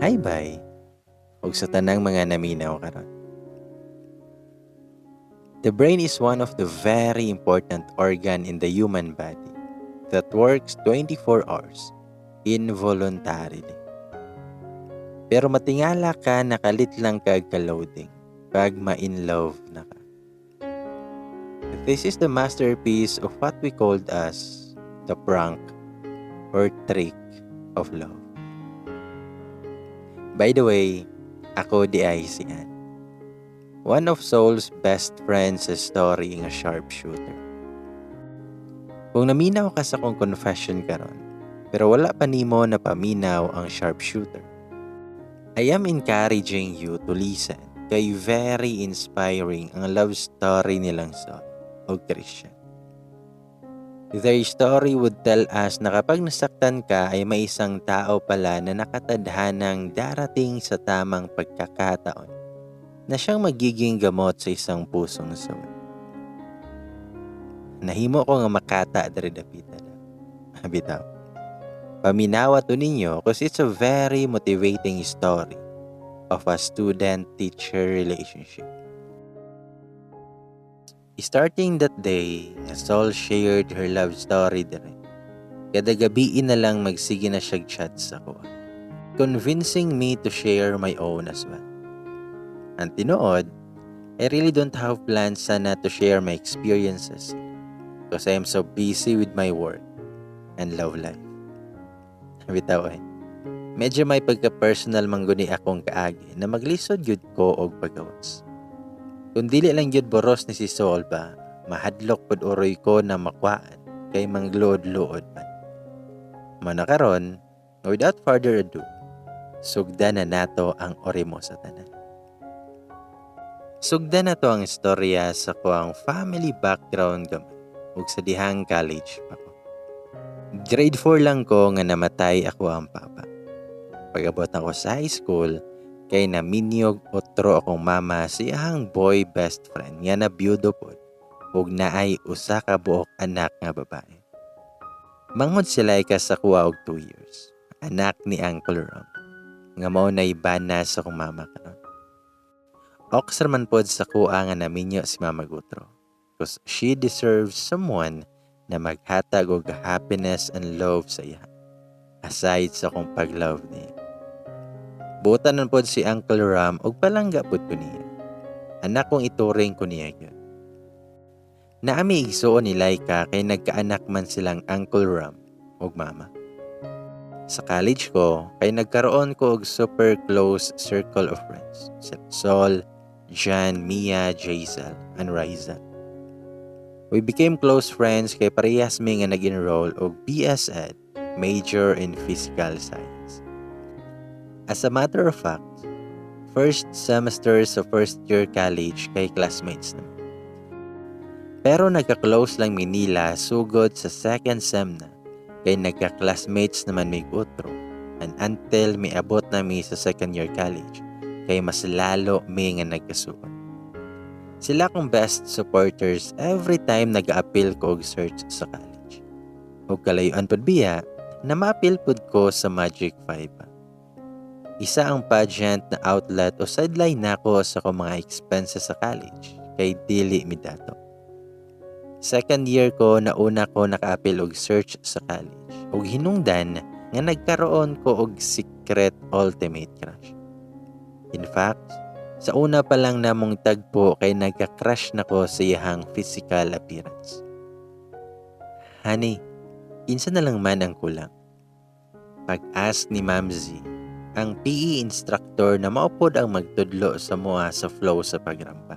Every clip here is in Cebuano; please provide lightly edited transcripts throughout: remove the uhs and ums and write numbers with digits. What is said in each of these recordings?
Hi, bye. Ug sa tanang mga naminaw karon. The brain is one of the very important organ in the human body that works 24 hours involuntarily. Pero matingala ka, nakalit lang kag ka-loading pag ma-in love na ka. This is the masterpiece of what we called as the prank or trick of love. By the way, ako diay si Ann. One of Sol's best friends sa story nga sharpshooter. Kung naminaw ka sa akong confession karon, pero wala pa nimo napaminaw ang sharpshooter, I am encouraging you to listen kay very inspiring ang love story nilang Sol o Christian. Their story would tell us na kapag nasaktan ka ay may isang tao pala na nakatadhanang darating sa tamang pagkakataon na siyang magiging gamot sa isang pusong suway. Nahimo ko nga makata diri dapita na. Bitaw. Paminawa to ninyo because it's a very motivating story of a student-teacher relationship. Starting that day, nga Sol shared her love story dire. Kada gabi na lang magsige na siya chat sa ko, convincing me to share my own as well. Ang tinuod, I really don't have plans sana to share my experiences because I am so busy with my work and love life. Bitaw ay. Medyo may pagka-personal man guni akong kaagi na maglisod gyud ko og pagawas. Kung dili lang gyud boros ni si Sol ba, mahadlok pud uroy ko na makwaan kay mangluod-luod man. Mana karon, without further ado, sugdan na nato ang orimo sa tanan. Sugdan na to ang istorya sa kuang family background gamay ug sa dihang college pa ko. Grade 4 lang ko nga namatay ako ang papa. Pag-abot ako sa high school, kay naminyog otro akong mama sa iyang boy best friend nga nabiyudo pod ug naay usa ka buok anak nga babae. Manghod si Laika sa kuha og 2 years. Anak ni Uncle Ram nga mao nay bana sa akong mama karon. Oks ra man pod sa kuha nga naminyo si Mama Gutro because she deserves someone na maghatag og happiness and love sa iya aside sa akong pag-love niya. Buotan man pod si Uncle Ram ug palangga pod ko niya. Anak kong ituring ko niya gyud. Naami igsuon ni Laika kay nagkaanak man silang Uncle Ram ug mama. Sa college ko, kay nagkaroon ko og super close circle of friends. Sila Sol, Jan, Mia, Jaisal, and Rizal. We became close friends kay parehas mi nga nag-enroll og BS Ed, major in Physical Science. As a matter of fact, first semester sa first year college kay classmates naman. Pero nagka-close lang mi nila sugod sa second sem na kay nagka-classmates naman mig utro and until miabot na mi sa second year college kay mas lalo mi nga nagkasuod. Sila akong best supporters every time nag-appeal ko og search sa college. Og kalayuan pud biya na ma-appeal pud ko sa Magic 5 pa. Isa ang pageant na outlet o sideline nako sa akong mga expenses sa college kay dili mi dato. Second year ko na una ko naka-appeal og search sa college ug hinungdan nga nagkaroon ko og secret ultimate crush. In fact, sa una pa lang namong tagpo kay nagka-crush na ko sa iyahang physical appearance. "Honey, kinsa na lang man ang kulang?" pag-ask ni Ma'am Z, ang PE instructor na maupod ang magtudlo sa mua sa flow sa pagrampa.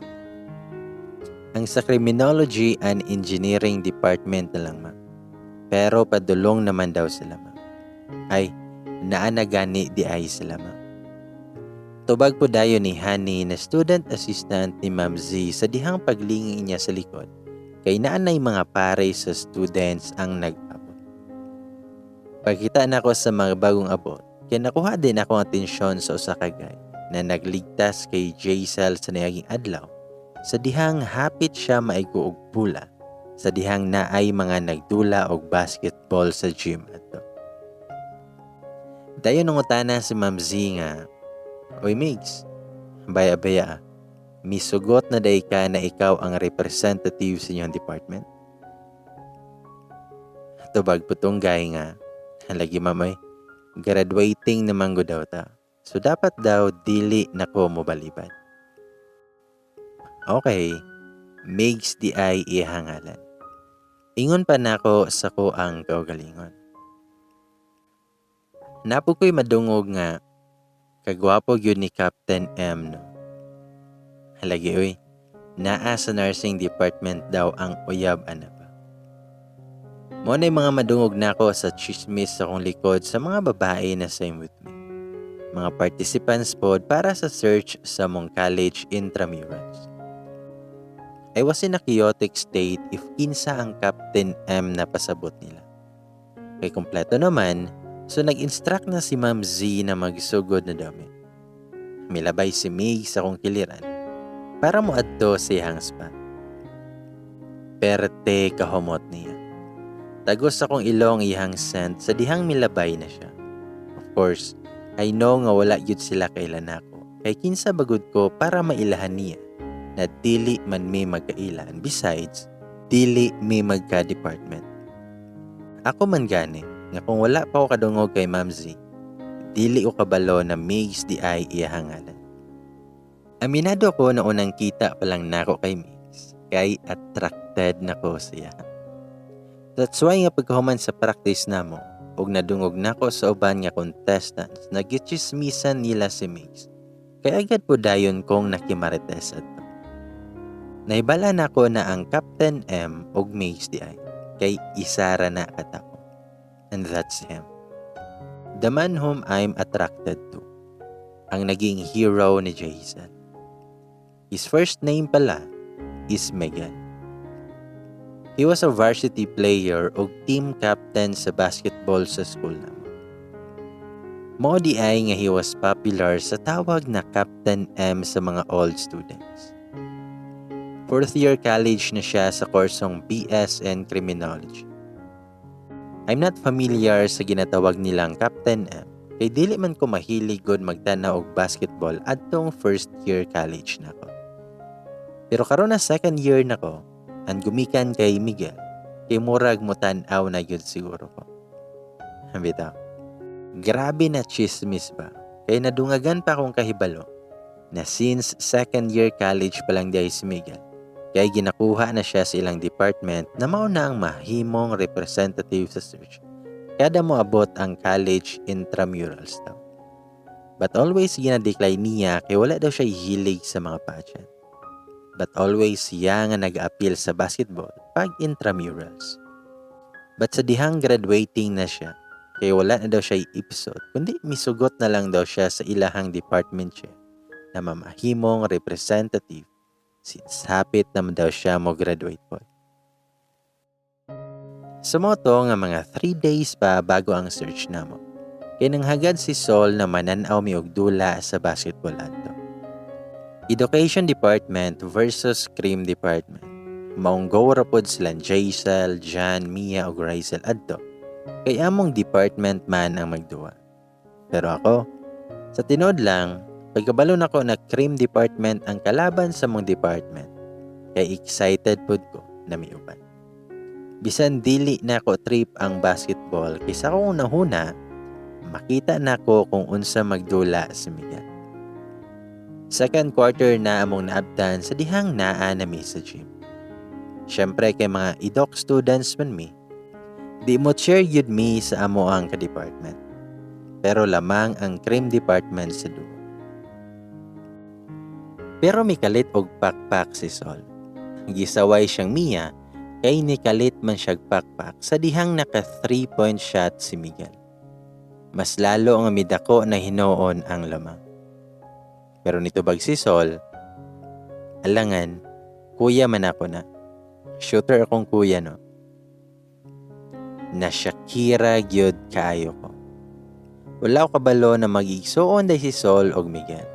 "Ang sa Criminology and Engineering Department na lang, ma'am. Pero padulong naman daw sila, ma'am." "Ay, naa na gani diay sila, ma'am." Tubag po dayon ni Honey na student assistant ni Ma'am Z sa dihang paglingi niya sa likod kay naanay mga pare sa students ang nag-abot. Pagkita nako sa mga bagong abot, kay nakuha din ako ang atensyon sa usa ka guy na nagligtas kay Jaisel sa niaging adlaw sa dihang hapit siya maigo og bula sa dihang naay mga nagdula og basketball sa gym adto. Dayon nangutana si Ma'am Z nga, "Oy Migs, baya-baya, misugot na day ka na ikaw ang representative sa inyong department?" Tubag putunggay nga, "Lagi mamay, graduating naman go daw ta. So dapat daw dili na ko mobalibad." Okay, Migs di ay ihangalan. Ingon pa nako sa ko ang kaugalingon. Napo ko'y madungog nga kagwapo gyud ni Captain M, no. Halagi oy, naa sa nursing department daw ang uyab ana pa. Mo na mga madungog nako sa chismis sa akong likod sa mga babae na same with me. Mga participants pod para sa search sa mong college intramurals. I was in a chaotic state if kinsa ang Captain M na pasabot nila. Kay kompleto naman, so nag-instruct na si Ma'am Z na magsugod na dami. Milabay si Mig sa akong kiliran para mo adto sa iyang spot. Perte kahumot niya. Tagos akong ilong iyang scent sa dihang milabay na siya. Of course, I know nga wala yun sila kailan ako. Kay kinsa bagud ko para mailahan niya na dili man mi magkailan. Besides, dili mi magka-department. Ako man gani, nga kung wala pa ko kadungog kay Ma'am Z, dili ko kabalo na Migs di ay iyahangalan. Aminado ko na unang kita pa lang nako kay Migs, kay attracted na ko siya. That's why nga pagkahuman sa practice namo, ug nadungog nako sa uban nga contestants na gitsismisan nila si Migs, kay agad po dayon kong nakimarites adto. Naibala nako na ang Captain M ug Migs di ay, kay isara na katao. And that's him. The man whom I'm attracted to. Ang naging hero ni Jason. His first name pala is Miguel. He was a varsity player o team captain sa basketball sa school namo. Mao di ay nga he was popular sa tawag na Captain M sa mga old students. Fourth year college na siya sa kursong BS in Criminology. I'm not familiar sa ginatawag nilang Captain M kay dili man ko mahilig gud magtanaw og basketball adtong first year college nako. Pero karon na second year nako, ang gumikan kay Miguel, kay murag mo tan-aw na gyud siguro ko. Bitaw. Grabe na chismis ba? Kay nadungagan pa akong kahibalo na since second year college pa lang diay si Miguel, kay ginakuha na siya sa ilang department na mao na ang mahimong representative sa search kada moabot ang college intramurals daw. But always gina-decline niya kay wala daw siya hilig sa mga pageant. But always siya nga nag-appeal sa basketball pag intramurals. But sa dihang graduating na siya, kay wala na daw siya episode, kundi misugot na lang daw siya sa ilahang department chair na mamahimong representative since hapit naman daw siya mo graduate po. Sumoto nga mga 3 days pa bago ang search namo. Kay nanghagad si Sol na mananaw mi og dula sa basketball adto. Education Department versus Cream Department. Maong go ra pod sila Jaisel, Jan, Mia ug Raisel adto. Kay among department man ang magduwa. Pero ako, sa tinuod lang, pagkabalo nako na Cream Department ang kalaban sa mong department, kay excited pod ko na miuban. Bisan dili na ko trip ang basketball kay sa akong unahuna, makita nako kung unsa magdula si Miguel. Second quarter na among naabtan sa dihang naa na mi sa gym. Siyempre kay mga idok students man mi, di mo cheer yun mi sa amo ang ka-department. Pero lamang ang Cream Department sa duo. Pero mikalit og pakpak si Sol. Gisaway siyang Mia kay nikalit man siyag pakpak sa dihang naka 3-point shot si Miguel. Mas lalo ang midako na hinuon ang lamang. Pero nitubag si Sol, "Alangan, kuya man ako na. Shooter akong kuya, no?" Na Shakira gyud kaayo ko. Wala ko kabalo na mag-igsuon day si Sol og Miguel.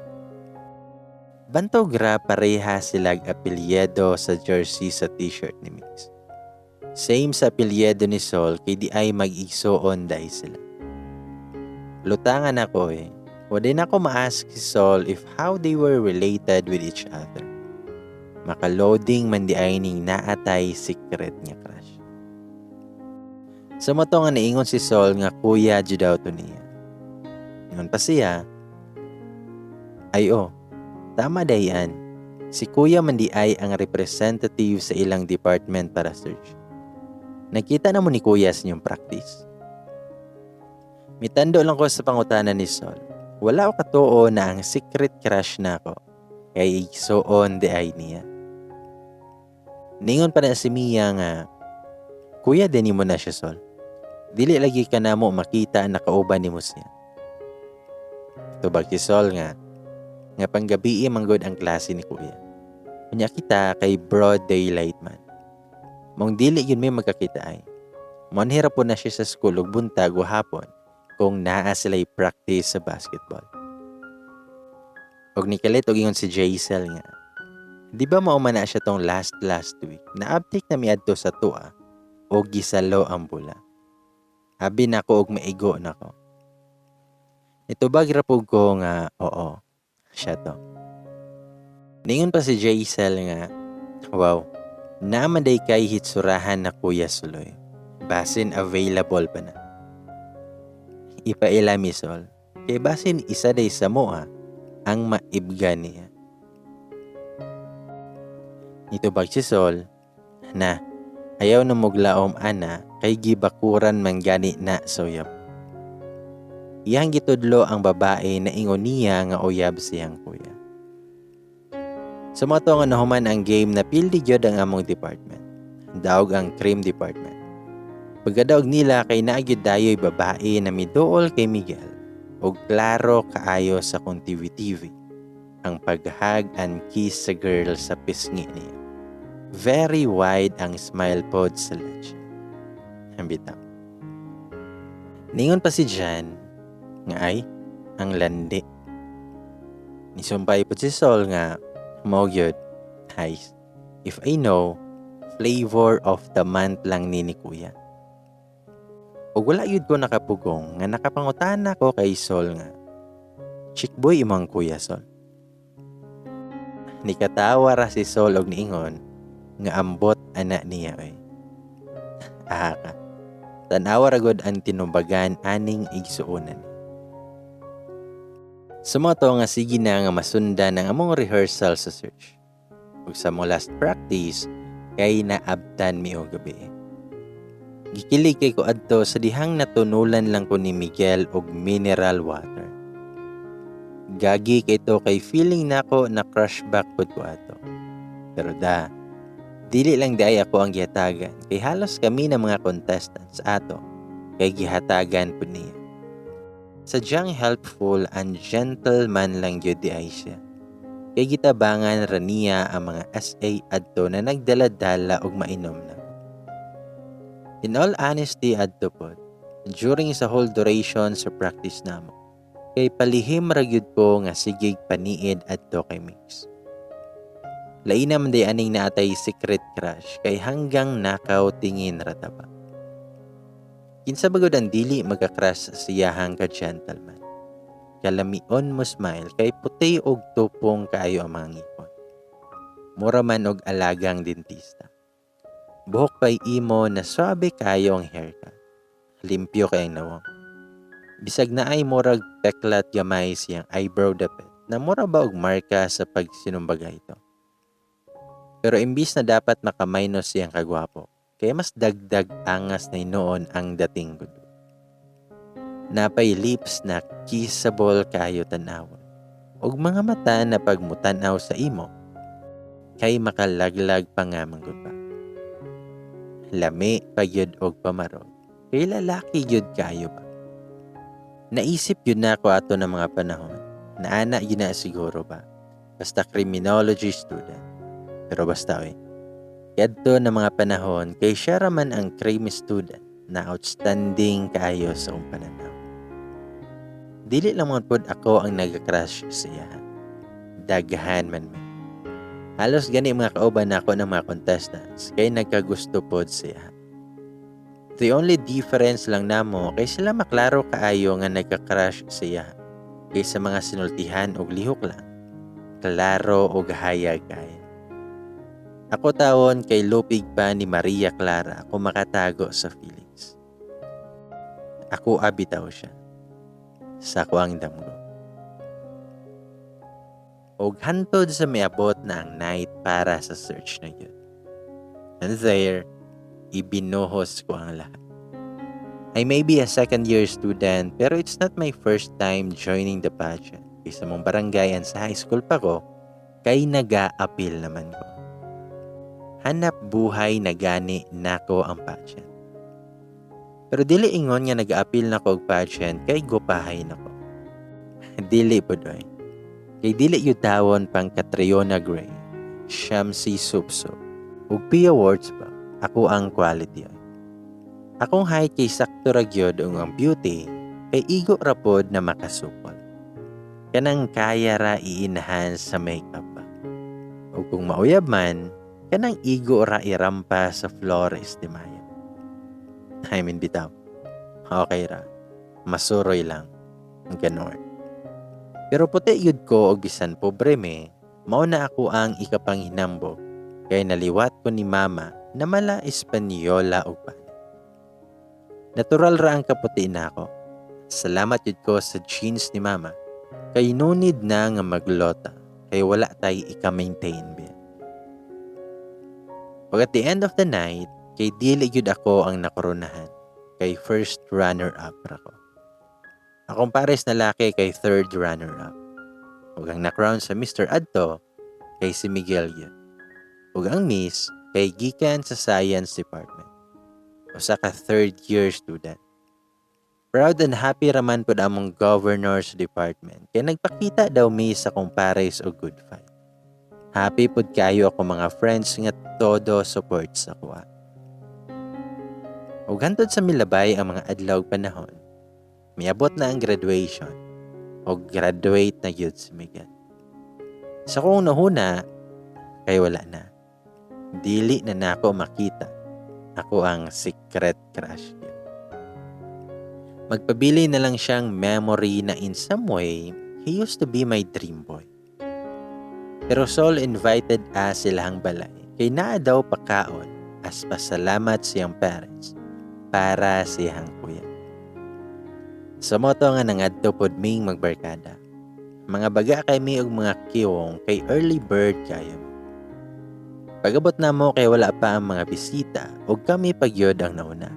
Bantog ra pareha silag apelyido sa jersey sa t-shirt ni Mix. Same sa apelyido ni Sol kay di ay mag-igsuon day sila. Lutangan ako eh. Wala na ako ma-ask si Sol if how they were related with each other. Makaloading man di ay ning naatay secret nga crush. Sa mo to nga naingon si Sol nga kuya jud daw to niya. Ingon pa siya, "Ay oh, tama dayan. Si kuya man di ay ang representative sa ilang department para search. Nakita na mo ni kuya sa inyong practice?" Mitando lang ko sa pangutana ni Sol. Wala ko katuo na ang secret crush na ako kay igsuon di ay niya. Ningon pa na si Mia nga, "Kuya din mo na siya, Sol. Dili lagi ka na mo makita nakauban nimo siya." Tubag si Sol nga panggabii manggod ang klase ni kuya. Unya kita kay broad daylight man. Mong dili yun may magkakita ay. Monhira po na siya sa school og buntag o hapon kung naa sila'y practice sa basketball. Og nikalit og ingon si Jaisel nga, "Di ba mao man na siya tong last last week na abtik na miadto sa tua o gisalo ang bula? Abi nako og maigo nako." Nitubag ra pug ko nga, "Oo, siya to." Ningon pa si Jaisel nga, "Wow, naman day kay hitsurahan na kuya Suloy. Basin available pa na. Ipaila mi, Sol. Kay basin isa day sa moa ang maibga niya." Nitubag si Sol na ayaw na muglaom ana kay gibakuran man gani na sa uyab. Iyang gitudlo ang babae na ingon niya nga uyab siyang kuya. Sa mga to nga nahuman ang game na pildi gyud ang among department. Daog ang cream department. Pagkadaog nila kay naa gyud dayoy babae na miduol kay Miguel og klaro kaayo sa kong TV-TV ang paghag and kiss sa girl sa pisngi niya. Very wide ang smile pod sa leche. Bitaw. Ningon pa si Jan nga ay ang landi. Nisumpay po si Sol nga mao gyud. Hays. If I know, flavor of the month lang ni kuya. Ug wala gyud ko nakapugong nga nakapangutana ko kay Sol nga, "Chick boy imong kuya, Sol?" Nikatawa ra si Sol og niingon nga ambot ana niya oy. Aha ka. Tan-awa ra gud ang tinubagan aning igsuonan. Sa mga to nga sige na nga masundan ang among rehearsal sa search. Ug sa among last practice kay naabtan mi og gabi. Gikilig kay ko adto sa dihang natunulan lang ko ni Miguel og mineral water. Gagi kay to kay feeling nako na crush back pud ko ato. Pero da, dili lang di ay ako ang gihatagan kay halos kami na mga contestants ato kay gihatagan pud niya. Sadyang helpful and gentleman lang gyud di ay siya. Kay gitabangan ra niya ang mga SA adto na nagdala-dala og mainom na. In all honesty adto pod, during sa whole duration sa practice namo, kay palihim ra gyud ko nga sigig paniid adto kay Mix. Lain naman day aning naatay secret crush kay hanggang nakaw tingin ra ta ba. Kinsa ba gud ang dili magka-crush sa iyahang ka-gentleman? Kalamion mo smile kay puti og tupong kaayo ang mga ngipon. Mura man og alagang dentista. Buhok pa'y imo na swabe kaayo ang haircut. Limpyo kay ang nawong. Bisag naay murag peklat gamay siyang eyebrow dapit na mura ba og marka sa pagsinumbaga ito. Pero imbis na dapat makaminus siyang kagwapo, kaya mas dagdag angas na noon ang dating gud. Napay lips na kissable kayo tanawon. Og mga mata na pagmutanaw sa imo, kay makalaglag pa nga manggod ba. Lami pa gyud og pamarog, kay lalaki gyud kayo ba. Naisip gyud na ako ato ng mga panahon, na ana gyud na siguro ba, basta criminology student. Pero basta oy, kadto na mga panahon kay siya raman ang crime student na outstanding kaayo sa akong pananaw. Dili lang man pod ako ang nag-crush siya. Daghan man mi. Halos gani mga kauban nako ng mga contestants kay nagkagusto pod siya. The only difference lang namo kay sila maklaro kaayo nga nagka-crush siya kaysa mga sinultihan og lihok lang. Klaro og hayag kaayo. Ako tawon kay lupig pa ni Maria Clara kung makatago sa feelings. Ako abitaw siya. Sa akoang damgo. Og hantod sa miabot na ang night para sa search na yun. And there, ibinuhos ko ang lahat. I may be a second year student, pero it's not my first time joining the pageant. Kay sa among barangay and sa high school pa ko, kay naga-apil naman ko. Hanap buhay na gani nako ang pageant. Pero dili ingon nga nag-aapil nako og pageant kay gupahay nako. Dili pud oy. Kay dili yun tawon pang Catriona Gray, Shamcey Supsup, ug Pia Wurtzbach ako ang quality oy. Akong height kay sakto ra gyud ug ang beauty kay igo ra pod na makasupol. Kanang kaya ra i-enhance sa makeup ba. Ug kung mauyab man, kanang igo ra irampa sa Flores de Mayo. I mean, bitaw. Okay ra. Masuroy lang. Ganon. Pero puti yud ko og bisan pobre me, mao na ako ang ikapanghinambog kay naliwat ko ni mama na mala Espanyola og panit. Natural ra ang kaputi nako. Salamat yud ko sa genes ni mama kay no need na nga maglota kay wala tay ika-maintain biya. Pag at the end of the night, kay dili gyud ako ang nakoronahan kay first runner up ra ko. Akong pares na laki kay third runner up. Ug ang na-crown sa Mr. Adto kay si Miguel yun. Ug ang Miss kay gikan sa Science Department. Usa ka third year student. Proud and happy raman pud among governor sa department kay nagpakita daw mi sa akong pares og good fight. Happy pud kayo ako mga friends nga todo support sa kuha. Ug hantod sa milabay ang mga adlaw ug panahon, miabot na ang graduation o graduate na gyud si Miguel. Sa kong nahuna, kay wala na. Dili na nako makita. Ako ang secret crush gyud. Magpabili na lang siyang memory na in some way, he used to be my dream boy. Pero Sol invited us silahang balay kay naa daw pakaon as pasalamat siyang parents para siyang kuya. Sa moto nga nangadto pod ming magbarkada. Mga baga kay mi og mga kiwong kay early bird kayo. Pagabot namo kay wala pa ang mga bisita ug kami pagyod ang nauna.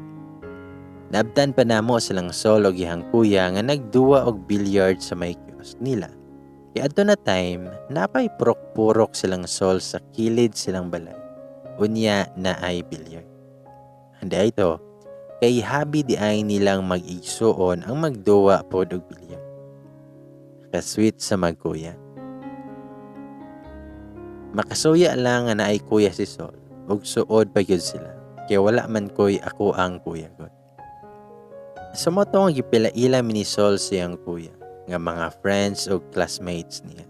Naabtan pa namo silang Sol og iyang kuya nga nagduwa og billiard sa may kiosk nila. Kay adto na time, napay purok-purok silang Sol sa kilid silang balay. Unya na ay billiard. Hindi ay to, kay habi di ay nilang mag-igsuon ang magduwa pod og billiard. Kasweet sa magkuya. Makasuya lang nga naay kuya si Sol ug suod pa gyud sila kay wala man koy ako ang kuya god. Sa moto nga gipilaila mi ni Sol siyang kuya nga mga friends ug classmates niya.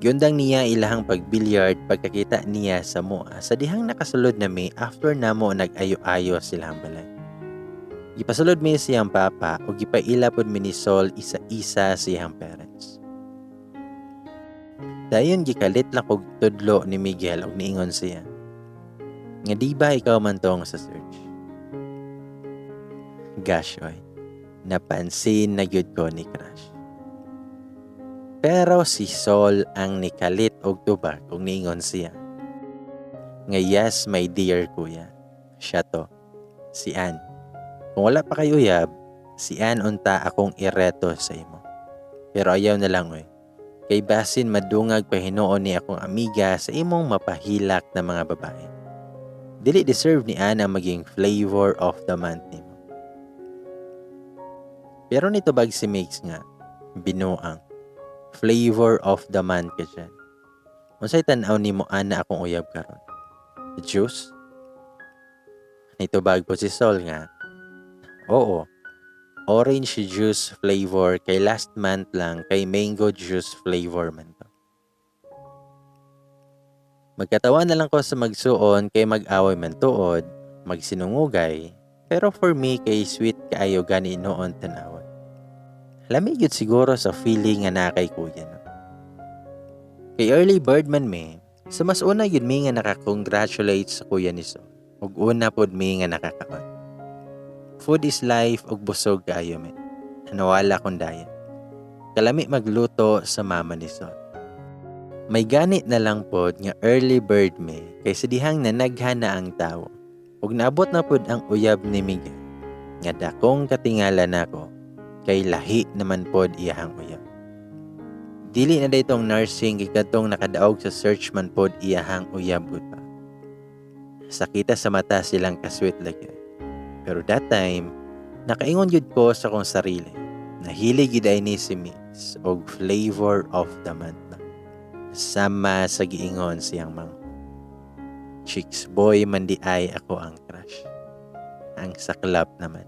Giundang niya ilahang pagbilyard pagkakita niya sa moa sa dihang nakasulod nami after namo nag-ayo-ayo silahang balay. Gipasulod mi siyang papa ug gipaila pod mi ni Sol isa-isa siyang parents. Dayon gikalit lang kog tudlo ni Miguel ug niingon siya nga di ba ikaw man tong sa search? Gosh, oy. Napansin na gyud ko ni crush. Pero si Sol ang nikalit og tubag ug niingon siya nga yes, my dear kuya. Siya to. Si Ann. Kung wala pa kayo uyab, si Ann unta akong ireto sa imo. Pero ayaw na lang oy. Kay basin madungag pa hinuon ni akong amiga sa imong mapahilak na mga babae. Dili deserve ni Ann ang maging flavor of the month nimo. Pero nitubag si Mix nga, binuang, flavor of the month ka dyan. Unsay tan-aw nimo ana akong uyab karon? Juice? Nitubag po si Sol nga, oo, orange juice flavor kay last month lang kay mango juice flavor man to. Magkatawa na lang ko sa magsuon kay mag-away man tuod, Magsinungugay, pero for me kay sweet kaayo gani noon tanawon. Lami gyud siguro sa feeling nga naa kay kuya, no. Kay early bird man mi, so mas una gyud mi nga naka-congratulate sa kuya ni Sol. Ug una pod mi nga nakakaon. Food is life ug busog kaayo mi. Nawala kong daya. Kalami magluto sa mama ni Sol. May ganit na lang pod nga early bird mi kay sa dihang nanaghan na ang tawo. Ug naabot na pod ang uyab ni Miguel nga dakong katingala nako kay lahi naman pod iyahang uyab. Dili na daytong nursing kay kadtong nakadaog sa search man pod iyahang uyab gud pa. Sakita sa mata silang kasweet lagi. Pero that time, nakaingon gyud ko sa akong sarili. Nahilig gyud ay ni si Migs og flavor of the month na. Sama sa giingon siyang mang. Chicks boy man di ay ako ang crush. Ang saklap naman.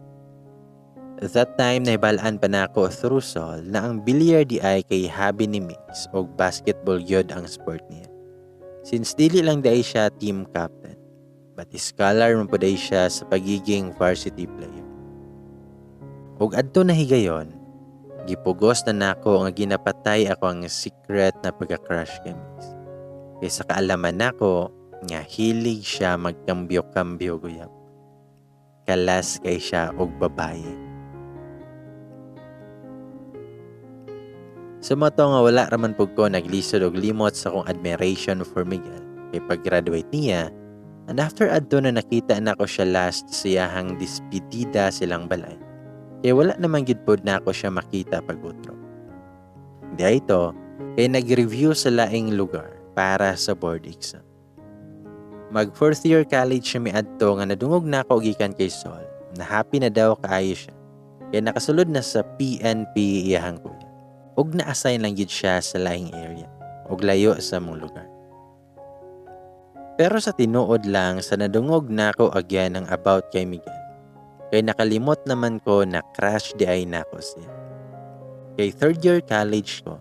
That time, nahibalaan pa nako through Sol na ang billiard di ay kay hobby ni Migs og basketball gyud ang sport niya. Since dili lang diay siya team captain, but scholar man pud siya sa pagiging varsity player. Ug adto na higayon, gipugos na nako nga ginapatay ako ang secret na pagka-crush kay Migs. Kay sa kaalaman nako nga hilig siya magkambyo-kambyo guyab. Kalas kay siya og babaye. Sa mga to nga wala raman pug ko naglisod og limot sa akong admiration for Miguel kay pag-graduate niya, and after adto na nakita nako siya last siyahang dispedida silang balay. Kay wala naman gid pod nako siya makita pag-utro. Di ito, kay nag-review sa laing lugar para sa board exam. Mag fourth year college siya miadto nga nadungog nako gikan kay Sol na happy na daw kaayo siya. Kay nakasulod na sa PNP iyahang kuya. Ug na-assign lang gid siya sa laing area ug layo sa mong lugar. Pero sa tinuod lang sa nadungog nako again ang about kay Miguel. Kay nakalimot naman ko na crush di ay nako siya. Kay third year college ko,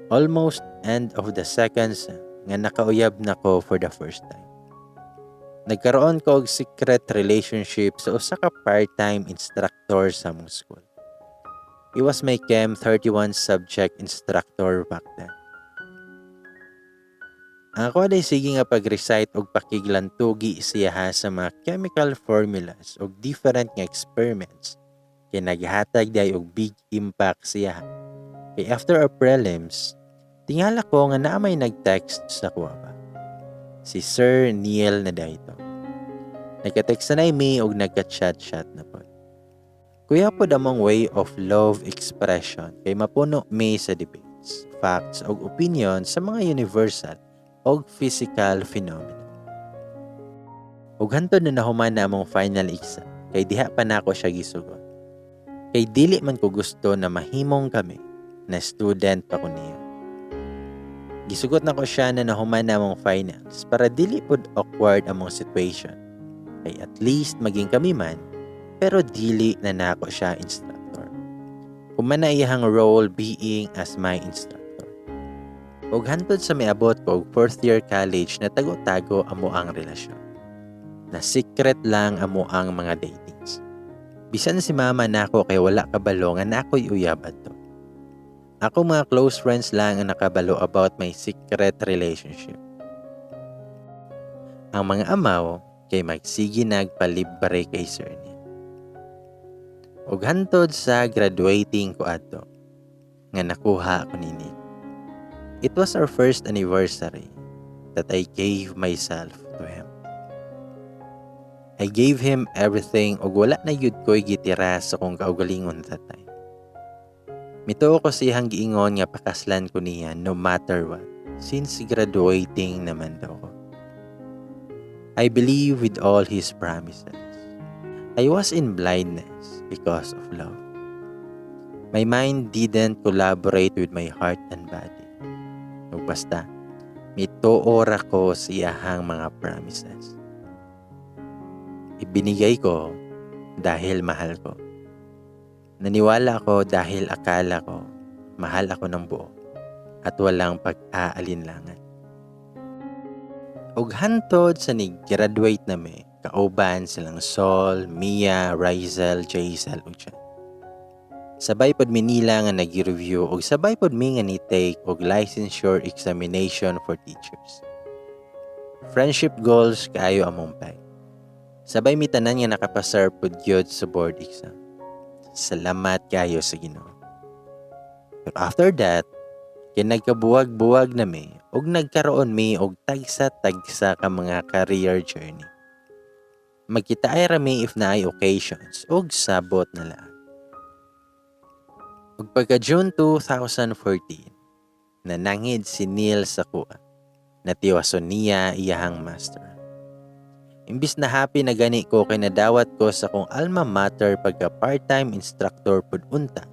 almost end of the second sem nga nakauyab nako for the first time. Nagkaroon ko og secret relationship sa usa ka part-time instructor sa among school. He was my Chem 31 subject instructor back then. Ang ako ay sige nga pag-recite og pakiglantugi siya sa mga chemical formulas og different nga experiments kay naghatag day og big impact siya. Kay after our prelims, tingala ko nga naa may nag-text sa kuha ba. Si Sir Neil na dayto. Nagka-text na mi og nagka-chat-chat na pod. Kuya pod among way of love expression kay mapuno mi sa debates, facts og opinion sa mga universal og physical phenomena. Ug hantod na nahuman na among final exam kay diha pa nako siya gisugot. Kay dili man ko gusto na mahimong kami na student pa ko niya. Gisugot nako siya na nahuman na among finals para dili pod awkward among situation. Kay at least maging kami man, pero dili na nako siya instructor. Human na iyang role being as my instructor. Ug hantod sa miabot ko og fourth year college na tago-tago amo ang relasyon. Na secret lang amo ang mga datings. Bisan si mama nako kay wala kabalo nga nakoy uyab adto. Ako mga close friends lang ang nakabalo about my secret relationship. Ang mga amaw kay magsige nagpalibre kay sir niya. Ug hantod sa graduating ko adto nga nakuha ko ni Neil. It was our first anniversary that I gave myself to him. I gave him everything ug wala na yud ko'y gitira sa kong kaugalingon that time. Mituo ko siyang giingon nga pakaslan ko niya no matter what since graduating naman daw ko. I believe with all his promises. I was in blindness because of love. My mind didn't collaborate with my heart and body. Ug basta, mituo ra ko sa iyahang mga promises. Ibinigay ko dahil mahal ko. Naniwala ako dahil akala ko mahal ako ng buo at walang pag-aalinlangan. Ug hantod sa ni-graduate na mi, Kauban silang Sol, Mia, Rizel, Jaisel ug Jan. Sabay pod mi nila nga nag-review ug sabay pod mi nga ni-take og licensure examination for teachers. Friendship goals kaayo among pay. Sabay mi tanan nga nakapasar pod gyud sa board exam. Salamat kaayo sa Ginoo. Pero after that, kay nagkabuwag-buwag na mi ug nagkaroon mi og tagsa-tagsa ka mga career journey. Magkitaay ra mi if naay occasions ug sabot na lang. Ug pagka June 2014, nanangid si Neil sa akoa. Natiwason niya iyahang master. Imbis na happy na gani ko kay nadawat ko sa akong alma mater pagka part-time instructor pud unta,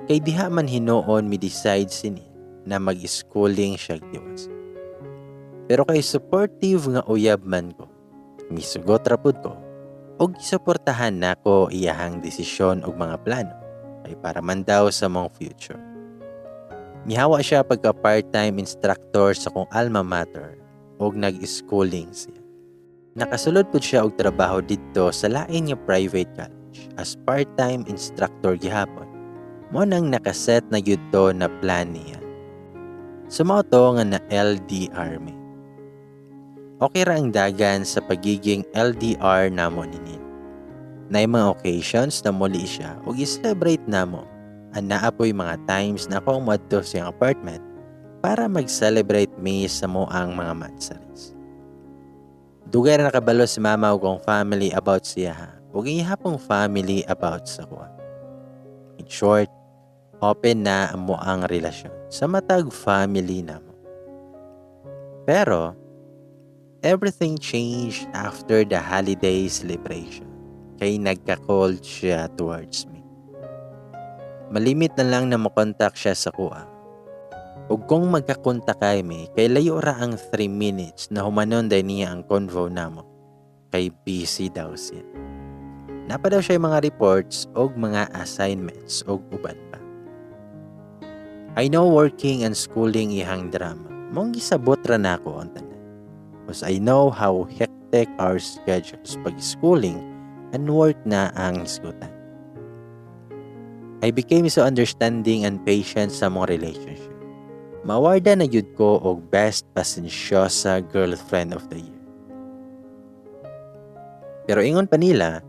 kay diha man hinuon mi decide si Neil na mag-schooling siya tiwas. Pero kay supportive nga uyab man ko, misugot ra pud ko ug gisuportahan nako iyahang desisyon ug mga plano kay para man daw sa among future. Mihawa siya pagka part-time instructor sa akong alma mater ug nag-schooling siya. Nakasulod pud siya og trabaho didto sa lain nga private college as part-time instructor gihapon. Mo nang nakaset na gyud to na plan niya. So mao to nga na LDR mi. Okay ra ang dagan sa pagiging LDR namo ni Neil. Naay mga occasions na muli siya ug i-celebrate namo. Ang naa poy mga times na ako ang moadto sa iyang apartment para mag-celebrate mi sa moang mga monthsaries. Dugay ra nakabalo si mama ug akong family about siya ha, ug iyahapong family about sa akoa. In short, open na amoang relasyon sa matag family namo. Pero everything changed after the holiday celebration kay nagka-cold siya towards me. Malimit na lang na mokontak siya sa akoa. Ug kung magkakontak kay mi, kay layo ra ang 3 minutes na humanon day niya ang convo namo. Kay busy daw siya. Napa daw siya mga reports og mga assignments og uban pa. I know working and schooling ihang drama. Mong gisabot ra nako ang tanan. 'Cause I know how hectic our schedules pag schooling and work na ang hisgutan. I became so understanding and patient sa among relationship. Mawarda na gyud ko og best pasensyosa girlfriend of the year. Pero ingon pa nila,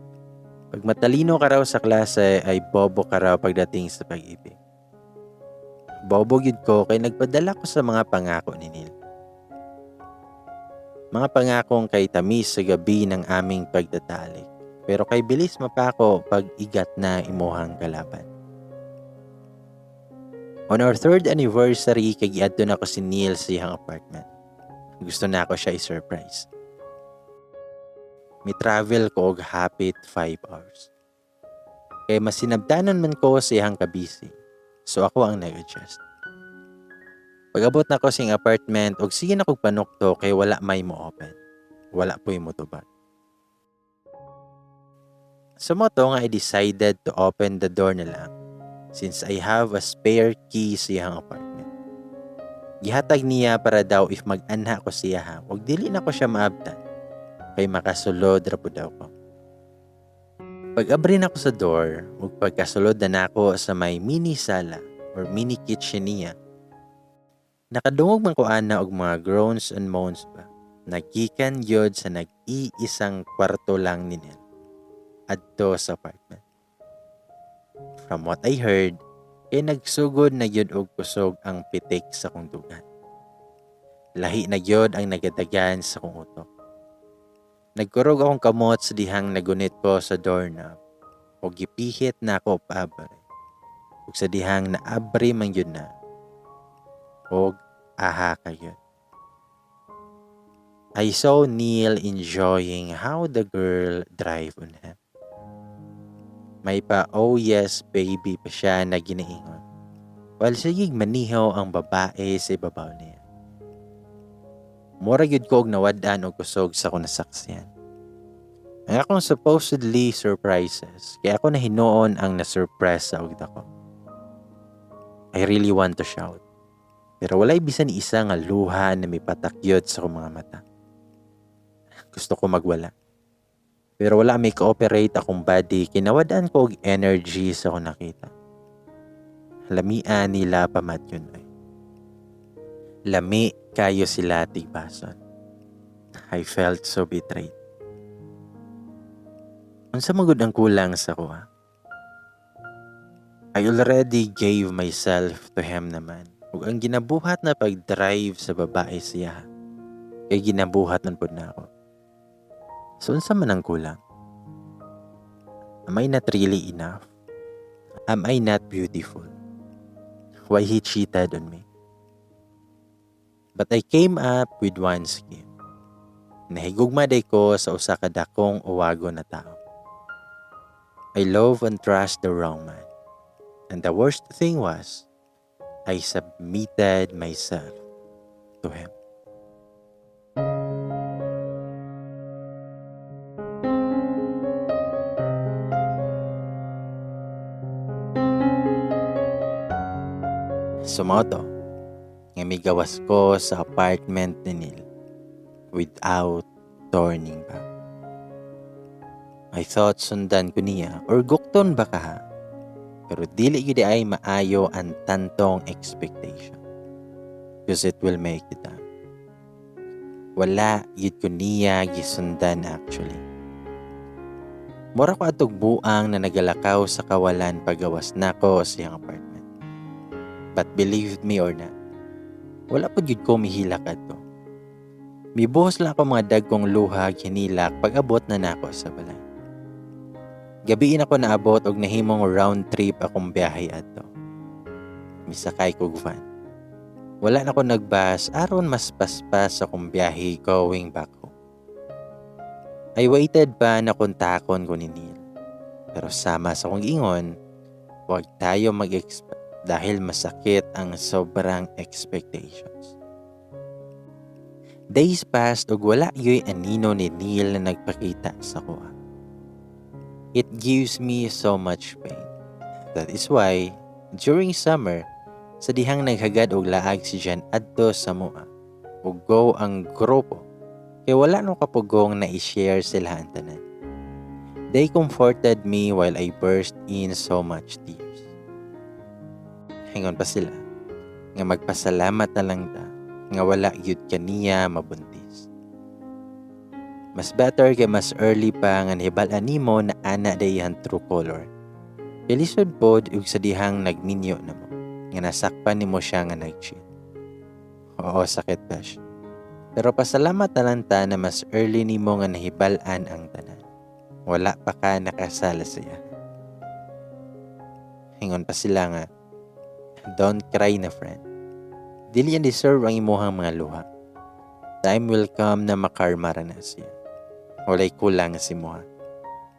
pag matalino ka raw sa klase ay bobo ka raw pagdating sa pag-ibig. Bobo gyud ko kay nagpadala ko sa mga pangako ni Neil. Mga pangakong kay tamis sa gabi ng aming pagtatalik. Pero kay bilis mapako pag igat na imuhang kalaban. On our third anniversary, kay giadto nako si Neil sa iyang apartment. Gusto nako siya i-surprise. Mi travel ko og hapit 5 hours. Kay masinabtanon man ko sa iyang kabisi. So ako ang nag-adjust. Pag-abot nako sa iyang apartment og sige na kog panukto kay wala may mo open. Wala po'y motubag. So mao to nga I decided to open the door na lang since I have a spare key sa iyang apartment. Gihatag niya para daw if mag-anha ko siya ha, ug dili na ko siya maabtan kay makasulod ra pud daw ko. Pag-abri nako sa door ug pagkasulod na nako sa may mini sala or mini kitchen niya, nakadungog man ko ana og mga groans and moans ba. Nagikan gyud sa nag-iisang kwarto lang ni Neil adto sa apartment. From what I heard, kay nagsugod na gyud og kusog ang pitik sa kong dugan. Lahi na gyud ang nagadagan sa kong utok. Nagkurog akong kamot sa dihang nagunit ko sa doorknob o gipihit nako paabri. Ug sa dihang naabri man gyud na. Og aha ka gyud. I saw Neil enjoying how the girl drive on him. May pa "Oh yes, baby" pa siya na ginaingon. While sigig maniho ang babae sa ibabaw niya. Mura gyud ko og nawad-an og kusog sa akong nasaksihan. Ang akong supposedly surprises, kaya ako na hinuon ang nasurpresa og dako. I really want to shout. Pero walay bisan isa nga luha na mipatakyot sa akong mga mata. Gusto ko magwala. Pero wala may cooperate akong body, kinawad-an ko og energy sa akong nakita. Lamian nila pamatyon ay. Lami kayo sila tigbason. I felt so betrayed. Unsa man gud ang kulang sa kuha? I already gave myself to him naman. Ug ang ginabuhat na pag-drive sa babae siya, kay ginabuhat man pud na ako. So unsa man ang kulang? Am I not really enough? Am I not beautiful? Why he cheated on me? But I came up with one scheme. Nahigugma day ko sa usa ka dakong uwago na tao. I love and trust the wrong man. And the worst thing was, I submitted myself to him. Sumoto, nga migawas ko sa apartment ni Neil without turning back. I thought sundan ko niya or gukton ba ka ha? Pero dili gyud ay maayo ang tantong expectation because it will make you down. Wala gyud ko niya gisundan actually. Mura ko atog buang na nagalakaw sa kawalan pagawas nako sa iyang apartment. But believe me or not, wala pud gyud ko mihilak adto. Mibuhos lang ako mga dagkong luha hinilak pag-abot na nako sa balay. Gabiin ako naabot og nahimong round trip akong biyahe adto. Misakay kog van. Wala na ko nagbus aron mas paspas akong biyahe going back home. I waited pa na kontakon ko ni Neil. Pero sama sa akong ingon, huwag tayo mag-expect dahil masakit ang sobrang expectations. Days passed ug wala yo'y anino ni Neil na nagpakita sa kuha. It gives me so much pain. That is why, during summer, sa dihang naghagad og laag si Jan adto sa mua, ug go ang grupo, kay wala no kapugong na i-share sila ang tanan. They comforted me while I burst in so much tears. Hingon pa sila, nga magpasalamat na lang ta, nga wala gyud kaniya mabuntis. Mas better kay mas early pa nga nahibal-an nimo na ana dayahan true color. Kay lisod pod ug sa dihang nagminyo na mo, nga nasakpan nimo siya nga nag-cheat. Oo, sakit besh. Pero pasalamat na lang ta na mas early nimo nga nahibal-an ang tanan. Wala pa ka nakasala siya. Hingon pa sila nga, don't cry na friend. Dili yan deserve ang imuhang mga luha. Time will come na makarma ra na siya. Walay kulang si muha.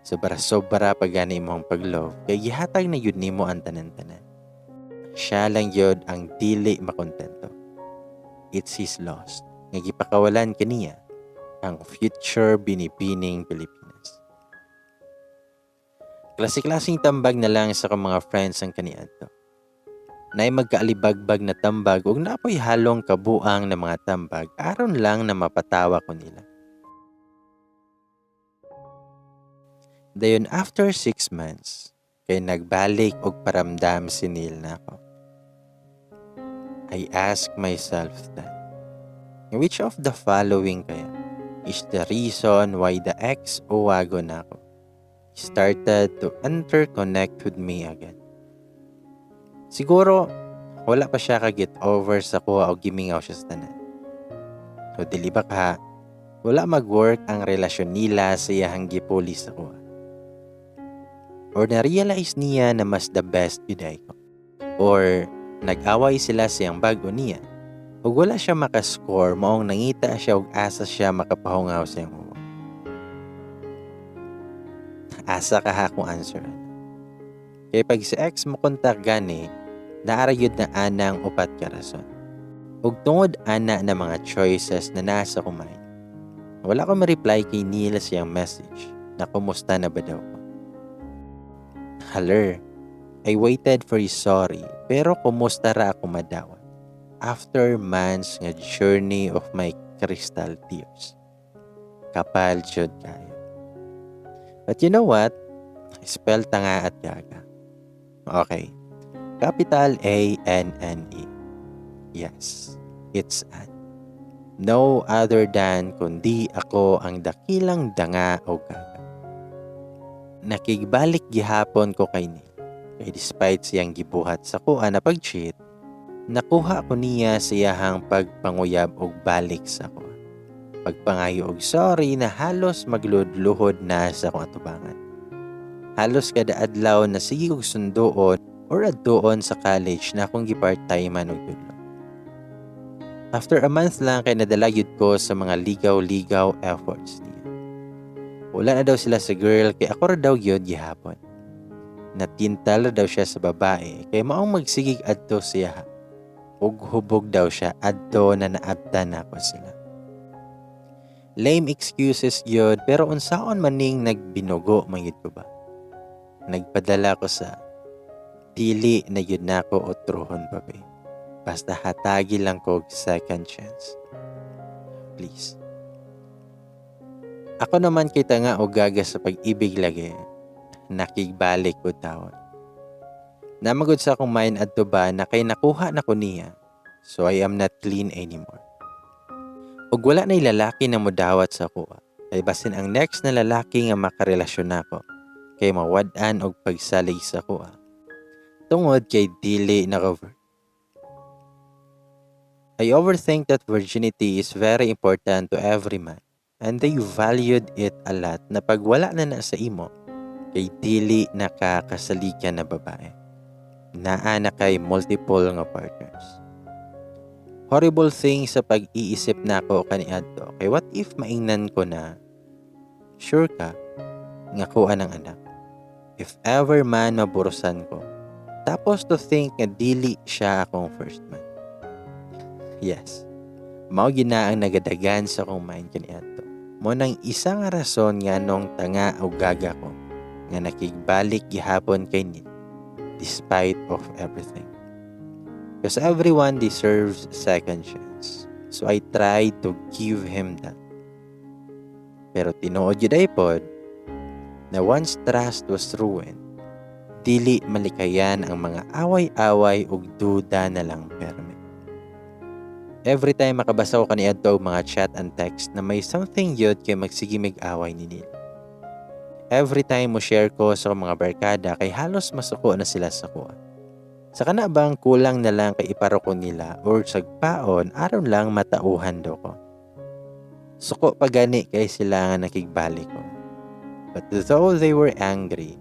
Sobra-sobra pa gani imong pag-love, kay gihatag na yun nimo ang tanan-tanan. Siya lang yun ang dili makontento. It's his loss. Nga gipakawalan kaniya ang future binibining Pilipinas. Klase-klaseng tambag na lang sa akong mga friends ang kaniadto. Naay magkaalibagbag na tambag ug naapoy halong kabuang na mga tambag aron lang na mapatawa ko nila. Dayon after 6 months, kay nagbalik og paramdam si Neil nako. I ask myself that, which of the following kaya is the reason why the ex-uwago nako started to interconnect with me again? Siguro, wala pa siya ka-get over sa kuha o gimingaw siya sa tanan. O dili ba ka, wala mag-work ang relasyon nila sa iyahang gipuli sa kuha. Or na-realize niya na mas the best yun ay ko. Or nag-away sila siyang bago niya. Ug wala siya makascore, maong nangita siya ug asa siya makapahungaw sa iyang uwa. Asa ka ha kung answer. Kay pag si ex mo kontak gani, naara yun na anang upat ka rason. Ug tungod ana na mga choices na nasa kumain. Wala ko ma-reply kay Neil sa iyang message na kumusta na ba daw ko. Haler, I waited for his sorry pero kumusta ra ako madawat after months nga journey of my crystal tears. Kapal jud kayo. But you know what? Spell tanga at gaga. Okay. Capital Anne. Yes, it's Anne. No other than kundi ako ang dakilang danga o gaga. Nakigbalik gihapon ko kay Neil. Kay despite siyang gibuhat sa kuha na pag-cheat, nakuha ko niya siyahang pagpanguyab og balik sa kuha. Pagpangayo og sorry na halos magludluhod na sa akong atubangan. Halos kada adlaw na sige kog sunduon or adtuon sa college na akong gi-part-time og tudlo. After a month lang kay nadala gyud ko sa mga ligaw-ligaw efforts niya. Wala na daw sila sa girl kay ako ra daw gyud gihapon. Natintal ra daw siya sa babae kay maong magsigig adto siya. Ug hubog daw siya adto na naabtan nako sila. Lame excuses gyud, pero unsaon man ning nagbinugo man gyud ko ba. Nagpadala ko sa dili na gyud nako otruhon pa be. Basta hatagi lang ko og second chance. Please. Ako naman kay tanga o gaga sa pag-ibig lagi. Nakigbalik ko tawon. Namagod sa akong mind adto ba na kay nakuha na ko niya. So I am not clean anymore. Ug wala na'y lalaki na mudawat sa kuha. Kay basin ang next na lalaki nga makarelasyon nako kay mawad-an og pagsalig sa kuha. Tungod kay dili na cover. I overthink that virginity is very important to every man and they valued it a lot na pag wala na na sa imo kay dili nakakasaligan na babae. Naa na kay multiple nga partners. Horrible thing sa pag-iisip nako kaniadto kay what if maingnan ko na sure ka nga kuha ng anak. If ever man maburusan ko. Tapos to think nga dili siya akong first man. Yes. Mao gina ang nagadagan sa akong mind kaniadto. Mo nang isa nga rason nga nung tanga o gaga ko nga nakigbalik gihapon kay Neil despite of everything. Because everyone deserves second chance. So I tried to give him that. Pero tinuod yun ay pod na once trust was ruined, dili malikayan ang mga away-away ug duda na lang perme. Every time makabasa ko kaniadto og mga chat and text na may something yun kay magsige mig away ni Neil. Every time mo share ko sa mga barkada kay halos masuko na sila sa kuha. Sa kana bang kulang na lang kay iparoko nila or sagpaon aron lang matauhan do ko. Suko pa gani kay sila nga nakigbalik ko. But though they were angry,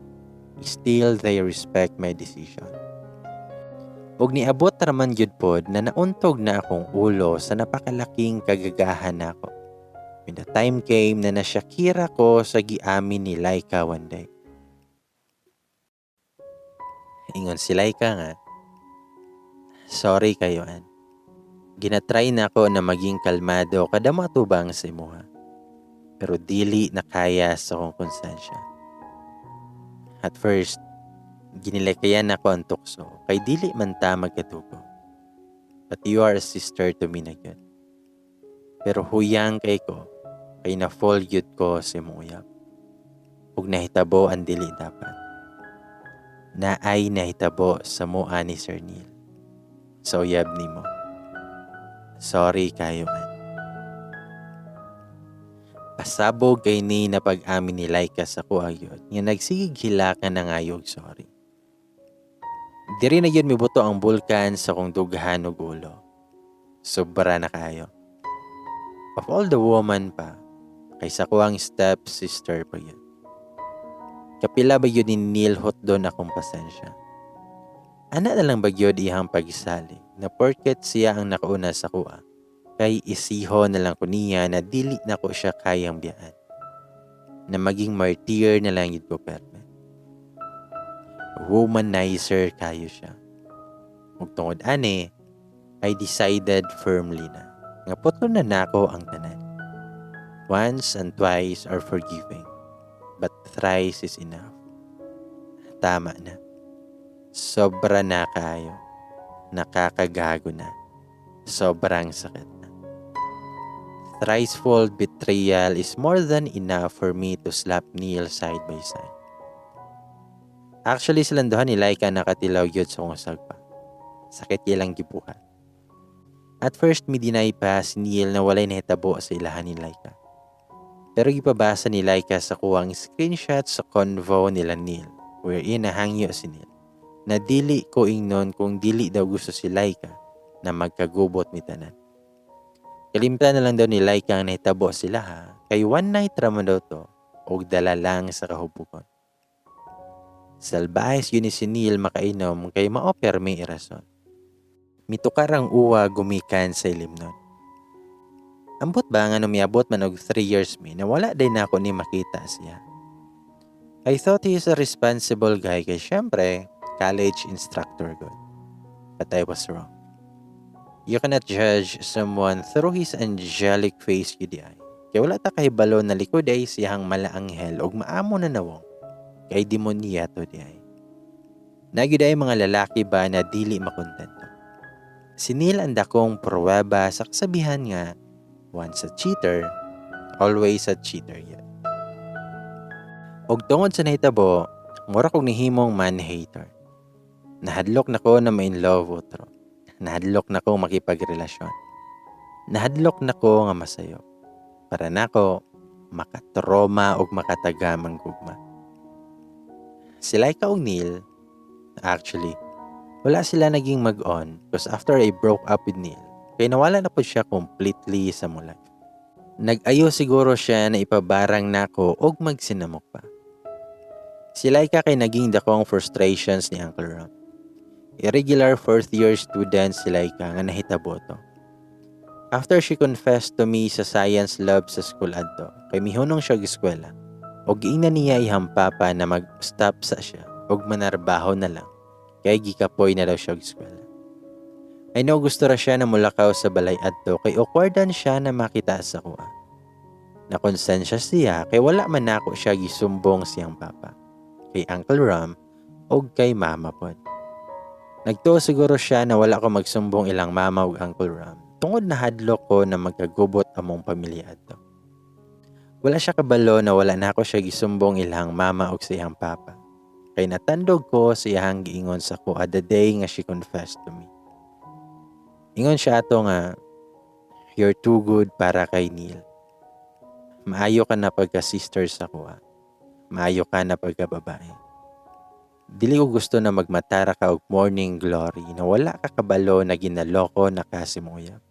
still they respect my decision. Ug niabot raman gyud pod na nauntog na akong ulo sa napakalaking kagagahan nako. When the time came na nasyakira ko sa giamin ni Laika one day. Ingon si Laika nga, "Sorry kayo, An. Ginatry na ako na maging kalmado kada matubang sa imuha. Pero dili na kaya sa akong konsensya. At first, ginilakayan ako ang tukso kay dili man ta magkatugo. But you are a sister to me na gyud. Pero huyang kay ko kay na-fall gyud ko sa imong uyab. Ug nahitabo ang dili dapat. Naay nahitabo sa mua ni Sir Neil. Sa uyab nimo. Sorry kayo, An." Pasabog kay ni na pag-amin ni Laika sa kuha gyud nga nagsigig hilaka na ngayog sorry. Diri na yun mibuto ang bulkan sa kong dughan og ulo. Sobra na kayo. Of all the woman pa, kay sa kuwang step sister pa yun. Kapila ba yun ni Neil doon akong pasensya? Ana na lang ba gyud iyang pagsali na porket siya ang nakauna sa kuha, kay isiho na lang ko niya na dili na ko siya kayang biyaan. Na maging martyr na lang yun ko perme. Womanizer kayo siya. Ug tungod ani, I decided firmly na nga putlo na nako ang tanan. Once and twice are forgiving, but thrice is enough. Tama na. Sobra na kayo. Nakakagago na. Sobrang sakit na. Thricefold betrayal is more than enough for me to slap Neil side by side. Actually, silang duha ni Laika nakatilaw gyud sa akong sagpa. Sakit ilang gibuhat. At first, mi-deny pa si Neil na walay nahitabo sa ilahan ni Laika. Pero gipabasa ni Laika sa kuwang screenshot sa convo nila Neil, wherein nahangyo si Neil na dili ko ingnon kung dili daw gusto si Laika na magkagubot mi tanan. Kalimtan na lang daw ni Laika ang nahitabo sila ha, kay one night ra man daw to, og dala lang sa kahubugon. Salbahis yun ni si Neil makainom kay mao permi irason. Mitukar ang uwa gumikan sa ilimnon. Ambot ba nga miabot man og 3 years mi na wala day nako ni makita siya. I thought he is a responsible guy kay syempre college instructor gud. But I was wrong. You cannot judge someone through his angelic face gyud ay. Kay wala ta kahibalo na likod ay siyang malaanghel og maamo na nawong kay demonya to di ay. Nagyud ay mga lalaki ba na dili makontento. Si Neil ang dakong pruweba sa kasabihan nga once a cheater, always a cheater yun. Og tungod sa nahitabo, mura kog nihimong man-hater. Nahadlok na ko na ma-in love otro. Nahadlok na ko makipagrelasyon. Nahadlok na ko nga masayo. Para nako makatroma og makatagam ang gugma. Si Laika og Neil, actually, wala sila naging mag-on because after I broke up with Neil, kay nawala na po siya completely sa mo life. Nag-ayo siguro siya na ipabarang nako og magsinamok pa. Si Laika kay naging dakong frustrations ni Uncle Ram. Irregular fourth year student si Laika nga nahitabo to. After she confessed to me sa science lab sa school adto, kay mihunong siya og eskwela. Og giingnan niya iyang papa na mag-stop sa siya og manarbaho na lang kay gikapoy na daw siya og eskwela. I know gusto ra siya na mulakaw sa balay adto kay awkwardan siya na makita sa kuha. Nakonsensya siya kay wala man nako siya gisumbong siyang papa, kay Uncle Ram og kay mama pod. Nagtuo siguro siya na wala ko magsumbong ilang mama ug Uncle Ram tungod na hadlok ko na magkagubot among pamilya adto. Wala siya kabalo na wala na ako siya gisumbong ilang mama ug sa iyang papa. Kay natandog ko sa iyang giingon sa ko the day nga she confessed to me. Ingon siya ato nga, "You're too good para kay Neil. Maayo ka na pagka sister sa kuha. Maayo ka na pagka babae. Dili ko gusto na magmatara ka og morning glory na wala ka kabalo na ginaloko na ka sa imong uyab."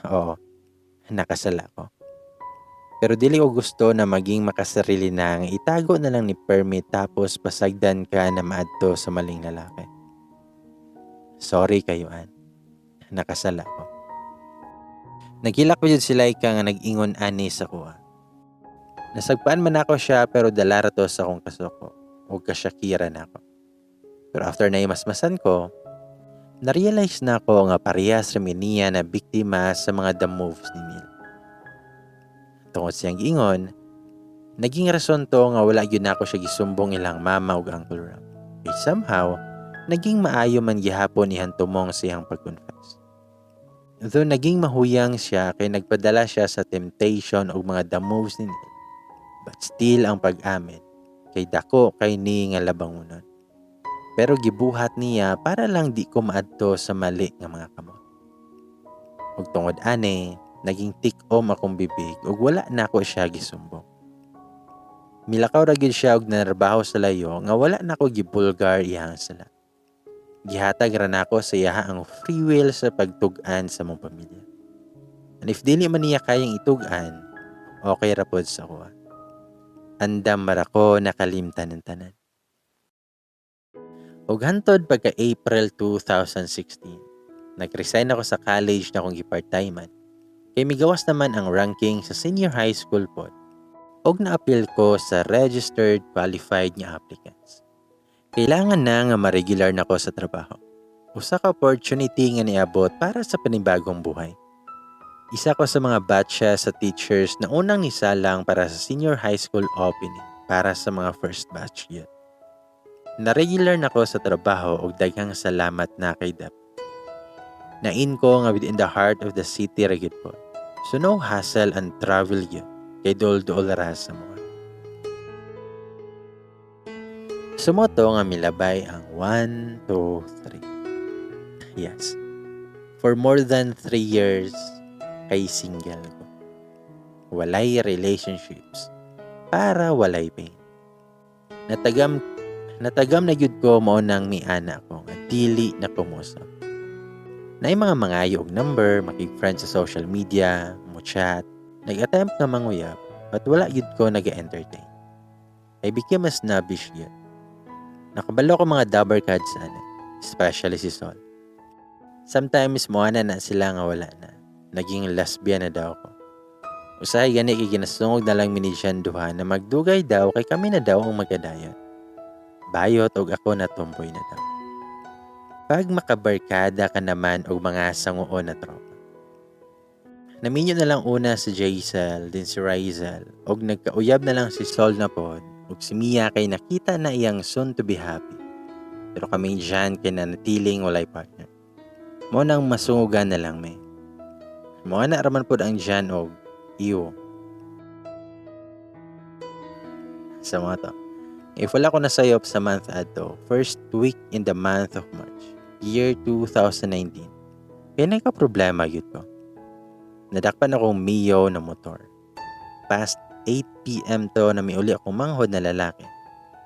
Oo, nakasala ko. Pero dili ko gusto na maging makasarili na nga itago na lang ni permit tapos pasagdan ka na maadto sa maling lalaki. Sorry kayo, Ann. Nakasala ko. Naghilak ko jud si Laika nga nag-ingon ani sa kuha. Nasagpaan man ako siya pero dala ra to sa akong kasuko o kasyakira na ako. Pero after na imasmasan ko, na-realize na ako nga parehas ra mi niya na biktima sa mga the moves ni Neil. Tungod siyang giingon, naging rason to nga wala gyud nako siya gisumbong ilang mama ug Uncle Ram. Kay somehow, naging maayo man gihapon iyang tumong sa iyang pag-confess. Though naging mahuyang siya kay nagpadala siya sa temptation ug mga the moves ni Neil. But still ang pag-amin kay dako kay ni nga labangunon. Pero gibuhat niya para lang di ko maadto sa mali nga mga kamot. Ug tungod ani, naging tik-om akong bibig ug wala nako siya gisumbong. Milakaw ra gyud siya og nanarbaho sa layo nga wala nako gibulgar iyang sala. Gihatag ra nako sa iyaha ang free will sa pagtug-an sa mong pamilya. And if dili man niya kayang itug-an, okay ra pod sa kuha. Andam mara ko nakalimtan ng tanan. Ug hantod pagka April 2016, nag-resign ako sa college na akong gi-part-timean. Kay migawas naman ang ranking sa senior high school pod. Og na-appeal ko sa registered qualified nga applicants. Kailangan na nga ma-regular na ko sa trabaho. Usa ka opportunity nga niabot para sa panibagong buhay. Isa ko sa mga batches sa teachers na unang nisalang para sa senior high school opening para sa mga first batch yun. Na-regular na ko sa trabaho og daghang salamat na kay Dep. Nain ko nga within the heart of the city ra gyud po. So no hassle and travel gyud kay duol-duol ra sa mga. Sumoto nga milabay ang 1, 2, 3. Yes. For more than 3 years, kay single ko. Walay relationships. Para walay pain. Natagam na gyud ko mao nang miana ko nga dili na kumusap. Naay mga mangayo og number, makig-friend sa social media, mo chat, nag-attempt nga manguyab, but wala gyud ko nag-entertain. I became a snobbish gyud. Nakabalo ko mga dabarkads ana, especially si Sol. Sometimes moana na sila nga wala na. Naging lesbian na daw ako. Usahay gani kay ginasungog na lang mi ni Jan duha na magdugay daw kay kami na daw ang magkadayon. Bayot og ako na tomboy na daw. Pag makabarkada ka naman og mga sanguon na tropa. Naminyo na lang una si Jaisel, din si Rizel, og nagkauyab na lang si Sol na pod, og si Mia kay nakita na iyang soon to be happy. Pero kami dyan kay nanatiling walay partner. Mo nang masungugan na lang me. Mo na raman pod ang dyan og iyo. Sa mga to. If wala ko nasayop sa month adto, first week in the month of March, year 2019, kaya nagka-problema yun ko. Nadakpan akong Mio na motor. Past 8 p.m. to na miuli akong manghod na lalaki.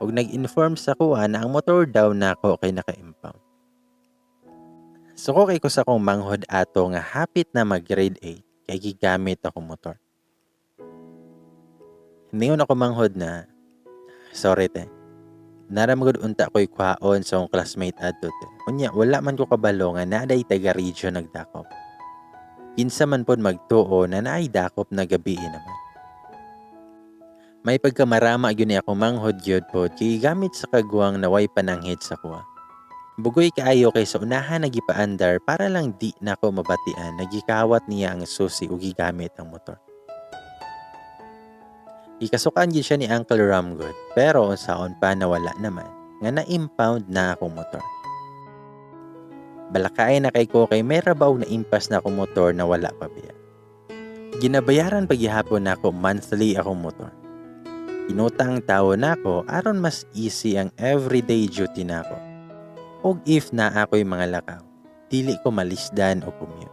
Og nag-inform sa kuha na ang motor daw nako kay naka-impound. Suko kay ko sa akong manghod ato nga hapit na mag-grade 8 kay gigamit akong motor. Ningon ako manghod na, sorry te. Naramagod unta ko'y kwaon sa akong classmate adto te. Unya, wala man ko kabalo nga naaday taga region nagdakop. Kinsa man pod magtuo na naay dakop na gabi naman. May pagkamarama gyud ni akong manghod gyud pod kay gamit sa kagwang naway pananghid sa kuha. Bugoy kaayo kay sa unahan nagipaandar para lang di nako mabatian nagikawat niya ang susi ug gigamit ang motor. Gikasukan gyud siya ni Uncle Ramgod pero unsaon pa nawala naman nga na-impound na akong motor. Balakaay na kay ko kay may rabaw na impas na akong motor na wala pa biya. Ginabayaran paghihapon nako monthly akong motor. Inutang tawo nako aron mas easy ang everyday duty nako. Og if na ako'y mga lakaw, dili ko malisdan o commute.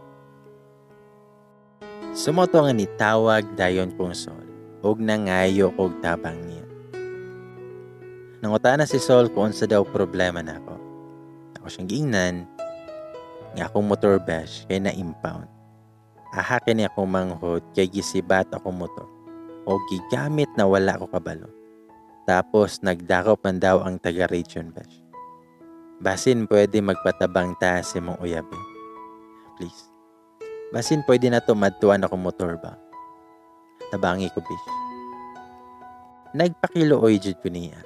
Sumoto nga nitawag dayon kong Sol og nangayo kog tabang niya. Nangutana si Sol kung unsa daw problema nako. Ako siyang giingnan nga akong motor besh kay na-impound. Aha kini akong manghod kay gisibat akong motor o gigamit na wala ko kabalo. Tapos nagdakop man daw ang taga-region besh. Basin pwede magpatabang ta sa imong uyab eh. Please. Basin pwede na to madtuan akong motor ba? Tabangi ko bish. Nagpakiluoy jud ko niya.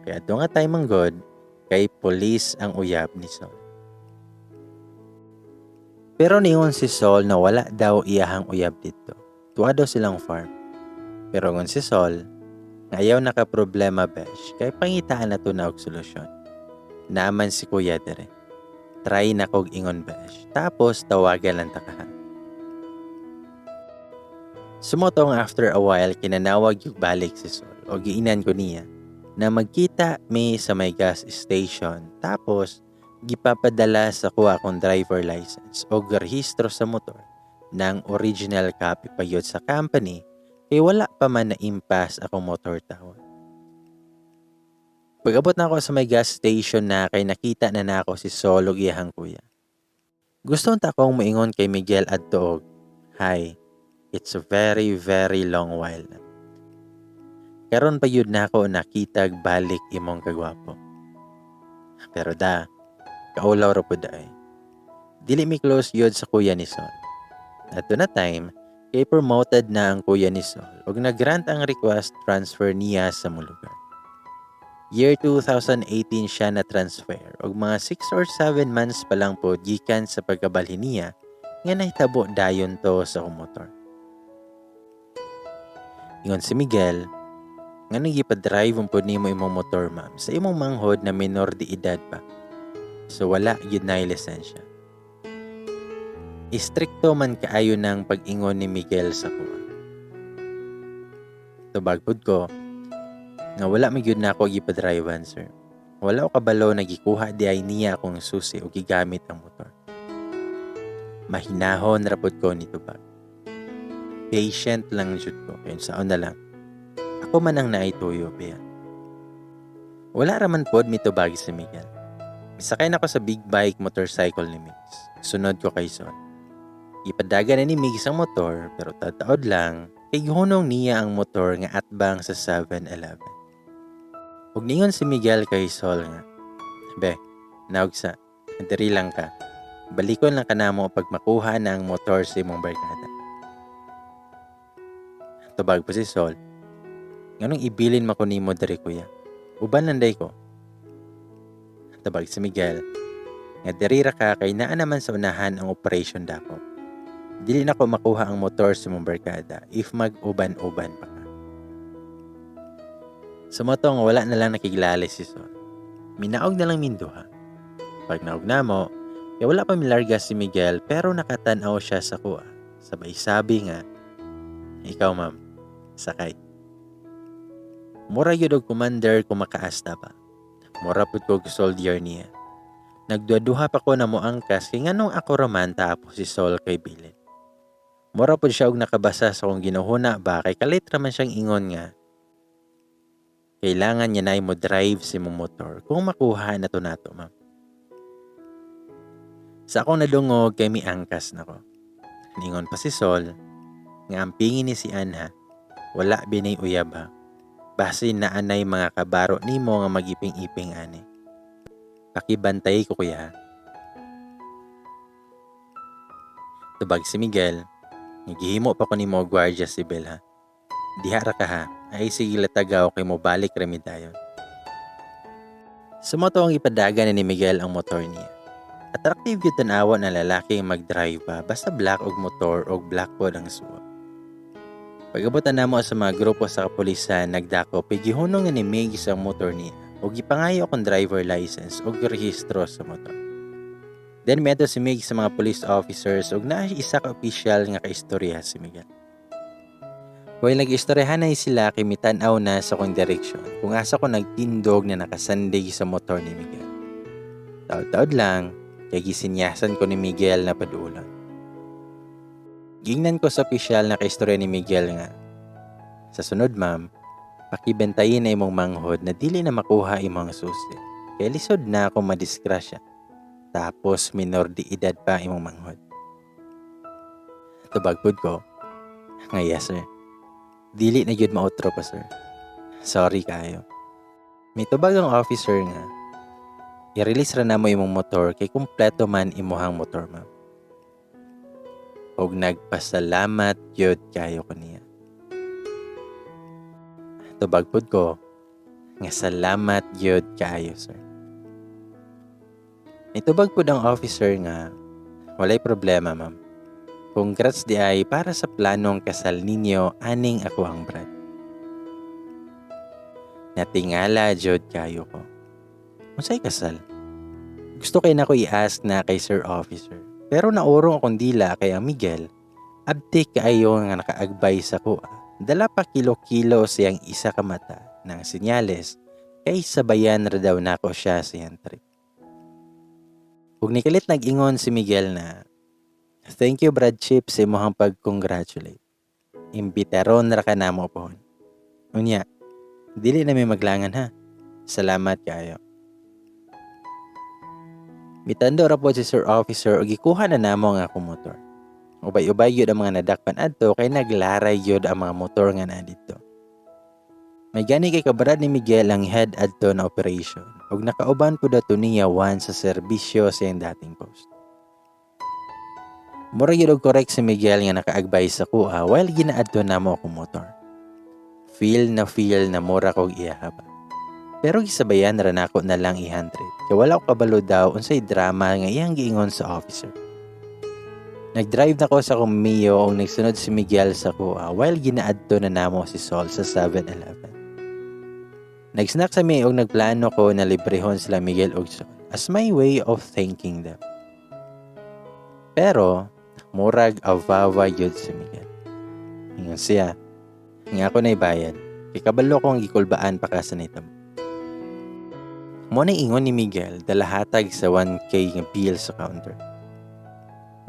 Kaya adto nga time ang god kay police ang uyab ni Sol. Pero ningon si Sol na wala daw iyahang uyab dito. Tuwa daw silang farm. Pero ngon si Sol, ngayaw naka problema besh, kay pangitaan na to na og solusyon. Naaman si Kuya dere. Try na kog ingon besh, tapos tawagan lang ta kaha. Sumotong after a while kinanawag yung balik si Sol o giinan ko niya na magkita mi sa may gas station tapos gipapadala sa kuha akong driver license o rehistro sa motor ng original copy pa yun sa company kay wala pa man na impas akong motor tawon. Pag-abot na ako sa may gas station na kay nakita na nako si Sol ug iyahang kuya. Gusto unta akong moingon kay Miguel adto og, hi, it's a very very long while na. Karon pa yun na ako nakitag balik imong kagwapo. Pero da, kaulaw ra pud ay. Dili mi close yun sa kuya ni Sol. Adto na time, kay promoted na ang kuya ni Sol ug nag-grant ang request transfer niya sa mong lugar. Year 2018 siya na transfer ug mga 6 or 7 months pa lang po gikan sa pagkabalhin niya nga nahitabo dayon to sa akong motor. Ingon si Miguel, nga gipa-drive ang pod nimo imong motor ma'am sa imong manghod na minor de edad pa. So wala gyud na lisensya. Istrikto man kaayo ng pag-ingon ni Miguel sa kuha. Tubag pud ko nga wala man gyud nako gipadrivean, sir. Wala ko kabalo na gikuha di ay niya akong susi o gigamit ang motor. Mahinahon ra pud ko nitubag. Patient lang jud ko kay unsaon na lang. Ako man ang naay tuyo biya. Wala ra man pod mitubag si Miguel. Misakay na ko sa big bike motorcycle ni Migs. Sunod ko kay Sol. Ipadagan na ni Migs ang motor pero tataod lang kay gihunong niya ang motor nga atbang sa 7-Eleven. Ug ningon si Miguel kay Sol nga, "Be, naog sa, diri lang ka. Balikon lang ka namo pag makuha na ang motor sa imong barkada." Tubag po si Sol, "Nganong ibilin man ko nimo diri, kuya? Uban lang day ko." Tubag si Miguel, nga diri ra ka kay naa naman sa unahan ang operation dako. Dili na ko makuha ang motor sa imong barkada if mag-uban-uban pa ka. Sumoto nga wala na lang nakiglali si Sol. Minaog na lang minduha. Pag naog na mo, kaya wala pa milarga si Miguel pero nakatanaw siya sa kuha. Sabay sabi nga, "Ikaw ma'am, sakay." Mura yun og commander kung makaasta ba. Mura pud ko soldier niya. Nagduha-duha pa ko na moangkas kay nganong ako raman tapos si Sol kay bilin. Mura pud siya og nakabasa sa akong ginuhuna ba kay kalit raman siyang ingon nga kailangan niya na mo drive si mong motor kung makuha na to nato, ma'am. Sa akong nadungog kay miangkas nako. Ningon pa si Sol nga ampingin ni si Anha, wala binay uyab ha. Basin na anay mga kabaro nimo nga magiping-iping ani. Pakibantay ko kuya. Tubag si Miguel, gihimo pa ko nimo Guardia Civil ha. Diha ra ka ha, ay sige latagaw kay mo balik rami dayon. Sumoto ang ipadagan ni Miguel ang motor niya. Attractive gyud tan-awa na lalaki ang mag-drive ba, basta black og motor og black pod ang suot. Pag-abutan namo sa mga grupo sa kapulisan nagdako, pigihunong na ni Migs ang motor niya ug gipangayo akong driver license ug rehistro sa motor. Then miadto si Migs sa mga police officers ug naa isa ka opisyal nga kaistorya si Miguel. While nag-istoryahan na sila kay mitan-aw na sa akong direksyon kung asa ko nagtindog na nakasandig sa motor ni Miguel. Taod-taod lang kay gisinyasan ko ni Miguel na padulon. Gingnan ko sa opisyal na kaistorya ni Miguel nga, "Sa sunod ma'am, pakibentayin na imong manghod na dili na makuha imong susi. Kay lisod na akong madisgrasya. Tapos minor di edad pa imong manghod." Tubag pud ko, nga yes sir. Dili na gyud mautro pa sir. Sorry kayo. Mitubag ang officer nga, "I-release ra namo imong motor kay kumpleto man imuhang motor ma'am." Og nagpasalamat gyud kayo ko niya. Tubag pud ko nga salamat gyud kaayo sir. Nitubag pud ang officer nga walay problema ma'am. Congrats di ay para sa planong kasal ninyo aning ako ang brad. Natingala jud kayo ko. Unsay kasal? Gusto kay nako i-ask na kay sir officer. Pero naurong akong dila kay ang Miguel, abtik kaayo nga nakaagbay sa kuha. Dala pa kilo-kilo siyang isa ka mata ng senyales kay sabayan ra daw nako siya sa iyang trip. Ug nikalit nag-ingon si Miguel na, "Thank you Brad Chip sa imong pag-congratulate. Imbitaron ra ka namo pohon. Unya, dili na mi maglangan ha. Salamat kaayo." Mitando ra po si Sir Officer ug gikuha na namo ang akong motor. Ubay-ubay gyud ang mga nadakpan adto kay naglaray gyud ang mga motor nga naa didto. May gani kay kabrad ni Miguel ang head adto na operation ug nakauban pud ato niya one sa serbisyo sa iyang dating post. Mura gyud og correct si Miguel nga nakaagbay sa kuha while ginaadto namo akong motor. Feel na feel na mura kog iyaha ba. Pero gisabayan ra nako na lang i-100 kay wala ko kabalo daw unsay drama nga iyang giingon sa officer. Nag-drive na ko sa akong Mio ug nagsunod si Miguel sa kuha while ginaadto na namo si Sol sa 7-Eleven. Nag-snack sa mi og nagplano ko na librehon sila Miguel og Sol as my way of thanking them. Pero Murag awawa yun si Miguel. Ingon siya, nga ako na'y bayad, kay kabalo ko ang gikulbaan pa ka sa nitabo. Mo na ingon ni Miguel dalahatag sa 1K nga bill sa counter.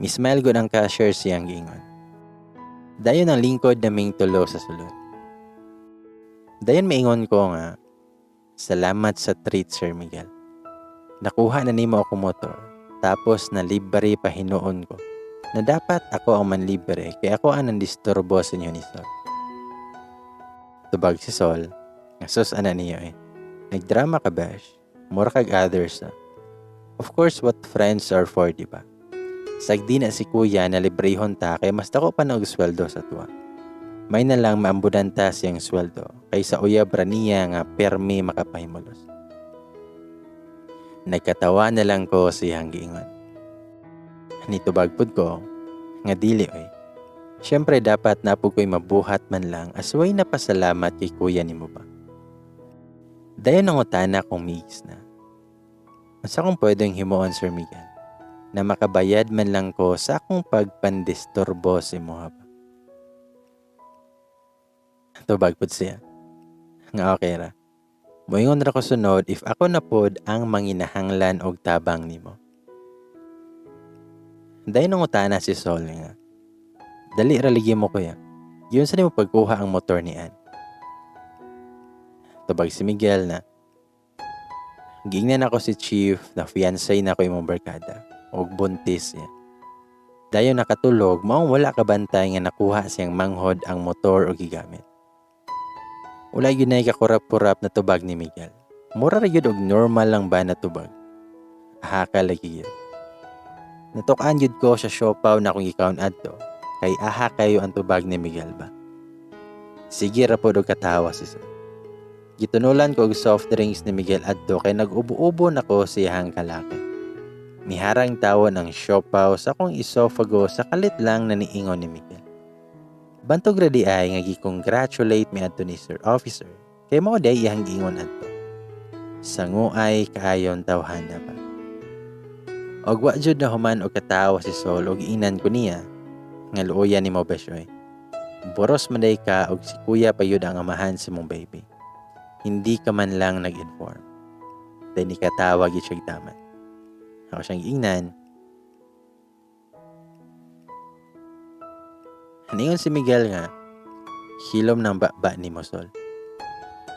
Mismile gud ang cashier siyang giingon. Dayon ang lingkod naming tulo sa sulod. Dayon maingon ko nga, salamat sa treat, Sir Miguel. Nakuha na nimo ako motor, tapos nalibre pa hinuon ko na dapat ako ang manlibre kay ako ang nandisturbo sa inyo ni Sol. Tubag si Sol, nga sus ana niyo eh. Nagdrama ka besh, mura kag others na. Of course, what friends are for, di ba? Sagdi na si kuya na librehon ta kay mas dako pa na og sweldo sa tuwa. May na lang maambudan ta siyang sweldo kaysa uyab ra niya nga permi makapahimulos. Nagkatawa na lang ko siyang giingon. Nitubag pud ko nga dili oy. Siyempre dapat na po ko'y mabuhat man lang asway na pasalamat kay kuya nimo ba. Dayon ang utana kong miis na. Unsa kong pwedeng himuon, Sir Miguel, na makabayad man lang ko sa akong pagpandisturbo sa imuha ba? Tubag pud siya nga okay ra. Moingon ra ko sunod if ako na pod ang manginahanglan og tabang nimo. Dayon ang utana si Sol nga, dali ra lagi mo kuya. Yun sa nimo pagkuha ang motor ni Ann. Tubag si Miguel na, giingnan ako si Chief na fiancé na ko imong barkada og buntis siya. Dayon nakatulog, maong wala kabantay nga nakuha siyang manghod ang motor og gigamit. Wala yun ay kakurap-kurap na tubag ni Miguel. Mura ra yun og normal lang ba na tubag. Aha ka lagi yun. Natukaan yun ko sa siopaw na akong gikaon adto, kay aha kayo ang tubag ni Miguel ba. Sige ra pod og katawa si Sol. Gitunulan ko og soft drinks ni Miguel adto kay nag-ubo-ubo na ko siyang kalaki. Miharang tawon ang siopaw sa akong esophago sa kalit lang na niingon ni Miguel. Bantog ra di ay nga gi-congratulate mi adto ni Sir Officer kay mao day iyang giingon adto. Sanguay kaayon tawhana ba. Og wa jud na human og katawa si Sol og giingnan ko niya nga luoyan nimo besyoy. Boros man day ka og si kuya pa yun ang amahan sa mong baby. Hindi ka man lang nag-inform. Dahil ni katawag gid siyang taman. Ako siyang giingnan. Ningon si Miguel nga, hilom ng baba ni mo, Sol.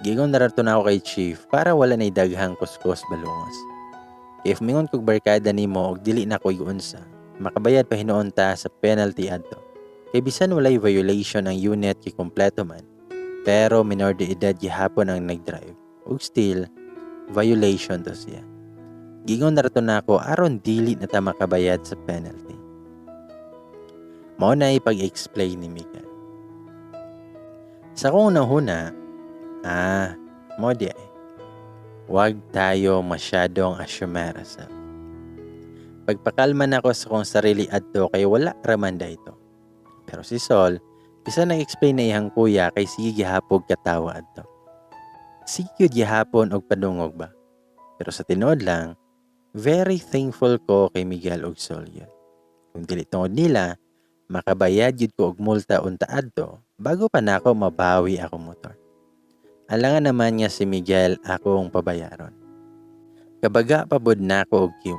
Giingon na rato na ako kay Chief para wala na'y daghang kuskos balungos. If mingon kog barkada nimo og dili na ko iunsa, makabayad pa hinuon ta sa penalty adto. Kay bisan walay violation ang unit kay kompleto man, pero minor de edad gihapon ang nagdrive. Ug still, violation to siya. Giingon na rato na ako aron dili na ta makabayad sa penalty. Mao na ipag-explain ni Miguel. Sa akong nahuna, mo di ay. Huwag tayo masyadong asyumera sa. Pagpakalma na ako sa akong sarili adto kay wala raman da ito. Pero si Sol, bisan nag-explain na iyang kuya kay sige gihapog katawa adto. Sige gyud gihapon og padungog ba. Pero sa tinuod lang, very thankful ko kay Miguel og Sol yun. Kung dili tungod nila, makabayad gyud ko og multa unta adto bago pa nako mabawi akong motor. Alangan naman nga si Miguel akong pabayaron. Kabaga pabod nako og queue.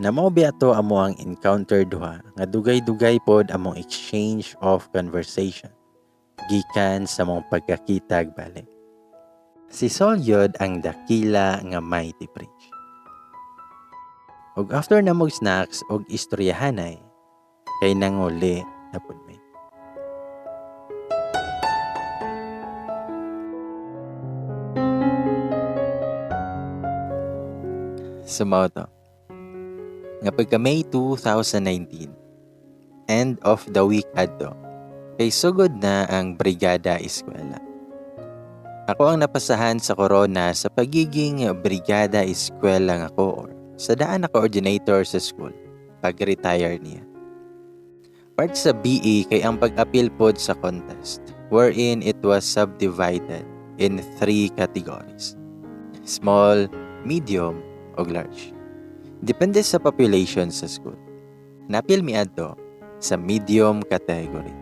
Namao biya to amo ang encounter duha nga dugay-dugay pod among exchange of conversation gikan sa mong pagkakitag balik. Si Sol yod ang dakila nga mighty bridge. Og after na mog snacks og istoryahanay kay nanguli na pud mi. Sumaw to. Nga pagka May 2019, end of the week adto, kay sugod na ang Brigada Eskwela. Ako ang napasahan sa corona sa pagiging Brigada Eskwela nga ko or sa daan na coordinator sa school pag-retire niya. Part sa BE kay ang pag-appeal pod sa contest, wherein it was subdivided in 3 categories: small, medium, o large. Depende sa population sa school. Napil mi adto Sa medium category.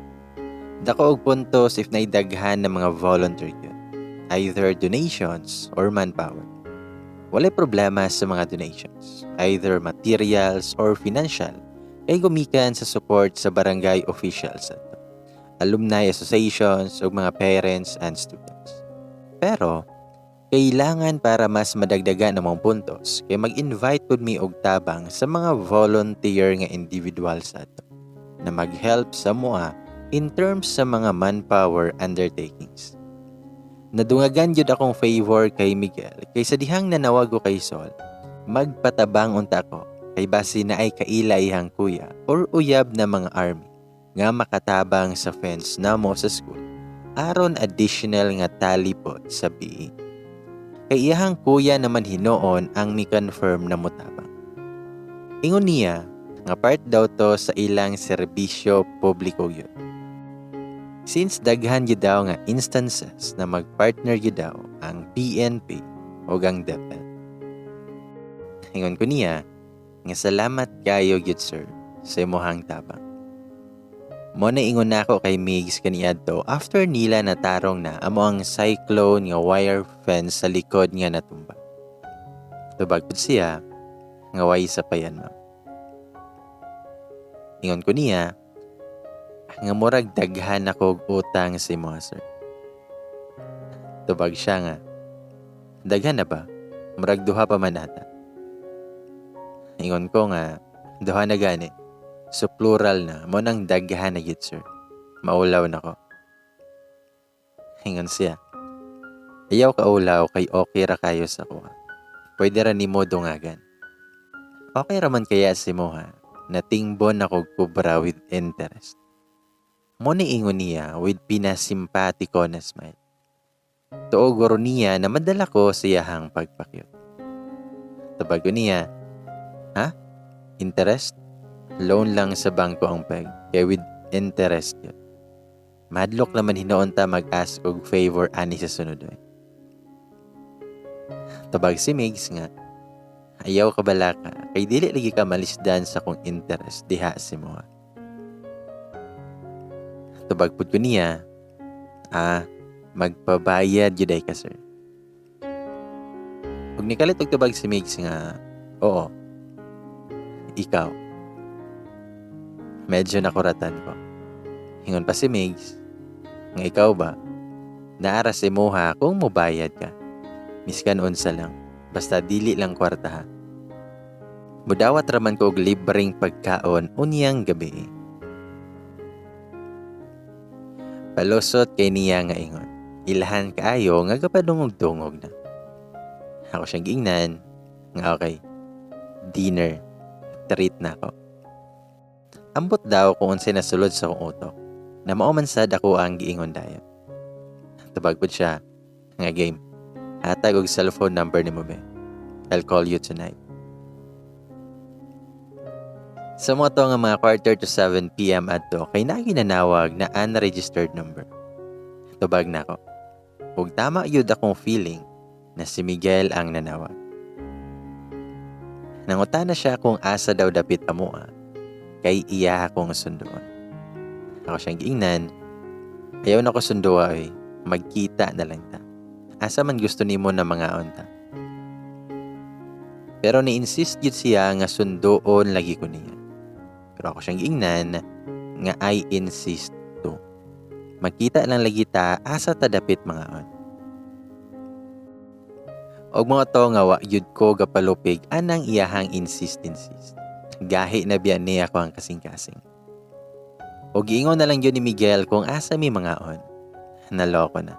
Dako og puntos if naidaghan ng mga volunteer yun, either donations or manpower. Walay problema sa mga donations, either materials or financial, kay gumikan sa support sa barangay officials adto, alumni associations ug mga parents and students. Pero kailangan para mas madagdagan ang mga puntos kay mag-invite pud mi og tabang sa mga volunteer nga individuals adto na mag-help sa amoa in terms sa mga manpower undertakings. Nadungagan gyud akong favor kay Miguel kay sa dihang nanawag ko kay Sol, magpatabang unta ko kay basi naay kaila iyang kuya or uyab na mga army nga makatabang sa fence namo sa school aron additional nga tally pod sa BE. Kay iyahang kuya naman hinuon ang mi-confirm na motabang. Ingon niya nga part daw to sa ilang serbisyo publiko gyud. Since daghan gyud daw nga instances na magpartner gyud daw ang PNP o ang DepEd. Ingon ko niya nga salamat kayo gyud, sir, sa imuhang tabang. Mo na ingon nako kay Migs kaniadto after nila natarong na amo ang cyclone nga wire fence sa likod nga natumba. Tubag pud siya nga way sa payan, ma'am. Ingon ko niya nga murag daghan ako og utang sa imo, sir. Tubag siya nga daghan na ba? Murag duha pa man ata. Ingon ko nga duha na gani. So plural na mo nang daghan na gyud, sir. Maulaw na ko. Ingon siya, "Ayaw ka ulaw kay okay ra kayo sa kuha. Pwede ra nimo dungagan." Okay ra man kaya si mo ha, natingbon ako kubra with interest. Mo ni ingon niya with pinasimpatiko na smile. Tuo guro niya na madala ko sa iyahang pagpakyut. Tubag ko niya, "Ha? Interest? Loan lang sa bangko ang peg, kaya with interest yun. Madlok naman hinuon ta mag-ask og favor ani sa sunod eh." Tubag si Migs nga, "Ayaw ka balaka, kay dili lagi ka malisdan sa kong interest diha si mo." Tubag pud ko niya, "Ah, magpabayad gyud ay ka, sir." Ug nikalit og tubag si Migs nga, "Oo, ikaw." Medyo nakuratan ko. Ingon pa si Migs, nga ikaw ba? Naara si Moha kung mobayad ka. Miskan unsa lang, basta dili lang kwarta ha. Mudawat raman ko og libreng pagkaon unyang gabi. Palusot kay niya nga ingon. Ilahan kaayo nga gapadungog-dungog na. Ako siyang giingnan nga okay. Dinner. Treat na ako. Ambot daw kung unsay nasulod sa akong utok na mao man sad ako ang giingon dayon. Tubag pud siya nga game. Hatag og cellphone number nimo be. I'll call you tonight. Sa mo to nga mga 6:45 p.m. adto kay naagi nanawag na unregistered number. Tubag na ako. Ug tama yun akong feeling na si Miguel ang nanawag. Nangutana siya kung asa daw dapit amoa kay iya akong sunduon. Ako siyang giingnan, "Ayaw na ko sundua oy, magkita na lang ta. Asa man gusto nimo na mga unta?" Pero ni-insist gyud siya nga sunduon lagi ko niya. Pero ako siyang giingnan nga I insist to. Magkita lang lagi ta asa ta dapit mga on. Og mga to nga wa gyud ko gapalupig anang iyahang insist insist. Gahi na biya niya ako ang kasing-kasing. Og giingon na lang gyud ni Miguel kung asa mi mga on. Naloko na.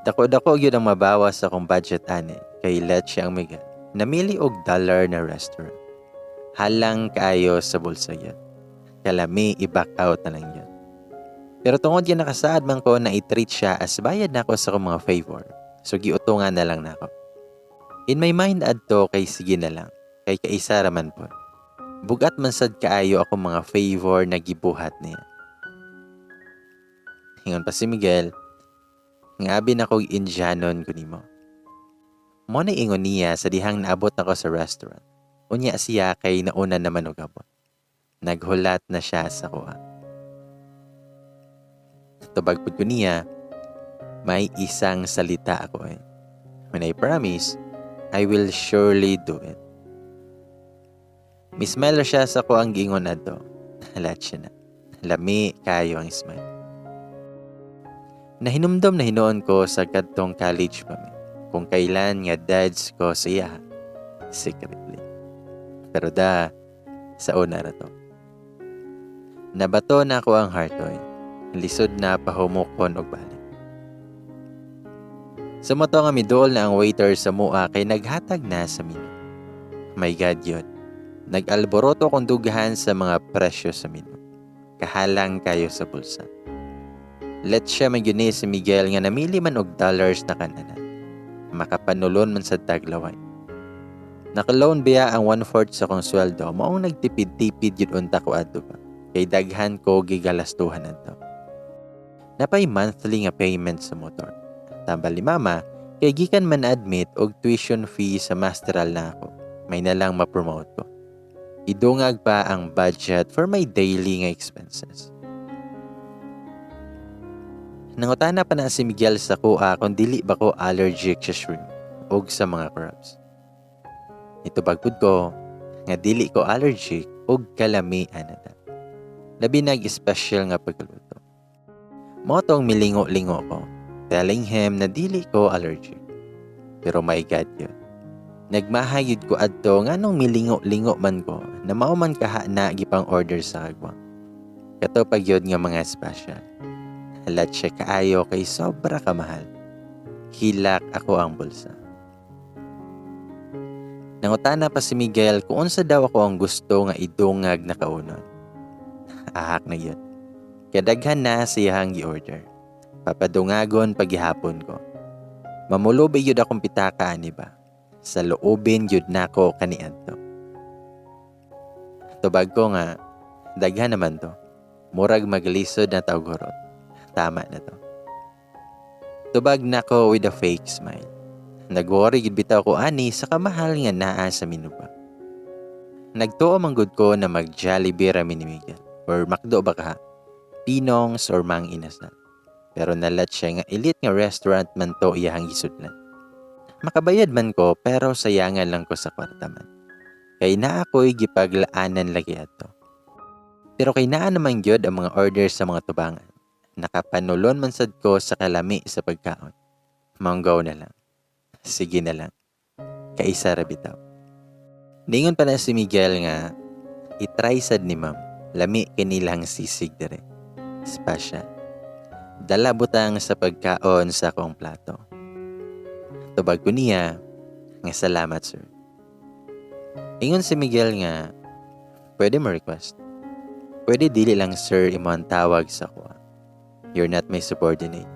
Dako-dako gyud ang mabawas sa akong budget ani kay let siya ang Miguel. Namili og dollar na restaurant. Halang kaayo sa bulsa yun. Kalami i-back out na lang yun. Pero tungod yan nakasaad man ko na i-treat siya as bayad nako sa akong mga favor. So giutungan na lang nako. In my mind adto kay sige na lang. Kay kaisa raman po. Bugat man sad kaayo ako mga favor na gibuhat niya. Ingon pa si Miguel, nga abi na kog Indianon ko nimo. Mo na ingon niya sa dihang naabot nako sa restaurant. Unya siya kay nauna naman og abot. Naghulat na siya sa kuha. Tubag pud ko niya, may isang salita ako eh. When I promise, I will surely do it. Mi-smile siya sa akoang giingon adto. Halat siya na. Lami kayo ang smile. Nahinumdom na hinuon ko sa kadtong college pa mi, kung kailan nga dads ko siya. Secretly. Pero da, sa una ra to. Nabato na ako ang heart oy. Lisod na pahumukon og balik. Sa moto nga miduol na ang waiter sa mua kay naghatag na sa menu. My God yun. Nag-alboroto kong dughan sa mga presyo sa menu. Kahalang kayo sa bulsa. Let siya man gyud ni si Miguel nga namili man og dollars na kananan. Makapanulon man sa taglaway. Naka-loan biya ang 1/4 sa kong sweldo, maong nagtipid-tipid yun unta ko adto pa. Kay daghan ko gigalastuhan adto. Napay monthly nga payment sa motor. Tambal ni mama, kay gikan man admit og tuition fee sa masteral na ako. May nalang ma-promote ko. Idungag pa ang budget for my daily nga expenses. Nangutana pa na si Miguel sa kuha kung dili ba ko allergic sa shrimp og sa mga crabs. Nitubag pud ko nga dili ko allergic og kalamian na da. Labi nag special nga pagkaluto. Mao tong milingo-lingo ko, telling him na dili ko allergic. Pero my God yun. Nagmahayod ko adto nga nung milingo-lingo man ko na mao man kaha na gipang order sa kagwang. Kato pag yun nga mga special. Halat siya kaayo kay sobra kamahal. Hilak ako ang bulsa. Nangutana pa si Miguel kung unsa daw ako ang gusto nga idungag na kaunon. Ahak na yun. Kadaghan na siyang gi-order. Papadungagon pagihapon ko. Mamulubi yun akong pitaka ani ba? Sa loobin yun nako kaniadto. Tubag ko nga, daghan naman to. Murag maglisod na tawgurot. Tama na to. Tubag nako with a fake smile. Nag-worry gid bitaw ko ani sa kamahal nga naa sa menu ba. Nagtuo man gud ko na mag Jollibee ra mi ni Miguel or McDo ba ka? Pinongs or Mang Inasal. Pero nalat siya nga elite nga restaurant man to iyahang gisudlan. Makabayad man ko pero sayangan lang ko sa kwarta man. Kay naa ko'y gipaglaanan lagi adto. Pero kay naa naman gyud ang mga order sa mga tubangan. Nakapanulon man sad ko sa kalami sa pagkaon. Manggaw na lang. Sige na lang. Kaisa ra bitaw. Ningon pa na si Miguel nga itry sad ni ma'am. Lami kinilang sisig dire. Special. Dala butang sa pagkaon sa akong plato. Tubag ko niya nga salamat sir. Ingon si Miguel nga pwede mo request. Pwede dili lang sir imo ang tawag sa kuha. You're not my subordinate.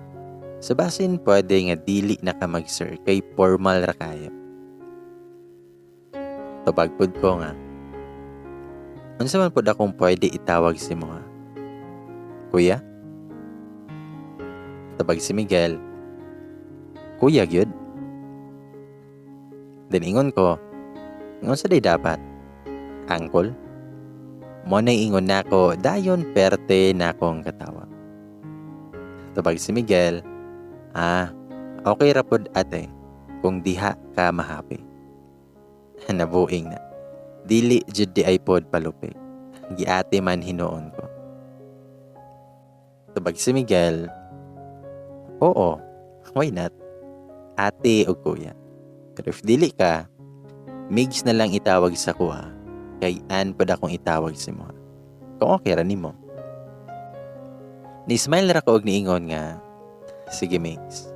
Sa basin pwede nga dili na ka mag-sir kay formal ra kayo. Tubag pud ko nga unsa man pud akong pwede itawag si mo ha? Kuya? Tubag si Miguel, Kuya gyud? Then ingon ko, ingon sa day dapat? Uncle? Mo na ingon nako dayon perte na akong katawa. Tubag si Miguel, ah, okay ra pod ate kung diha ka mahappy. Nabuing na. Dili jud di ay pod palupig. Giate man hinuon ko. Tubag si Miguel, oo, why not? Ate o kuya. Pero if dili ka, Migs na lang itawag sa kuha. Kay Ann pod akong itawag si mo. Kung okay ra nimo. Ni-smile ra ko og niingon nga, sige Migs.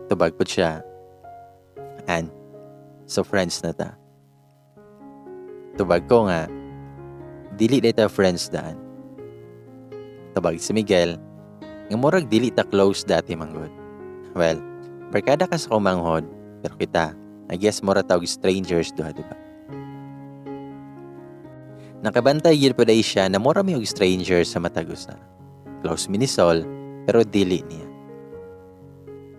Tubag pod siya, Ann, so friends na ta. Tubag ko nga, dili day ta friends daan. Tubag si Miguel, nga murag dili ta close dati manggod. Well, barkada ka sa kumanghod, pero kita, I guess mura tawag strangers duha, diba? Nakabantay yun po dahil siya na mura mi og strangers sa matag usa. Close mi ni Sol, pero dili niya.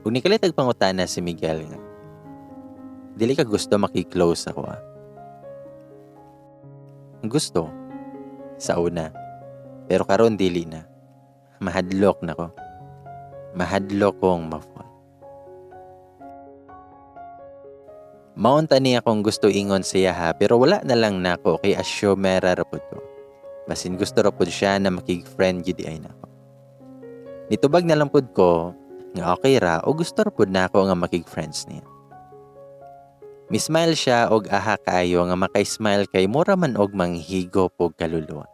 Ug nikalit ang pangutana si Miguel nga, dili ka gusto maki-close ako ah. Gusto, sa una, pero karon dili na. Mahadlok na ko. Mahadlok kong ma-fall. Maunta niya akong gusto ingon siya ha, pero wala na lang nako kay assumera ra pud ko. Basin gusto ra pud siya na makig-friend gyud ay nako. Nitubag na lang pud ko nga okay ra o gusto ra pud nako nga makig-friends niya. Mismile siya og aha kaayo nga maka-smile kay mura man og manghigop og kaluluwa.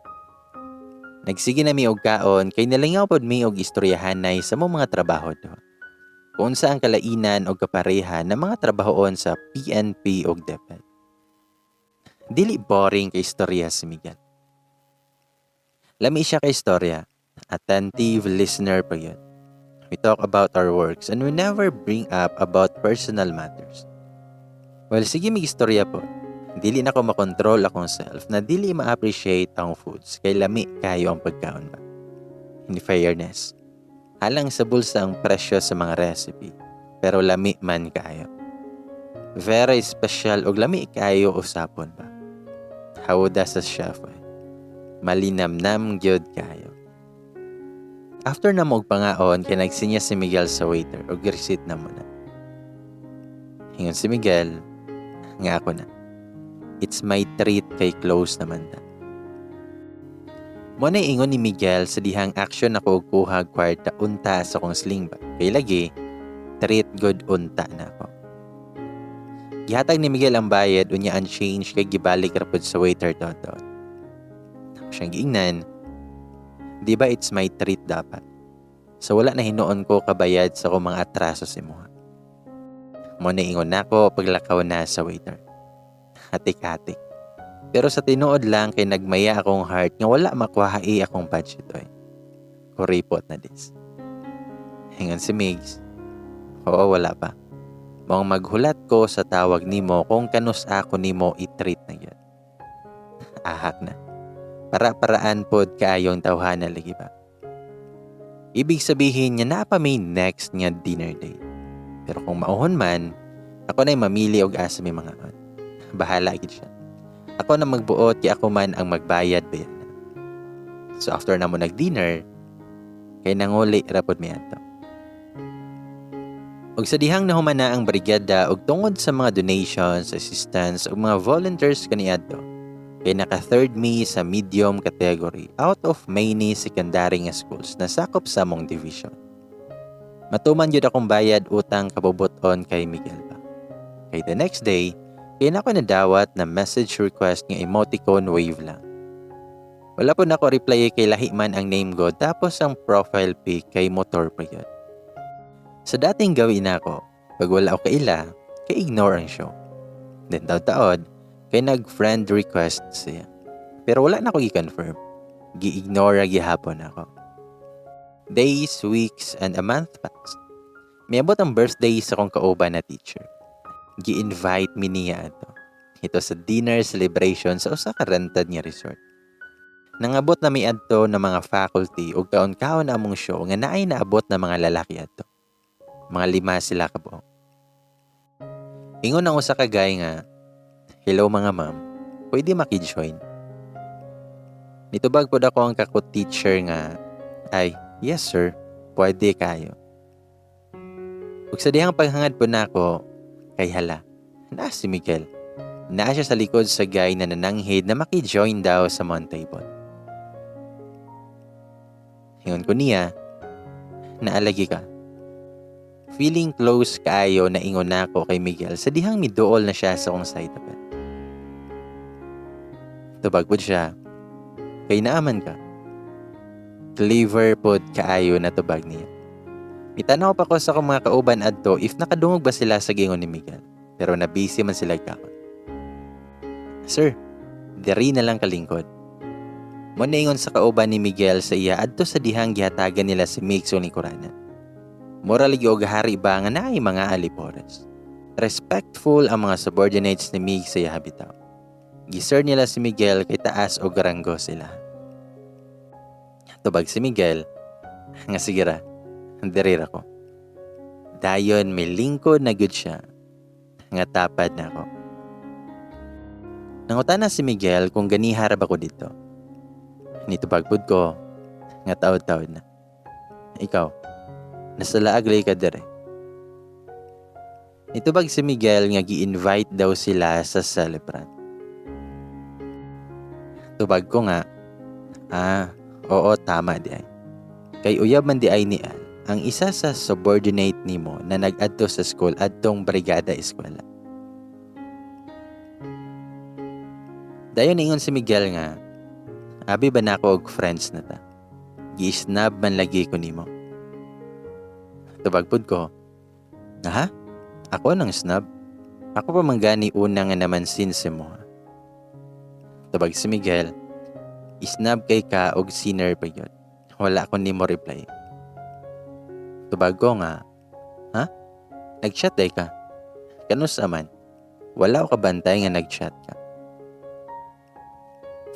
Nagsige na mi og kaon kay nalingaw pod mi og istoryahanay sa mong mga trabaho do. Kung unsa ang kalainan og kapareha ng mga trabahoon sa PNP og DepEd. Dili boring kay istorya si Miguel. Lami siya kay istorya. Attentive listener pa yun. We talk about our works and we never bring up about personal matters. Well, sige mig istorya po. Dili na ko makontrol akong self na dili ma-appreciate ang foods kay lami kayo ang pagkaon ba. In fairness, halang sa bulsa ang presyo sa mga recipe, pero lami man kaayo. Very special og lami kaayo usapon ba. Hawda sa chef ay. Malinamnam gyud kaayo. After na mo og pangaon kay nagsinya si Miguel sa waiter og receipt na mo na. Ingon si Miguel, nga ako na. It's my treat kay close naman ta. Mo na ingon ni Miguel sa dihang action ako og kuha kwarta unta sa akong sling bag. Kay lagi, treat good unta na ako. Gihatag ni Miguel ang bayad unya ang change kay gibalik ra pud sa waiter toto. Siyang giingnan, di ba it's my treat dapat? So wala na hinuon ko kabayad sa akong mga atraso sa imuha. Mo na ingon nako paglakaw na sa waiter. Hatik-hatik. Pero sa tinuod lang kay nagmaya akong heart nga wala makuha akong budget oy. Kuripot na dis. Hingan si Migs. Oo, wala pa. Maong maghulat ko sa tawag nimo kung kanus ako nimo i-treat na yun. Ahak na. Para-paraan pod kaayong tawhana lagi ba. Ibig sabihin nga naa pa may next nga dinner date. Pero kung mauhon man, ako na'y mamili og asa may mga on. Bahala gid siya. Ako na magbuot kay ako man ang magbayad ba yan. So after na mo nag-dinner, kay nanguli ra pod mi adto. Og sa dihang nahuman na ang brigada og tungod sa mga donations, assistance ug mga volunteers kaniadto, kay naka third me sa medium category out of many secondary nga schools na sakop sa among division. Matuman gyud akong bayad utang kabubuton kay Miguel ba. Kay the next day, kay nako nadawat na message request nga emoticon wave lang. Wala po nako reply kay lahi man ang name ko tapos ang profile pic kay motor pa yun. Sa dating gawin nako, pag wala ako kaila, kay ignore ang show. Then taod-taod, kay nag-friend request siya. Pero wala na ako gi-confirm. Gi-ignore gihapon ako. Days, weeks, and a month passed. Miabot ang birthday sa akong kauban na teacher. Gi-invite mi niya ato. Ito sa dinner celebration sa usa ka rented nga resort. Nangabot na mi adto ng mga faculty ug kaon-kaon among show nga naay naabot na mga lalaki adto. Mga 5 sila kabuok. Ingon ang usa ka guy nga, hello mga ma'am, pwede maki-join. Nitubag pod ako ang kako-teacher nga, ay, yes sir, pwede kayo. Ug sa dihang paghangad po nako, kay hala, naa si Miguel. Naa siya sa likod sa guy na nananghid na maki-join daw sa Mount Table. Ingon ko niya, naalagi ka. Feeling close kaayo na ingon nako kay Miguel sa dihang miduol na siya sa akong side bed. Tubag pod siya, kay naaman ka. Clever pod kaayo na tubag niya. Mitanaw pa ko sa akong mga kauban adto if nakadungog ba sila sa gingon ni Miguel. Pero nabisi man sila kaon. Sir, diri na lang kalingkod. Mo naingon sa kauban ni Miguel sa iya adto sa dihang gihatagan nila si Mix o ni Kurana. Mura lagi og hari ba nga naay mga alipores. Respectful ang mga subordinates ni Mig sa iya bitaw. Gisir nila si Miguel kay taas og ranggo sila. Tubag si Miguel, nga sige ra, diri ra ko. Dayon may lingkod na gud siya, nga tapad na ako. Nangutana si Miguel kung ganiha ra ba ko dito. Nitubag pud ko, nga taod-taod na. Ikaw, nasa laag lay ka dire. Nitubag si Miguel nga gi-invite daw sila sa celebrant. Tubag ko nga, "Ah, oo, tama di ay. Kay uyab man di ay ni Al, ang isa sa subordinate nimo na nag-adto sa school adtong brigada eskwela." Dayon ingon si Miguel nga, "Abi ba nako og friends na ta? Gi-snub man lagi ko nimo." Tubag pud ko, "Aha? Ako nang snub? Ako pa man gani una nga naman sinse mo." Tubag si Miguel, "Snub kay ka og sinner pa gyud. Wala ko nimo reply." Tubag ko nga, "Ha? Nag-chat day ka? Kanus aman? Wala ko kabantay nga nag-chat ka."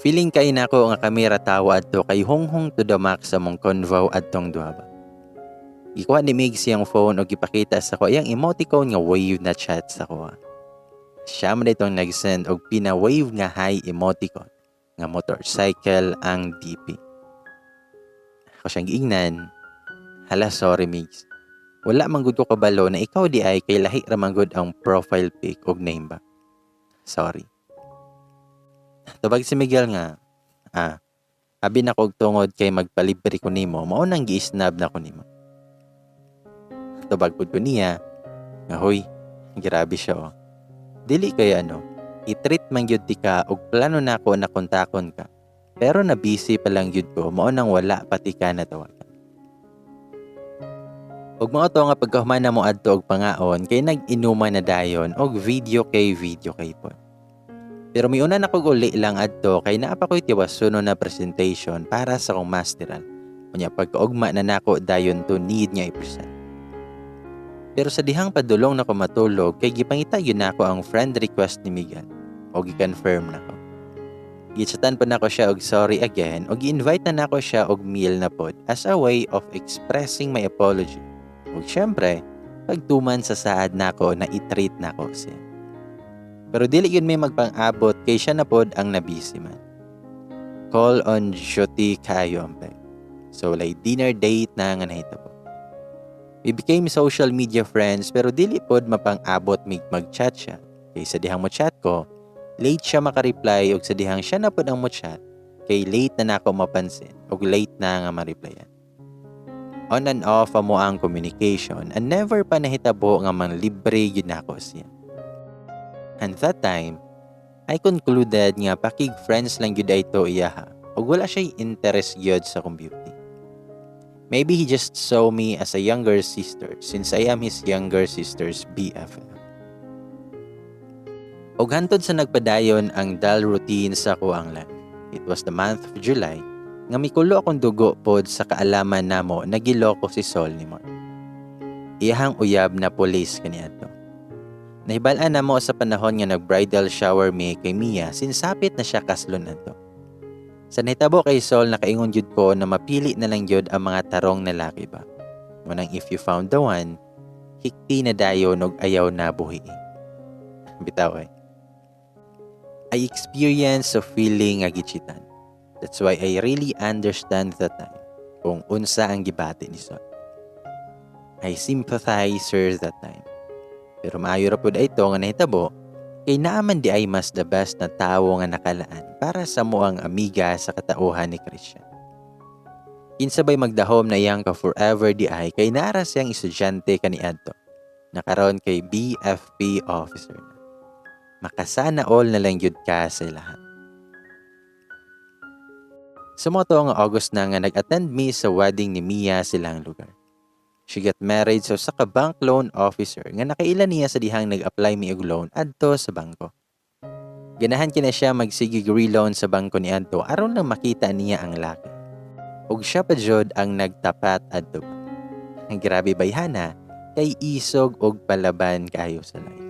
Feeling kay nako nga kami ra tawo adto kay honghong to the max sa mong convo adtong duha ba. Gikuha ni Migs siyang phone og gipakita sa ko iyang emoticon nga wave na chat sa kuha. Siya man itong nag-send og pina-wave nga hi emoticon nga motorcycle ang DP. Ako siyang giingnan, "Hala, sorry Migs. Wala man gud ko kabalo na ikaw di ay kay lahi ra man gud ang profile pic og name ba. Sorry." Tubag si Miguel nga, "Ah, abi na kog tungod kay magpalibre ko nimo, mao nang gi-snub na ko nimo." Tubag pud ko niya, nga "Hoy, grabe siya oh. Dili kay ano, i-treat man gyud ti ka og plano nako na kontakon ka. Pero na busy pa lang gyud ko, mao nang wala pati ka natawagan." Ug mao to nga pagkahuman na mo adto og pangaon kay nag-inuman na dayon og video kay pod. Pero miuna na kog uli lang adto kay naa pa ko'y tiwasuno na presentation para sa akong masteral. Unya pagkaugma na nako dayon to need nga i-present. Pero sa dihang padulong na ko matulog kay gipangita gyud nako ang friend request ni Miguel o gi-confirm nako. Gichatan pa nako siya og sorry again o gi-invite na nako siya og meal na pod as a way of expressing my apology. Ug syempre, pagtuman sa saad nako na i-treat nako siya. Pero dili yun may magpang-abot kay siya na pod ang nabisi man. Call on duty kayo ang peg. So like dinner date na nga nahitabo. We became social media friends pero dili pod mapang-abot mig mag-chat siya. Kay sa dihang mo chat ko, late siya maka-reply og sa dihang siya na pod ang mo chat, kay late na nako mapansin og late na nga ma-replyan. On and off amo ang communication and never pa nahitabo nga manglibre gyud nako siya. And that time, I concluded nga pakig friends lang gyud ay to iyaha ug wala siya interest gyud sa akong beauty. Maybe he just saw me as a younger sister since I am his younger sister's BFF. Og hantod sa nagpadayon ang dull routine sa kuang life. It was the month of July nga mikulo akong dugo pod sa kaalaman namo na giloko si Sol ni Mark. Iyahang uyab na pulis kaniadto. Nahibal-an namo sa panahon nga nag-bridal shower mi kay Mia since sapit na siya kaslon adto. Sa nahitabo kay Sol, nakaingon gyud ko na mapili na lang gyud ang mga tarong na laki ba. Munang if you found the one, hikti na dayon og ayaw na buhi. Bitaw ay. I experienced a feeling nga gichitan. That's why I really understand that time kung unsa ang gibati ni Sol. I sympathize her that time. Pero maayo ra pud ito nga nahitabo kay naaman di ay mas the best na tawo nga nakalaan para sa moang amiga sa katauhan ni Christian. Kinsa bay magdahom na iyang ka forever di ay kay naara siyang estudyante kaniadto. Nakaron kay BFP officer na. Makasana all na lang gyud ka sa lahat. Sa mo to nga August na nga nag-attend mi sa wedding ni Mia silang lugar. She got married sa usa ka bank loan officer nga nakaila niya sa dihang nag-apply mi og loan adto sa bangko. Ganahan kina siya magsigig reloan sa bangko ni adto aron lang makita niya ang laki. Ug siya pa jud ang nagtapat adto. Grabe bayhana kay isog og palaban kaayo sa life.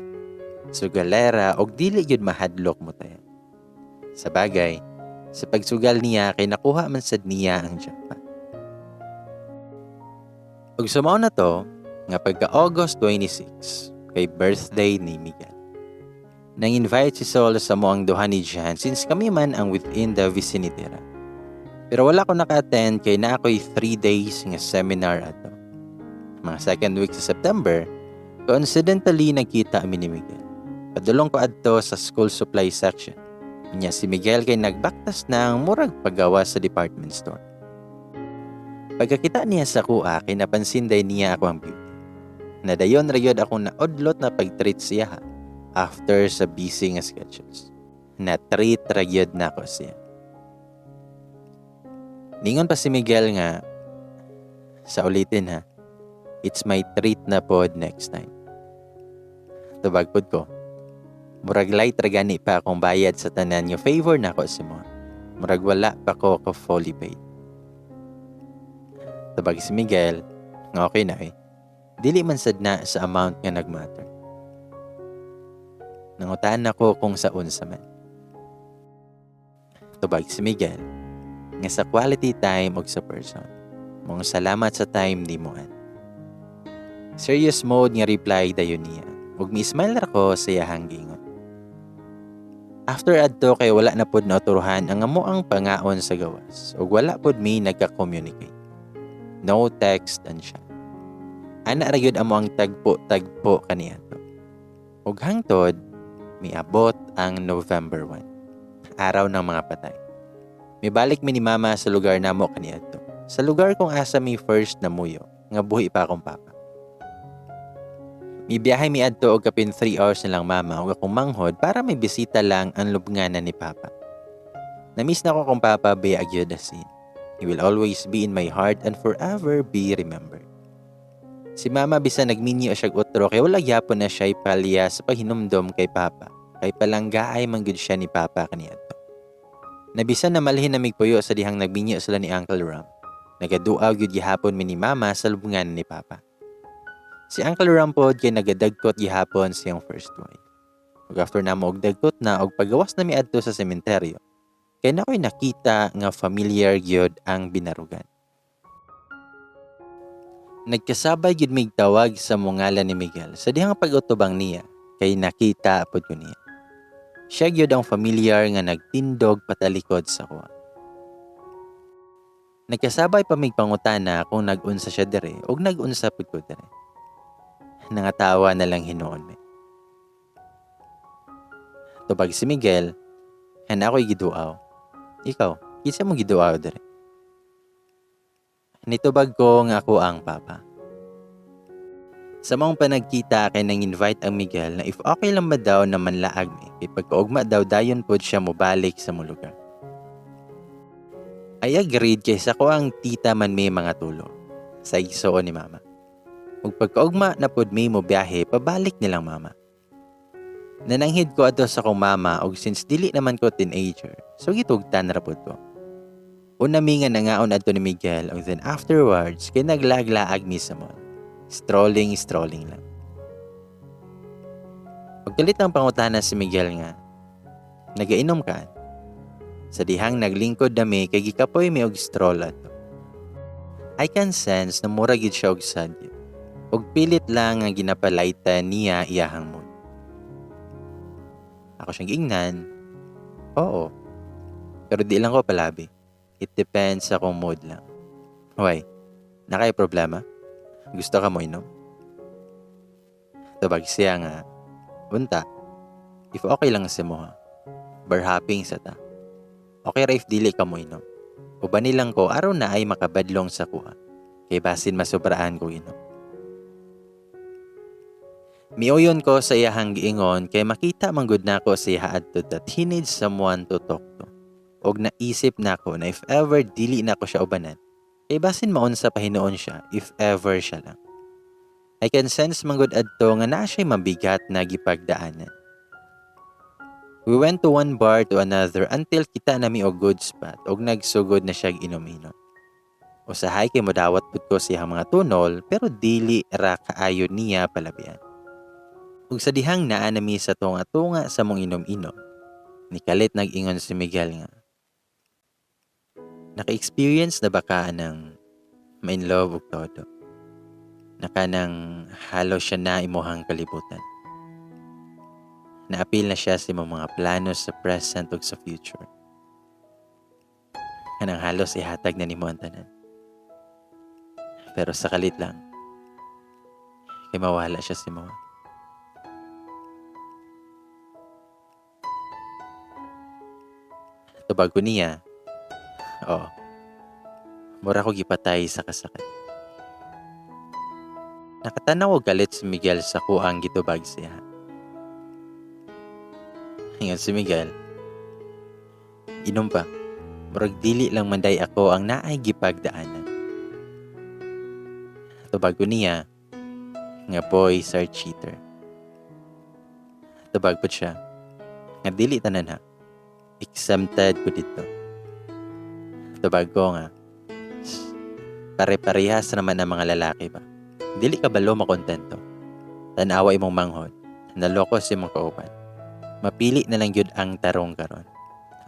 Sugalera og dili gyud mahadlok mo tayo. Sa bagay, sa pagsugal niya kay nakuha man sad niya ang jackpot. Ug sumao na to nga pagka August 26 kay birthday ni Miguel. Nang invite si Sol sa mo ang duha ni Jan since kami man ang within the vicinity ra. Pero wala ko naka-attend kay naa ko'y 3 days nga seminar ato. Mga second week sa September, coincidentally nagkita mi ni Miguel. Padulong ko adto sa school supply section. Unya si Miguel kay nagbaktas ng murag pagawa sa department store. Pagkakita niya sa kuha, kay napansin day niya ako ang beauty. Nadayon ra gyud akong naudlot na pag-treat siya ha, after sa busy nga schedules. Na-treat ra gyud nako siya. Ningon pa si Miguel nga, sa ulitin ha, it's my treat na pod next time. Tubag pod ko, murag light ra gani pa akong bayad sa tanan nga favor nako sa mo. Murag wala pa ko ka fully paid. Tubag si Miguel, nga okay na eh. Dili man sad na sa amount nga nagmatter. Nangutan ako kung sa unsa man. Tubag si Miguel, nga sa quality time og sa person. Mong salamat sa time nimo an. Serious mode nga reply dayon niya. Ug mi-smile ra ko sa iyahang giingon. After adto kay wala na pod nauturuhan ang amo ang pangaon sa gawas ug wala pod mi nagka-communicate. No text and chat. Ana ra gyud amo ang tagpo-tagpo kaniadto. Ug hangtod miabot ang November 1, araw ng mga patay. Mibalik mi ni mama sa lugar namo kaniadto. Sa lugar kung asa mi first namuyo, nga buhi pa akong papa. Mibiyahe mi adto og kapin 3 hours nilang mama ug akong manghod para may bisita lang ang lubnganan ni papa. Namiss na ko akong papa baya gyud as in. He will always be in my heart and forever be remembered. Si mama bisan nagminyo siya utro kay wala gyapon na siya ipalya sa paghinumdom kay papa. Kay palanggaay man gyud siya ni papa kaniadto. Nabisan na malhin na migpuyo sa dihang nagminyo sila ni Uncle Ram. Nagaduaw gyud gihapon mi ni mama sa lubnganan ni papa. Si Uncle Ram pod kay nagadagkot gihapon siyang first wife. Ug after namo og dagkot na og pagawas na mi adto sa sementeryo, kay nakoy nakita nga familiar gyud ang binarugan. Nagkasabay gyud mig tawag sa mungalan ni Miguel sa dihang pag-utubang niya kay nakita pod ko niya. Siya gyud ang familiar nga nagtindog patalikod sa kuha. Nagkasabay pa mig pangutana kung nag-unsa siya dire og nag-unsa pud ko dire. Nangatawa na lang hinuon mi. Tubag si Miguel, han ako'y giduaw. Ikaw, kinsa mo giduaw dire? Nitubag ko nga ako ang papa. Sa maong panagkita kay nang invite ang Miguel na if okay lang ba daw na manlaag mi, kay pagkaugma daw dayon pod siya mobalik sa mo lugar. I agreed kay sa ko ang tita man may mga tulo sa igsoon ni mama. Ug pagkaugma na pod may mo biyahe pabalik nilang mama. Nananghid ko adto sa akong mama og since dili naman ko teenager, so gitugtan ra pod ko. Una mi nga nangaon adto ni Miguel og then afterwards kay naglaag-laag mi sa mall. Strolling, strolling lang. Pagkalit ang pangutana si Miguel nga, nagainom ka? Sa dihang naglingkod nami kay gikapoy mi og stroll adto. I can sense na mura gid siya og sad gyud. Og pilit lang ang ginapalaytan niya iyahang mood. Ako siyang giingnan, oo. Pero di lang ko palabi. It depends sa akong mood lang. Why? Nakay problema? Gusto ka mo inom? Tubag siya nga, unta, if okay lang sa mo ha, bar hopping sa ta. Okay ra if dili ka mo inom. Uban nilang ko araw na ay makabadlong sa kuha. Kay basin masubraan ko inom. Miuyon ko sa iyahang giingon kay makita man gud nako sa iya adto that he needs someone to talk to. Og naisip nako na if ever dili nako siya ubanan, kay basin maunsa pa hinuon siya if ever siya lang. I can sense man gud adto nga naa siya'y mabigat na gipagdaanan. We went to one bar to another until kita nami og good spot og nagsugod na siya inom-inom. Usahay kay modawat pud ko siyang mga tunol pero dili ra kaayo niya palabian. Ug sa dihang naa nami sa tunga-tunga sa mong inom-inom, nikalit nag-ingon si Miguel nga, naka-experience na ba ka ng ma-in love og todo? Naka nang halos siya na imuhang kalibutan. Naapil na siya sa imong mga plano sa present ug sa future. Kanang halos ihatag na nimo ang tanan. Pero sa kalit lang, kay mawala siya sa imo. Tubag ko niya, oo, mura ko gipatay sa kasakit. Nakatanaw og galit si Miguel sa kuang gitubag siya. Ingon si Miguel, inom pa, murag dili lang manday ako ang naay gipagdaanan. Tubag ko niya, nga boys are cheater. Tubag po siya, nga dili tanan ha, exempted ko dito. Tubag ko nga, pare-parehas naman ang mga lalaki ba? Dili ka balo makontento. Tanawa imong manghod, naloko si imong kauban. Mapili na lang yun ang tarong karon.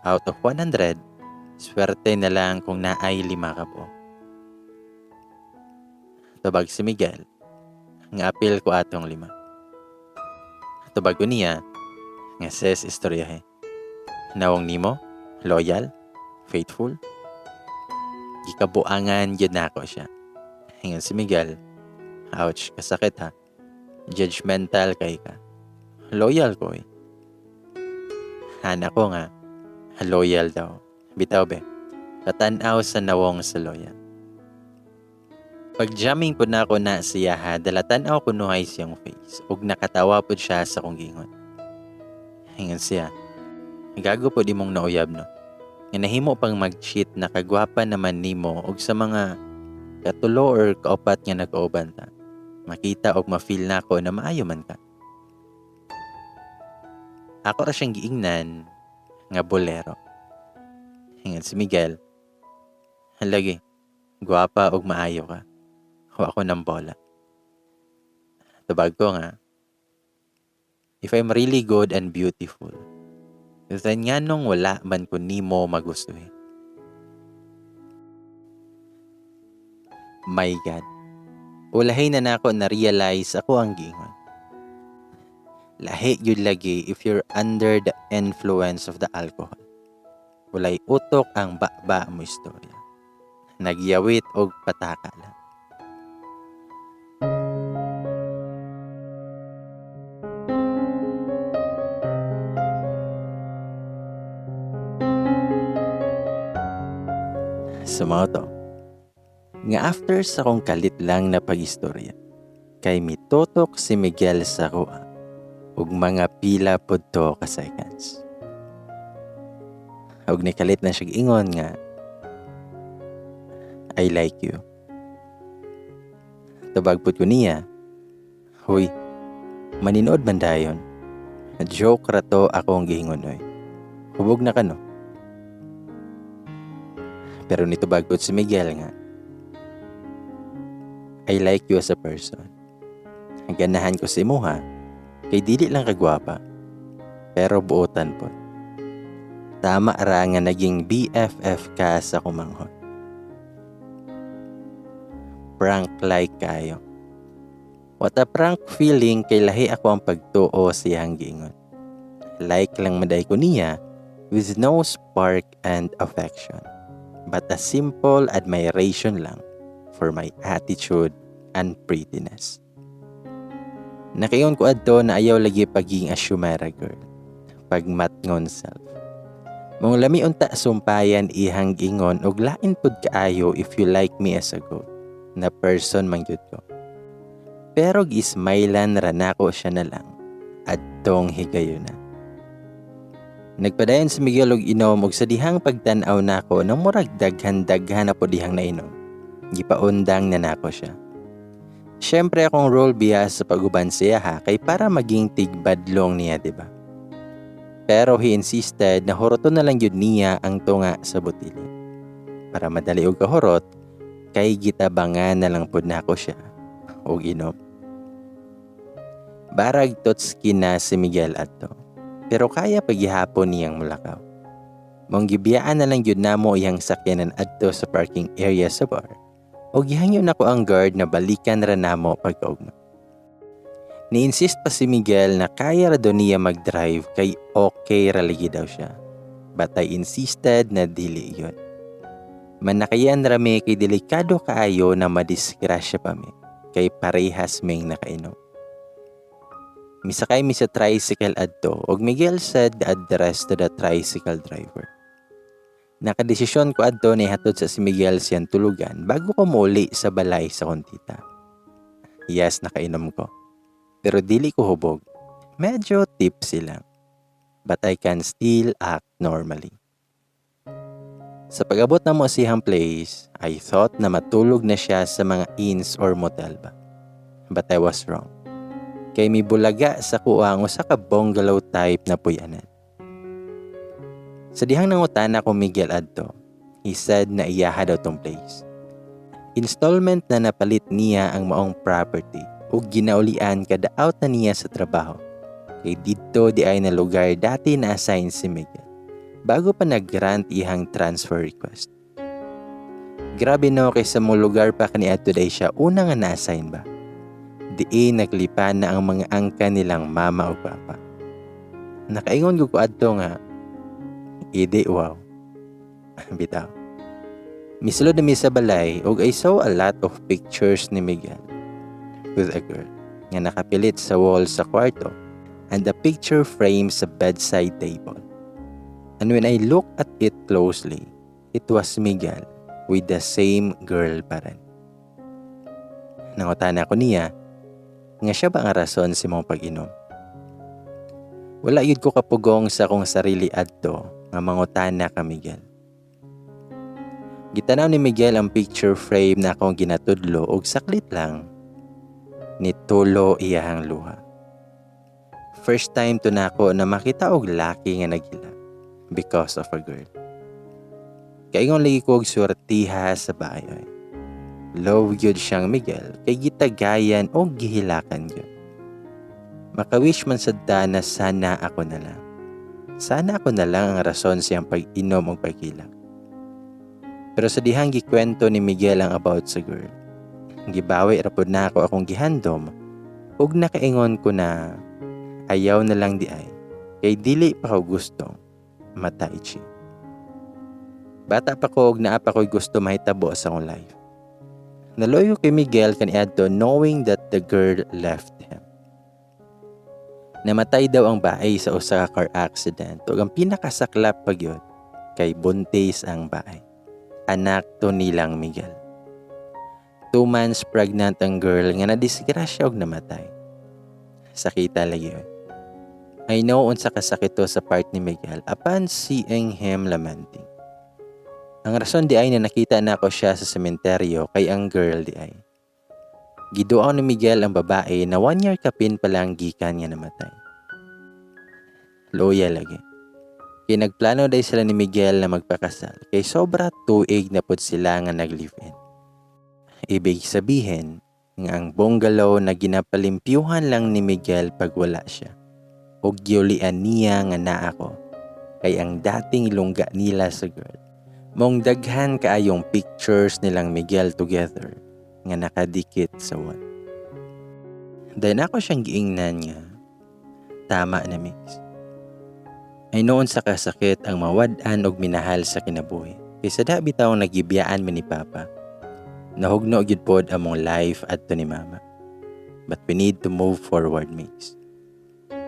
Out of 100, swerte na lang kung naay 5 ka po. Tubag si Miguel, nga apil ko atong 5. Tubag ko niya, nga ses istoryahe. Nawong nimo, loyal, faithful. Gikabuangan yun na ako siya. Ingon si Miguel, ouch, kasakit ha. Judgmental kay ka. Loyal ko eh. Hana ko nga, loyal daw. Bitaw be, katanaw sa nawong sa loyal. Pag jamming po na ako na siya ha, dalatan-aw ko nuhay siyang face ug nakatawa po siya sa kong gingon. Ingon siya, gago po di mong nauyab no. Nga nahimo pang mag-cheat na kagwapa naman nimo og sa mga katulo or kaupat nga nag-uban ta. Makita og ma-feel nako na maayo man ka. Ako ra siyang giingnan nga bolero. Ingon si Miguel, halagi, gwapa og maayo ka. Wa ko ng bola. Tubag ko nga, if I'm really good and beautiful, then nga nung wala man ko nimo magustuhin. My God. Ulahin na nako na-realize ako ang giingon. Lahi yun lagi if you're under the influence of the alcohol. Walay utok ang baba mo istorya. Nagyawit og pataka lang. Sa mga to, nga after sa kong kalit lang na pag-istorya, kay mitutok si Miguel sa kuha ug mga pila pod to ka seconds. Ug nikalit na siya ingon nga, I like you. Tubag pod ko niya, huy, maninood man dayon. Joke ra to akong giingon oy. Hubog na ka no? Pero nitubag pod si Miguel nga, I like you as a person. Ganahan ko si imuha, kay dili lang kagwapa, pero buotan pod. Tama ra nga naging BFF ka sa kumanghon. Prank like kayo. What a prank feeling kay lahi ako ang pagtuo siyang giingon. Like lang maday ko niya with no spark and affection, but a simple admiration lang for my attitude and prettiness. Nakayon ko adto na ayaw lagi pagiging assumera girl, pagmatngon self. Mong lami unta sumpayan ihang gingon og lain pud kaayo if you like me as a goat na person man gyud ko. Pero gismailan ra nako siya na lang adtong higayon na. Nagpadayon si Miguel og inom og sa dihang pagtan-aw nako na murag daghan-daghan na po dihang nainom. Gipaundang na nako siya. Siyempre akong role biya sa pag-uban siya ha, kay para maging tigbadlong niya, diba? Pero he insisted na huroton na lang yun niya ang tunga sa botili. Para madali og kahurot, kay gitabangan na lang pud nako siya og inom. Barag totski na si Miguel adto, pero kaya paghihapon niyang mulakaw. Mong gibiyaan na lang yun namo iyang sakyanan adto sa parking area sa bar. O gihangyo nako ang guard na balikan ra namo pagkaugma. Ni-insist pa si Miguel na kaya ra daw niya mag-drive kay okay ra lagi daw siya. But I insisted na dili yun. Manakayan rami kay delikado kaayo na madisgrasya pa mi kay parehas ming nakainom. Misakay mi sa tricycle adto ug Miguel said the address to the tricycle driver. Nakadesisyon ko adto na ihatod sa si Miguel siyang tulugan bago ko muli sa balay sa kong tita. Yes, nakainom ko. Pero dili ko hubog. Medyo tipsy lang. But I can still act normally. Sa pag-abot na mo sa iyang place, I thought na matulog na siya sa mga inns or motel ba. But I was wrong. Kay mibulaga sa kuha ang usa ka bungalow type na puyanan. Sa dihang nangutana ko Miguel adto, he said na iyaha daw tong place. Installment na napalit niya ang maong property ug ginaulian kada out na niya sa trabaho. Kay didto di ay na lugar dati na assign si Miguel bago pa nag-grant ihang transfer request. Grabe no, kay sa mong lugar pa kaniadto day siya una nga na-assign ba. Diin naglipa na ang mga angka nilang mama o papa. Nakaingon ko adto nga, "Idi wow." Bitaw. Misulod na mi sa balay ug I saw a lot of pictures ni Miguel with a girl nga nakapilit sa wall sa kwarto and a picture frame sa bedside table. And when I look at it closely, it was Miguel with the same girl pa rin. Nangutana ko niya nga siya ba ang rason sa imong pag-inom. Wala yun ko kapugong sa akong sarili adto nga mangutana ka Miguel. Gitanaw ni Miguel ang picture frame na akong ginatudlo og saklit lang nitulo iyahang luha. First time to nako na makita og laki nga naghilak because of a girl. Kaingon lagi ko og swertiha sa bahay. Love gyud siyang Miguel kay gitagayan o gihilakan gyud. Makawish man sad ta na sana ako na lang. Sana ako na lang ang rason siyang pag-inom o paghilak. Pero sa dihang gikwento ni Miguel ang about sa girl, gibawi ra pud nako akong gihandom ug nakaingon ko na ayaw na lang di ay kay dili pa ko gustong mataichi. Bata pa ko ug naa pa ko'y gusto mahitabo sa akong life. Naloyo kay Miguel kaniadto knowing that the girl left him. Namatay daw ang bae sa usa ka car accident ug ang pinakasaklap pa gyud kay buntis ang bae. Anak to nilang Miguel. 2 months pregnant ang girl nga nadisgrasya og namatay. Sakita lagi yun. I know unsa kasakit to sa part ni Miguel upon seeing him lamenting. Ang rason di ay na nakita na ako siya sa sementeryo kay ang girl di ay. Giduaw ni Miguel ang babae na 1 year kapin pa lang gikan nga namatay. Loya lagi. Kay nagplano day sila ni Miguel na magpakasal kay sobra tuig na pod sila nga nag-live-in. Ibig sabihin nga ang bungalow na ginapalimpyuhan lang ni Miguel pag wala siya ug giulian niya nga naa ko kay ang dating lungga nila sa girl. Mong daghan kaayong pictures nilang Miguel together nga nakadikit sa wall. Dayon ako siyang giingnan nga, "Tama na, Mix." I know unsa kasakit ang mawad-an og minahal sa kinabuhi. Kaysa da bitaw nagibiyaan mi ni Papa. Nahugno gyud pod among life adto ni Mama. But we need to move forward, Mix.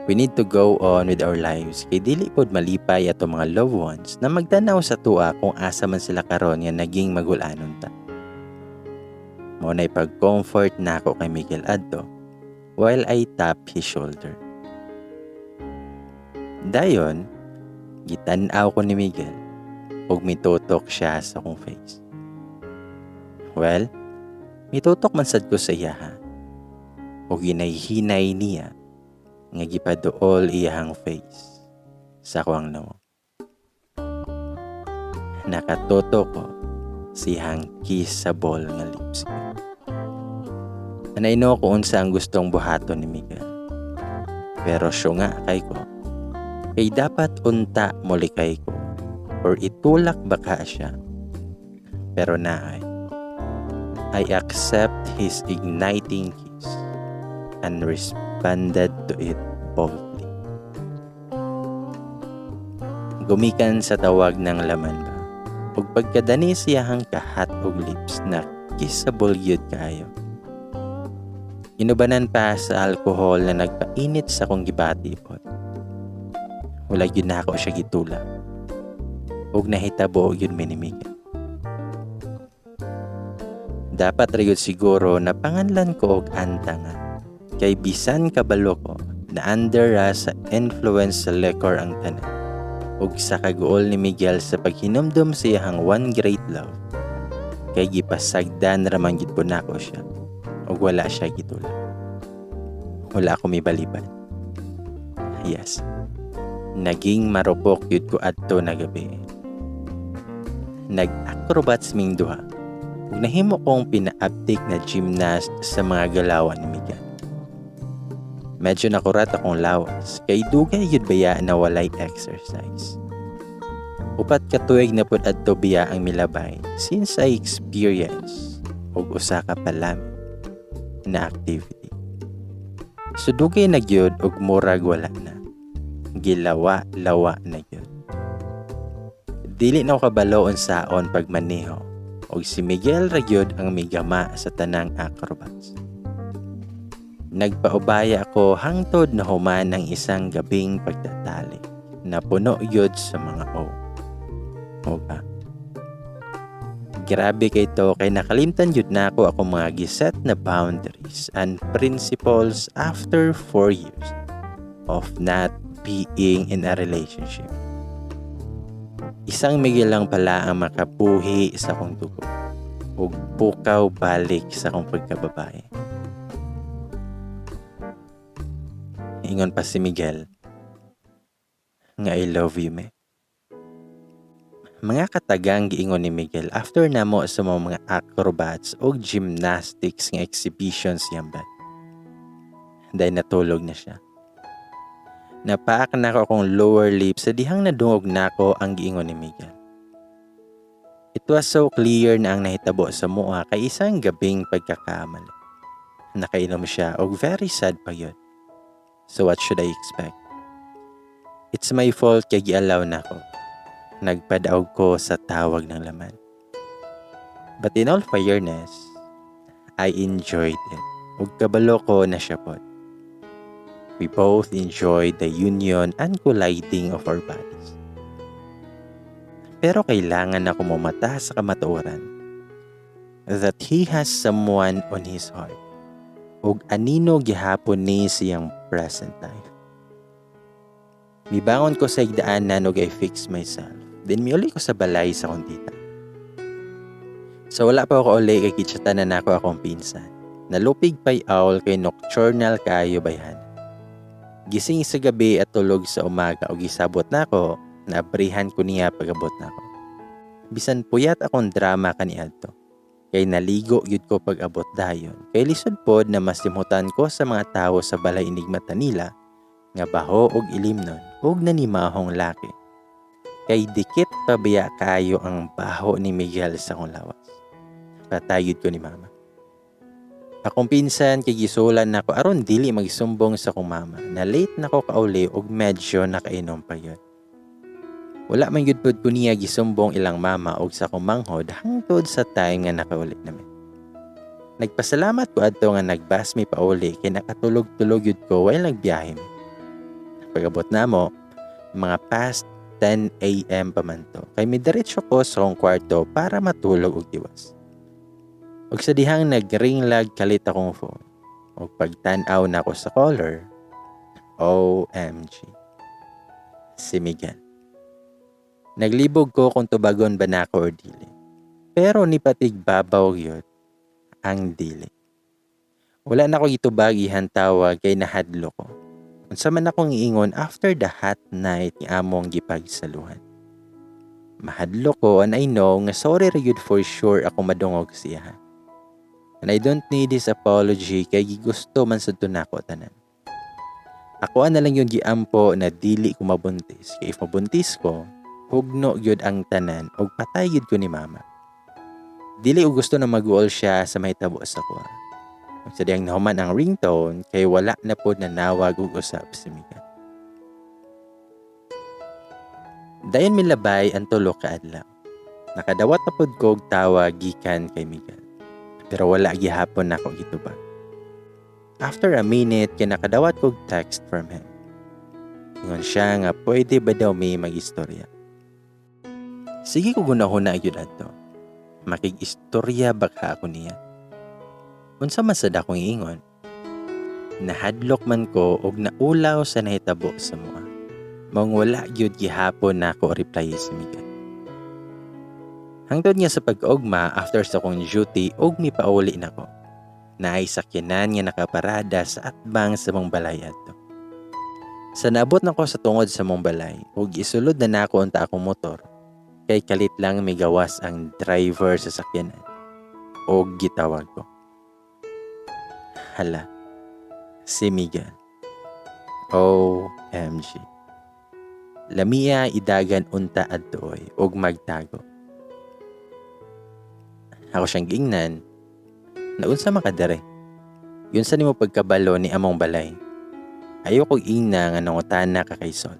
We need to go on with our lives kay dili pod malipay ato mga loved ones na magtanaw sa tua kung asa man sila karon nga naging magulanon ta. Mao na pag-comfort nako kay Miguel adto while I tap his shoulder. Dayon, gitan-aw ko ni Miguel ug mitutok siya sa akong face. Well, mitutok man sad ko sa iyaha. Ug hinay-hinay niya nga gipaduol iyahang face sa akuang nawong. Nakatutok ko sa iyang kissable nga lips. And I know kung unsa ang gustong buhaton ni Miguel. Pero siya nga kay ko, kay dapat unta molikay ko or itulak baka siya. Pero naay, I accept his igniting kiss and responded to it boldly. Gumikan sa tawag ng laman ba. Ug pagkadani siyahang kahat og lips na kissable gyud kaayo. Inubanan pa sa alkohol na nagpainit sa akong gibati pod. Wala gyud nako siya gitulak. Ug nahitabo gyud mi ni Miguel. Dapat ra gyud siguro na panganlan ko og anta nga kay bisan kabalo ko na under ra sa influence sa liquor ang tanan ug sa kaguol ni Miguel sa paghinumdum sa iyahang one great love, kay gipasagdan ra man gyud po nako siya ug wala siya gitulak. Wala ako mibalibad. Yes. Naging marupok yun ko adto na gabi. Nag-acrobats ming duha ug nahimo kong pinaabtik na gymnast sa mga galawan ni Miguel. Medyo nakurat akong lawas kay dugay yun baya na walay exercise. 4 ka tuig na pud adto biya ang milabay since I experience og usa ka palamit na activity. So dugay na gyud og murag wala na. Gilawa-lawa na gyud. Dili na ko kabalo unsaon pagmaneho og si Miguel ra gyud ang migama sa tanang acrobats. Nagpaubaya ako hangtod na human ang isang gabing pagtatali na puno gyud sa mga O. Oga. Grabe kay to kay nakalimtan gyud nako akong mga giset na boundaries and principles after 4 years of not being in a relationship. Isang Miguel lang pala ang makabuhi sa akong dugo ug pukaw balik sa akong pagkababae. Ingon pa si Miguel nga "I love you, me." Mga katagang giingon ni Miguel after namo sa mga acrobats o gymnastics nga exhibitions yambad. Dahil natulog na siya. Napaak nako akong lower lip sa dihang nadungog nako ang giingon ni Miguel. It was so clear na ang nahitabo sa mua kay isang gabing pagkakamali. Nakainom siya og very sad pa yun. So what should I expect? It's my fault kay gialaw nako. Nagpadaog ko sa tawag ng laman. But in all fairness, I enjoyed it. Ug kabalo ko na siya pod. We both enjoyed the union and colliding of our bodies. Pero kailangan ako mumata sa kamatuoran that he has someone on his heart ug anino gihapon ni siyang present life. Mibangon ko sa higdaanan ug I fix myself. Then miuli ko sa balay sa akong tita. So wala pa ako uli kay gitchatan na nako akong pinsan. Nalupig pa'y owl kay nocturnal kaayo bayhan. Gising sa gabi at tulog sa umaga o gisabot nako na abrihan ko niya pagabot nako. Bisan puyat akong drama kaniadto. Kay naligo gyud ko pag-abot dayon. Kay lisod pod na masimhutan ko sa mga tawo sa balay inigmata nila nga baho og ilimnon ug nanimahong laki. Kay dikit pa biya kayo ang baho ni Miguel sa akong lawas. Patayod ko ni mama. Akong pinsan kay gisulan nako aron dili magsumbong sa akong mama na late nako kauli ug medyo nakainom pa yun. Wala man gyud pod ko niya gisumbong ilang mama og sa akong manghod hangtod sa time nga nakauli namin. Nagpasalamat ko adto nga nagbus mi pauli kay nakatulog-tulog gyud ko while nagbiyahe mi. Pag-abot namo, mga past 10 a.m. pa man to kay midiretso ko sa akong kwarto para matulog og tiwas. Ug sa dihang nag-ring lag kalit akong phone. Ug pagtan-aw nako sa caller, OMG. Si Miguel. Naglibog ko kung tubagon ba nako or dili. Pero ni patig babaw gyud ang dili. Wala na ko gitubag ihang tawag kay nahadlo ko. Unsa man akong iingon after the hot night nga among gipagsaluhan? Mahadlo ko and I know nga sorry ra gyud for sure ako madungog siya. And I don't need his apology kay gigusto man sad to nako tanan. Ako na lang yung giampo na dili ko mabuntis. Kay if mabuntis ko, hugno gyud ang tanan og patay gyud ko ni mama. Dili ko gusto na mag-uol siya sa mahitabo sa kuha. Sa diyang nahuman ang ringtone kay wala na pod nanawag og usab si Miguel. Dayon milabay ang 3 ka adlaw. Nakadawat na pud ko og tawag gikan kay Miguel. Pero wala gihapon nako gitubag. After a minute, kay nakadawat kog text from him. Ingon siya nga pwede ba daw may mag-istorya. Sige ko gunahuna gyud adto. Makig-istorya ba ka ako niya? Unsa man sad akong iingon? Nahadlok man ko og naulaw sa nahitabo sa mua. Maong wala gyud gihapon nako reply si Miguel. Hangtod nga sa pag-ugma after sa akong duty og mipauli nako. Naay sakyanan nga nakaparada sa atbang sa mong balay adto. Sa naabot nako sa tungod sa mong balay ug isulod na nako unta akong motor kay kalit lang migawas ang driver sa sakyanan og gitawag ko. Hala, si Miguel. OMG. Lamia idagan unta adto oy og magtago. Ako siyang giingnan, naunsa man ka dere? Yun sa nimo pagkabalo ni among balay. Ayaw kog ingna nga nangutana ka kay Sol.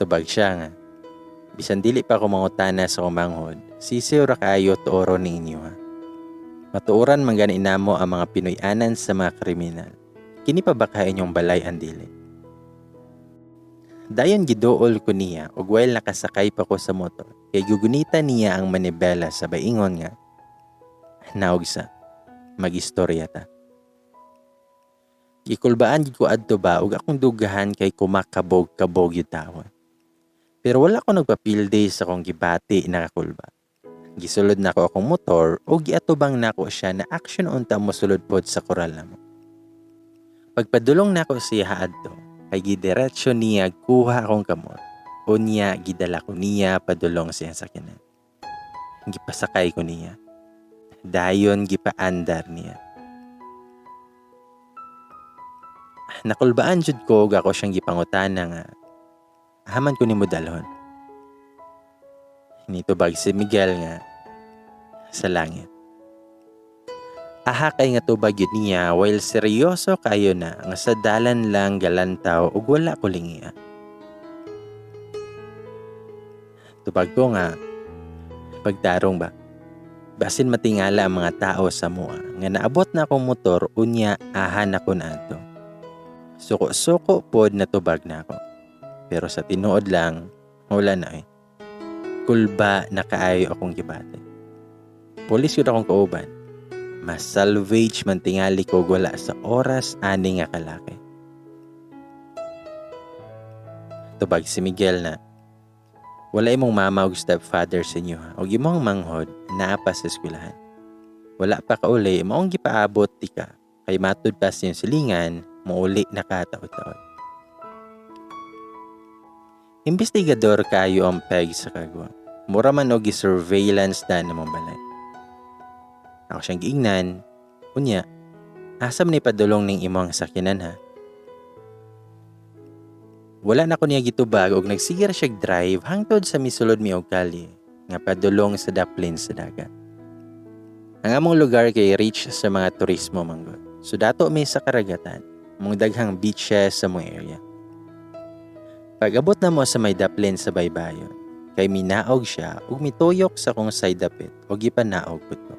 Tubag siya nga, bisan dili pa ko mangutana sa kumanghod, sisiw ra kaayo tuoro ni inyo ha. Matuoran man gani namo ang mga Pinoy-anan sa mga kriminal. Kini pa ba ka inyong balay ang dili? Dayon giduol ko niya og while nakasakay pa ko sa motor, kay gugunita niya ang manibela sa baingon nga, naog sa, mag-istorya ta. Gikulbaan gid ko adto ba og akong dugahan kay kumakabog-kabog gyud tawon. Pero wala ko nagpapildi sa akong gibati na kakulba. Gisulod nako akong motor og giatubang nako siya na action unta mosulod pod sa koral namo. Pagpadulong nako siya adto, kay gidiretso niya kuha akong kamot. Unya gidala ko niya padulong siya sa sakyanan. Gipasakay ko niya. Dayon gipaandar niya. Nakulbaan jud ko og ako siyang gipangutana nga haman ko nimo dalhon. Nitubag si Miguel nga sa langit. Aha kay nga tubag yun niya while seryoso kayo na nga sa dalan lang galantaw ug wala ko lingia. Tubag ko nga pagtarong ba. Basin matingala ang mga tao sa mua nga naabot na akong motor unya aha na ko na ato. Suko-suko pod na tubag na ako. Pero sa tinuod lang, wala na eh. Kulba na kaayo akong gibate. Pulis yun akong kauban. Mas salvage man tingali ko wala sa oras ani nga kalaki. Tubag si Miguel na, wala imong mama og stepfather sa inyo ha, og imong manghod naa pa sa eskwelahan. Wala pa kauli, maong gipaabot ti ka, kay matud pa sa inyong silingan, muuli na ka taod-taod. Investigador kayo ang peg sa kagwa. Mura man og gi-surveillance na namang balay. Ako siyang giingnan, unya, asa man ipadulong ning imong sakyanan ha? Wala na ko niya gitubag og nagsigira siya drive hangtod sa misulod mi og kalye nga padulong sa daplin sa dagat. Ang among lugar kay rich sa mga turismo manggod. So dato mi sa karagatan, mong daghang beaches sa mong area. Pag-abot na mo sa may daplin sa baybayon, kay minaog siya ug mituyok sa kong side dapit o gipanaog pud ko.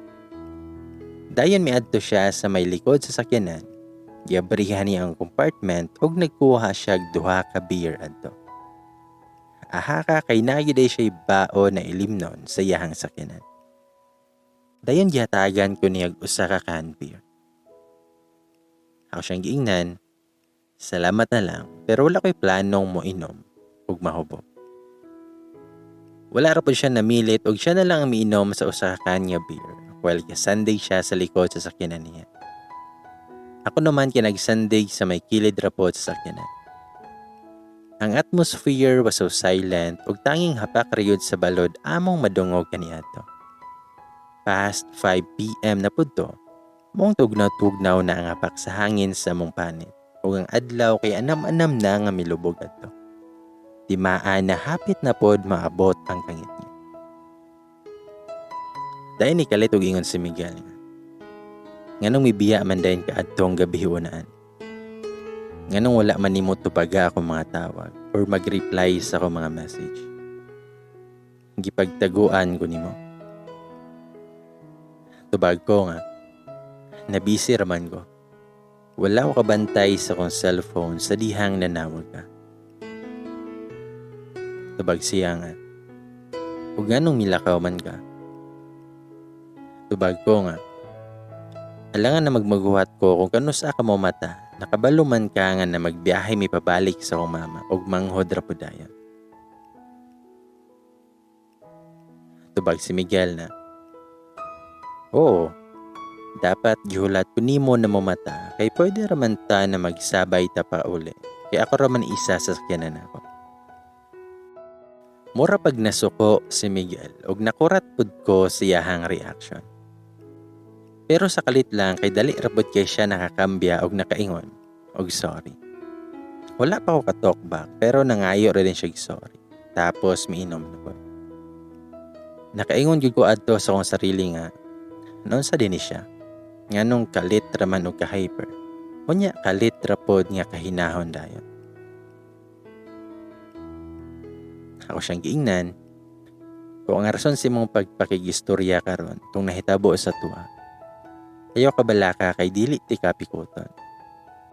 Dayon miadto siya sa may likod sa sakyanan, giabrihan niya ang compartment ug nagkuha siya og duha ka beer adto. Aha ka kay nagiday siya bao na ilimnon sa iyahang sakyanan. Dayon gihatagan ko niya og usa ka can beer. Ako siyang giingnan, salamat na lang pero wala ko'y planong moinom ug mahubog. Wala ra pud siya namilit ug siya na lang ang miinom sa usa ka can nga beer while gasandig siya sa likod sa sakyanan niya. Ako naman kay nagsandig sa may kilid ra pod sa sakyanan. Ang atmosphere was so silent ug tanging hapak rayud sa balod among madungog kaniadto. Past 5 p.m. na pud to, mong tugnaw-tugnaw na ang hapak sa hangin sa among panit ug ang adlaw kay anam-anam na nga milubog adto. Timaa na hapit na pod maabot ang kangit niya. Dayon ni kalit og ingon si Miguel nga, nganong mibiya man dayon ka adtong gabi unaan? Nganong wala man nimo tubaga akong mga tawag or mag-reply sa akong mga message? Gipagtaguan ko nimo. Tubag ko nga, nabisi raman ko. Wala ko kabantay sa akong cellphone sa dihang nanawag ka. Tubag siya nga, ug nganong milakaw man ka? Tubag ko nga, alangan na magmaguhat ko kung kanusa ka mo mata, nakabalo man ka nga na magbiyahe mi pabalik sa akong mama ug manghod ra pud dayon. Tubag si Miguel na, oo, dapat gihulat ko nimo na momata kay pwede raman ta na magsabay ta pa uli kay ako raman isa sa sakyanan nako. Mura pag nasuko si Miguel og nakurat pud ko siyahang reaction. Pero sa kalit lang kay dali ra pud kay siya nakakambya og nakaingon og sorry. Wala pa ko ka-talk back pero nangayo ra din siya og sorry. Tapos miinom na pud. Nakaingon gyud ko adto sa akong sarili nga naunsa din ni siya. Nganong kalit ra man og ka-hyper. Unya kalit ra pod nga kahinahon dayon. Ako siyang giingnan. Kung ang rason sa imong pagpakigistorya karon tung nahitabo sa tuwa, ayaw kabalaka kay dili ti kapikuton.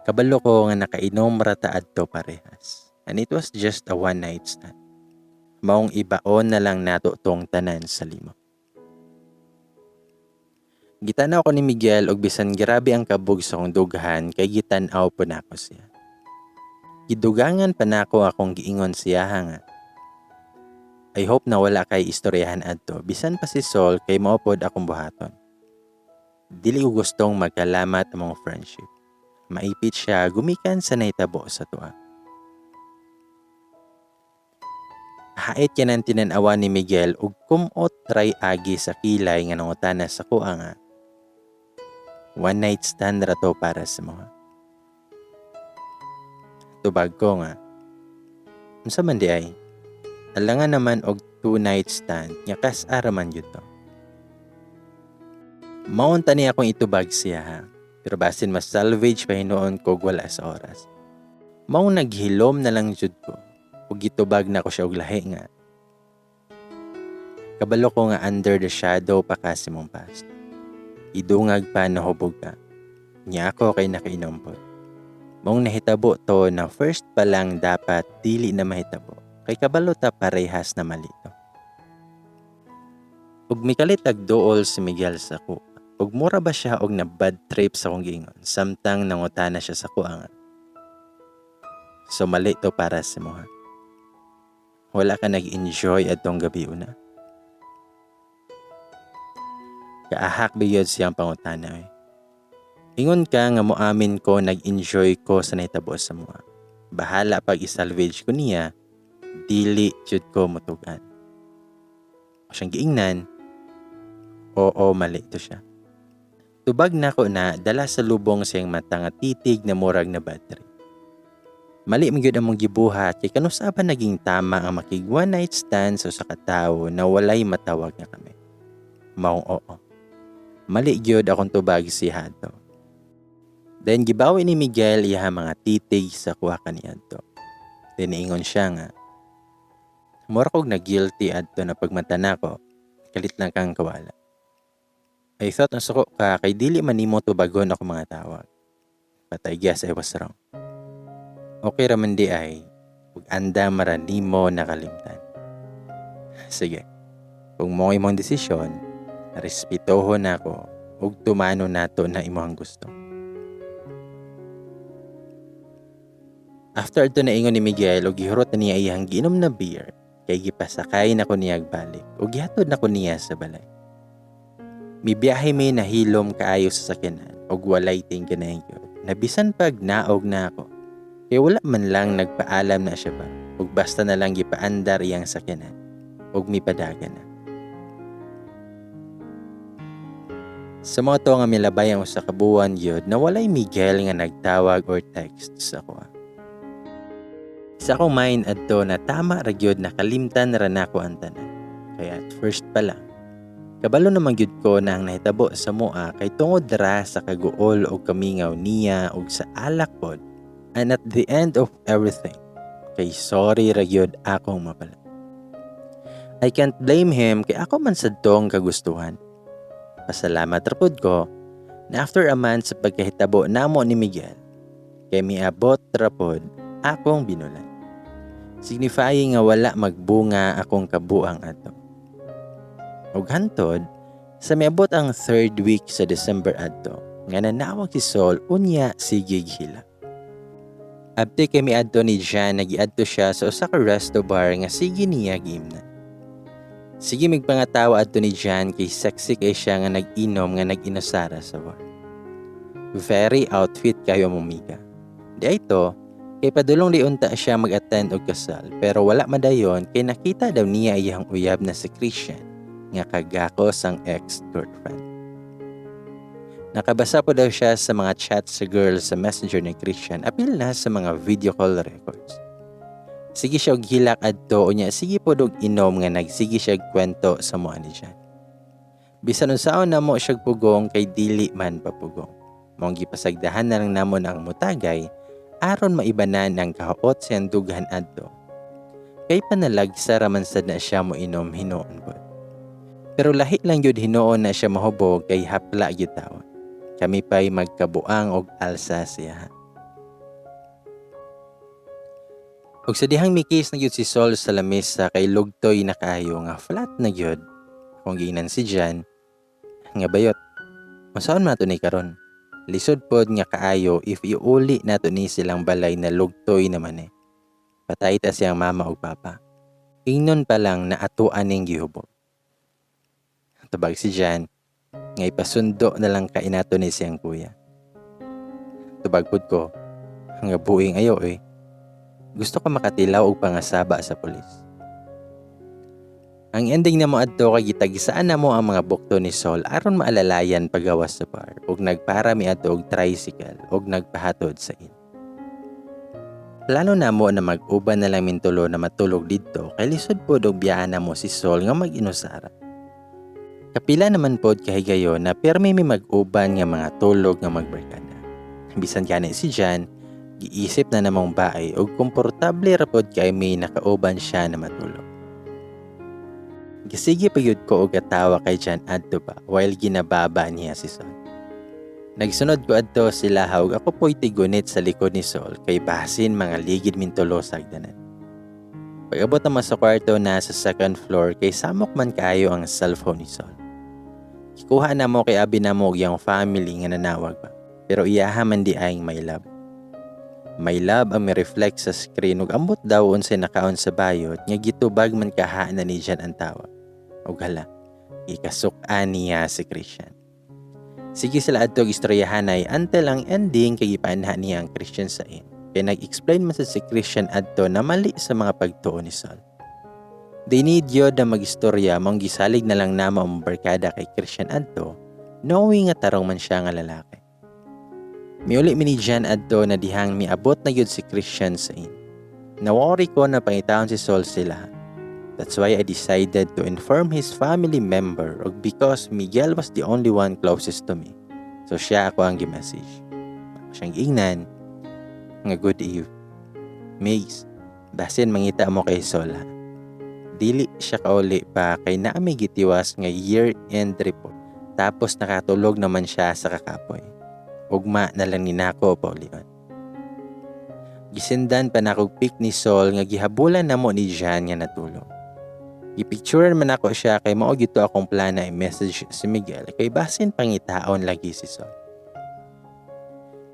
Kabalo ko nga nakainom ra ta adto parehas. And it was just a one night stand. Maong ibaon na lang nato tong tanan sa limo. Gitanaw ko ni Miguel og bisan grabe ang kabog sa akong dughan kay gitan-aw po nako siya. Gidugangan pa nako akong giingon siya nga, I hope na wala kay istoryahan adto bisan pa si Sol kay maupod akong buhaton. Dili ko gustong magkalamat among friendship. Maipit siya gumikan sa nahitabo sa tuwa. Hait yan ang tinan-awa ni Miguel ug kumot try agi sa kilay nga nangutana sa kuha nga one night stand ra to para sa mga. Tubag ko nga, unsa man di ay? Alangan naman og two night stand nga kas-ara man gyud to. Maunta niya akong itubag siya ha, pero basin mas salvage pa hinuon ko wala sa oras. Maong naghilom na lang jud ko ug gitubag na ko siya og lahi nga. Kabalo ko nga under the shadow pa kasi mong past. Idungag pa nahubog ka. Nya ako kay nakainom pod. Maong nahitabo to na first pa lang dapat dili na mahitabo. Kay kabalo ta parehas na mali to. Ug mikalit ag duol si Miguel sa kuha. Ug mura ba siya og na bad trip sa akong giingon samtang nangutana siya sa kuha nga. So mali to para sa mo ha. Wala ka nag-enjoy atong gabi una. Kaahak biyod siyang pangutana eh. Ingon ka nga moamin ko nag-enjoy ko sa nahitabo sa mga. Bahala pag i-salvage ko niya, dili jud ko mutugan. O siyang giingnan, oo mali to siya. Tubag nako na dala sa lubong siyang mata nga titig na murag na battery. Mali man gyud among gibuhat kay kanusa pa naging tama ang makig one night stand sa usa ka tawo na walay matawag nga kami. Maong oo. Mali gyud akong tubag si Hato. Then gibawi ni Miguel iha mga titig sa kuha kaniadto. Then ingon siya nga, mura kog na guilty adto na pagmata nako, kalit lang kang kawala. I thought nasuko ka kay dili man nimo tubagon ako mga tawag. But I guess I was wrong. Okay raman di ay, ug anda mara nimo nakalimtan. Sige, kung mo imong desisyon, respetuhon nako ug tumano nato na imong gusto. After adto naingon ni Miguel ug gihurot na niya iyang giinom na beer, kay gipasakay nako niya balik ug gihatod nako niya sa balay. Mibiyahe mi nahilom kaayo sa sakyanan ug walay tingkanayon gyud. Nabisan pag naog na ako, kay wala man lang nagpaalam na siya ba ug basta na lang gipaandar iyang sakyanan ug mipadagan na. Sa mga to nga milabay ang usa ka buwan gyud na walay Miguel nga nagtawag or text sa ako. Sa akong mind adto na tama ra gyud na kalimtan ra nako ang tanan. Kaya at first pa lang, kabalo naman gyud ko na ang nahitabo sa mua kay tungod ra sa kaguol og kamingaw niya og sa alak pod. And at the end of everything, kay sorry ra gyud akong mapala. I can't blame him kay ako man sad tong kagustuhan. Pasalamat ra pud ko na after a month sa pagkahitabo namo ni Miguel, kay miabot ra pod akong binulan. Signifying nga wala magbunga akong kabuang ato. Ug hantod sa miabot ang third week sa December adto, nga nanawag si Sol unya sige hilak. Abti kay miadto ni Jan, nagiadto siya sa usa ka resto bar nga sige niya giimnan. Sige migpangatawa adto ni Jan kay sexy kay siya nga nag-inom nga nag-inusara sa bar. Very outfit kayo mumiga. Di ito, kay padulong di unta siya mag-attend og kasal pero wala madayon kay nakita daw niya iyang uyab na si Christian nga kagakos ang ex-girlfriend. Nakabasa po daw siya sa mga chat sa girl sa messenger ni Christian apil na sa mga video call records. Sige siya og hilak adto unya sige pod og inom nga nagsige siya og kwento sa mua ni Jan. Bisan unsaon namo siya pugong kay dili man papugong. Maong gipasagdahan na lang namo ang mutagay aron maibanan ang kahuot sa dughan adto. Kay panalagsa ra man sad na siya mo inom hinuon pod. Pero lahi lang gyud hinuon na siya mahubog kay hapla gyud tawon. Kami pa'y magkabuang og alsa siya. Og sa dihang mikis na gyud si Sol sa lamesa kay lugtoy na kaayo nga flat na gyud. Akong giingnan si Jan nga bayot. Masaon man nato ni karon? Lisod pod nga kaayo if iuli nato ni silang balay na lugtoy naman eh. Patay ta siyang mama og papa. Ingnon pa lang na ato aning gihubog. Tubag si Jan nga ipasundo na lang kainato ni siyang kuya. Tubag pud ko nga buing ayo eh. Gusto ko makatilaw og pangasaba sa pulis. Ang ending namo adto kay gitagisaan namo ang mga bukto ni Sol aron maalalayan pagawas sa bar ug nagpara mi adto og tricycle ug nagpahatod sa inn. Plano namo na mag-uban na lang mintulo na matulog didto kay lisod pod og biyaan namo si Sol nga mag-inusara. Kapila naman pod kahigayon na pirmi mi mag-uban nga mga tulog nga magbarkada. Bisan gani si Jan, giisip na namong baay og komportable ra pod kay may nakauban siya na matulog. Gisige pa gyud ko og katawa kay Jan adto pa while ginababa niya si Sol. Nagsunod ko adto sila ug ako po'y tigunit sa likod ni Sol kay basin mga ligid mintulo sa hagdanan. Pag-abot naman sa kwarto na sa second floor kay samok man kaayo ang cellphone ni Sol. Kikuha na mo kay abi na mo og iyang family nga nanawag pa. Pero iyaha man di ay my love. My love ang mi-reflect sa screen ug ambot daw unsay nakaon sa bayot nga gitubag man kaha na ni Jan ang tawag. Og hala, ikasuk-an niya si Christian. Sige sila adto og istoryahanay until ang ending kay gipanha niya ang Christian sa inn. Kay nag-explain man sad si Christian adto na mali sa mga pagtuo ni Sol. They need yun na magistorya mong gisalig na lang namo ang barkada kay Christian adto, knowing nga tarong man siya nga lalaki. Miuli mi ni Jan adto na dihang miabot na yun si Christian sa inn. Nawori ko na pangitaon si Sol sila. That's why I decided to inform his family member og because Miguel was the only one closest to me. So siya ako ang gi-message. Ako siyang giingnan nga good eve. Migs, basin mangita mo kay Sol ha. Dili siya kauli pa kay naami gitiwas nga year-end report. Tapos nakatulog naman siya sa kakapoy. Ugma na lang ni nako paulion. Gisendan pa nakog pic ni Sol nga gihabulan namo ni Jan nga natulog. Gipicturean man ako siya kay mao gito akong plana i-message si Miguel kay basin pangitaon lagi si Sol.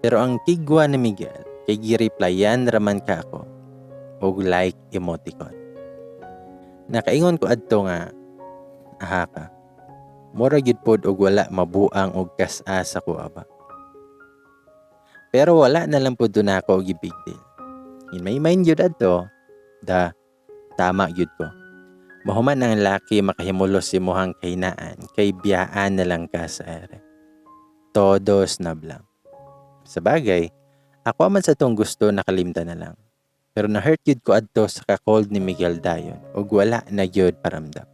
Pero ang kigwa ni Miguel kay gireplyan raman ka ako og like emoticon. Nakaingon ko adto nga aha ka. Mura gyud pod og wala mabuang og kas-a sa kuha ba. Pero wala na lang pod nako og big deal. In my mind gyud adto, da tama gyud ko. Mahuman ang laki makahimulos si muhang kahinaan kay biyaan na lang ka sa ere. Todo snub lang. Sa bagay, ako man sa tong gusto nakalimta na lang. Pero na-hurt gyud ko adto sa ka-cold ni Miguel dayon ug wala na gyud paramdam.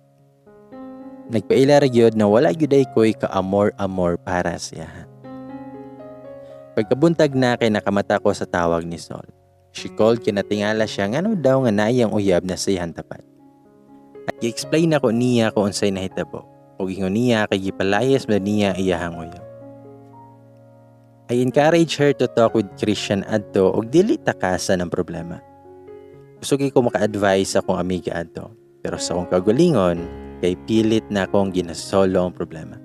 Nagpaila ra gyud na wala gyud ay ko'y ka-amor-amor para siya. Pagkabuntag na kay nakamata ko sa tawag ni Sol. She called kinatingala siya ngano daw nga naiyang uyab na siyang tapat. Gi-explain nako niya kung unsay nahitabo. Ug ingon niya kay gipalayas man niya iyahang uyab. I encourage her to talk with Christian adto ug dili takasan ang problema. Gusto ko maka-advise sa akong amiga adto, pero sa akong kaugalingon kay pilit na akong ginasolo ang problema.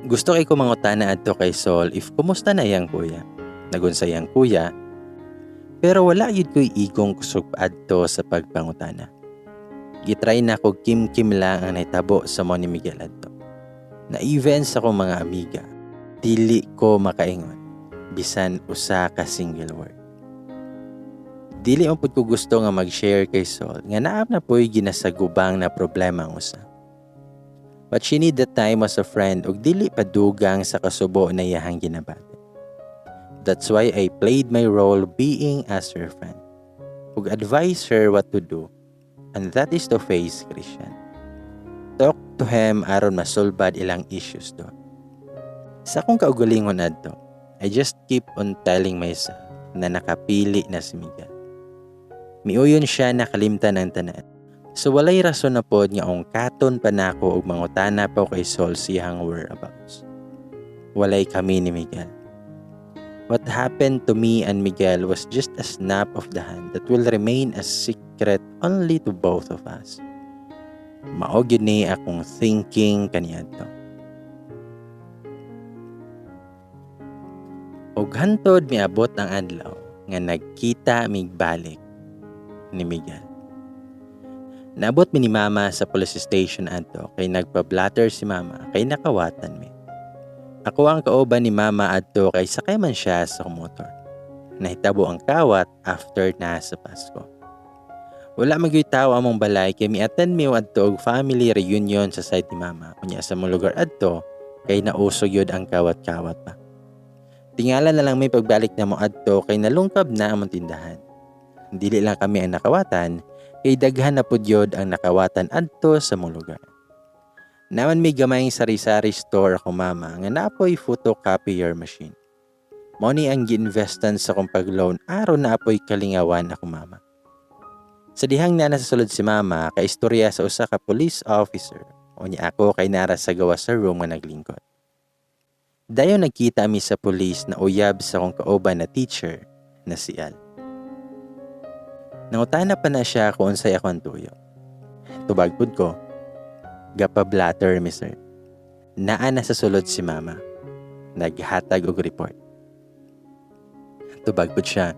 Gusto kay ko mangutana adto kay Sol if kumusta na iyang kuya. Nagunsa iyang kuya, pero wala yun ko'y igong kusog adto sa pagpangutana. Gitry na ko kim-kim lang ang nahitabo sa mo ni Miguel adto. Na even sa akong mga amiga, dili ko makaingon bisan usa ka single word. Dili man pud ko gusto nga mag-share kay Sol nga naa na po'y ginasagubang na problema ang usa. But she need the time as a friend ug dili padugang sa kasubo na iyahang ginabati. That's why I played my role being as her friend ug advise her what to do, and that is to face Christian. Talk to him aron masulbad ilang issues do. Sa akong kaugalingon adto, I just keep on telling myself na nakapili na si Miguel. Miuyon siya na kalimtan ang tanan. So walay rason na pod nga ungkaton pa nako og mangutana pa kay Sol siyang whereabouts. Walay kami ni Miguel. What happened to me and Miguel was just a snap of the hand that will remain a secret only to both of us. Mao gyud ni akong thinking kaniadto. Og hantod miabot ang adlaw nga nagkita migbalik ni Miguel. Naabot mi ni Mama sa police station adto kay nagpa-blatter si Mama kay nakawatan mi. Ako ang kauban ni Mama adto kay sakay man siya sa motor. Nahitabo ang kawat after na sa Pasko. Wala man gyud tawo among balay kay mi-attend mi adto og family reunion sa side ni Mama. Unya sa among lugar adto kay nauso gyud ang kawat-kawat pa. Tingala na lang may pagbalik na mo adto kay nalungkab na among tindahan. Dili lang kami ang nakawatan kay daghan na pud yod ang nakawatan adto sa among lugar. Naman may gamayng sari-sari store ako mama nga naapoy photocopier machine. Mao ni ang giinvestan sa akong pag-loan aron naapoy kalingawan ako mama. Sa dihang na nasa sulod si mama, kaistorya sa usa ka police officer. Unya ako kay nara sa gawas sa room nga naglingkod. Dayon nagkita mi sa police na uyab sa akong kauban na teacher na si Al. Nangutana pa na siya kung unsay ako ang tuyo. Tubag pud ko. Gapa-blatter mi, sir. Naa na sa sulod si mama. Naghatag og report. Tubag pud siya.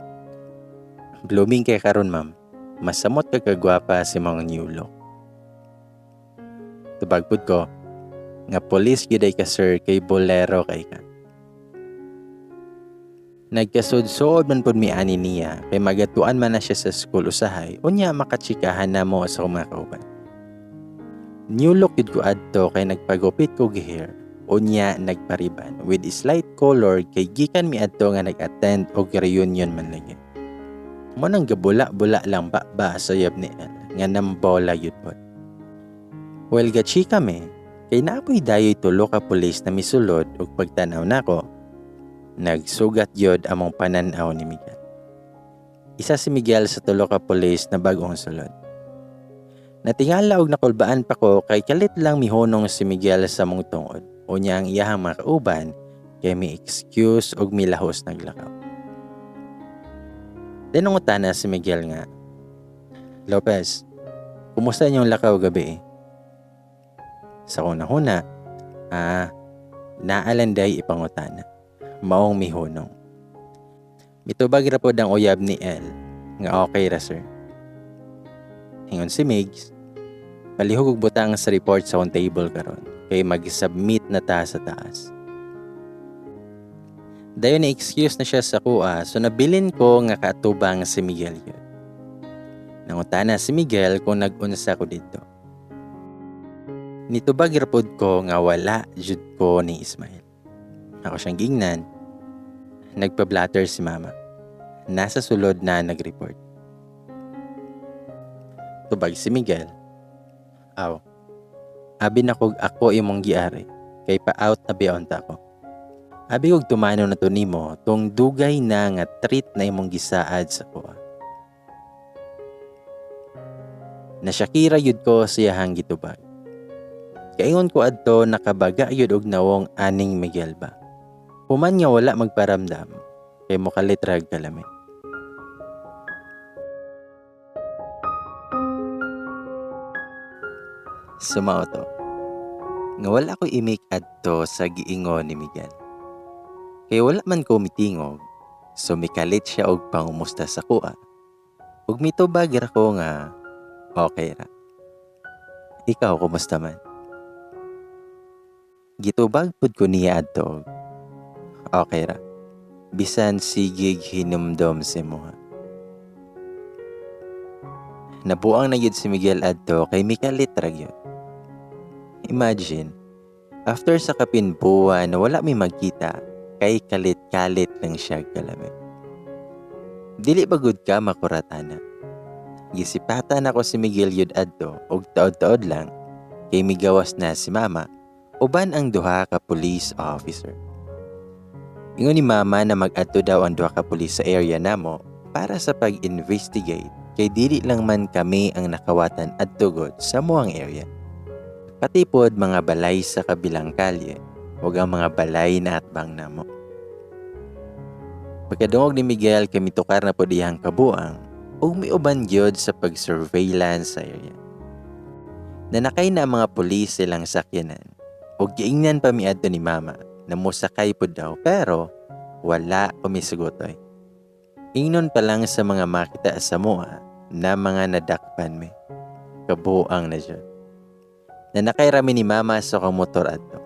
Blooming kay karon, ma'am. Masamot ka kagwapa si mga new look. Tubag pud ko. Nga police gyud ay ka, sir, kay bolero kay ka. Nagkasud-suod man pud mi ani niya kay magatuan man na siya sa school usahay, unya makatsikahan na mo sa akong mga kauban. New look yun ko adto kay nagpagupit ko hair, unya nagpariban with slight color kay gikan mi adto nga nag-attend og reunion man lagi. Mo nang gabula-bula lang ba ba sa yab ni El nga nambola yun pod. Well, gachika mi kay naapoy dayoy tulo ka pulis na misulod og pagtan-aw nako. Nagsugat yod among panan-aw ni Miguel. Isa si Miguel sa tulo ka pulis na bag-ong sulod. Natingala og nakulbaan pa ko kay kalit lang mihunong si Miguel sa mong tungod. Unya ang iyahang mga kauban kay mi excuse og milahos naglakaw. Then nangutana si Miguel nga, Lopez, kumusta inyong lakaw gabi eh? Sa kuna-huna, naalanday ipangutana. Maong mihunong. Mitubag ra pod ang uyab ni El nga okay ra, sir. Ingon si Migs, palihog og butang sa report sa akong table karon kay mag-submit na ta sa taas. Dayon ni excuse na siya sa kuha, so nabilin ko nga kaatubang si Miguel yun. Nangutana si Miguel kung nag-unsa ko dito. Nitubag ra pod ko nga wala jud ko ni Ismael. Ako siyang gingnan. Nagpa-blatter si mama. Nasa sulod na nag-report. Tubag si Miguel. Aw, abi na kog ako imong giari, kay pa-out na biyonta ko. Abi kog tumano na to nimo, tong dugay na nga treat na imong gisaad sa kuha. Nasyakira yud ko sa iyahang gitubag. Kaingon ko adto nakabaga yud og nawong aning Miguel ba. Human nga wala magparamdam kay mokalit ra kalami. Sumao to nga wala ko imik adto sa giingon ni Miguel. Kay wala man ko mitingog, so mikalit siya og pangumusta sa kuha. Ug mitubag ra ko nga okay ra. Ikaw kumusta man? Gitubag pud ko niya adto og okay ra. Bisan sigig hinumdom sa imuha. Nabuang na gyud si Miguel adto kay mikalit ra gyud. Imagine, after sa kapin buwan na wala mi magkita, kay kalit-kalit lang siya kalami. Dili ba gud ka makurat ana? Gisipatan ako si Miguel yud adto og taod-taod lang kay migawas na si mama uban ang duha ka police officer. Ingon ni mama na mag-adto daw ang duha ka police sa area namo para sa pag-investigate kay dili lang man kami ang nakawatan adto gud sa muang area. Pati pod mga balay sa kabilang kalye ug ang mga balay na atbang namo. Pagkadungog ni Miguel kay mitukar na pod iyang kabuang ug miuban gyud sa pag-surveillance sa area. Nanakay na ang mga pulis silang sakyanan ug giingnan pa miadto ni mama na mosakay pod daw pero wala kumisugotoy. Ingnon pa lang sa mga makita sa mua na mga nadakpan mi. Kabuang na jud. Nanakay rami ni mama sa akong motor adto.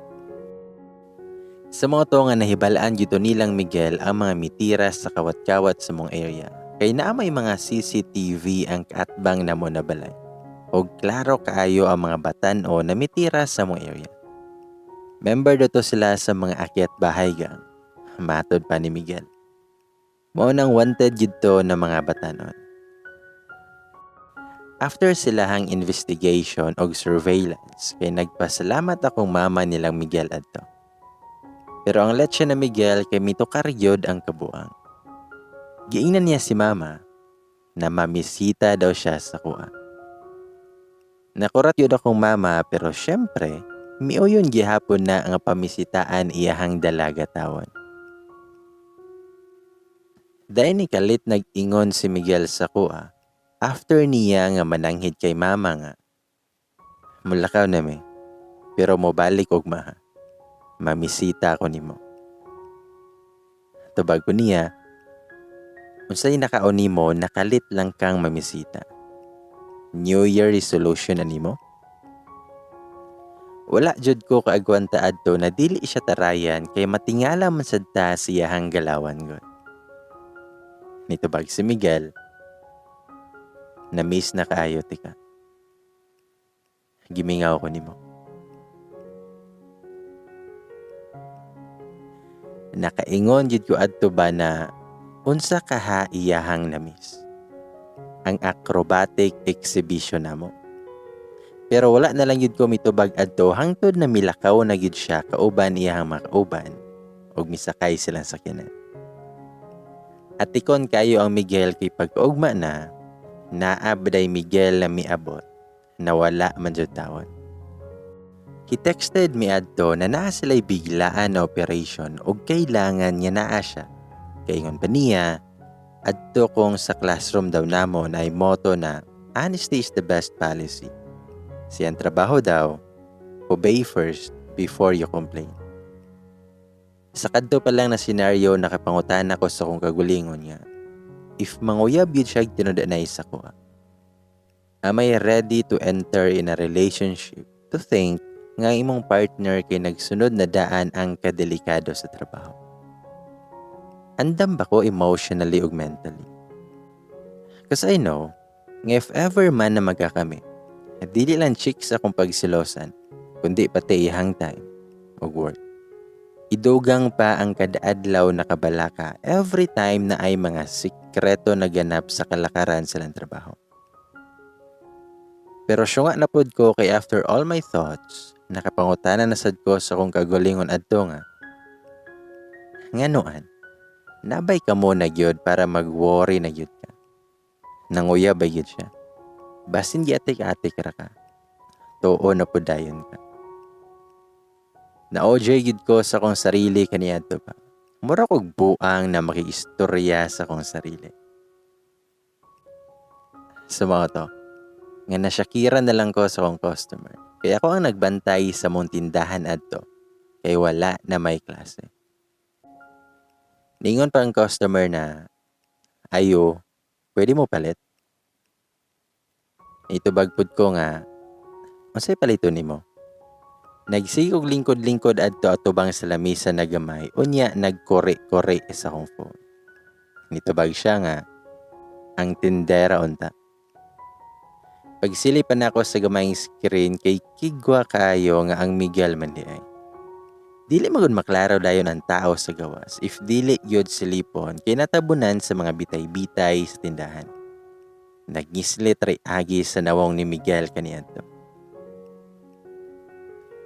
Sa mga to nga nahibalaan gyud nilang Miguel ang mga mitira sa kawat-kawat sa mong area. Kay naa may mga CCTV ang kaatbang namo na balay. Og klaro kaayo ang mga batan-o na mitira sa mong area. Member do to sila sa mga akyat bahay gang. Matod pa ni Miguel. Mao nang wanted gyud to na mga batanon. After silahang investigation og surveillance, kay nagpasalamat akong mama nilang Miguel adto. Pero ang leche na Miguel kay mitukar gyud ang kabuang. Giingnan niya si mama na mamisita daw siya sa kuha. Nakurat yun akong mama pero syempre, miuyon gihapon na ang pamisitaan iyahang dalaga tawon. Dahil ni kalit nag-ingon si Miguel sa kuha, after niya nga mananghid kay mama nga, mulakaw na mi, pero mobalik og maha. Mamisita ako nimo. Tubag ko niya, unsay nakaon nimo, nakalit lang kang mamisita. New Year resolution na nimo? Wala jud ko kaagwanta adto na dili siya tarayan kay matingala man sad ta siyahang galawan gud. Nitubag si Miguel, na-miss na kaayo tika. Gimingaw ko nimo. Nakaingon jud ko adto ba na unsa kaha iyahang na-miss? Ang acrobatic exhibition namo. Pero wala na lang jud ko mitubag adto hangtod na milakaw na jud siya kauban iyahang makauban ug misakay silang sakyanan. Atikon kayo ang Miguel kay pag-ugma na naa baday Miguel na miabot na wala man jud tawon. He texted me adto na naa sila'y biglaan na operation ug kailangan nga naa siya. Kaingon pa niya, adto kong sa classroom daw namo na ay motto na honesty is the best policy. Siyang trabaho daw, obey first before you complain. Sa kadto pa lang na senaryo, nakapangutan ako sa kong kagulingon nga, if manguyab yun siya tinud-anay sa kuha, am I ready to enter in a relationship to think nga imong partner kay nagsunod na daan ang kadelikado sa trabaho? Andam ba ko emotionally ug mentally? Because I know, nga if ever man na magkakami, dili lang chicks akong pagsilosan, kundi pati ihang time ug work. Idugang pa ang kadaadlaw na kabalaka every time na ay mga sikreto na ganap sa kalakaran sa lang trabaho. Pero siya nga napod ko kay after all my thoughts, nakapangutana na sad ko sa kong kagulingon adto nga. Nganuan, nabay ka mo na gyud para mag-worry na gyud ka. Nanguya ba gyud siya? Basin giatik-atik ra ka. Tuo na pud dayon ka. Na-OJ gid ko sa akong sarili kaniadto pa. Mura kog buang na makiistorya sa akong sarili. Sa mga to, nga nasyakira na lang ko sa akong customer. Kaya ako ang nagbantay sa mong tindahan adto, kay wala na may klase. Ningon pa ang customer na, "Ayo, pwede mo palit?" Itubag pud ko nga, "Unsay palito nimo?" Nagsige og lingkod-lingkod adto atubang sa lamisa na gamay, unya nagkore-kore sa akong phone. Nitubag siya nga, "Ang tindera unta." Pagsili pa nako sa gamayng screen kay kigwa kaayo nga ang Miguel man di ay. Dili magud maklaro dayon ang tao sa gawas if dili gyud silipon kay natabunan sa mga bitay-bitay sa tindahan. Nagngislit ray agi sa nawong ni Miguel kaniadto.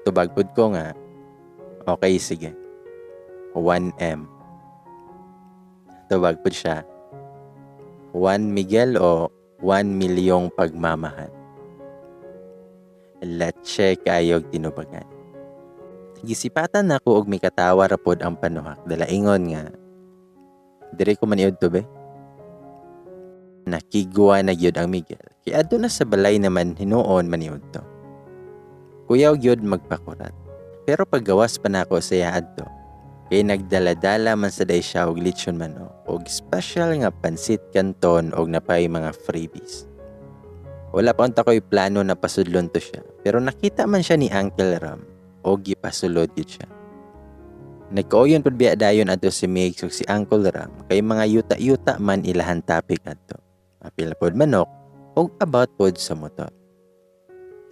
Tubag pud ko nga, "Okay, sige. 1M." Tubag pud siya, "1 Miguel o 1 milyong pagmamahal?" Latse kaayog tinubagan. Gisipatan nako og mikatawa ra pod ang panuhak dala ingon nga, "Diri ko maniud to, be." Nakigwa na gyud ang Miguel kay adto na sa balay naman hinuon maniud to. Kuyaw gyud magpakurat. Pero paggawas pa nako sa iya adto kay nagdala-dala man sa day siya og lechon manok og special nga pansit canton og napay mga freebies. Wala pa unta ko'y plano na pasudlon to siya, pero nakita man siya ni Uncle Ram og gipasulod gyud siya. Nagkauyon pud biya dayon adto si Migs ug si Uncle Ram kay mga yuta-yuta man ilahan topic adto. Apil pod manok ug about pod sa motor.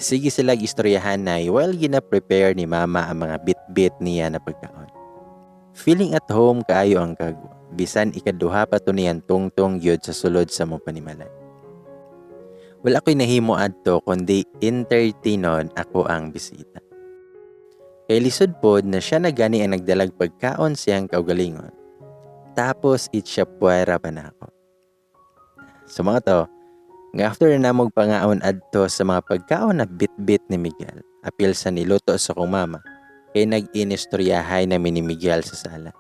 Sige sila istoryahanay while gina-prepare ni Mama ang mga bit-bit niya na pagkaon. Feeling at home kaayo ang kagwa, bisan ikaduha pa to niyan tungtong gyud sa sulod sa mong panimalay. Wala ko'y nahimo adto kundi entertainon ako ang bisita. Kay lisod pod na siya na gani ang nagdalag pagkaon siyang kaugalingon. Tapos itsiya puwera pa nako. So mga to, nga after na namog pangaon adto sa mga pagkaon na bit-bit ni Miguel, apil sa niluto sa kong mama, kay nag-inistoryahay na ni Miguel sa sala.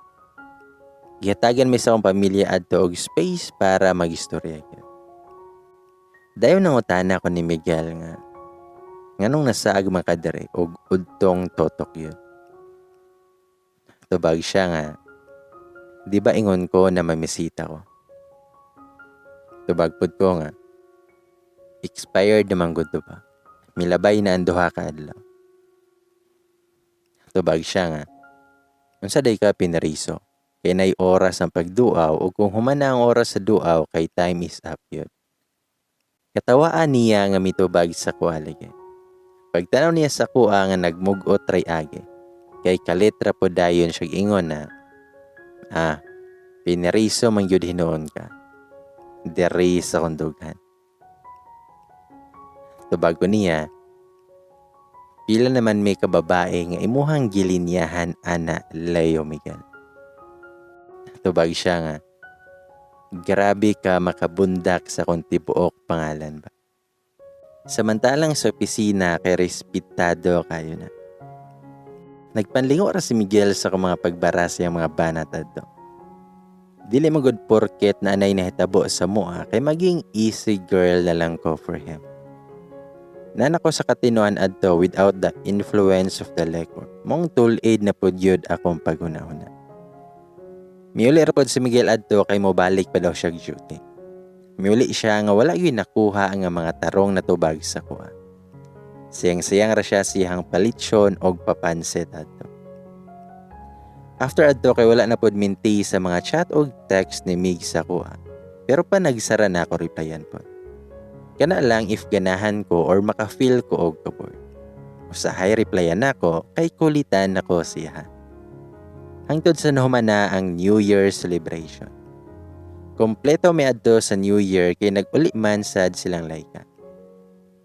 Gihatagan mi sa akong pamilya adto og space para magistorya gyud. Dayon nangutana ko ni Miguel nga, "Nganong nasaag man ka diri og udtong totok yun?" Tubag siya nga, "Di ba ingon ko na mamisita ko?" Tubag pud ko nga, "Expired naman gud to ba? Milabay na ang 2 ka adlaw." Tubag siya nga, "Unsa day ka pinariso? Kay nay oras ang pagduaw ug kung human na ang oras sa duaw kay time is up yun." Katawaan niya nga mitubag sa kuha lagi. Pagtanaw niya sa kuha nga nagmugot ray agi, kay kalit ra po dayon siya ingon na, "Ah, pinariso man gyud hinuon ka. Diri sa kondughan." Tubag ko niya, "Pila naman may kababae nga imuhang gilinyahan ana, Leo Miguel?" Tubag siya nga, "Grabe ka makabundak sa kong tibuok pangalan ba." Samantalang sa opisina kay respetado kayo na. Nagpanlingo ra si Miguel sa akong mga pagbara sa iyang mga banat adto. Dili magud porket na anay nahitabo sa mua kay maging easy girl na lang ko for him. Nana ko sa katinuan adto without the influence of the liquor. Mong tool aid na pud yun akong paghuna-huna. Miuli ra pod si Miguel adto kay mobalik pa daw siya duty. Miuli siya nga wala gyud nakuha ang mga tarong na tubag sa kuha. Siyang-siyang ra siya siyang palitsyon og papansit adto. After adto kay wala na pod minti sa mga chat og text ni Mig sa kuha. Pero pa nagsara na ako replyan pod. Kana lang if ganahan ko or maka-feel ko og kabor. Usahay replyan nako kay kulitan nako siya. Hangtod sa nahuman na ang New Year celebration. Kompleto mi adto sa New Year kay nag-uli man sad silang Laika.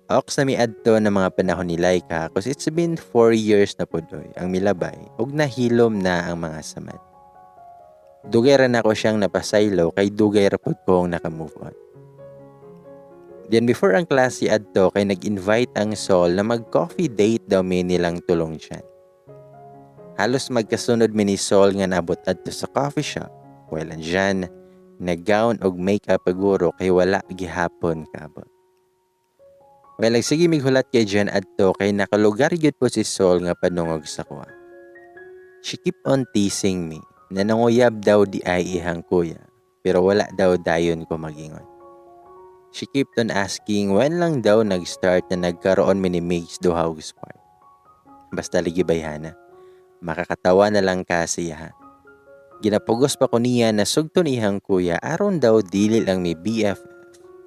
Ox na mi adto na mga panahon ni Laika cause it's been 4 years na pod oy ang milabay ug nahilom na ang mga samad. Dugay ra nako siyang napasaylo kay dugay ra pod kong naka-move on. Then before ang klase adto kay nag-invite ang Sol na mag-coffee date daw mi nilang tulong dyan. Halos magkasunod mi ni Sol nga naabot adto sa coffee shop. While andyan, nag-gown og makeup paguro kay wala gihapon kaabot. Well, nagsige mighulat kay Jen adto kay nakalugar gyud po si Sol nga padungog sa kuha. She keep on teasing me na nanguyab daw di ay ihang kuya, pero wala daw dayon ko magingon. She kept on asking when lang daw nag-start na nagkaroon mi ni Migs duha og spark. Basta ligi bayhana. Makakatawa na lang kasi ha. Ginapugos pa ko niya na sugton ihang kuya aron daw dili lang mi BFF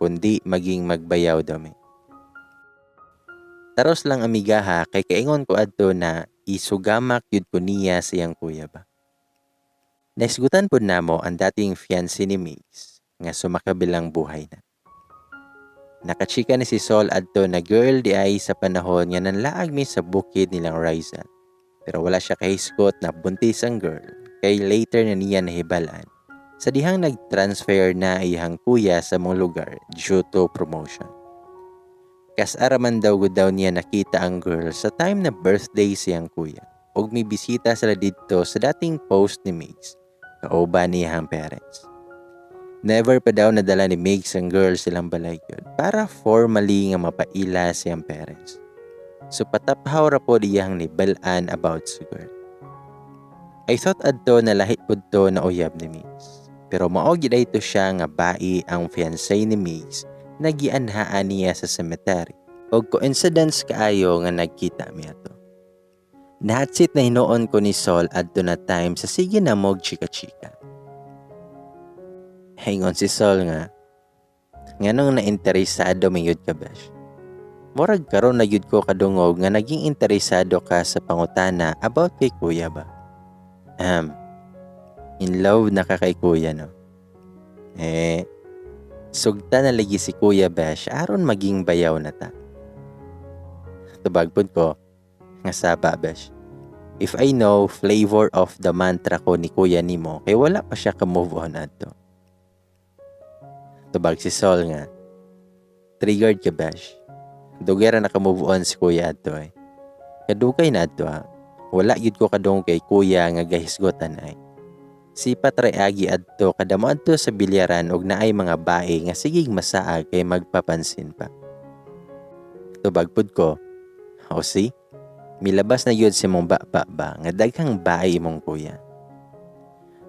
kundi maging magbayaw daw mi. Taros lang, amiga, ha, kay kaingon ko adto na isugamak yun ko niya siyang kuya ba. Naisgutan pod namo ang dating fiancé ni Migs nga sumakabilang buhay na. Nakachika ni si Sol adto na girl di ay sa panahon nga nanlaag mi sa bukid nilang Rizal. Pero wala siya kahisgot na buntis ang girl kay later na niya nahibalan sa dihang nag-transfer na iyang kuya sa mong lugar due to promotion. Kas-ara man daw gud daw niya nakita ang girl sa time na birthday siyang kuya ug may bisita sila didto sa dating post ni Migs kauban niyang parents. Never pa daw nadala ni Migs ang girl silang balay yun para formally nga mapaila siyang parents. So pataphaw ra pod iyang nibalaan about sa girl. I thought adto na lahi pod to na uyab ni Migs. Pero mao gid ito siya nga bai ang fiancé ni Migs na gianhaan niya sa cemetery. Og coincidence kaayo nga nagkita mi ato. Nahatsit na hinuon ko ni Sol adto na time sa sige na mog chika-chika. Ingon si Sol nga, "Nganong na-interesado man yud ka, besh? Murag karon na yud ko kadungog nga naging interesado ka sa pangutana about kay kuya ba? In love na ka kay kuya, no? Eh, sugta na lagi si Kuya, besh, aron maging bayaw na ta." Tubag pud ko nga, "Saba, besh. If I know flavor of the mantra ko ni kuya nimo kay wala pa siya ka move on adto." Tubag si Sol nga, "Triggered ka, besh. Dugay ra naka-move on si kuya adto eh. Kadugay na adto ha. Wala gyud ko kadungog kay kuya nga gahisgotan ay. Sipat ray agi adto kada mo adto sa bilyaran og naay mga bae nga sigig masaag kay magpapansin pa." Tubag pud ko, "O see, milabas na gyud si mong baba ba nga daghang bae imong kuya."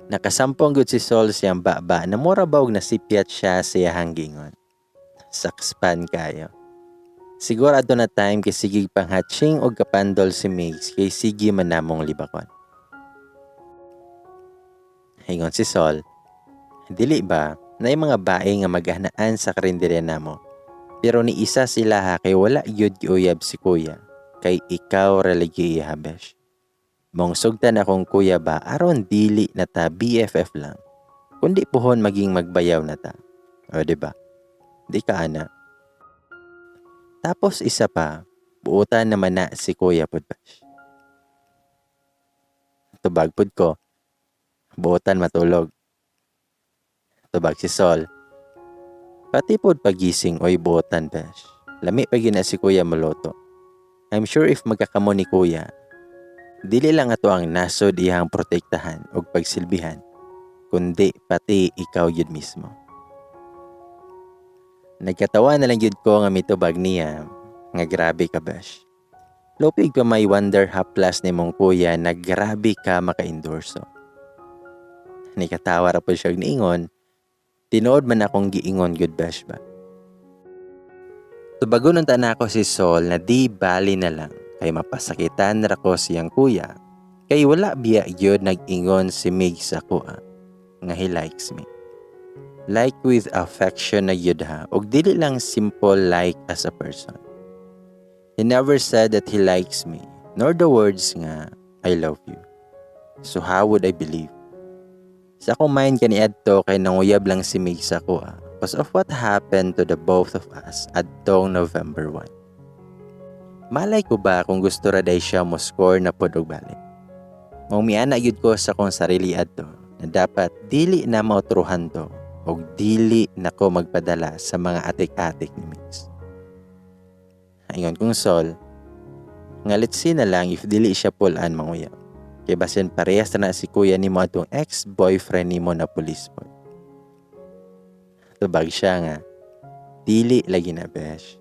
Nakasampong gud si Sol siyang baba na mura ba og nasipyat siya sa iyahang gingon. Sakspan kayo. Siguro adto na time kay sige panghatching og kapandol si Migs kay sige man namong libakon. Ingon si Sol, "Dili ba, na mga bae nga maghanaan sa karinderya namo. Pero ni isa sila ha kay wala gyud giuyab si kuya. Kay ikaw ra lagi iya, besh. Mong sugtan akong kuya ba aron dili na ta BFF lang. Kundi puhon maging magbayaw na ta. O di ba? Di ka ana. Tapos isa pa, buutan naman na si kuya pod, besh." Tubag pod ko, "Buutan matulog." Tubag si Sol, "Pati pod pagising oy buutan, besh. Lami pa gyud na si kuya muluto. I'm sure if magkakamo ni kuya, dili lang ato ang nasod iyang protektahan og pagsilbihan, kundi pati ikaw yun mismo." Nagkatawa na lang gyud ko nga mitubag niya nga, "Grabe ka, besh. Lupig pa may wonder haplas ni mong kuya na grabe ka maka-endorso." Nikatawa ra po siya og niingon, "Tinuod man akong giingon gud, besh ba." Tubagon unta nako si Sol na di bali na lang kay mapasakitan ra ko siyang kuya kay wala biya gyud nag-ingon si Migs sa akoa nga he likes me. Like with affection na gyud ha og dili lang simple like as a person. He never said that he likes me nor the words nga "I love you." So how would I believe? Sa akong mind kaniadto kay nanguyab lang si Migs sa akoa because of what happened to the both of us adtong November 1. Malay ko ba kung gusto ra day siya mo score na pod og balik. Mao miana gyud ko sa akong sarili adto na dapat dili na mautruhan to og dili na ko magpadala sa mga atik-atik ni Migs. Ingon kong Sol, nga let's see na lang if dili siya pulan manguyab. Kay basin parehas na si kuya nimo atong ex-boyfriend nimo na police boy. Tubag siya nga, "Dili lagi na, besh.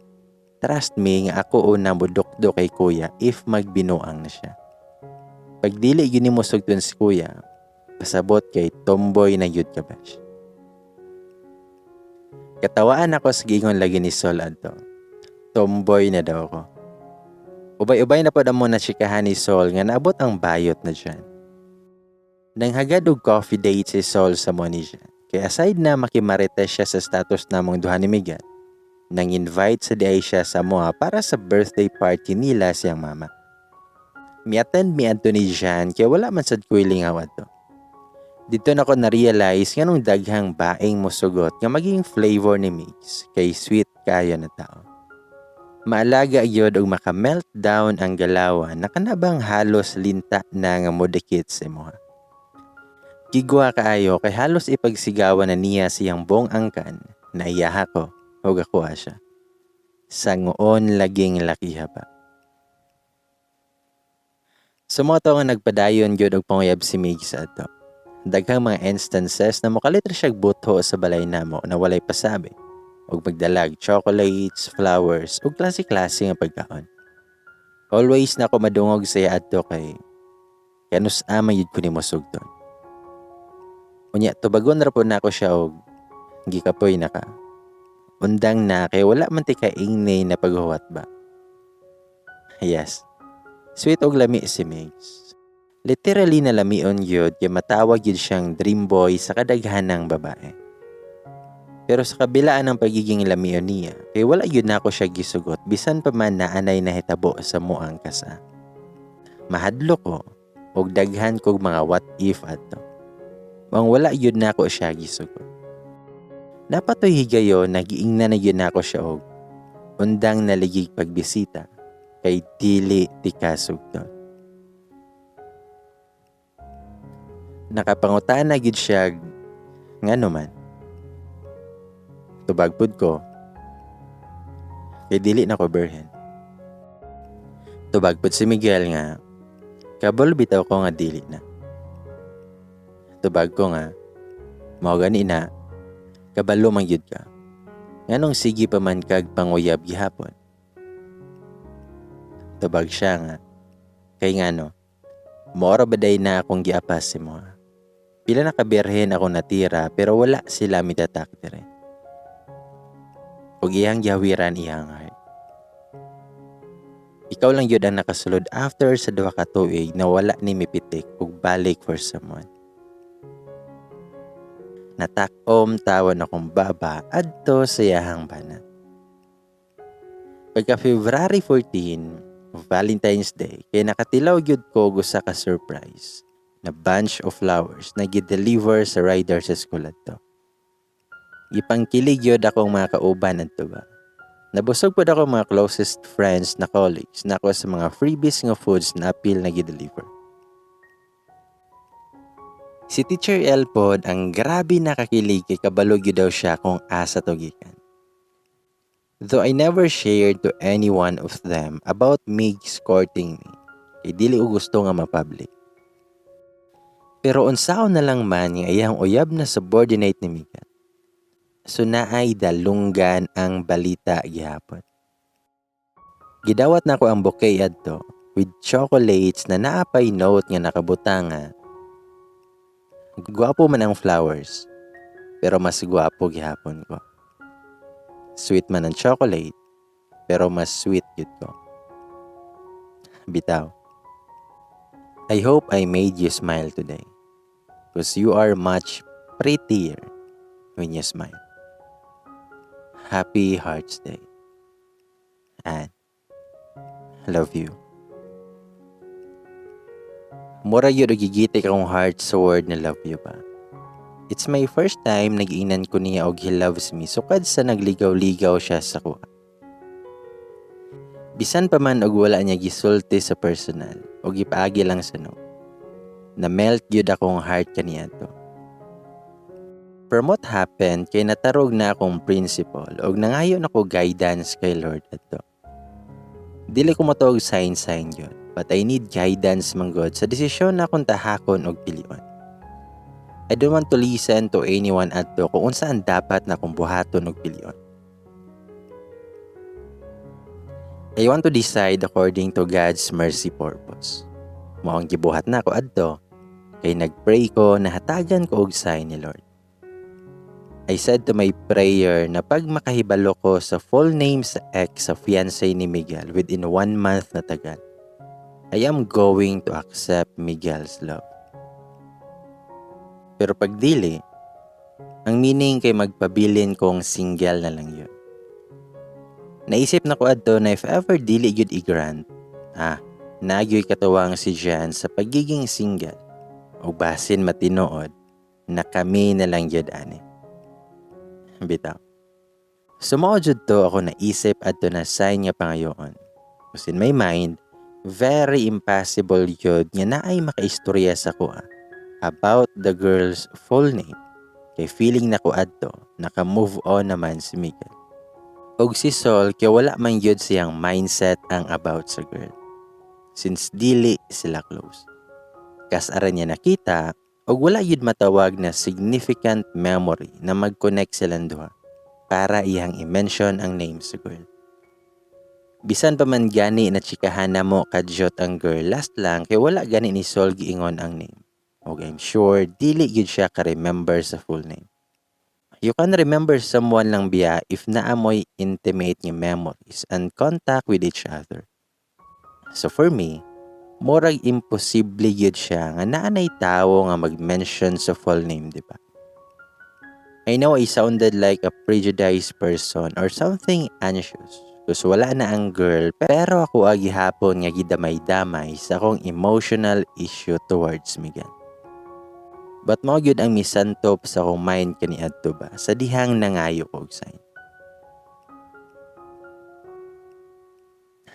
Trust me nga ako una mudukdo kay kuya if magbinuang na siya. Pag dili gyud nimo sugton si kuya, pasabot kay tomboy na gyud ka, besh." Katawaan ako sa giingon lagi ni Sol adto. Tomboy na daw ako. Ubay-ubay na pod amo na chikahan ni Sol nga naabot ang bayot na dyan. Nanghagad og coffee date si Sol sa mo ni Jan. Kaya aside na makimarites siya sa status namong duha ni Miguel, nang invite sa diay siya sa moa para sa birthday party nila siyang mama. Mi-attend mi adto ni Jan kaya wala man sad ko'y lingaw adto. Dito na ko na-realize nga nung daghang baeng mosugot nga maging flavor ni Migs kay sweet kayo na tao. Maalaga gyud og maka-meltdown ang galawan na kanabang halos linta na nga modikit sa imuha. Gigwa kaayo kay halos ipagsigawan na niya siyang buong angkan na iyaha ko ug ako siya. Sangoon laging lakiha ba. Sumoto nga nagpadayon gyud og panguyab si Migs adto. Daghang mga instances na mokalit ra siyag butho sa balay namo na walay pasabi ug magdalag chocolates, flowers ug klase-klase nga pagkaon. Always na ako madungog sa iya adto kay kanus ama yun ko nimo sugton. Unya tubagon ra po nako siya og gikapoy na ka. Undang na kay wala man ti kaingnay na paghuwat ba. Yes. Sweet og lami si Migs. Literally na lamion gyud kay matawag gyud siyang dream boy sa kadaghanang babae. Pero sa kabilaan ng pagiging lamion niya, kay wala gyud nako siya gisugot bisan pa man naanay nahitabo sa muang kasa. Mahadlo ko og daghan kog mga what if adto. Mang wala gyud nako siya gisugot. Napatoy higayon nagiingnan na gyud nako siya og undang naligig pagbisita kay dili ti kasugton. Nakapangutan na gyud siya ngano man. Tubag pud ko kay dili na ko birhen. Tubag pud si Miguel nga kabalo bitaw ko nga dili na. Tubag ko nga mao gani na kabalo man gyud ka. Nganong sige pa man kag panguyab gihapon. Tubag siya nga kay ngano mora baday na akong giapas si mo. Pila na kabirhen ako natira pero wala sila mitatak dire. Ug iyang gihawiran iyang heart. Ikaw lang yun ang nakasulod after sa 2 ka tuig na wala ni mipitik ug balik for someone. Natakom tawon akong baba adto sa iyahang bana. Pagka February 14, Valentine's Day, kay nakatilaw gyud ko og usa ka surprise na bunch of flowers na gi-deliver sa rider sa school adto. Gipangkilig gyud akong mga kauban adto ba. Nabusog pod ako mga closest friends na colleagues na ako sa mga freebies nga foods na apil na gi-deliver. Si Teacher L pod ang grabe nakakilig kay kabalo gyud daw siya kung asa to gikan. Though I never shared to any one of them about Migs courting me, kay dili ko gusto nga ma-public. Pero unsaon na lang man nga iyang uyab na subordinate ni Miguel. So naay dalunggan ang balita gihapon. Gidawat na ko ang bouquet adto with chocolates na naapay note nga nakabutang nga gwapo man ang flowers, pero mas gwapo gihapon ko. Sweet man ang chocolate, pero mas sweet gyud ko. Bitaw. I hope I made you smile today, because you are much prettier when you smile. Happy Hearts Day. And love you. Mura yun gigitik akong heart sa word na love you ba. It's my first time nag-iinan ko niya og he loves me sukad sa nagligaw-ligaw siya sa kuha. Bisan pa man og wala niya gisulti sa personal o gipaagi lang sa note. Na-melt gyud akong heart kaniya to. From what happened kay natarog na akong principle og nangayo nako guidance kay Lord adto. Dili ko motuo og sign sign yun, but I need guidance man gud sa desisyon na akong tahakon og pilion. I don't want to listen to anyone adto kung unsaan dapat na akong buhaton og pilion. I want to decide according to God's mercy purpose. Mao ang gibuhat nako adto kay nagpray ko na hatagan ko og sign ni Lord. I said to my prayer na pag makahibalo ko sa full name sa ex sa fiancé ni Miguel within 1 month na tagal, I am going to accept Miguel's love. Pero pag dili, ang meaning kay magpabilin kong single na lang yun. Naisip na ko adto na if ever dili gyud i-grant, nagyoy katuwang si Jan sa pagiging single o basin matinuod na kami na lang gyud ani. Bitaw. Sumao jud to ako naisip adto na sign nga pangayoon. Because in my mind, very impossible yun nga naay makaistorya sa kuha about the girl's full name. Kay feeling nako adto, naka-move on naman si Miguel. Og si Sol kay wala man yun siyang mindset ang about sa girl. Since dili sila close. Kas-aran niya nakita, og wala yun matawag na significant memory na mag-connect silang duha para iyang i-mention ang name sa girl. Bisan pa man gani na tsikahan na mo kadyot ang girl last lang kay wala gani ni Sol giingon ang name. Og I'm sure dili gyud siya ka-remember sa full name. You can remember someone lang biya if naamoy intimate nga memories and contact with each other. So for me, murag imposible gyud siya nga naanay tawo nga mag-mention sa full name, di ba? I know I sounded like a prejudiced person or something anxious because wala na ang girl, pero ako agihapon nga gidamay-damay sa akong emotional issue towards Miguel. But mao gyud ang misantop sa akong mind kaniadto ba sa dihang nangayo og sign.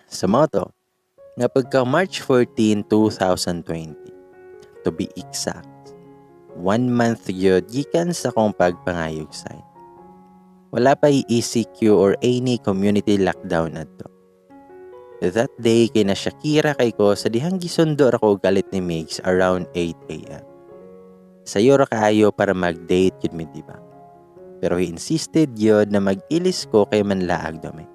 Sa mao to, nga pagka March 14, 2020, to be exact, 1 month gyud gikan sa akong pagpangayog sign. Wala pa ECQ or any community lockdown adto. That day kay na Shakira kay ko sa dihang gisundo ra ko galit ni Migs around 8 a.m. Sayo ra kaayo para mag-date yun mi, diba? Pero he insisted yun na mag-ilis ko kay manlaag daw mi.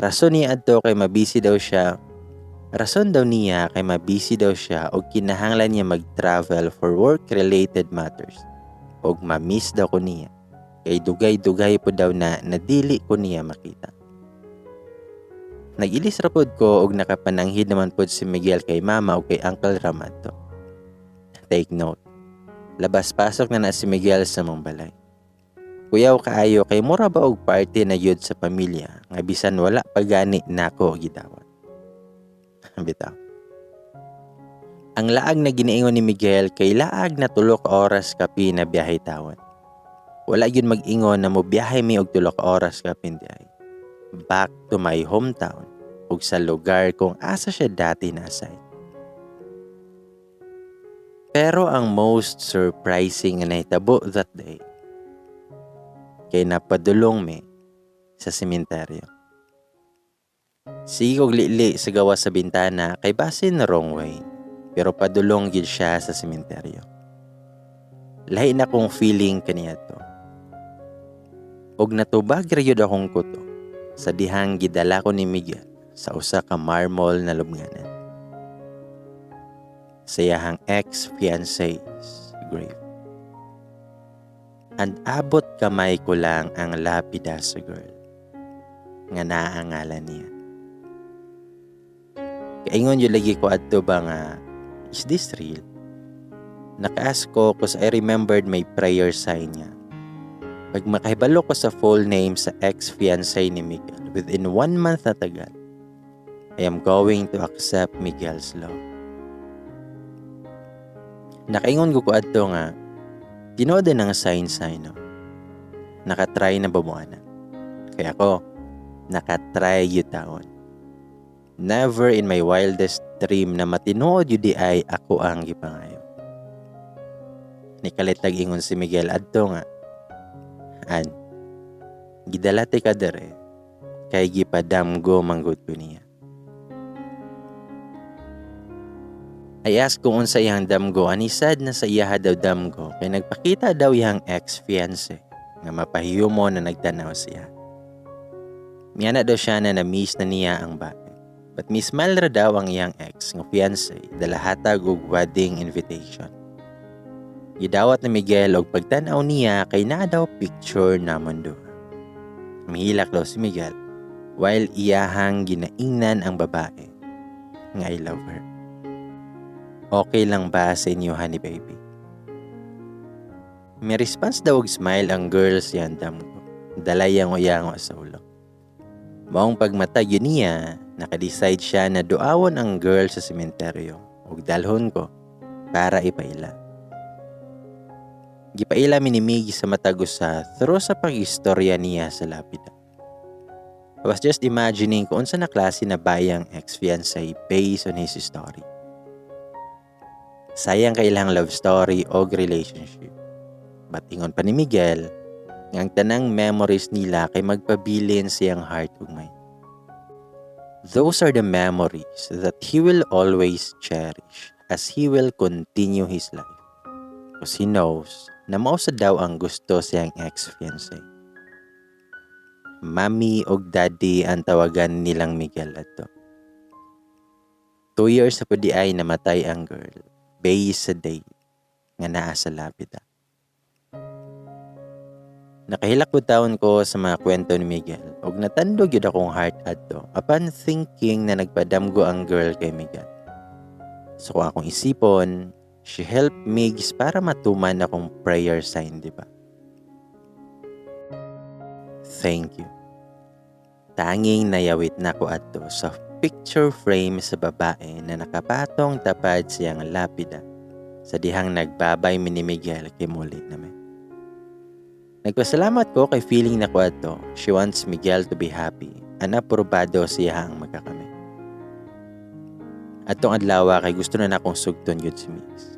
Rason niya adto kay mabisi daw siya. Rason daw niya kay mabisi daw siya og kinahanglan niya mag-travel for work-related matters. Og ma-miss daw ko niya. Kay dugay-dugay po daw na nadili ko niya makita. Nag-ilis ra pod ko og nakapananghid naman pod si Miguel kay mama og kay Uncle Ram adto. Take note. Labas-pasok na na si Miguel sa mong balay. Kuyaw kaayo kay mura ba og party na yun sa pamilya nga bisan wala pa gani nako gidawat. Bitaw. Ang laag na giniingon ni Miguel kay laag na 3 ka oras kapi na biyahe tawon. Wala yun mag-ingon na mobiyahe mi og 3 ka oras kapin di ay. Back to my hometown ug sa lugar kung asa siya dati na-assign. Pero ang most surprising nga nahitabo that day, kay napadulong mi sa sementeryo. Sige kog lili sa gawas sa bintana kay basin wrong way, pero padulong gid siya sa sementeryo. Lahi na kong feeling kaniya to. Og natubag ra gyud akong kuto sa dihang gidala ko ni Miguel sa usa ka marmol na lubnganan. Sa iyahang ex-fiancé's grave. And abot kamay ko lang ang lapida sa girl nga naangalan niya. Kaingon yun lagi ko adto ba nga, is this real? Naka-ask ko cause I remembered my prayer sign niya. Pag makahibalo ko sa full name sa ex-fiancé ni Miguel within 1 month na tagal, I am going to accept Miguel's love. Nakaingon ko ko adto nga, tinuod din ang sign-sign, no? Nakatry na ba mo, ana? Kaya ako, nakatry yun taon. Never in my wildest dream na matinuod yun di ay ako ang gipangayo. Nikalit nag-ingon si Miguel adto nga, an, gidala ti ka dere, kay gipadamgo manggod ko niya. I asked kung unsa iyang damgo and he said na sa iyaha daw damgo kay nagpakita daw iyang ex-fiancé nga mapahiyumo na nagtanaw siya. Miana daw siya na na-miss na niya ang bae. But mi-smile ra daw ang iyang ex nga fiancé dala hatag og wedding invitation. Gidawat ni Miguel og pagtan-aw niya kay naa daw picture namon duha. Mihilak daw si Miguel while iyahang ginaingnan ang babae nga "I love her." Okay lang ba sa inyo, honey baby? May response daw og smile ang girl siyang damgo. Dalay ang uyango sa ulo. Maong pagmata yun niya, nakadecide siya na duawon ang girl sa sementeryo ug dalhon ko para ipaila. Gipaila mi ni Mig sa matag usa through sa pag-istorya niya sa lapida. I was just imagining kung unsa na klase na bayang ex-fiancé based on his story. Sayang kay ilang love story o relationship. But ingon pa ni Miguel, nga ang tanang memories nila kay magpabilin siyang heart ug mind. Those are the memories that he will always cherish as he will continue his life. Because he knows na mao sa daw ang gusto siyang ex-fiancé. Mami og daddy ang tawagan nilang Miguel adto. 2 years sa pud ay namatay ang girl based sa date nga naa sa lapida. Nakahilak pud taon ko sa mga kwento ni Miguel ug natandog gyud akong heart adto upon thinking na nagpadamgo ang girl kay Miguel. So kung akong isipon, she helped Migs para matuman akong prayer sign, di ba? Thank you. Tanging nayawit na ko adto sa picture frame sa babae na nakapatong tapad siyang lapida sa dihang nagbabay mi ni Miguel kay muli na mi. Nagpasalamat ko kay feeling na ko adto, she wants Miguel to be happy and aprobado siya ang magkakami. Atong adlaw kay gusto na nakong sugton gyud si Migs.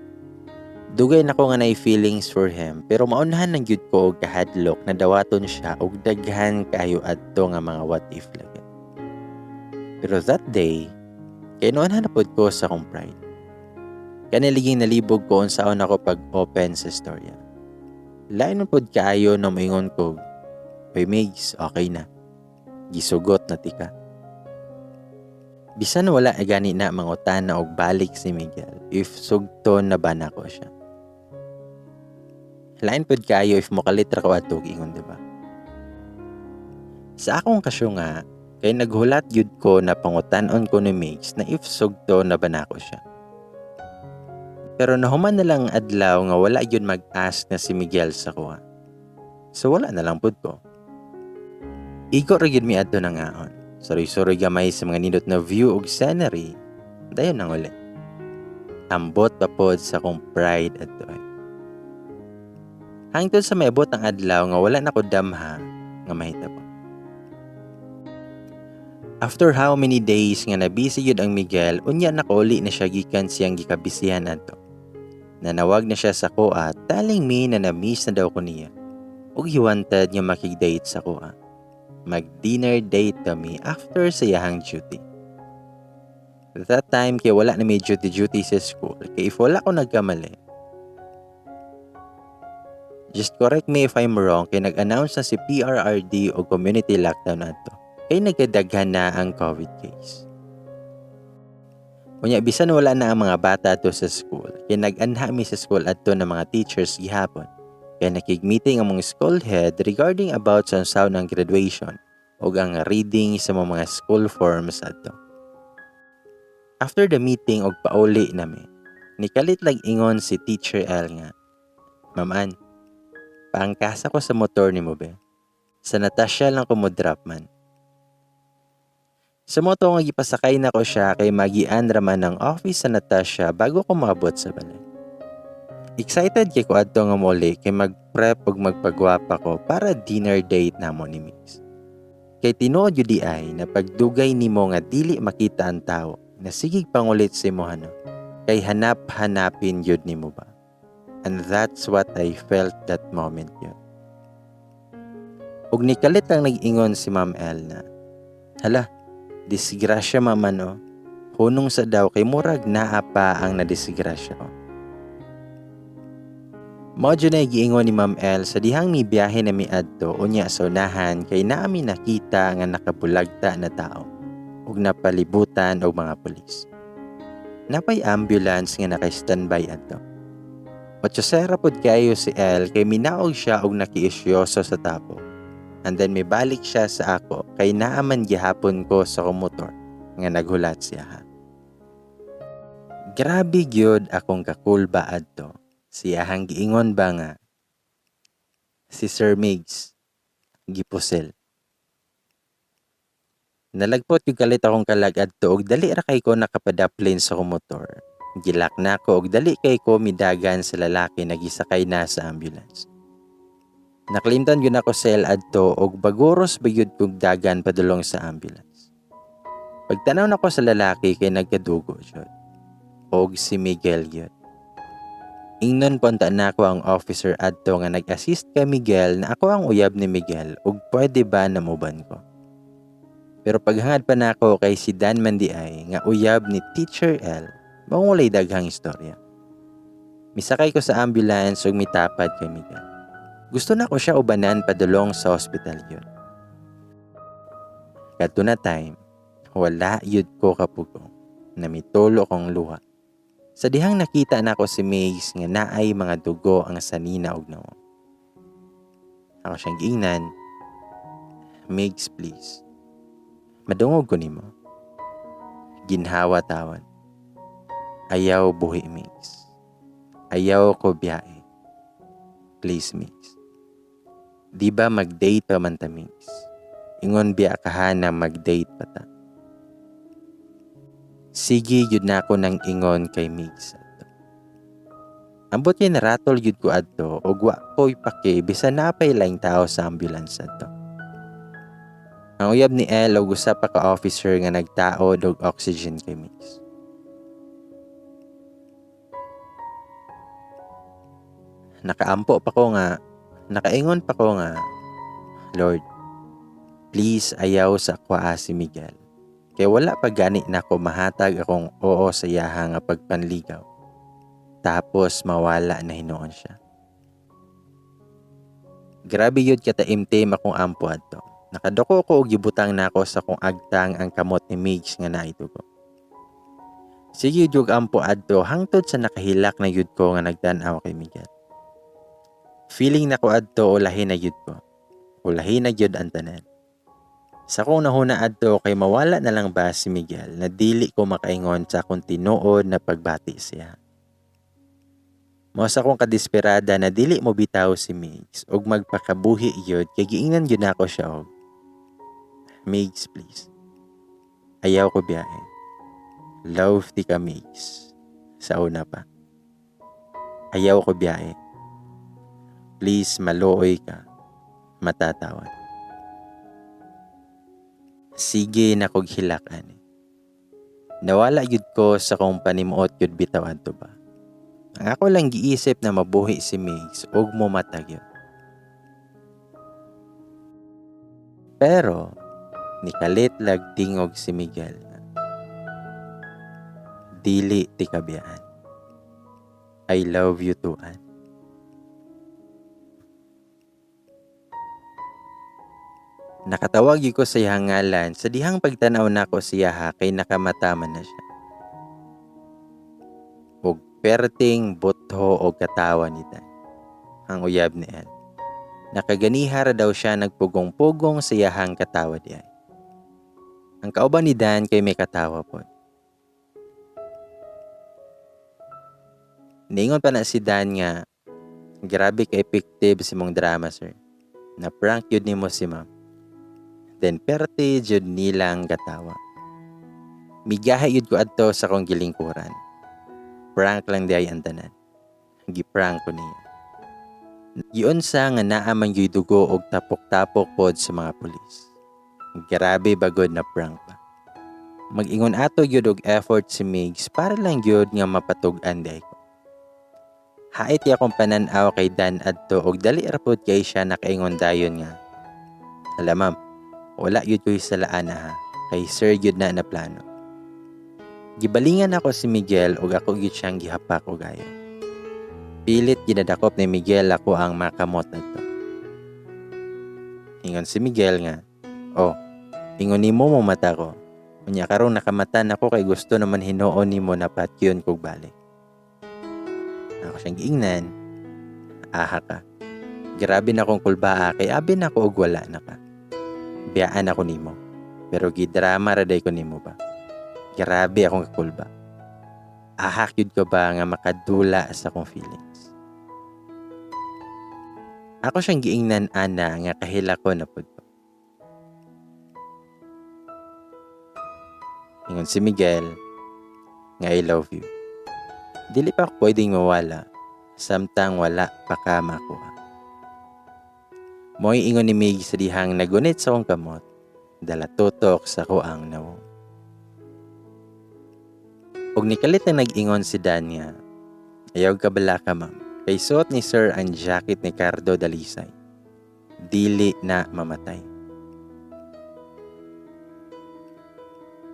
Dugay na ko nga nay feelings for him pero maunhan lang gyud ko og kahadlok na dawaton siya og daghan kaayo adto nga mga what if lagi. Pero that day, kay naunhan na pod ko sa akong pride. Kaniliging nalibog ko unsaon ako pag-open sa istorya. Lain man pod kaayo na moingon ko, "Oy Migs, okay na. Gisugot na tika." Bisan wala gani na mangutana og balik si Miguel if sugton na ba nako siya. Lain pod kaayo if mokalit ra ko adto ingon, di ba? Sa akong kasyunga, kay naghulat gyud ko na pangutan-on ko ni Migs na if sugto na ba nako siya. Pero nahuman na lang adlaw nga wala gyud mag-ask na si Miguel sa kuha. So wala na lang pud ko. Igo ra gyud mi adto nangaon. Suroy-suroy gamay sa mga nindot na view ug scenery. Dayon nang uli. Ambot pa pod sa akong pride adto ay. Hangtod sa maibot ang adlaw nga wala na ko damha nga mahitabo. After how many days nga nabisi gyud ang Miguel, unya nakauli na siya gikan siyang gikabisihan adto. Nanawag na siya sa kuha telling me na na-miss na daw ko niya ug he wanted nga makig-date sa kuha. Mag-dinner date kami after sa iyahang duty. That time kay wala na may duty-duty sa school kay if wala ko nagkamali, just correct me if I'm wrong, kay nag-announce na si PRRD o community lockdown adto kay nagkadaghan na ang COVID case. Unya bisan wala na ang mga bata ato sa school, kay nag-anha mi sa school adto ng mga teachers gihapon. Kay nakig-meeting ang mga school head regarding about sa unsaon ng graduation ug ang reading sa mga school forms adto. After the meeting og pauli nami, nikalit lang ingon si Teacher L nga, "Ma'am Ann, paangkasa ko sa motor nimo be. Sa Natasha lang ko mo drop man." Sa moto nga gipasakay na ko siya kay magian raman ng office sa Natasha bago ko maabot sa balay. Excited kay ko adto nga muli kay mag-prep ug magpagwapa ko para dinner date namo ni Migs. Kay tinuod yun di ay na pagdugay nimo nga dili makita ang tao na sigig pangulit sa imo no, kay hanap-hanapin yun nimo ba. And that's what I felt that moment yun. Ug nikalit lang nag-ingon si Ma'am L na, "Hala, disgrasya maman oh." Hunong sa daw kay murag naa pa ang nadisgrasya ko. Mao jud na giingon ni Ma'am L sa dihang mibiyahe na miadto unya sa unahan kay naa mi nakita nga nakabulagta na tao ug napalibutan og mga pulis. Napay ambulance nga naka-standby adto. Otsosera pod kaayo si L kay minaog siya og nakiisyoso sa tapo. And then mibalik siya sa ako kay naaman gihapon ko sa motor nga naghulat siya ha. Grabe gyud akong kakulba adto. Siyahang giingon ba nga si Sir Migs gipusil. Nalagpot yung kalit akong kalag adto og dali ra kay ko nakapadaplin sa akong motor. Gilak na ko og dali kay ko midagan sa lalaki na gisakay na sa ambulance. Nakalimtan gyud ako sa L adto og baguros ba gyud kog dagan padulong sa ambulance. Pagtanaw nako sa lalaki kay nagkadugo jud. Og si Miguel gyud. Ingnon punta na ako ang officer adto nga nag-assist kay Miguel na ako ang uyab ni Miguel ug pwede ba namuban ko. Pero paghangad pa nako kay si Dan man di ay nga uyab ni Teacher L, maong walay daghang istorya. Misakay ko sa ambulance ug mitapad kay Miguel. Gusto na ko siya ubanan padulong sa hospital yun. Kadto na time, wala yun ko kapugong na mitulo kong luha. Sa dihang nakita nako si Migs nga naay mga dugo ang sanina og nawong. Ako siyang giingnan, Migs please, madungog ko nimo. Ginhawa tawan. Ayaw buhi Migs. Ayaw ko biyahe. Please Migs. Di ba mag-date pa man ta Migs? Ingon biya ka na mag-date pa ta. Sige yun na ako nang ingon kay Migs adto. Ambot kay naratol yun ko adto og wa ko'y pake bisan napay laing tao sa ambulance adto. Ang uyab ni El og usa pa ka officer nga nagtaod og oxygen kay Migs. Nakaampo pa ko nga, nakaingon pa ko nga, Lord, please ayaw sa akoa si Miguel. Kay wala pa gani nako mahatag akong oo sa iyaha nga pagpanligaw. Tapos mawala na hinuon siya. Grabe yun kataimtim akong ampo adto. Nakadoko ko og gibutang nako sa akong agtang ang kamot ni Migs nga naitugo. Sige jud ampo adto hangtod sa nakahilak na yud ko nga nagtan-aw kay Miguel. Feeling nako adto ulahin na yud ko. Ulahin na yud ang tanan. Sa akong nahuna adto kay mawala na lang ba si Miguel na dili ko makaingon sa akong tinuod na pagbati siya. Mao sa akong kadesperada na dili mo bitaw si Migs og magpakabuhi yun kay giingnan yun ako siya og Migs please. Ayaw ko biyahe. Love ti ka Migs. Sa una pa. Ayaw ko biyahe. Please maluoy ka. Matatawan. Sige na kog hilak ani. Nawala gyud ko sa kong panimuot gyud bitaw adto ba. Ang ako lang giisip na mabuhi si Migs ug momatag gyud. Pero nikalit lag tingog si Miguel. Dili ti kabiyaan. I love you too, Ann. Nakatawag gyud ko sa iyang ngalan sa dihang pagtan-aw nako siya ha kay nakamataman na siya. Og perting butho og katawa ni Dan, ang uyab ni El. Nakaganiha ra daw siya nagpugong-pugong sa iyahang katawa di ay. Ang kauban ni Dan kay may katawa pod. Niingon pa na si Dan nga, grabe ka effective si mong drama sir. Na prank yun nimo si ma'am. Then perte jud nilang katawa. Migahe yun ko adto sa kong gilingkuran. Prank lang di ay ang tanan. Giprank ko niya. Giunsa nga naa man gyud dugo og tapok-tapok pod sa mga pulis. Grabe bagod na prank ba. Mag-ingon ato gyud og effort si Migs para lang gyud nga mapatug-an di ay ko. Hait ya akong panan-aw kay Dan adto og dali ra pod kay siya nakaingon dayon nga. Hala ma'am, wala gyud ko'y salaan ha, kay sir gyud na na plano. Gibalingan ako si Miguel ug ako gyud siyang gihapak og ayo. Pilit ginadakop ni Miguel ako ang makamot adto. Ingon si Miguel nga, "Oh, ingon nimo mo mata ko. Unya karon nakamata nako kay gusto naman hinuon nimo na patyon kog balik." Ako siyang giingnan, "Aha ka. Grabe na akong kulbaa kay abi na ako og wala na ka. Biyaan ako nimo. Pero gidrama ra day ko nimo ba. Grabe akong kakulba. Ahak yun ko ba nga makadula sa akong feelings." Ako siyang giingnan ana nga kahila ko na pud ko. Ingon si Miguel nga I love you. Dili pa ako pwedeng mawala samtang wala pa ka makuha. Mo'y ingon ni Mig sa dihang nagunit sa akong kamot, dala tutok sa kuang nawong. Og nikalit na nag-ingon si Dan nga, "Ayaw ka bala ka ma'am, kay suot ni sir ang jacket ni Cardo Dalisay. Dili na mamatay."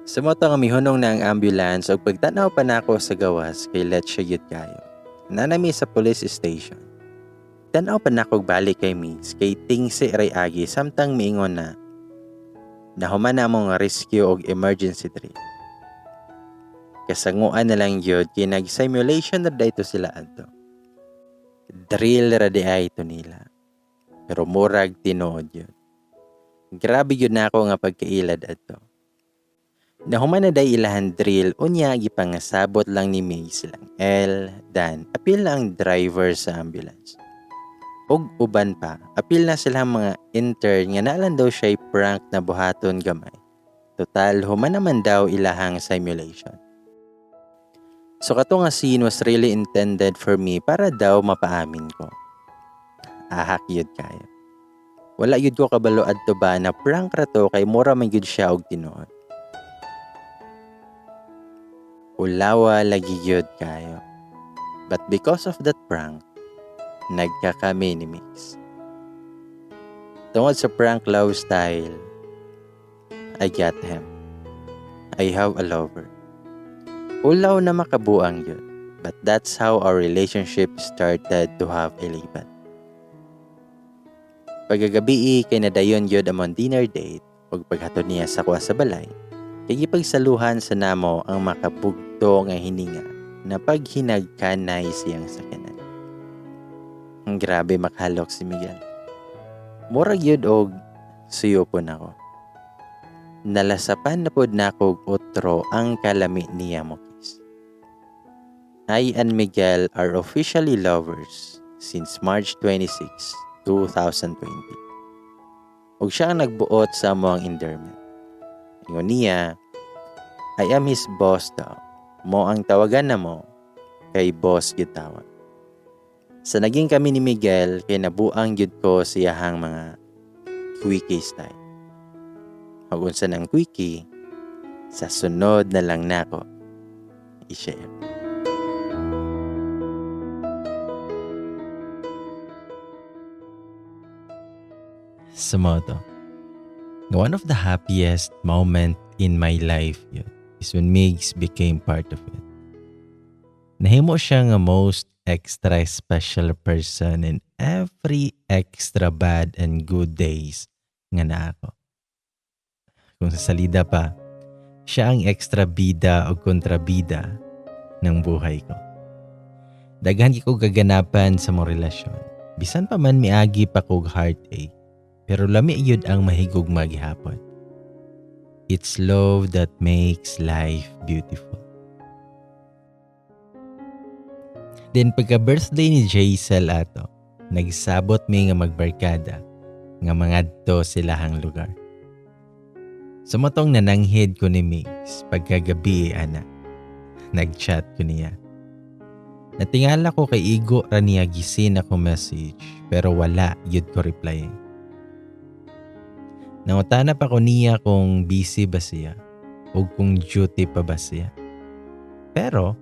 Sumoto nga mihunong na ang ambulance og pagtanaw pa nako sa gawas kay let siya gyud kayo. Nanami sa police station. Tanaw pa nako balik kay Migs kay tingsi ray agi samtang miingon na nahuman na among rescue og emergency drill. Kasanguan na lang gyud kay nag-simulation ra dayto sila adto. Drill ra di ay to nila. Pero murag tinuod gyud. Grabe gyud nako nga pagkailad adto. Nahuman na day ilahan drill, unya gipangasabot lang ni May silang L, Dan, apil na ang driver sa ambulance. Og uban pa, apil na silang mga intern nga naalan daw siya'y prank na buhaton gamay. Total, human naman daw ilahang simulation. So kato nga scene was really intended for me para daw mapaamin ko. Ahak yun kayo. Wala yun ko kabalo adto ba na prank ra to kay mura man yun siya og tinuod. Ulawa lagi yun kayo. But because of that prank, nagkakami ni Mix. Tungod sa prank love style, I got him. I have a lover. Ulaw na makabuang yun. But that's how our relationship started to have a label. Pagkagabi kay nadayon yun among dinner date ug paghatod niya sa kuha sa balay, kay gipagsaluhan sa namo ang makabugto nga hininga na paghinagkanay siyang sakyanan. Ang grabe makahalok si Miguel. Murag yun og suyopon ako. Nalasapan na pod nako og otro ang kalami niya mo kiss. I and Miguel are officially lovers since March 26, 2020. Og siya ang nagbuot sa among endearment. Ingon niya, I am his boss daw. Mo ang tawagan na mo, kay boss gyud tawag. Sa naging kami ni Miguel, kay nabuang gyud ko siyahang mga quickie style. Ug unsa nang quickie, sa sunod na lang nako i-share. Sumoto. One of the happiest moment in my life yun is when Migs became part of it. Nahimo siya nga most extra special person in every extra bad and good days nga naa ako. Kung sa salida pa, siya ang extra bida o kontrabida ng buhay ko. Daghan ko gaganapan sa mong relasyon. Bisan pa man miagi pa kog heartache, pero lami yun ang mahigog maghapon. It's love that makes life beautiful. Then pagka-birthday ni Jaisel ato, nagsabot mi nga magbarkada nga mangadto silahang lugar. Sumotong nananghid ko ni Migs pagkagabi ana. Nag-chat ko niya. Natingala ko kay igo ra niya gisin ako message pero wala yun ko reply. Nangutana pa ko niya kung busy ba siya o kung duty pa ba siya. Pero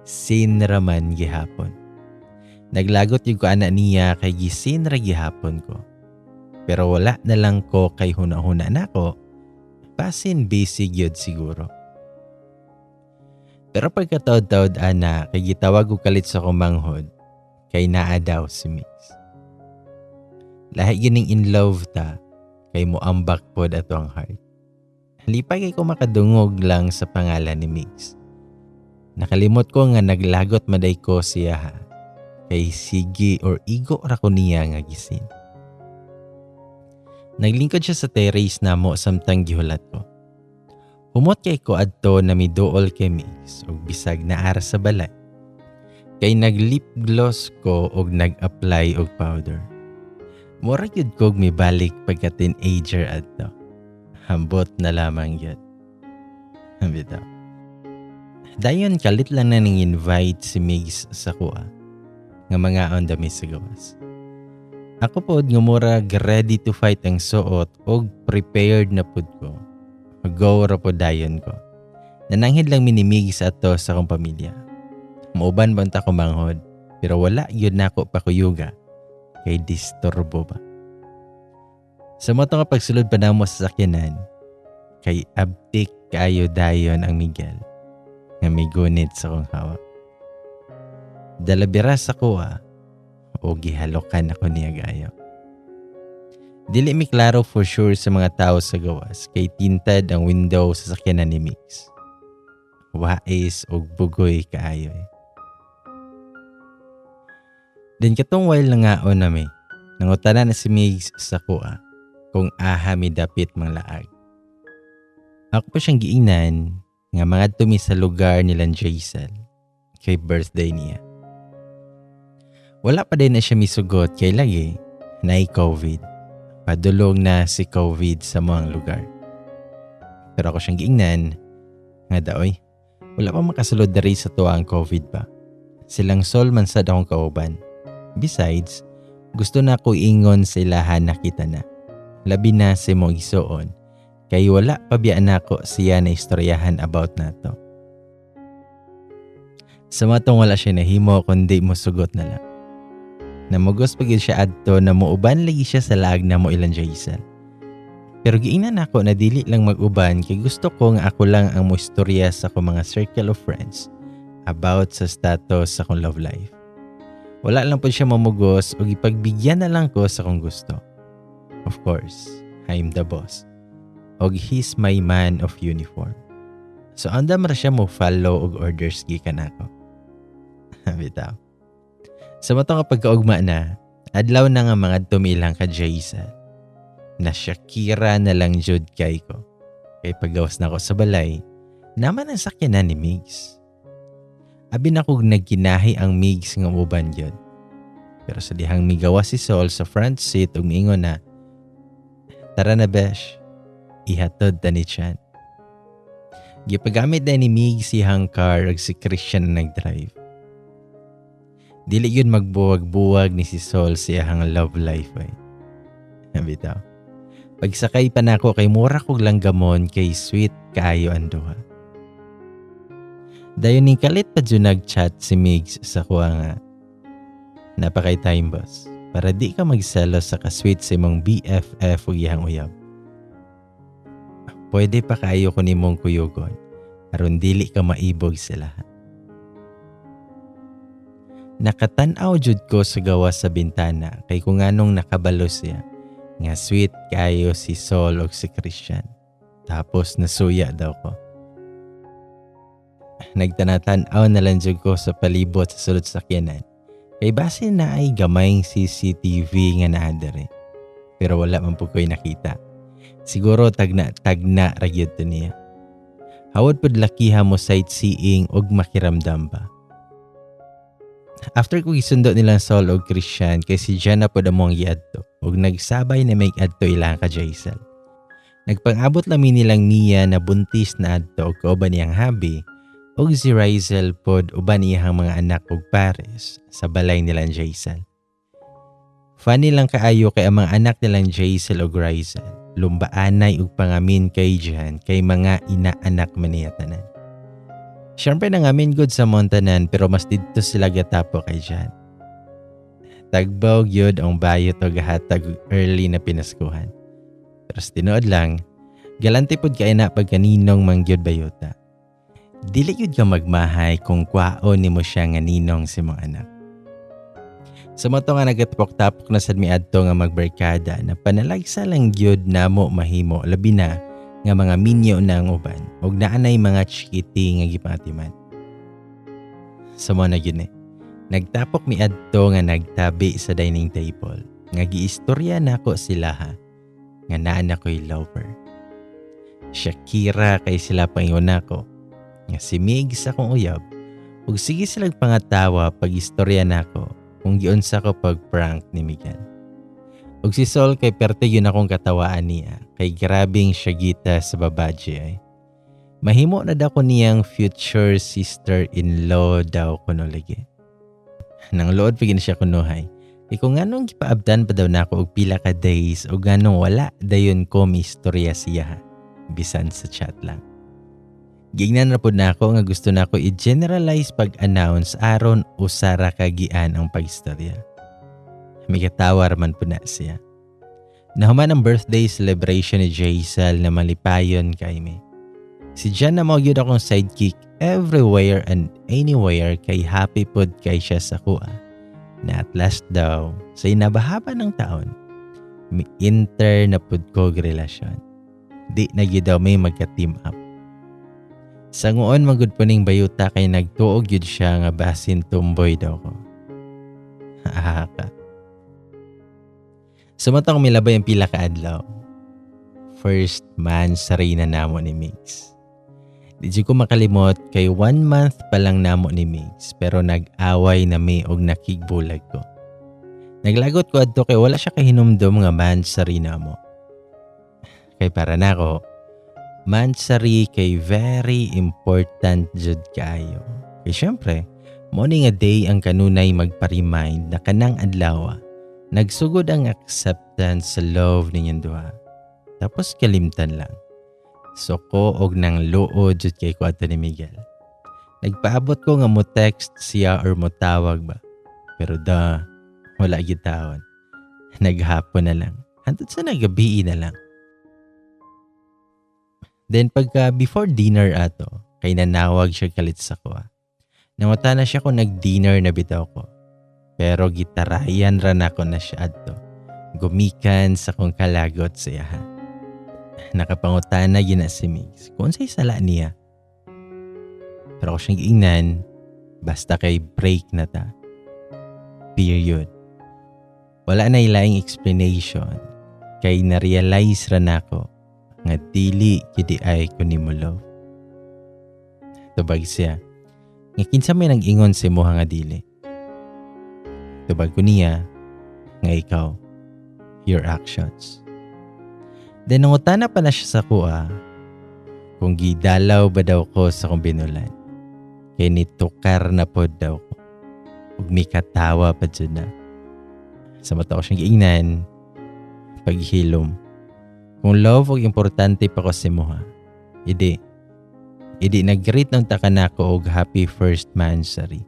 sin raman gihapon. Naglagot yung ko ana niya kay gisin ra gihapon ko. Pero wala na lang ko kay huna-huna nako. Basin busy gyud siguro. Pero pagkataod-taod ana kay gitawag og kalit sa akong manghod kay naa daw si Migs. Lahi gining in love ta kay moambak pod ato ang heart. Lipay kay ko makadungog lang sa pangalan ni Migs. Nakalimot ko nga naglagot maday ko siya ha. Kay sige or igo ra ko niya nga gisin. Naglingkod siya sa terrace namo samtang gihulat ko. Humot kay ko adto na miduol kay Migs og bisag naara sa balay. Kay nag-lip gloss ko og nag-apply og powder. Mura gyud kog mibalik pagka teenager adto. Hambot na lamang gyud. Bitaw. Dayon kalit lang na ning invite si Migs sa kuha nga mga on dami sa gawas. Ako pod nga murag ready to fight ang suot og prepared na pod ko. Go ra pod dayon ko. Nananghid lang mi ni Migs ato sa akong pamilya. Muuban ba ta ko manghod pero wala gyud nako pakuyuga kay disturbo ba. Sa mo nga pagsulod pa namo sa sakyanan kay abtik kaayo dayon ang Miguel nga migunit sa akong hawak. Dalabira sa kuha o gihalokan ako niya gayo. Dili mi klaro for sure sa mga tao sa gawas kay tinted ang window sa sakyanan ni Migs. Wais og bugoy kaayo eh. Then katong while nangaon nami, nangutana na si Migs sa kuha kung aha mi dapit manglaag. Ako pa siyang giingnan nga mangadto mi sa lugar nilang Jaisel kay birthday niya. Wala pa din na siya misugot kay lagi naay COVID. Padulong na si COVID sa mga lugar. Pero ako siyang giingnan nga daoy, wala pa makasulod diri sa tuwa ang COVID ba. Silang Sol man sad akong kauban. Besides, gusto na ko ingon sa ilahan nakita na. Labi na si mo igsuon kay wala pa biya nako siya na istoryahan about nato. Sa matong wala siya nahimo kundi mosugot na lang. Namugos pa gyud siya adto na muuban lagi siya sa laag namo ilang Jaisel. Pero giingnan nako na dili lang mag-uban kay gusto ko nga ako lang ang moistorya sa akong mga circle of friends about sa status sa akong love life. Wala lang po siya mamugos o ipagbigyan na lang ko sa akong gusto. Of course, I'm the boss. Og he's my man of uniform. So andam ra siya mo follow og orders gikan nako. Bitaw. Sa matong nga pagkaugma na, adlaw na nga mga tumilang ka Jaisel. Na Shakira na lang jud kay ko. Kay paggawas na ako sa balay, naman ang sakyanan ni Migs. Abi na kog nagkinahi ang Migs nga uban jud. Pero sa dihang migawas si Sol sa front seat ug miingon na, "Tara na besh, ihatod ta ni Chan." Gipagamit na ni Migs siyang car ug si Christian na nag-drive. Dili yun magbuwag-buwag ni si Sol sa iyang love life ay. Bitaw. Pagsakay pa nako kay mura kog langgamon kay sweet kaayo ang duha. Dayon ning kalit pa dyan nag-chat si Migs sa kuha nga, "Napakay time boss, para di ka magselos sa ka-sweet sa imong BFF ug iyang uyab. Pwede pa kayo ko nimong kuyugon, aron dili ka maibog sa lahat." Nakatan-aw jud ko sa gawas sa bintana kay kung anong nakabalo siya nga sweet kayo si Sol og si Christian. Tapos nasuya daw ko. Nagtanatan-aw na lang jud ko sa palibot sa sulod sa sakyanan. Kay base na ay gamayng CCTV nga naa diri. Pero wala man pud ko'y nakita. Siguro tagna-tagna ra gyud to niya. Hawod pud lakiha mo sightseeing og makiramdam ba. After ko gisundo nilang Sol og Christian kay si Jenna pod among giadto ug nagsabay na may adto ilang ka Jaisel. Nagpang-abot lami nilang Mia na buntis na adto og kauban niyang habi ug si Rizel pod uban iyang mga anak ug pares sa balay nilang Jaisel. Funny lang kaayo kay ang mga anak nilang Jaisel ug Rizel lumbaanay ug pangamin kay Jan kay mga inaanak man niya tanan. Siyempre nangamin gud sa montanan pero mas didto sila gatapo kay Jan. Tagbaw gyud ang bayot og hatag og early na pinaskuhan. Pero sa tinuod lang, galante pod kay na pagkaninong mangyud bayota. Dili gyud ka magmahay kung kwaon nimo siya nga ninong sa imong anak. Sa mao to nga nagatapok-tapok na sad mi adto nga magbarkada na panalagsa lang gyud namo mahimo, labi na nga mga minyo na ang uban ug naanay mga chikiti nga gipatiman. Sa mao na gyud ni, nagtapok mi adto nga nagtabi sa dining table nga giistorya nako sila ha nga naa na ko'y lover. Shakira kay sila pangingon nako nga si Migs akong uyab ug sige silang pangatawa pag istorya nako kung giunsa ko pag prank ni Miguel. Ug si Sol kay perte yun akong katawaan niya kay grabing syagita sa babae ay. Mahimo na daw ko niyang future sister-in-law daw kuno lagi. Nang lood pa gina siya kunuhay. Kay kung nganong gipaabdan pa daw nako og pila ka days o nganong wala dayon ko miistorya siya bisan sa chat lang. Gignan na pod nako nga gusto nako i-generalize pag-announce aron usara kagian ang pagistorya. May katawar man po na siya. Nahuman ang birthday celebration ni Jaisal na malipayon kay mi. Si Jan na mao gyud akong sidekick everywhere and anywhere kay happy pod kay siya sa kuha. Na at last daw, sa inabahaba ng taon, mi enter na pod ko relasyon. Di na gyud daw may magka-team up. Sa nguon magud po ning bayuta kay nagtuog gyud siya nga basin tumboy daw ko. Ahaka. Sumatong milabay ang pila ka adlaw. First man sa reyna namo ni Migs. Di jud ko makalimot kay 1 month pa lang namo ni Migs pero nag-away na mi og nakigbulag ko. Naglagot ko adto kay wala siya kahinumdom nga man sa reyna mo. Kay para nako, mansari kay very important jud kaayo. Kay syempre, mo ni nga day ang kanunay magpa-remind na kanang adlaw nagsugod ang acceptance sa love ninyong duha. Tapos kalimtan lang. Suko og nang luod jud kay ko adto ni Miguel. Nagpaabot ko nga mo text siya or mo tawag ba. Pero da, wala gyud taon. Naghapon na lang. Hantod sa nagabi na lang. Then pagka before dinner ato, kay nanawag siya kalit sa kuha. Nanguta na siya kung nag-dinner na bitaw ko. Pero gitarayan ra nako na siya adto. Gumikan sa kong kalagot sa iya. Nakapangutana gina si Migs kung unsay sala niya. Pero ako siyang giingnan, basta kay break na ta. Period. Wala na ilaing explanation kay na-realize ra nako nga dili gyud ay ko nimo love. Tubag siya nga kinsa may nag-ingon sa imuha nga dili. Tubag ko niya nga ikaw, your actions. Then nangutana pa na siya sa kuha kung gidalaw ba daw ko sa kong binulan. Kay nitukar na pod daw ko. Ug mikatawa pa dyan na. Sa mata ko siyang giingnan, paghilom. Kung love og importante pa ko sa imuha, idi nag-greet nung taka nako og happy first mansary.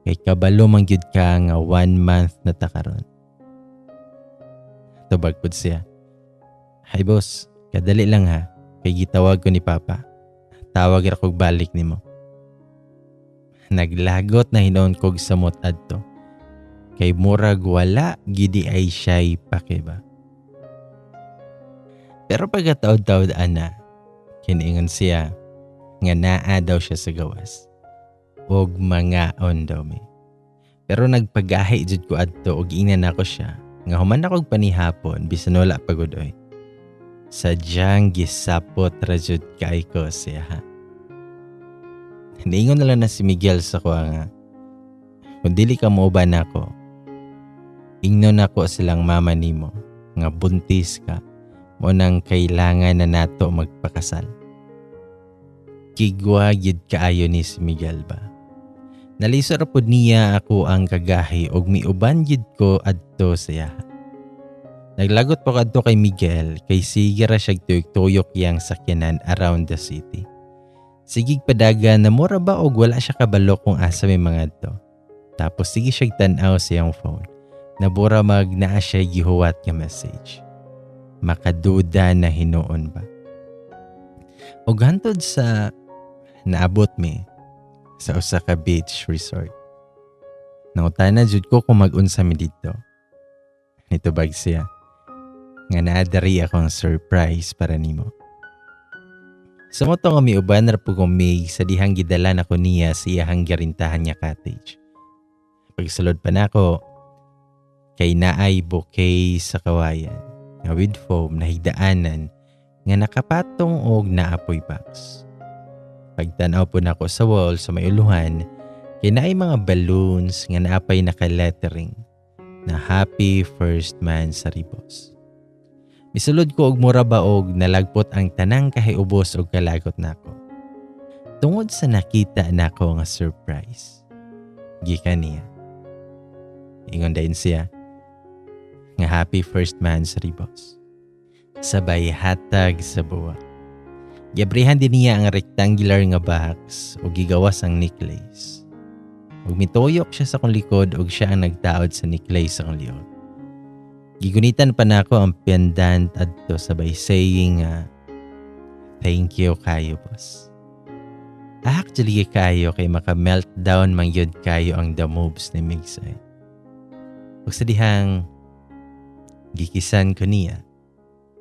Kay kabalo man gyud ka nga 1 month na ta karon. Tubag pud siya. Hi boss, kadali lang ha, kay gitawag ko ni Papa. Tawag ra kog balik nimo. Naglagot na hinuon kog samot adto. Kay murag wala gidi ay siya'y pake ba. Pero pagkataod-taod ana, kiniingon siya nga naa daw siya sa gawas. Og mangaon daw mi. Pero nagpagahi jud ko adto og ingnan nako siya nga human akog panihapon bisan wala pagod oy. Sadyang gisapot ra jud kay ko siya ha. Niingon na lang na si Miguel sa kuha nga, kung dili ka mooban nako, ingnon nako silang mama nimo nga buntis ka, mo nang kailangan na nato magpakasal. Kigwa gyud kaayo ni si Miguel ba. Nalisod ra pud niya ako ang kagahi og miuban gyud ko adto sa iya. Naglagot pa kadto kay Miguel kay sige ra siyag tuyok-tuyok iyang sakyanan around the city. Sigig padaga na mura ba og wala siya kabalo kung asa may mga adto. Tapos sige siyag tan-aw sa iyang phone. Nabura mag naa siya gihuwat nga message. Makaduda na hinuon ba. Og hantod sa Naabot mi sa usa ka beach resort. Nangutana jud ko kung mag-unsa mi didto. Nitubag siya nga naa diri akong surprise para nimo. Sa mao to nga miuban ra pud ko Mig sa dihang gidala nako niya sa iyahang girintahan nga cottage. Pagsulod pa nako kay naay bouquet sa kawayan nga with foam na higdaanan nga nakapatong og naapoy box. Pagtan-aw po nako sa wall sa may uluhan kay naay mga balloons nga naapay naka-lettering na happy first monthsary, boss. Misulod ko og mura ba og nalagpot ang tanang kahiubos og kalagot nako. Tungod sa nakita nako nga surprise gikan niya. Ingon dayon siya nga happy first monthsary, boss. Sabay hatag sa buwa. Giabrihan din niya ang rectangular nga box ug gigawas ang necklace. Ug mituyok siya sa akong likod ug siya ang nagtaod sa necklace sa akong liog. Gigunitan pa nako ang pendant adto sabay saying nga thank you kayo, boss. Actually kayo kay maka meltdown man gyud kayo ang the moves ni Migs ay. Ug sa dihang gikisan ko niya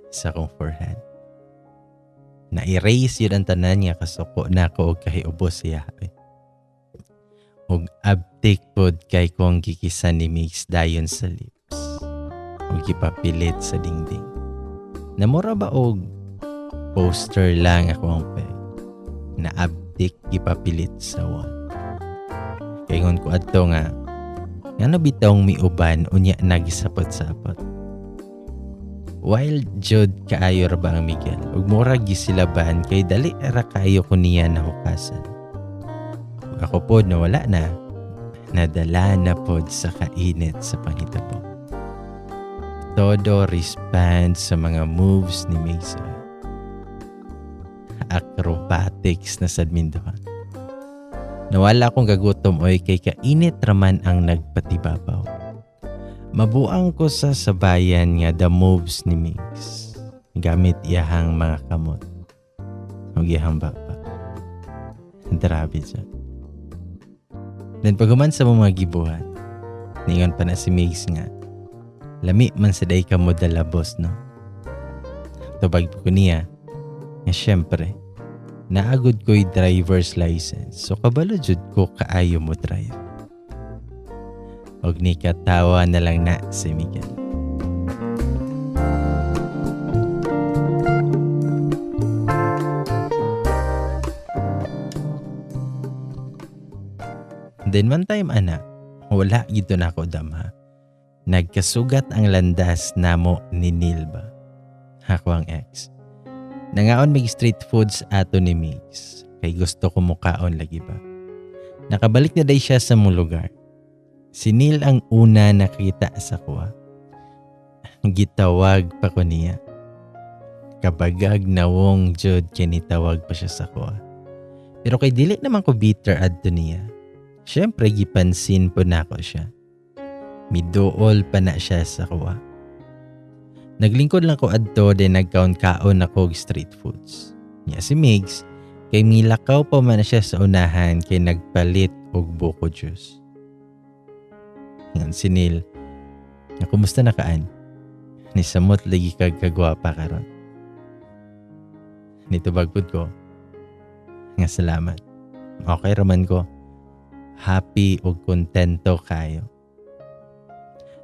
sa akong forehead. Na-erase yun ang tanan nga kasuko nako og kahiubos siya. Og abtik pod kay kong gikisan ni Migs dayon sa lips. Og gipapilit sa dingding. Namura ba og poster lang ako ang peg. Na abtik gipapilit sa wall. Kaingon ko adto nga ngano bitawng miuban unya nagisapot-sapot. Wild jud kaayo ra ba ang Miguel ug murag gisilaban kay dali ra kaayo ko niya nahukasan. Ug ako pod nawala na, nadala na pod sa kainit sa panghitabo. Todo respond sa mga moves ni Mason. Acrobatics na sad minduha. Nawala akong gagutom oy kay kainit raman ang nagpatibabaw. Mabuang ko sa sabayan nga the moves ni Migs gamit iyahang mga kamot ug iyahang baba. Grabe siya. Then paghuman sa mga gibuhat, ningon pa na si Migs nga, lami man sa day ka mo dala, boss, no? Tubag ko niya, nga syempre, naagod ko'y driver's license, so kabalo jud ko kaayo mo drive. Og ni katawa na lang na si Miguel. Then one time, ana, wala gito na ako damha. Nagkasugat ang landas namo ni Nilba. Ako ang ex. Nangaon mig street foods ato ni Migs. Kay gusto ko mukaon lagi ba. Nakabalik na day siya sa mong lugar. Si Neil ang una nakita sa kuha. Gitawag pa ko niya. Kabagag nawong jud kinitawag pa siya sa kuha. Pero kay dili naman ko bitter adto niya. Siyempre gipansin po nako siya. Miduol pa na siya sa kuha. Naglingkod lang ko adto din nagkaon-kaon ako og street foods. Nya si Migs kay milakaw pa man siya sa unahan kay nagpalit og buko juice. Ngan si Neil, nga kumusta na kaan? Nisamot lagi kag kagwapa karon. Nitubag pud ko, nga salamat. Okay raman ko. Happy ug kontento kayo.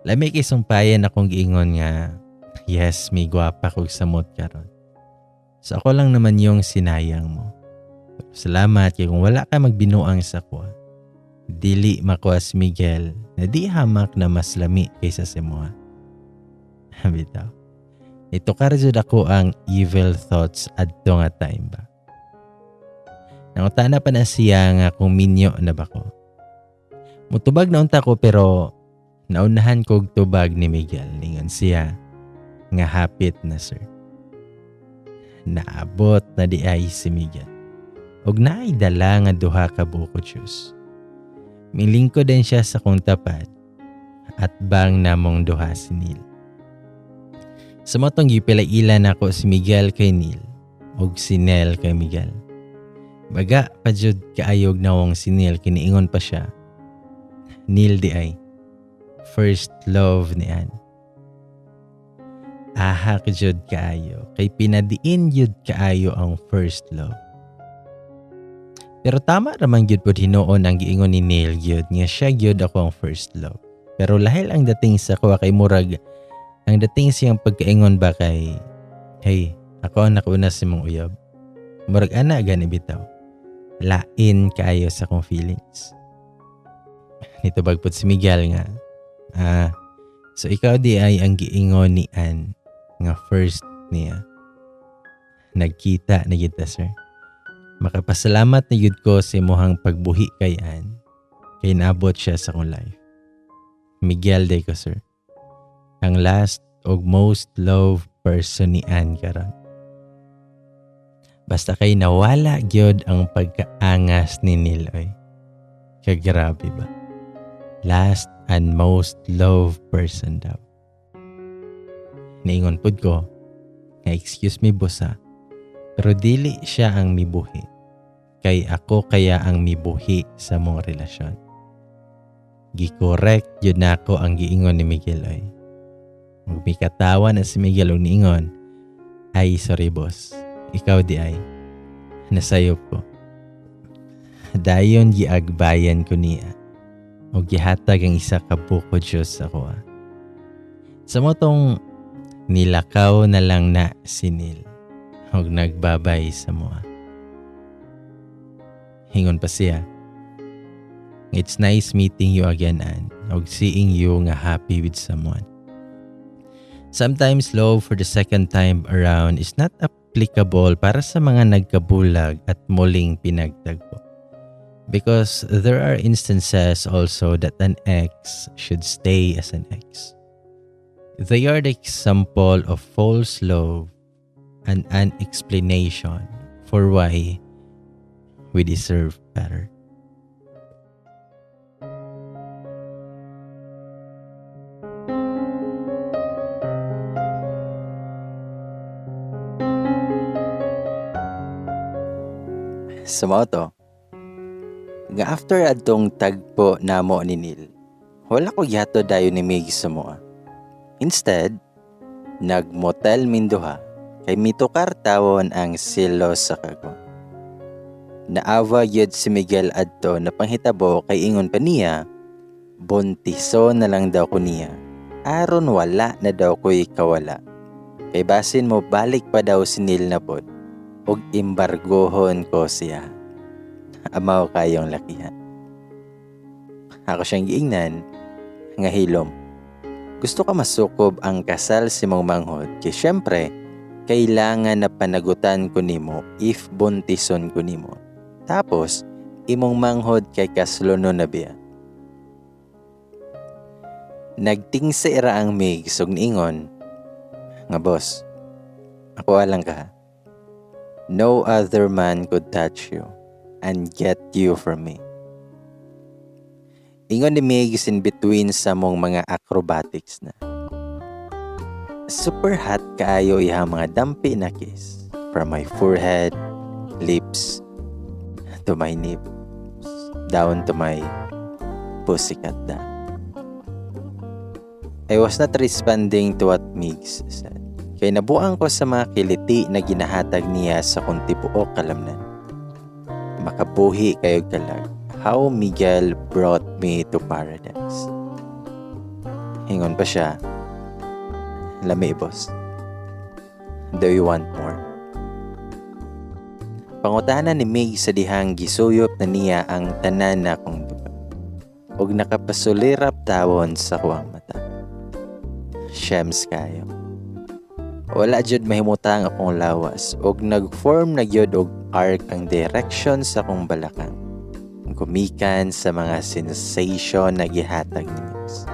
Lami kay sumpayan akong giingon nga, yes, may gwapa kog samot karon. So ako lang naman yung sinayang mo. Salamat kay kung wala ka magbinuang sa kuha. Dili makuha si Miguel na di hamak na mas lami kaysa si Moa. Bitaw. Ito jud ako ang evil thoughts adto nga time ba. Nangutana pa na siya nga kung minyo na ba ko. Mutubag na unta ko pero naunahan kog tubag ni Miguel. Ningon siya nga hapit na, sir. Naabot na di ay si Miguel. Og naay dala nga duha ka buko juice. Milingko din siya sa kong tapat at bang namong duha si Neil. Sa matong gipilailan ako si Miguel kay Neil og si Nel kay Miguel. Baga pa jud kaayog nawong si Neil, kiniingon pa siya. Neil di ay first love ni Ann. Ahak jud kaayo kay pinadiin jud kaayo ang first love. Pero tama raman gyud pod hinuon ang giingon ni Neil gyud nga siya gyud ako ang first love. Pero lahil ang dating sa kuha kay murag ang dating siyang pagkaingon ba kay, hey, ako ang nakauna sa imong uyab. Murag ana gani bitaw. Lain kaayo sa akong feelings. Nitubag pod si Miguel nga, so ikaw di ay ang giingon ni Ann nga first niya. Nagkita na kita, sir. Makapasalamat na yun ko sa imuhang pagbuhi kay Ann. Kay naabot siya sa akong life. Miguel day ko, sir. Ang last og most loved person ni Ann karon. Basta kay nawala gyud ang pagkaangas ni Neil oy. Kagrabe ba? Last and most loved person daw. Niingon pud ko, nga excuse me boss ha, pero dili siya ang mibuhi. Kay ako kaya ang mibuhi sa mong relasyon. Gikorek yun na ako ang giingon ni Miguel oy. Magmikatawa na si Miguel og niingon, ay sorry boss, ikaw di ay, nasayop ko. Dayon giagbayan ko niya o gihatag ang isa ka buko Diyos sa kuha. Sa motong nilakaw na lang na si Neil og nagbabay sa moa. Hingon pa siya, it's nice meeting you again, Ann, og seeing you nga happy with someone. Sometimes love for the second time around is not applicable para sa mga nagkabulag at muling pinagtagpo. Because there are instances also that an ex should stay as an ex. They are the example of false love and an explanation for why we deserve better. Sa mao to, nga after adtong tagpo namo ni Neil, wala ko gihatod dayon ni Mig sa moa. Instead, nagmotel minduha kay mitukar tawon ang silos sa kago. Naawa gyud si Miguel adto na panghitabo kay ingon pa niya, buntiso na lang daw ko niya, aron wala na daw ko'y kawala. Kay basin mo balik pa daw si Neil na pod, og imbargohon ko siya. Amaw kayong lakihan. Ako siyang giingnan, nga hilom. Gusto ka masukob ang kasal si mong manghod kay syempre, kailangan na panagutan ko nimo if buntison ko nimo. Tapos, imong manghod kay kaslono na biya. Nagtingsa ira ang Migs ug niingon, nga boss, ako alang ka. No other man could touch you and get you from me. Ingon ni Migs in between sa mong mga acrobatics na. Super hot kaayo ihang mga dampi na kiss from my forehead, lips, to my nips, down to my pussycat da. I was not responding to what Migs said. Kay nabuang ko sa mga kiliti na ginahatag niya sa kong tibuok kalamnan. Makabuhi kayo kalag. How Miguel brought me to paradise. Hingon pa siya, lami boss. Do you want more? Pangutana ni Mig sa dihang gisuyop na niya ang tanan na akong duga. Og nakapasulirap tawon sa kuwang mata. Shems kayo. Wala jud mahimutang akong lawas og nag-form na gyud og arc ang direction sa akong balakang. Gumikan sa mga sensation na gihatag ni Migs.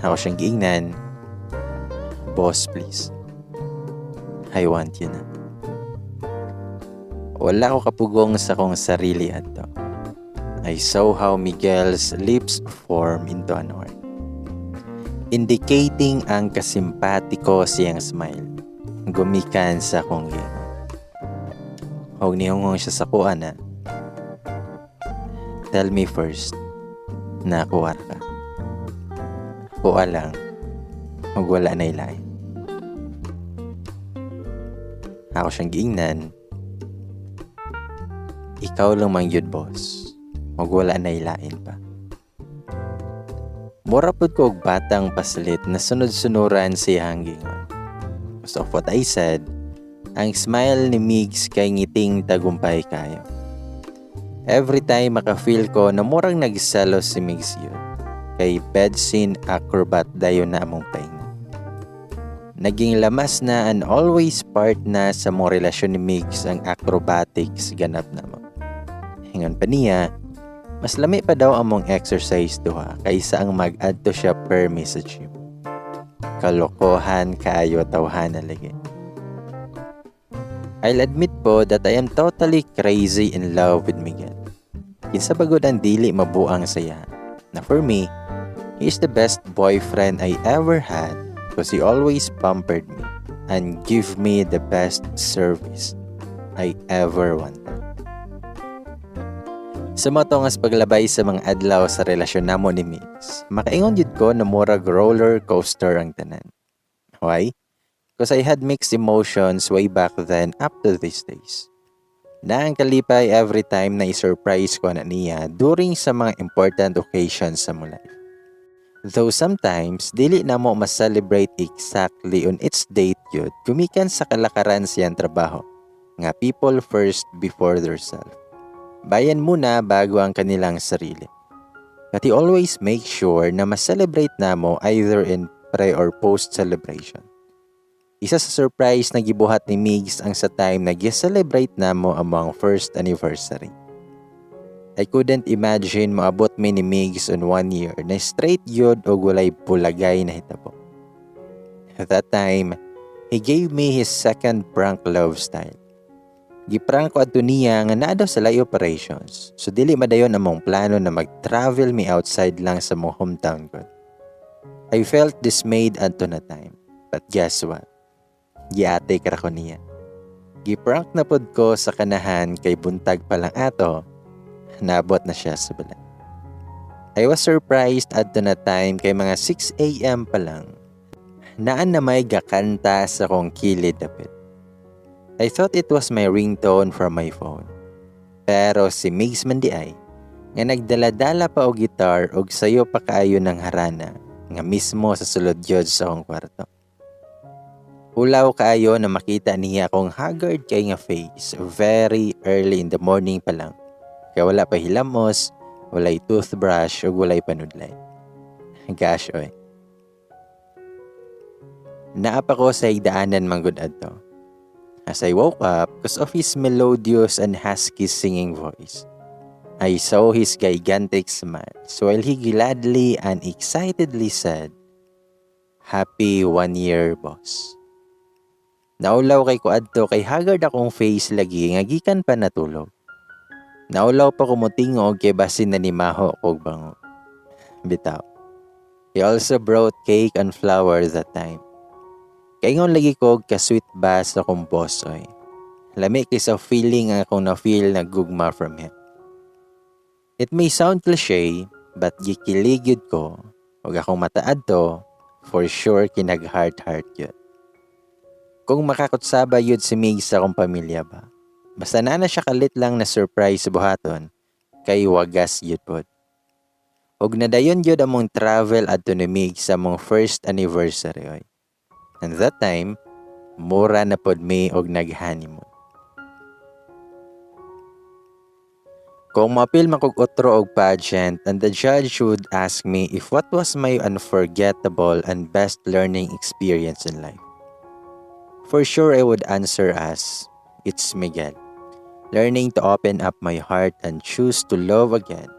Ako siyang giingnan, boss please, I want you na. Wala ko kapugong sa akong sarili adto. I saw how Miguel's lips form into an heart, indicating ang kasimpatiko siyang smile. Gumikan sa akong gingon. Og nihunghong siya sa akoa na, "Tell me first na kuha ka. Kuha lang, ug wala na ilain." Ako siyang giingnan, "Ikaw lang man gyud, boss. Ug wala na ilain pa." Mura pud ko og batang paslit na sunod-sunuran sa iyang giingon. Because of what I said, ang smile ni Migs kay ngiting tagumpay kayo. Every time maka-feel ko na murang nagselos si Migs yun, kay bedsin acrobat dayon na among paingon. Naging lamas na and always part na sa mong relasyon ni Migs ang acrobatics ganap na mo. Ingon pa niya, mas lami pa daw among exercise duha kaysa ang mag-adto siya permi sa gym. Kalokohan kaayo tawhana lagi. I'll admit po that I am totally crazy in love with Miguel. Kinsa ba gud ang dili mabuang saya? Na for me, he is the best boyfriend I ever had because he always pampered me and give me the best service I ever wanted. Sa mao to nga sa paglabay sa mga adlaw sa relasyon namo ni Migs, makaingon jud ko na murag roller coaster ang tanan. Why? Because I had mixed emotions way back then up to these days. Na ang kalipay every time na i-surprise ko na niya during sa mga important occasions sa among life. Though sometimes, dili na mo ma-celebrate exactly on its date yun, gumikan sa kalakaran siyang trabaho, nga people first before their self. Bayan muna bago ang kanilang sarili. But he always make sure na ma-celebrate namo either in pre or post celebration. Isa sa surprise na gibuhat ni Migs ang sa time na gi-celebrate namo among first anniversary. I couldn't imagine moabot mi ni Migs on one year na straight yun og walay bulagay na hitabo. At that time, he gave me his second prank love style. Giprank ko adto niya nga naa daw sa lay operations. So dili madayon among plano na mag-travel mi outside lang sa mong hometown ko. I felt dismayed adto na time. But guess what? Giatik ra ko niya. Giprank na pod ko sa kanahan kay buntag pa lang ato, naabot na siya sa balay. I was surprised adto na time kay mga 6 a.m. pa lang. Naan na may gakanta sa kong kilid dapit. I thought it was my ringtone from my phone. Pero si Migs man di ay, nga nagdala-dala pa og gitar og sayo pa kaayo ng harana nga mismo sa sulod gyud sa akong kwarto. Ulaw kaayo na makita niya akong haggard kay nga face very early in the morning pa lang. Kaya wala pa hilamos, walay toothbrush ug walay panudlay. Gosh, oy. Naa pa ko sa higdaanan manggod adto. As I woke up, because of his melodious and husky singing voice, I saw his gigantic smile while he gladly and excitedly said, "Happy one year, boss." Naulaw kay ko adto kay haggard akong face lagi nga gikan pa natulog. Naulaw pa ko motingog kay basin na nimaho kog bango. Bitaw. He also brought cake and flower that time. Kaingon lagi ko ka-sweet ba sa akong boss oy. Lami kay sa feeling ang akong na-feel na gugma from him. It may sound cliche, but gikilig yun ko. Ug akong mata adto, for sure kinag heart-heart yun. Kung makakutsaba yun si Migs sa akong pamilya ba. Basta na na siya kalit lang na surprise buhaton, kay wagas yun pod. Ug nadayon yun among travel adto ni Migs sa among first anniversary oy. And that time, mura na pod mi og nag-honeymoon. Kung maapil man kog otro og pageant and the judge would ask me if what was my unforgettable and best learning experience in life. For sure I would answer as, it's Miguel. Learning to open up my heart and choose to love again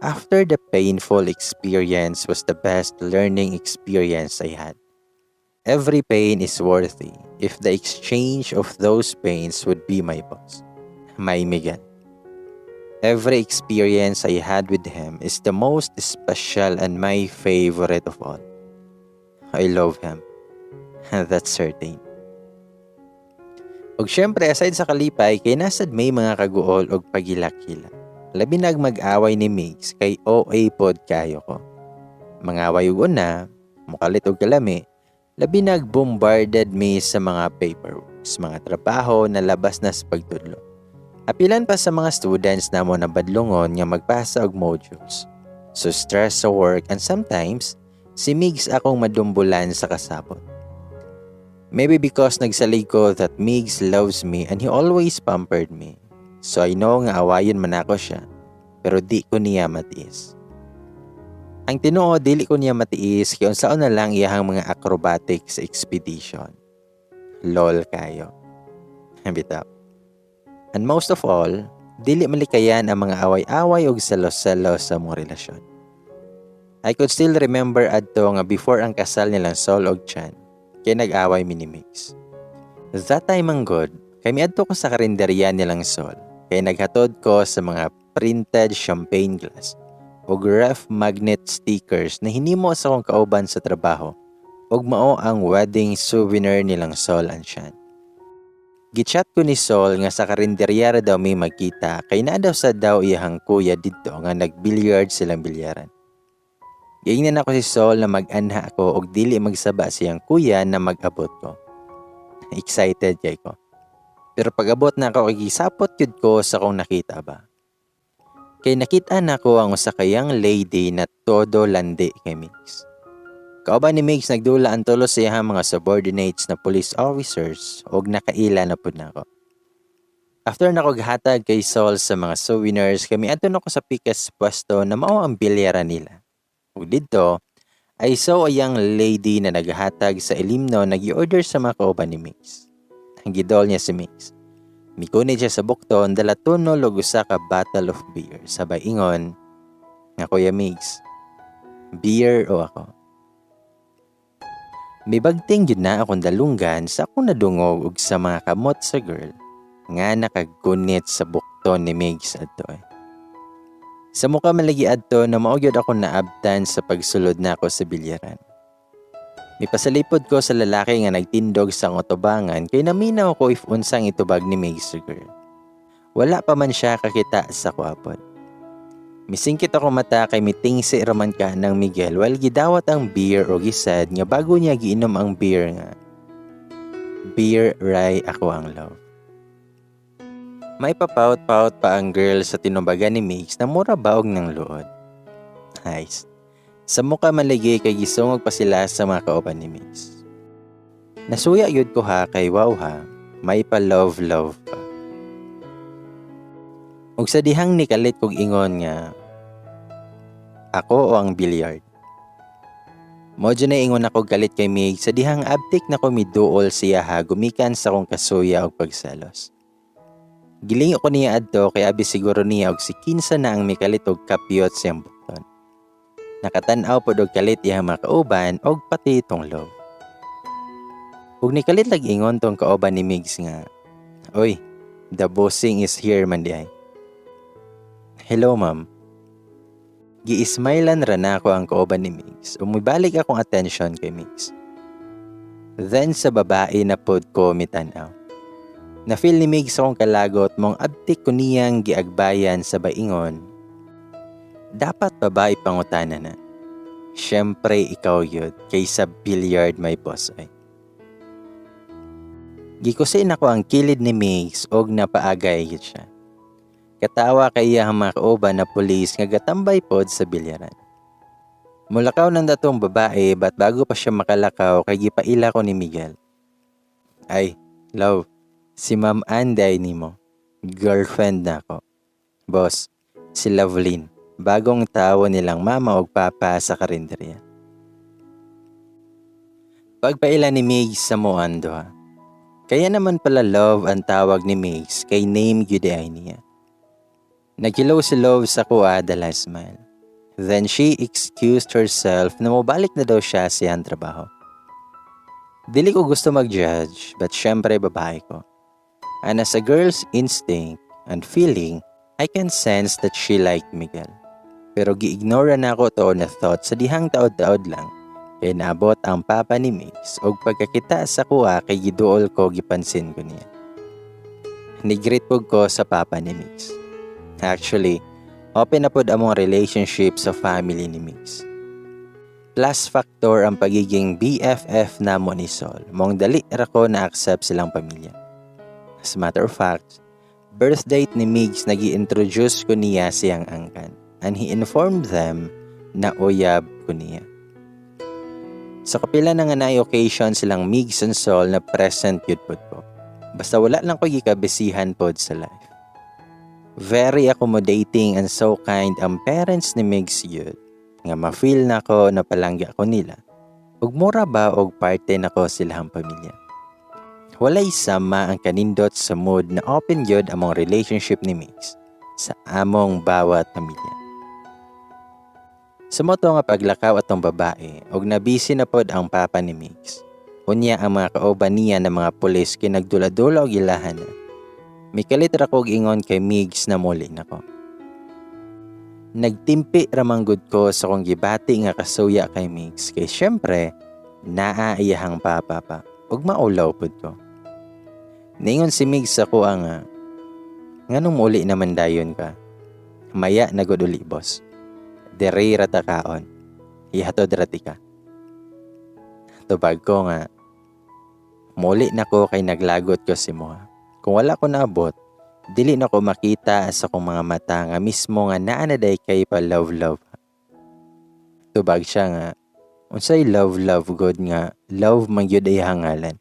after the painful experience was the best learning experience I had. Every pain is worthy if the exchange of those pains would be my boss, my Miguel. Every experience I had with him is the most special and my favorite of all. I love him. That's certain. Ug syempre, aside sa kalipay, kay nasad may mga kaguol og paghilak-hilak. Labi nag mag-away ni Migs kay OA pod kayo ko. Mangaway og una, mukalit og kalami, labi nag bombarded mi sa mga paperworks, mga trabaho na labas na sa pagtudlo. Apilan pa sa mga students namo na badlongon nga magpasa og modules. So stress sa work and sometimes, si Migs akong madumbulan sa kasabot. Maybe because nagsalig ko that Migs loves me and he always pampered me. So I know nga awayon man ako siya, pero di ko niya matiis. Ang tinuod, dili ko niya matiis kay unsaon na lang iyahang mga acrobatics expedition. Lol kayo. Bitaw. And most of all, dili malikayan ang mga away-away og selos-selos sa among relasyon. I could still remember adto nga before ang kasal nilang Sol og Chan, kay nag-away mi ni Migs. That time ang good, kay miadto ko sa karinderya nilang Sol, kay naghatod ko sa mga printed champagne glass ug ref magnet stickers na hinimo sa akong kauban sa trabaho ug mao ang wedding souvenir nilang Sol and Chan. Gichat ko ni Sol nga sa karinderya ra daw may magkita kay naa daw sa daw iyahang kuya didto nga nagbilliard silang bilyaran. Giingnan ako si Sol na mag-anha ako og dili magsaba siyang kuya na mag-abot ko. Excited kay ko. Pero pag-abot na ako, kay gisapot gyud ko sa akong nakita ba. Kay nakita nako ang usa ka young lady na todo landi kay Migs. Kauban ni Migs nagdula ang tulo sa iyang mga subordinates na police officers ug nakaila na pud nako. After nako ghatag kay Sol sa mga souvenirs, kami adto nako sa pikas pwesto na mao ang bilyaran nila. Ug didto, I saw a young lady na naghatag sa ilimno, nag-order sa mga kauban ni Migs. Gidol niya si Migs. Migunit siya sa bukton, dala tunol og usa ka bottle of beer. Sabay ingon nga, "Kuya Migs, beer o ako?" Mibagting gyud na akong dalunggan sa akong nadungog ug sa mga kamot sa girl nga nakagunit sa bukton ni Migs adto eh. Sa muka malagi adto na mao gyud ako naabtan sa pagsulod nako sa bilyaran. Mipasalipod ko sa lalaki nga nagtindog sa atubangan kay naminaw ko if unsang itubag ni Migs sa girl. Wala pa man siya kakita sa kuapod. Misingkit ako mata kay mitingsi raman ka ng Miguel while gidawat ang beer o gisad nga bago niya giinom ang beer nga, "Beer ray ako ang love." May papout-pout pa ang girl sa tinubagan ni Migs na mura baog ng luod. Nice. Sa muka maligi kay gisungog pa sila sa mga kauban ni Migs. Nasuya yun ko ha kay wow ha, may pa love love pa. Ug sa dihang nikalit kog ingon nga, "Ako o ang billiard?" Mo na ingon ako galit kay Mig sa dihang abtik na ko miduol siya ha gumikan sa akong kasuya og pagselos. Gilingo ko niya adto kay abi siguro niya og si kinsa na ang mikalit og kapyot siyang bukton. Nakatan-aw pod og kalit iyang mga kauban og pati itong love. Ug nikalit lag ingon tong kauban ni Migs nga, "Oy, the bossing is here man di ay. Hello, ma'am." Gi-smilean ra nako ang kauban ni Migs. Umibalik akong attention kay Migs. Then sa babae na pod ko mitanaw. Na-feel ni Migs akong kalagot mong abtik ko niyang giagbayan sa baingon. "Dapat babae pangutana na. Siyempre ikaw yun kaysa billiard may boss ay." Gikusin ako ang kilid ni Migs og napaagay gid siya. Katawa kay iya ang mga kauban na pulis nga gatambay pod sa bilyaran. Mulakaw ng datong babae, but bago pa siya makalakaw kay gipaila ko ni Miguel. "Ay, love, si Ma'am Anday nimo. Girlfriend na ako. Boss, si Lovelyn, bagong tawo nilang mama og papa sa karinderya." Pagpaila ni Migs sa Moando ha. Kaya naman pala Love ang tawag ni Migs kay name gyud ay niya. Naghilaw si Love sa kuha dala smile. Then she excused herself na mobalik na daw siya sa iyang trabaho. Dili ko gusto mag-judge, but syempre babae ko. And as a girl's instinct and feeling, I can sense that she liked Miguel. Pero gi-ignore na ako to na thought sa dihang taod-taod lang. Kay naabot ang papa ni Migs og pagkakita sa kuha kay giduol ko, gipansin ko niya. Ni-greet pud ko sa papa ni Migs. Actually, open na pud among relationship sa family ni Migs. Plus factor ang pagiging BFF namo ni Sol. Mong dali ra ko na-accept silang pamilya. As a matter of fact, birth date ni Migs, nag-introduce ko niya siyang angkan. And he informed them na uyab ko niya. Sa kapila na nga na occasion silang Migs and Sol na present yun pod ko. Basta wala lang ko gikabisihan pod sa life. Very accommodating and so kind ang parents ni Migs yun. Nga ma-feel na ko na palangga ko nila. Ug mura ba og parte nako silahang pamilya. Walay sama ang kanindot sa mood na open gyud among relationship ni Migs sa among bawat pamilya. Sa moto nga paglakaw atong babae og nabisi na pod ang papa ni Migs. Unya ang mga kauban niya na mga pulis kay nagdula-dula og ilahan na. Mikalit ra ko og ingon kay Migs na muli nako. Nagtimpi ramanggod ko sa kong gibati nga kasuya kay Migs kay syempre naa iyahang papa pa ug maulaw pud ko. Ningon si Migs sa kuha nga, "Nganong muli naman dayon ka?" "Maya na gud uli, boss. Dere ra ta kaon. Ihatod ra tika." Tubag ko nga, "Muli na ko kay naglagot ko si Moha. Kung wala ko naabot, dili na ko makita sa akong mga mata nga mismo nga naa na day kay pa love love." Tubag siya nga, "Unsay love love god nga love man gyud ay hangalan?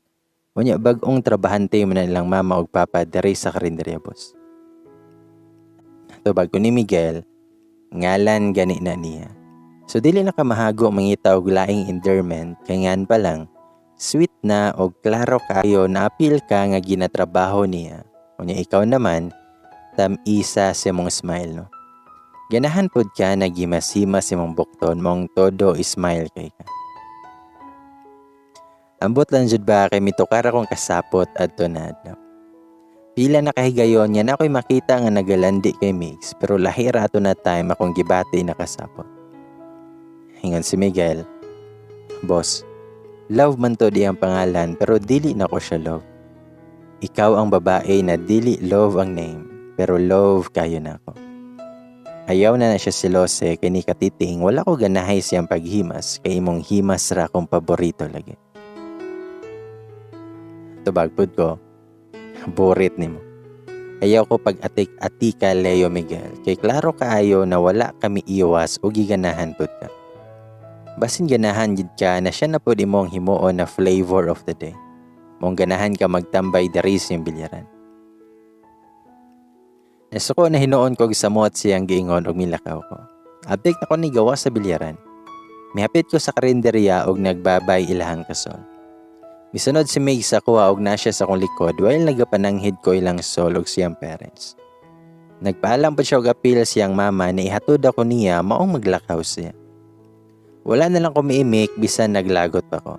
Unya bag-ong trabahante man na ilang mama ug papa diri sa karinderya, boss." Tubag ko ni Miguel, "Ngalan gani na niya." So dili na ka mahago mangita og laing endearment kay ngan pa lang sweet na og klaro kayo na apil ka nga ginatrabaho niya. Unya ikaw naman tam-isa sa imong smile, no. Ganahan pud ka naghimas-himas imong bukton mong todo smile kay ka. Ambot lang jud ba kay mitukar akong kasapot adto na adlaw. Pila na kahigayon nga na ako'y makita nga nagalandi kay Migs, pero lahi ra ato na time akong gibati na kasapot. Ingon si Miguel, "Boss, love man to di ang pangalan pero dili na ko siya love. Ikaw ang babae na dili love ang name pero love kayo na ako." Ayaw na na siya silose kay ni katiting wala ko ganahay siyang paghimas kay imong himas ra akong paborito lagi. Tubag pud ko, "Burit nimo. Ayaw ko pag atik-atika, Leo Miguel, kay klaro kaayo na wala kami iwas o giganahan pud ka. Basin ganahan gid ka na siya na pud imong himuon na flavor of the day. Mong ganahan ka magtambay diri sa iyong bilyaran." Nasuko na hinuon ko samot siyang giingon og milakaw ko. Abtik na ko ni gawa sa bilyaran. Mihapit ko sa karinderya og nagbabay ilahang kasol. Misunod si Mig sa kuha og na siya sa akong likod while nagapananghid ko ilang sol og siyang parents. Nagpaalam pa siya og apil siyang mama na ihatod ako niya maong maglakaw siya. Wala na lang ko miimik bisan naglagot pa ko.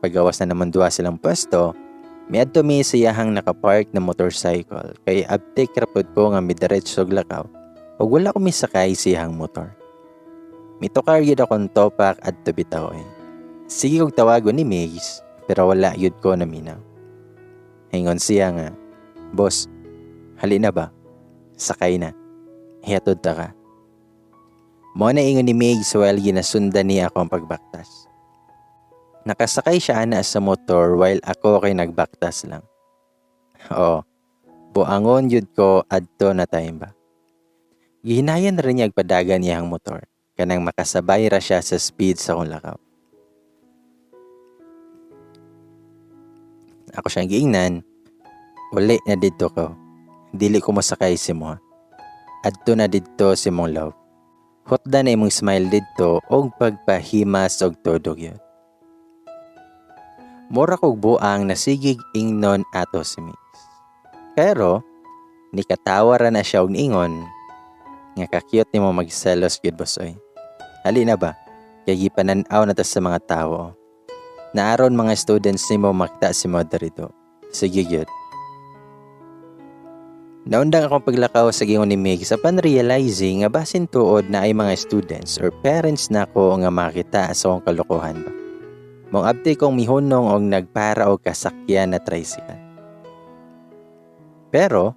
Pagawas na naman duha silang pwesto, miadto mi sa iyahang nakapark na motorcycle kay abtik ra pud ko nga midiretso og lakaw ug wala ko misakay sa iyahang motor. Mitukar gyud akong topak adto bitaw eh. Sige kog tawagon ni Migs pero wala gyud ko naminaw. Ingon siya nga, "Boss, hali na ba? Sakay na. Hihatod ta ka." Mo na ingon ni Migs while ginasundan niya ako ang pagbaktas. Nakasakay siya ana sa motor while ako kay nagbaktas lang. Oo, buangon yun ko adto na time ba. Gihinayan na rin niya padagan niyang motor, kanang makasabay ra siya sa speed sa akong lakaw. Ako siyang giingnan, "Uli na didto ko. Dili ko masakay si mo. Adto na didto si mong love. Hutda na imong smile didto og pagpahimas og todo gyud." Mura kog buang nasigig ingnon ato si Migs. Pero nikatawa ra na siya og niingon nga, "Ka-cute nimo magselos gyud, boss oy. Hali na ba? Kay gipanan-aw na ta sa mga tawo. Naaron mga students nimo makita si mo dito. Sige gyud." Naundang akong paglakaw sa gingon ni Migs upon realizing nga basin tuod na ay mga students or parents nako nga makita sa akong kalokohan ba. Mong abti kong mihunong og nagpara og kasakyan na tricycle. Pero,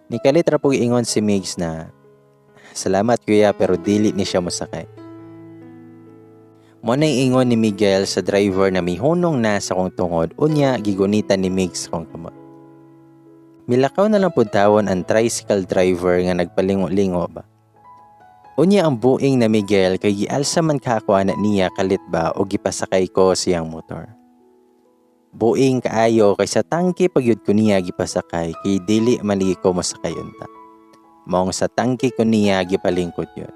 nikalit ra pug ingon si Migs na, "Salamat, kuya," pero dili ni siya mosakay. Mo na ingon ni Miguel sa driver na mihunong na sa kong tungod, unya gigunitan ni Migs kong kamot. Milakaw na lang pud tawon ang tricycle driver nga nagpalingo-lingo ba. Unya ang buing na Miguel kay gialsa man ka ako ana niya kalit ba o gipasakay ko siyang motor. Buing kaayo kay sa tangke pagyud ko niya gipasakay kay dili man lagi ko mosakay unta. Maong sa tangke ko niya gipalingkod yun.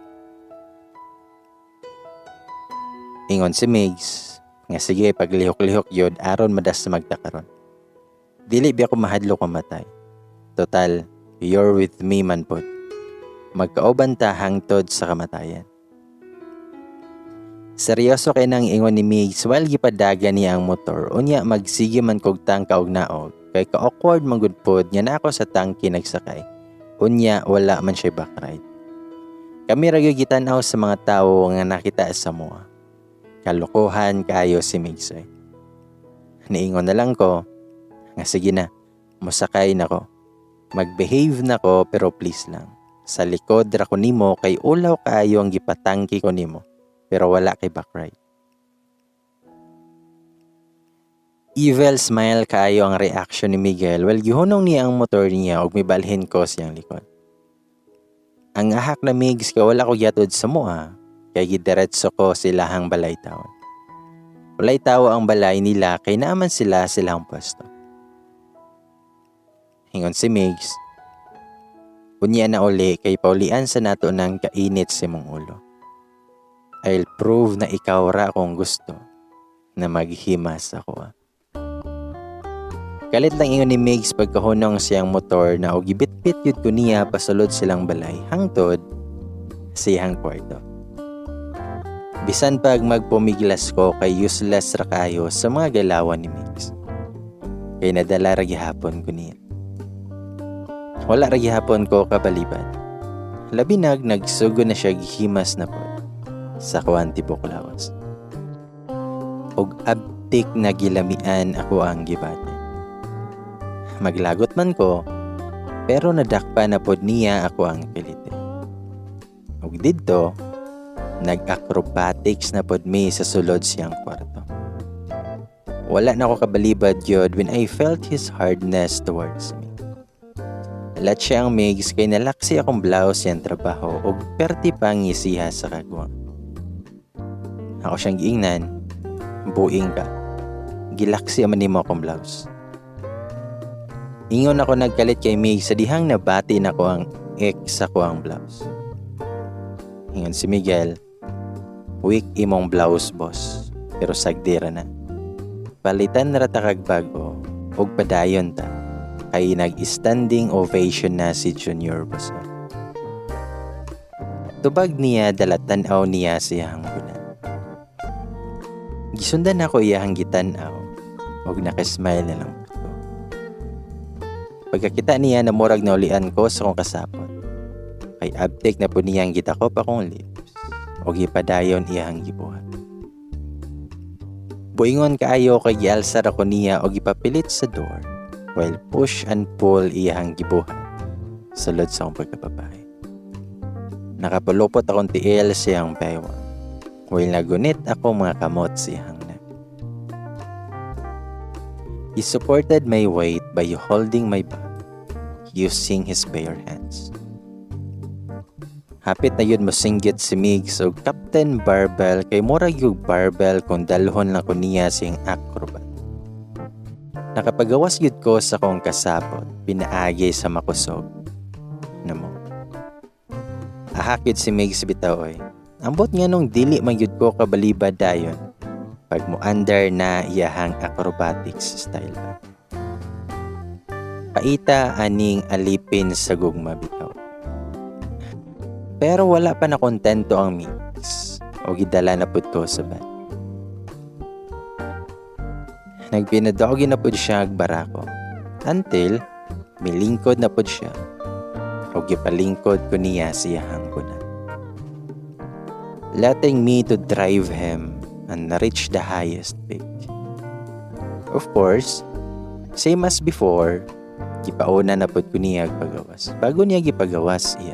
Ingon si Migs nga sige, paglihok-lihok yun aron madas magtakaron. Dili biya ko mahadlok mamatay. Total, you're with me man pod. Magkauban ta hangtod sa kamatayan. Seryoso kay nang ingon ni Migs while gipadagan niya ang motor, unya magsige man kog tangka og naog kay ka-awkward man gud pod nga na ako sa tangke nagsakay. Unya wala man siya back ride. Kami ra gyud gitan-aw sa mga tawo nga nakita sa moa. Kalokohan kaayo si Migs oy. Niingon na lang ko nga sige na, mosakay na ko. Mag-behave na ko pero please lang. Sa likod ra ko nimo kay ulaw kaayo ang gipatangki ko nimo pero wala kay back ride. Evil smile kaayo ang reaction ni Miguel while gihunong niya ang motor niya ug mibalhin ko siyang likod. Ang ahak na Migs kay wala ko giatod sa moa kay gidiretso ko silahang balay taon. Walay tawo ang balay nila kay naaman sila silang pwesto. Ingon si Migs, "Unya na uli kay paulian sa nato ng kainit sa imong ulo. I'll prove na ikaw ra akong gusto na maghimas ako. Ah." Kalit lang ingon ni Migs pagkahunong siyang motor na og gibitbit yun ko niya pasulod silang balay hangtod siyang kwarto. Bisan pag magpumiglas ko kay useless ra kayo sa mga galawan ni Migs. Kay nadala ra gihapon ko niya. Wala ra gihapon ko kabalibad. Labi nag nagsugo na siya gihimas na pod sa kuan tibok lawas. Og abtik na gilamian ako ang gibati. Maglagot man ko, pero nadakpa na pod niya ako ang kilite. Og didto, nag-acrobatics na pod mi sa sulod siyang kwarto. Wala na ako kabalibad yun when I felt his hardness towards me. Alat siya ang Migs kay nalaksi akong blouse siyang trabaho og perti pang ngisiha sa kagwang. Ako siyang giingnan, "Buing ka. Gilaksi man nimo akong blouse." Ingon ako nagkalit kay Migs sa dihang nabati nako ang ex sa ang blouse. Ingon si Miguel, "Weak imong blouse, boss, pero sagdira na. Palitan ra ta kag bag-o ug padayon ta kay nag-standing ovation na si Junior Boso." Tubag niya dala tan-aw niya siyang gunan. Gisundan ako iyahang gitan-aw ug nakasmile na lang ko. Pagkakita niya na murag naulian ko sa kong kasapot. Kay abtik na po niyang gitakop akong lips o gipadayon iyahang gibuhat. Buingon kaayo kay gialsar ako niya o gipapilit sa door while push and pull iyahang gibuhat sulod sa akong pagkababae. Nakapulupot akong tiil siyang bewang while nagunit ako mga kamot siyang neck. He supported my weight by holding my back using his bare hands. Hapit na yun mosinggit si Migs og Captain Barbell kay murag yung barbell kung dalhon lang ko niya siyang acrobat. Nakapagawas yun ko sa kong kasapot, pinaagi sa makusog. Namo. Ahak yun si Migs bitaw oy. Ambot nga nung dili man yun ko kabalibad dayon. Pag mo under na iyahang acrobatics style ba. Paita aning alipin sa gugma bitaw. Pero wala pa na kontento ang Migs o gidala na pud ko sa bed. Nagpinadogi na pud siya ag barako until milingkod na pud siya o gipalingkod ko niya siyahang kunan. Letting me to drive him and reach the highest peak. Of course, same as before, Gipauna na pod ko niya pagawas bago niya gipagawas iya.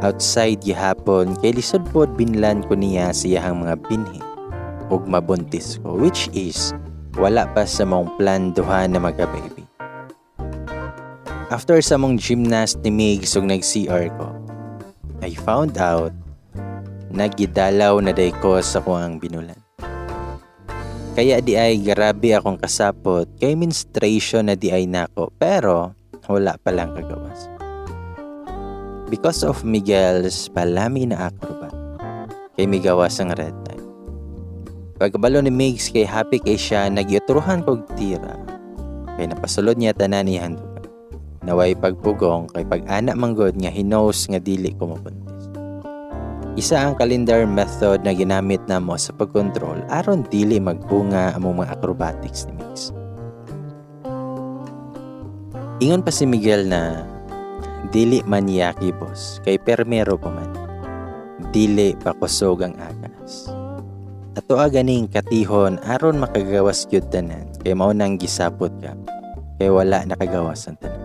Outside gihapon kay lisod pod binlan ko niya sa iyahang mga binhi ug mabuntis ko, which is wala pa sa mong plan duha na magka-baby. After sa mong gymnast ni Migs ug nag-CR ko, I found out nagidalaw na day ko sa kuang binulan. Kaya di ay grabe akong kasapot kay menstruation na di ay nako, pero wala pa lang kagawas. Because of Miguel's palami na acrobat, kay migawas ang red tide. Pagkabalo ni Migs kay happy kay siya, nagyutruhan kog tira. Kay napasulod niya tanan iyang duga. Naway pagpugong kay pag-ana manggod nga he knows nga dili ko mabuntis. Isa ang calendar method na ginamit namo sa pagkontrol aron dili magbunga among mga acrobatics ni Migs. Ingon pa si Miguel na dili man yaki, boss, kay permero pa man. Dili pa kusog ang agas. Ato ganing katihon aron makagawas gyud tanan kay mao nang gisapot ka kay wala nakagawas ang tanan.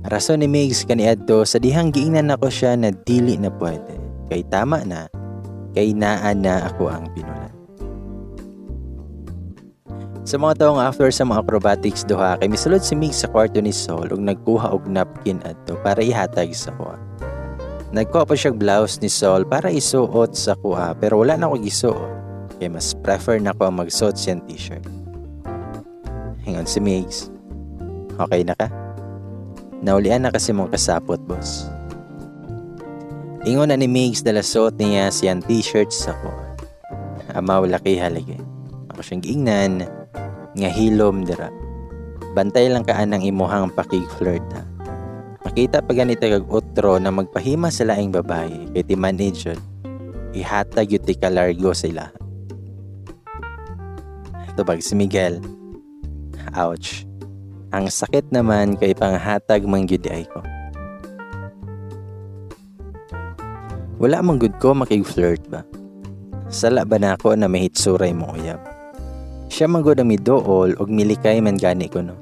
Rason ni Migs kaniadto sa dihang giingnan nako siya na dili na pwede kay tama na kay naa na ako ang binulan. Sa mga taong after sa mga acrobatics duha kay misulod si Migs sa kwarto ni Sol ug nagkuha og napkin adto para ihatag sa kuha. Nagkuha pa siya blouse ni Sol para isuot sa kuha, pero wala na ako gisuot kay mas prefer na ko ang magsuot siyang t-shirt. Ingon si Migs, "Okay na ka? Naulian na kasi mong kasapot, boss." Ingon na ni Migs, dalasot niya siyang t-shirt sa kuha. "Amaw laki haligi." Ako siyang giingnan nga hilom dira. "Bantay lang ka anang imuhang pakig-flirt ha. Makita pa ganito kag otro na magpahima sa laing babae kay ti manage yun. Ihatag yun ti kalargo sila." Tubag si Miguel, "Ouch. Ang sakit naman kay panghatag man gyud ay ko. Wala man gud ko makig-flirt ba. Sala ba na ako na mahitsuray mo uyab? Siya man gud ang miduol og milikay man gani ko no.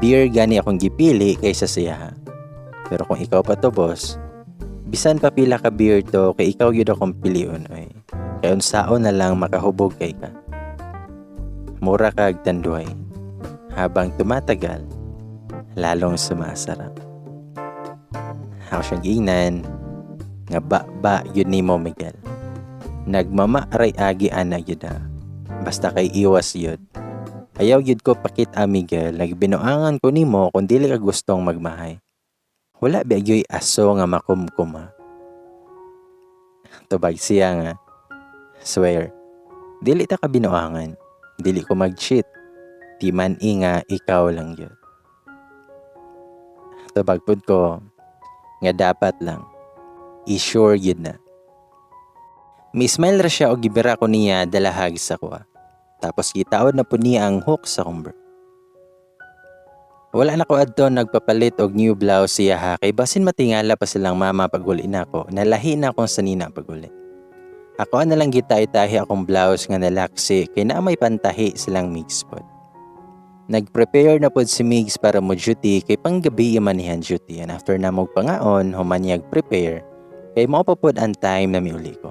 Beer gani akong gipili kaysa siya ha. Pero kung ikaw pa to, boss, bisan pa pila ka beer to kay ikaw gyud akong pilion oy. Kay unsaon na lang makahubog kay ka. Mura kag tanduay. Habang tumatagal, lalong sumasarap." Ako siyang giingnan nga ba yun nimo, Miguel. Nagmama aray agi ana yun ha. Basta kay iwas yun. Ayaw yun ko pakita, Miguel, nagbinuangan ko nimo kung dili ka gustong magmahay. Wala ba gyoy aso nga makumkum ha? Tubag siya nga, "Swear, dili ta ka binuangan, dili ko mag-cheat, ti man inga ikaw lang yun." Tubag pud ko, nga dapat lang, i-sure yun na. Mi smile ra siya o gibira ko niya dalahag sa kuha. Tapos gitaod na po niya ang hook sa kumber. Wala na ko adto nagpapalit og new blouse siya ha kay basin matingala pa silang mama paguli nako, nalahi na akong sanina paguli. Ako na lang gitay-tahi akong blouse nga nalaksi kay naa may pantahi silang Migs pod. Nag-prepare na pod si Migs para mo duty kay panggabi man niyan duty, and after na mo pangaon human niya prepare kay mao pa pod ang time na miuli ko.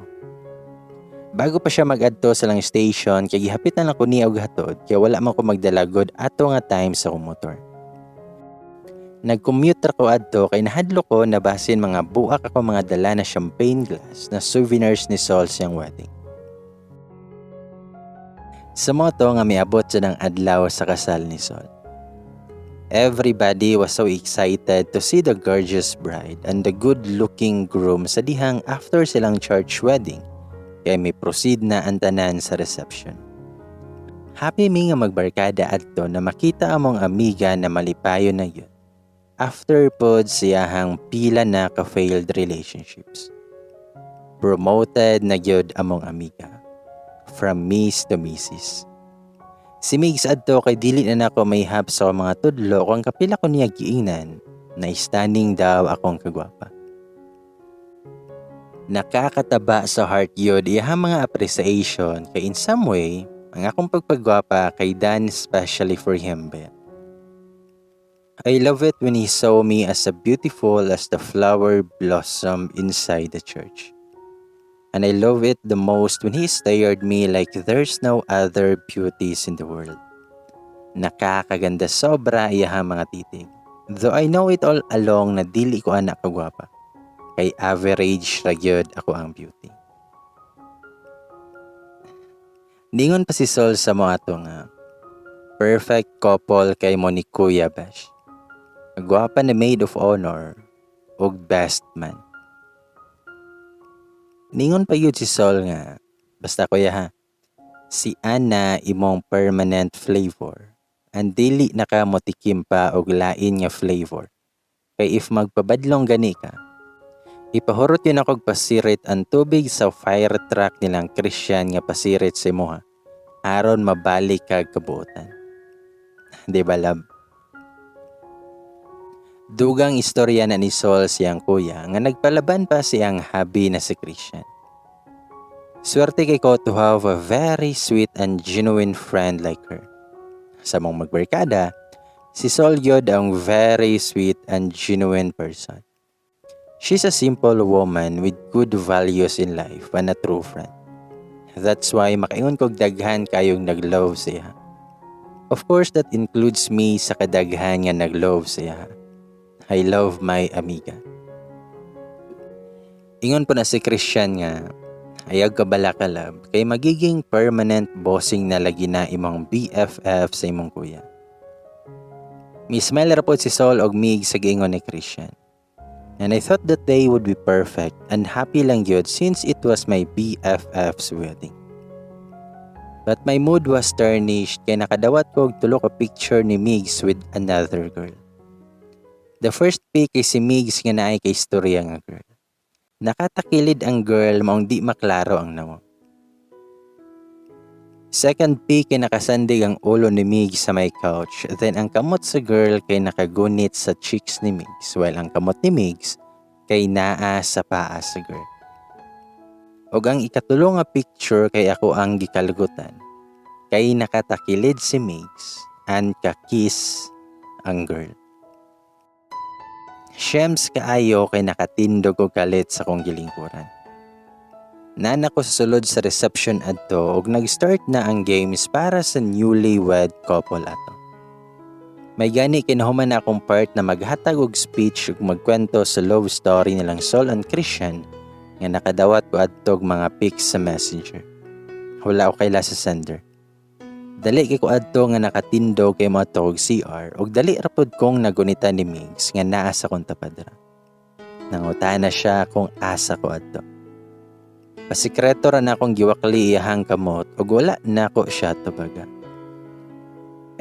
Bago pa siya mag-adto sa lang station kay gihapit na lang ko niya og hatod kay wala man ko magdalagod ato nga time sa akong motor. Nag-commute ra ko adto kay nahadlok ko na basin mga buak ako mga dala na champagne glass na souvenirs ni Sol siyang wedding. Sa moto nga miabot sa ng adlaw sa kasal ni Sol. Everybody was so excited to see the gorgeous bride and the good-looking groom sa dihang after silang church wedding kay may proceed na ang tanan sa reception. Happy mi nga magbarkada adto na makita among amiga na malipayon na yun. After pod siyahang pila na ka-failed relationships. Promoted na gyud among amiga. From Miss to Mrs. Si Migs adto kay dili na nako may hap sa mga tudlo kung kapila ko niya giingnan na stunning daw akong kagwapa. Nakakataba sa heart yun iyahang mga appreciation kay in some way, ang akong pagpagwapa kay done especially for him ba. I love it when he saw me as a beautiful as the flower blossom inside the church. And I love it the most when he stared me like there's no other beauties in the world. Nakakaganda sobra iyahang mga titig. Though I know it all along na dili ko ana kagwapa. Kay average ra gyud ako ang beauty. Ningon pa si Sol sa mo ato nga perfect couple kay mo ni Kuya Besh. Gwapa na maid of honor ug best man. Ningon pa yun si Sol nga, "Basta kuya ha, si Ana imong permanent flavor. And dili na ka motikim pa og lain nga flavor. Kay if magpabadlong gani ka, ipahurot yun akong pasirit ang tubig sa fire truck nilang Christian nga pasirit sa imuha. Aron mabalik kag kabuotan." Di ba, love? Dugang istorya na ni Sol siyang kuya nga nagpalaban pa siyang hubby na si Christian. Swerte kay ko to have a very sweet and genuine friend like her. Sa mong magbarkada, si Sol gyud ang very sweet and genuine person. She's a simple woman with good values in life and a true friend. That's why makaingon kog daghan kayong nag-love siya. Of course, that includes me sa kadaghan nga nag-love siya. I love my amiga. Ingon po na si Christian nga, "Ayag ka bala ka, love, kay magiging permanent bossing na lagi na imong BFF sa imong kuya." Mi-smile ra pod si Sol og Mig sa giingon ni Christian. And I thought that day would be perfect and happy lang yun since it was my BFF's wedding. But my mood was tarnished kay nakadawat ko og tulo ka picture ni Migs with another girl. The first pic kay si Migs nga naay kay istorya nga girl. Nakatakilid ang girl maong di maklaro ang nawong. Second pic kay nakasandig ang ulo ni Migs sa may couch, then ang kamot sa girl kay nakagunit sa cheeks ni Migs while ang kamot ni Migs kay naa sa paa sa girl. Og ang ikatulo nga picture kay ako ang gikalugutan. Kay nakatakilid si Migs and ka-kiss ang girl. Shems kaayo kay nakatindog og kalit sa akong gilingkuran. Nana ko sa sulod sa reception adto ug nag-start na ang games para sa newlywed couple ato. May gani kinahuman na akong part na maghatag og speech ug magkwento sa love story nilang Sol and Christian nga nakadawat ko adtog mga pics sa Messenger. Wala ko kaila sa sender. Dali kay ko adto nga nakatindog kay moadto og CR ug dali ra pod kong nagunitan ni Migs nga naa sa akong tapadra. Nangutana siya kung asa ko adto. Pasikreto ra na akong giwakli iyahang kamot ug wala nako siya tubaga.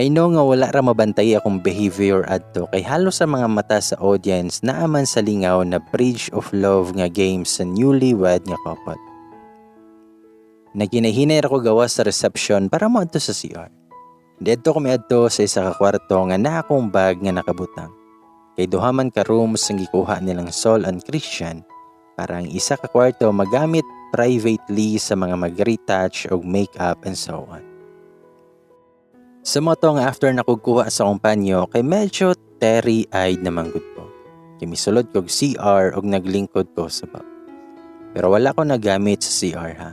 I know nga wala ra mabantay akong behavior adto kay halos sa mga mata sa audience naa man sa lingaw na Bridge of Love nga games sa newlywed nga couple. Naghinay-hinay ra ko gawas sa reception para moadto sa CR. Didto ko miadto sa isa ka kwarto nga naa akong bag nga nakabutang. Kay duha man ka rooms ang gikuha nilang Sol and Christian para ang isa ka kwarto magamit privately sa mga mag-retouch og makeup and so on. Sa mao to nga after na kuha sa akong panyo kay medyo teary-eyed naman gud ko. Kay misulod kog CR og naglingkod ko sa bowl. Pero wala ko nagamit sa CR ha.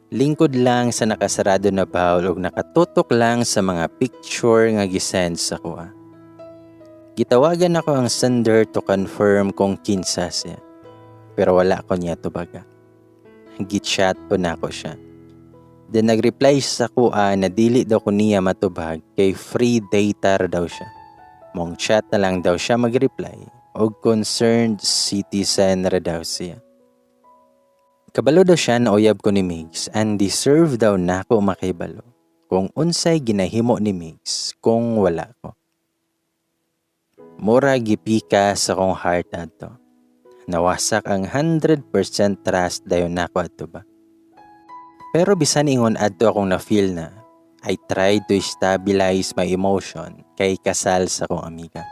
Lingkod lang sa nakasarado na bowl ug nakatutok lang sa mga picture nga gisend sa kuha. Gitawagan ako ang sender to confirm kung kinsa siya. Pero wala ko niya tubaga. Gichat po na ako siya. Then nag-reply siya sa kuha na dili daw ko niya matubag kay free data ra daw siya. Mong chat na lang daw siya mag-reply og concerned citizen ra daw siya. Kabalo daw siya na uyab ko ni Migs and deserve daw nako makahibalo kung unsay ginahimo ni Migs kung wala ko. Mura gipika sa akong heart adto. Nawasak ang 100% trust dayon nako adto ba. Pero bisan ingon adto akong na-feel na I tried to stabilize my emotion kay kasal sa akong amiga.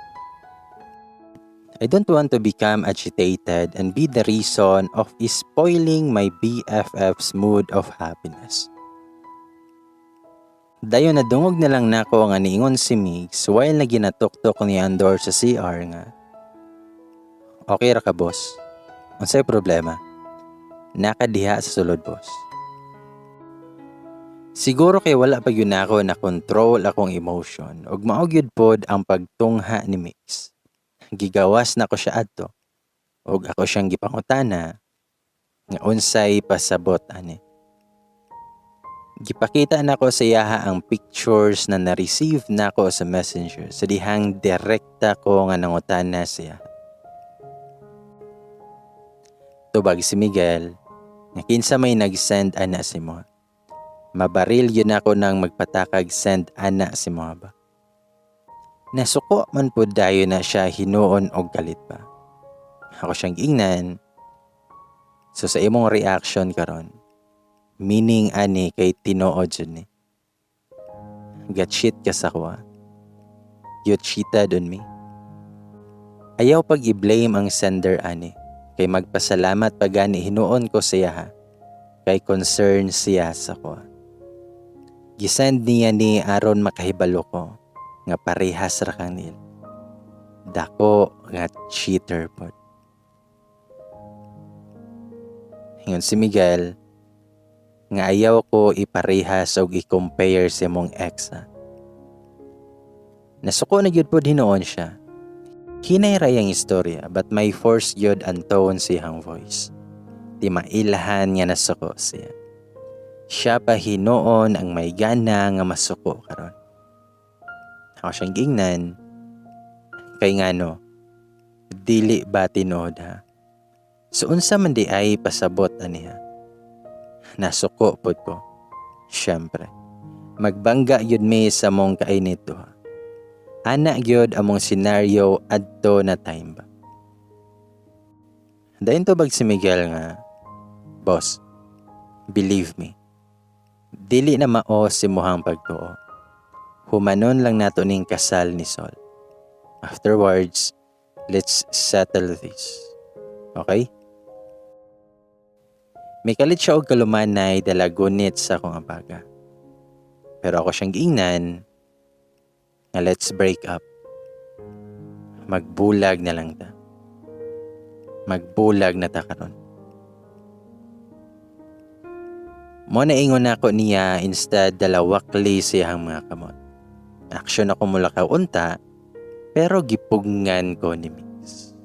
I don't want to become agitated and be the reason of spoiling my BFF's mood of happiness. Dayon nadungog na lang nako nga niingon si Migs while na ginatuktok niya ang door sa CR nga, "Okay ra ka, boss? Unsay problema? Nakadiha sa sulod, boss." Siguro kay wala pa gyud nako na control akong emotion ug mao gyud pod ang pagtungha ni Migs. Gigawas nako siya adto ug ako siyang gipangutana nga unsay pasabot ani. Gipakita nako sa iyaha ang pictures na na-receive nako sa Messenger sa dihang direkta ko nga nangutana siya. Tubag si Miguel nga kinsa may nag-send ana si mo. Mabaril yun ako nang magpatakag send ana si mo ba. Nasuko man pud dayon na siya hinuon og kalit pa. Ako siyang giingnan. So sa imong reaction karon, meaning ani kay tinuod jud ni. Ga-cheat ka sa kuha. You cheated on me. Ayaw pag i-blame ang sender ani. Kay magpasalamat pa gani hinuon ko siya ha. Kay concern siya sa kuha. Gisend niya ni aron makahibalo ko nga parehas ra kang nil. Dako nga cheater pod. Ingon si Miguel nga ayaw ko iparehas og i-compare sa imong ex ha. Nasuko na gyud pod hinuon siya. Hinay ra iyang istorya but may force gyud ang tone sa iyang voice. Di mailahan nga nasuko siya. Siya pa hinuon ang may gana nga masuko karon. Ako siyang giingnan kay ngano dili ba tinuod ha. So unsa man di ay pasabot ani ha. Nasuko pod ko. Siyempre, magbangga gyud mi sa mong kainit duha. Ana gyud among senaryo adto na time ba. Dayon tubag si Miguel nga, "Boss, believe me, dili na mao si muhang pagtuo. Humanon lang nato ning kasal ni Sol. Afterwards, let's settle this. Okay?" Mikalit siya og kalumanay dala gunit sa akong abaga. Pero ako siyang giingnan nga let's break up. Magbulag na lang ta. Magbulag na ta karon. Mo na ingon nako niya instead dalawakli siyang mga kamot. Aksyon ako mulakaw unta pero gipugngan ko ni Mix.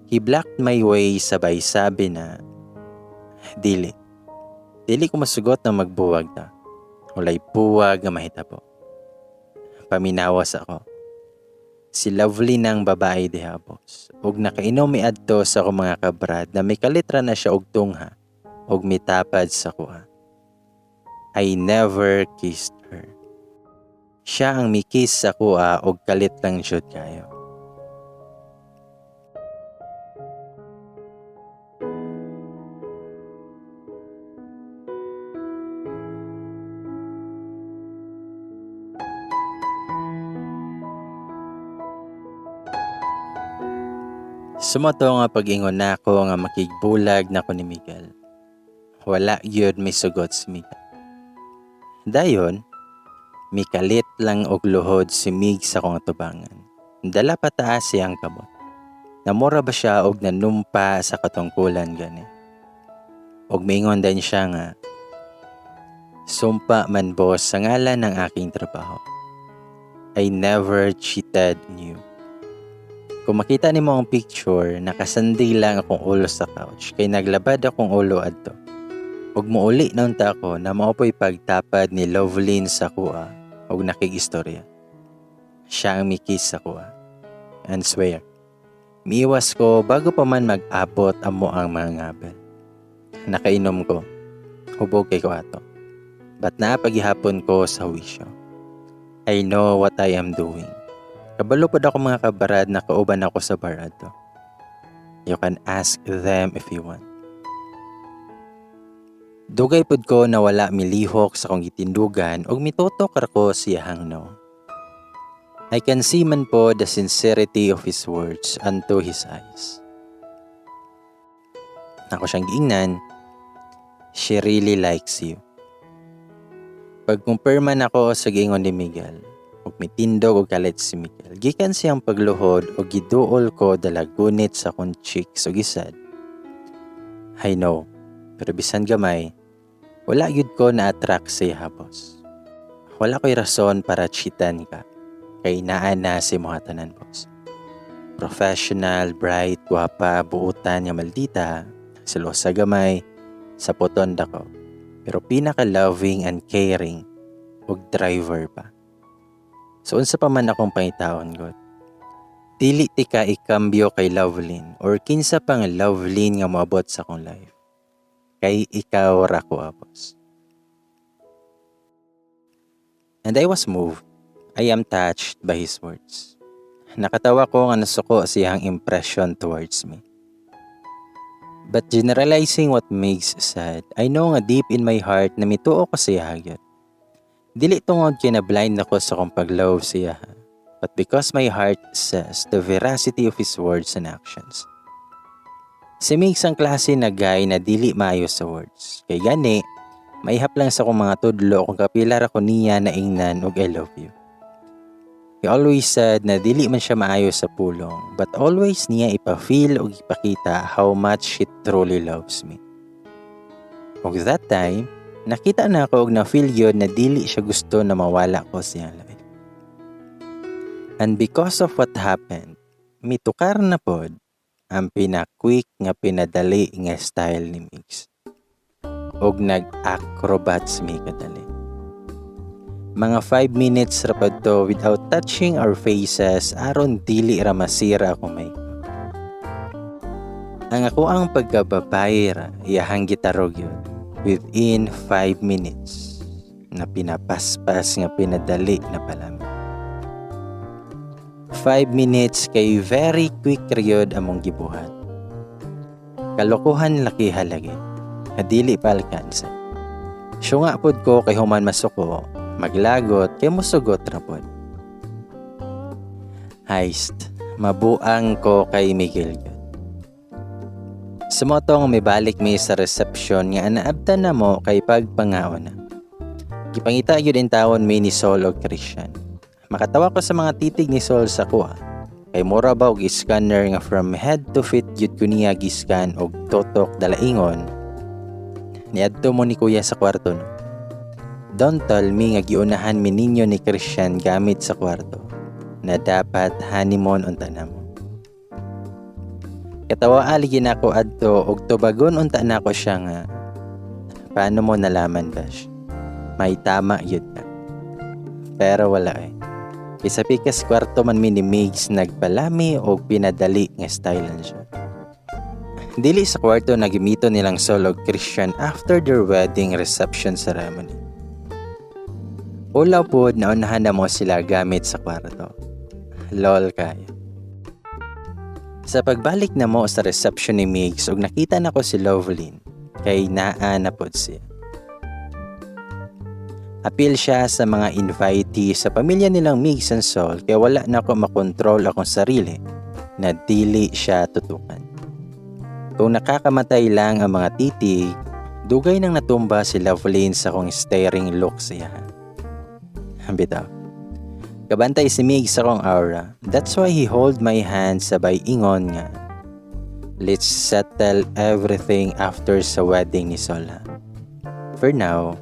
He blocked my way sabay sabi na dili. Dili ko masugot na magbuwag ta. Walay buwag nga mahitabo. Paminawas ako. Si Lovely ng babae diha, boss. Og nakainom mi adto sa akong mga kabrad na may kalitra na siya og tungha og mitapad sa kuha. I never kissed her. Siya ang mikiss sa kuha og kalit lang jud kayo. Sumato nga pag-ingon nako nga makigbulag na ko ni Miguel. Wala gyud may sugot si Miguel. Dayon, mikalit lang og luhod si Mig sa akong atubangan. Dala pa taas siyang kamot. Namura ba siya og nanumpa sa katungkulan gani. Og mingon din siya nga, "Sumpa man boss sa ngalan ng aking trabaho. I never cheated on you. Kung makita nimo ang picture, nakasandi lang akong ulo sa couch kay naglabad akong ulo adto. Ug muuli na unta ako na mao po'y pagtapad ni Lovelyn sa kuha ug nakigistorya. Siya ang mikiss sa kuha. And swear, miiwas ko bago pa man mag-abot amo ang mga ngabel. Nakainom ko. Hubog kay ko ato. But naapagihapon ko sa wisyo. I know what I am doing. Kabalo pod ako mga kabarad na kauban ako sa bar adto. You can ask them if you want. Dugay pod ko na wala milihok sa akong gitindugan og mitutok ra ko siyahang no. I can see man po the sincerity of his words unto his eyes. Ako siyang giingnan, she really likes you. Pagkumpirma nako sa giingon ni Miguel, ug mitindog og kalit si Miguel. Gikan siyang pagluhod og giduol ko dalagunit sa akong cheeks ug isad. "I know, pero bisan gamay, wala gyud ko na-attract sa iya, boss. Wala ko'y rason para cheatan ka. Kay naa na si tanan, boss. Professional, bright, gwapa, buutan nga maldita, selosa gamay, sa puton dako. Pero pinaka-loving and caring, ug driver pa. So unsa pa man akong pangitaon god? Dili tika ikambyo kay Lovelyn or kinsa pang Lovelyn nga moabot sa akong life. Kay ikaw ra ko, boss." And I was moved. I am touched by his words. Nakatawa ko nga nasuko siyang impression towards me. But generalizing what Migs said, I know nga deep in my heart na mituo ko siya gyud. Dili tungod kay na blind ako sa akong pag-love siya, but because my heart says the veracity of his words and actions. Si Migs ang klase na guy na dili maayo sa words. Kay gani, maihap lang sa akong mga tudlo kung kapila ra ko niya naingnan og "I love you." He always said na dili man siya maayo sa pulong, but always niya ipa-feel og ipakita how much he truly loves me. Og that time, nakita na ako og na-feel yun na dili siya gusto na mawala ko sa iyang life. And because of what happened, mitukar na pod ang pina-quick nga pinadali nga style ni Migs. Og nag-acrobats mi kadali. Mga 5 minutes ra pud to without touching our faces aron dili ra masira akong makeup. Ang ako ang pagkababae ra iyahang gitarog yun within 5 minutes na pinapaspas nga pinadali na palami. 5 minutes kay very quick ryod among gibuhat. Kalokohan laki halagi. Kadili pa alkanse. Syunga pod ko kay human masuko, maglagot kay musugot ra pod. Heist, mabuang ko kay Miguel gyud. Sumotong mibalik mi sa reception nga naabtan na mo kay pagpangaon na. Gipangita gyud intawon mi ni Sol og Christian. Makatawa ko sa mga titig ni Sol sa kuha. Kay mura ba og scanner nga from head to feet gyud ko niya giscan og tutok dalaingon. "Niadto mo ni kuya sa kwarto, no? Don't tell me nga giunahan mi ninyo ni Christian gamit sa kwarto na dapat honeymoon unta namo." Katawa lagi nako adto og tubagon unta nako siya nga, "Paano mo nalaman, besh? May tama yun ka." Pero wala eh. Isa pikas kwarto man mi ni Migs nagpalami og pinadali nga style siya. Dili sa kwarto na gimito nilang Sol og Christian after their wedding reception ceremony. Ulaw pod na unahan na mo sila gamit sa kwarto. Lol kaya. Sa pagbalik na mo sa reception ni Migs ug nakita nako si Lovelyn kay naa na pod siya. Apil siya sa mga invitee sa pamilya nilang Migs and Sol kaya wala na ako makontrol akong sarili na dili siya tutukan. Kung nakakamatay lang ang mga titig, dugay nang natumba si Lovelyn sa akong staring look siya. Bitaw. Kabantay si Migs sa akong aura. That's why he hold my hand sabay ingon nga, "Let's settle everything after sa wedding ni Sol, ha. For now,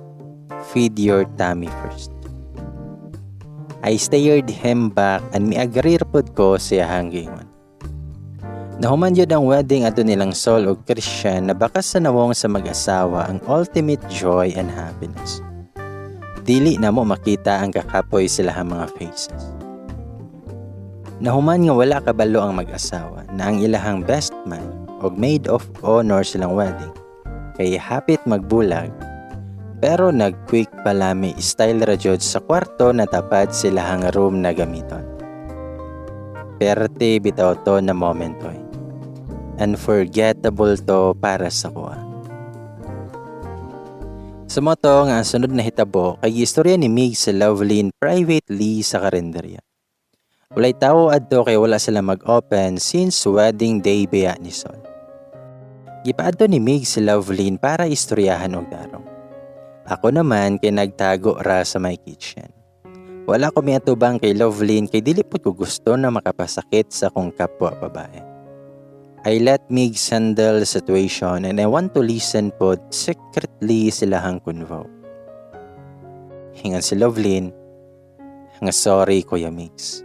feed your tummy first." I stared him back and mi-agree pod ko sa iyang giingon. Nahuman yun ang wedding ato nilang Sol ug Christian na bakas sa nawong sa mag-asawa ang ultimate joy and happiness. Dili na mo makita ang kakapoy sila ang mga faces. Nahuman nga wala kabalo ang mag-asawa na ang ilahang best man og maid of honor silang wedding kay hapit magbulag, pero nag-quick palami style ra jud sa kwarto na tapad silahang room na gamiton. Perte bitaw to na moment oy. Unforgettable to para sa kuha. Sumoto nga ang sunod na hitabo kay istorya ni Mig sa Lovelyn privately sa karinderya. Walay tawo adto kay wala sila mag-open since wedding day biya ni Sol. Gipaadto ni Mig si Lovelyn para istoryahan og tarong. Ako naman kay nagtago ra sa my kitchen. Wala ko miatubang kay Lovelyn kay dili pud ko gusto na makapasakit sa akong kapwa babae. I let Migs handle the situation and I want to listen pod secretly silahang convo. Ingon si Lovelyn nga, "Sorry, Kuya Migs.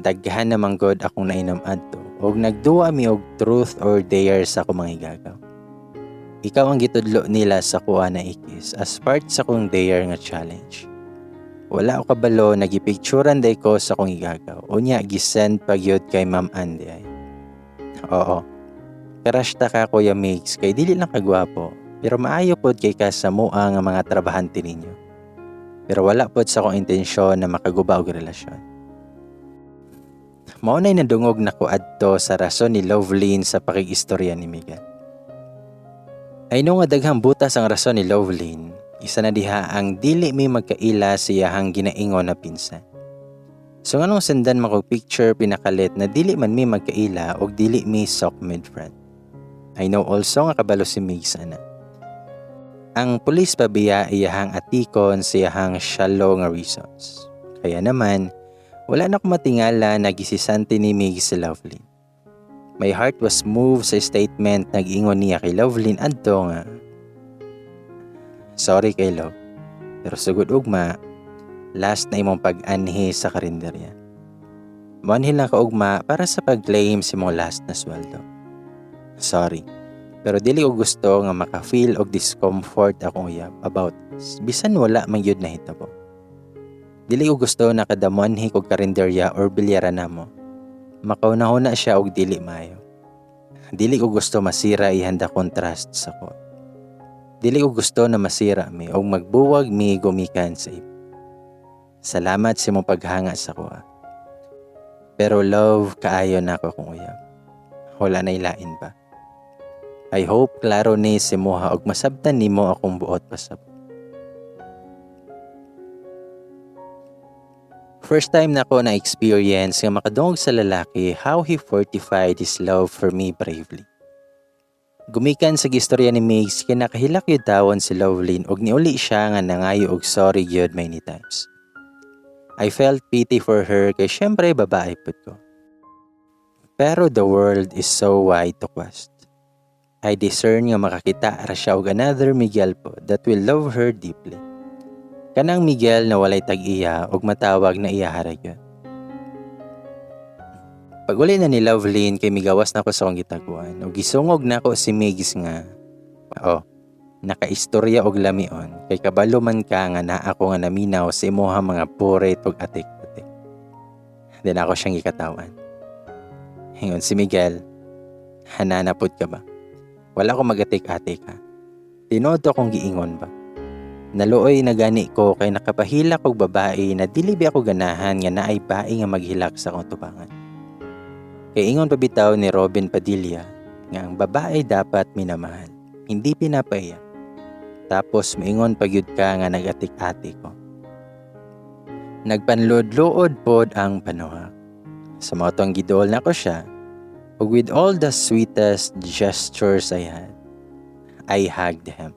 Daghan naman god akong nainom adto og nagduwa mi og truth or dare sa akong mga igagaw. Ikaw ang gitudlo nila sa kuha na i-kiss as part sa akong dare nga challenge. Wala ko kabalo na gipicturan day ko sa akong igagaw. Unya gisend pa gyud kay Ma'am Andy ay. Oo. Crush ta ka, Kuya Migs, kay dili lang kagwapo pero maayo pod kay ka sa mua nga mga trabahante ninyo. Pero wala pod sa akong intensyon na makaguba og relasyon." Mao na'y nadungog nako adto sa rason ni Lovelyn sa pakigistorya ni Miguel. I know nga daghang butas ang rason ni Lovelyn. Isa na diha ang dili mi magkaila sa iyahang ginaingon na pinsan. So nganong sendan man kog picture pinakalit na dili man mi magkaila og dili mi socmed friend? I know also nga kabalo si Migs ana. Ang pulis pa biya iyahang atikon sa iyahang shallow nga reasons. Kaya naman, wala na ko matingala na gisisante ni Migs si Lovelyn. My heart was moved sa statement nag-ingon niya kay Lovelyn adto nga, "Sorry kay Love, pero sugod ugma, last na imong pag-anhi sa karinderya. Moanhi lang ka ugma para sa pag-claim sa imong last na sweldo. Sorry, pero dili ko gusto nga maka-feel og discomfort akong uyab about us, bisan wala man gyud nahitabo. Dili ko gusto na kada moanhi kog karinderya or bilyaran namo, makauna-huna siya og dili maayo. Dili ko gusto masira iyang dakong trust sa ko. Dili ko gusto na masira mi og magbuwag mi gumikan sa iba. Salamat sa imong paghanga sa kuha. Pero love kaayo nako akong uyab. Wala na ilain pa. I hope klaro ni si moha og masabtan nimo akong buot pasabot." First time na ko na experience nga makadungog sa lalaki how he fortified his love for me bravely. Gumikan sa gistorya ni Migs kay nakahilak gyud tawon si Lovelyn og niuli siya nga nangayo og sorry gyud many times. I felt pity for her kay syempre babae pud ko. Pero the world is so wide to quest. I discern nga makakita ra siya og another Miguel po that will love her deeply. Kanang Miguel na walay tag-iya og matawag na iya ra gyud. Pag uli na ni Lovelyn kay migawas na ko sa akong gitaguan ug gisungog nako si Migs nga, "Oh, nakaistorya og lamion kay kabalo man ka nga naa ako nga naminaw sa imuha mga puret ug atik-atik." Then ako siyang gikatawan. Ingon si Miguel, "Hanana pud ka ba? Wala ko magatik-atik ha. Tinuod to akong giingon ba? Naluoy na gani ko kay nakapahilak og babae na dili ba ako ganahan nga naay bae nga maghilak sa akong tubangan. Kay ingon pa bitaw ni Robin Padilla nga ang babae dapat minamahal, hindi pinapaiyak. Tapos maingon pa gyud ka nga nagatik-atik ko." Nagpanluod-luod pod ang panuhak. Sa mao tong giduol nako siya, ug with all the sweetest gestures I had, I hugged him.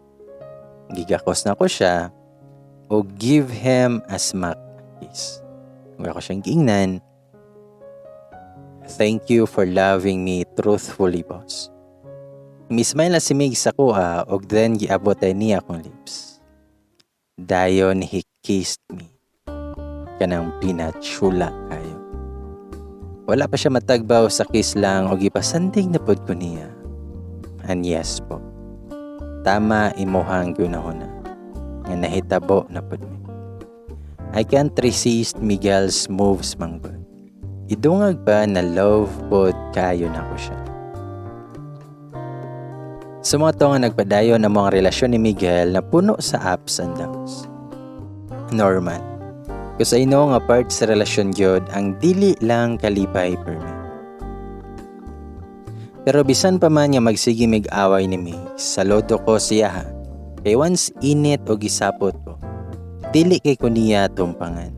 Gigakos nako siya, ug give him a smack kiss. Ug ako siyang giingnan, "Thank you for loving me truthfully, boss." Mismile na si Mig sa kuha ug then giabot ay niya akong lips. Dayon he kissed me. Kanang pinachula kayo. Wala pa siya matagbaw sa kiss lang og gipasandig na pod ko niya. And yes po. Tama imuhang gunahona nga nahitabo na pod mi. I can't resist Miguel's moves manggod. Idungag pa na love pod kayo nako siya. Sa mga to nga nagpadayon ang mga relasyon ni Miguel na puno sa ups and downs. Normal. Kasi I know nga part sa relasyon gyud ang dili lang kalipay per me. Pero bisan pa man nga magsige mig away ni Mig, saludo ko siya ha. Kay once init o gisapot ko, dili kay ko niya tumpangan.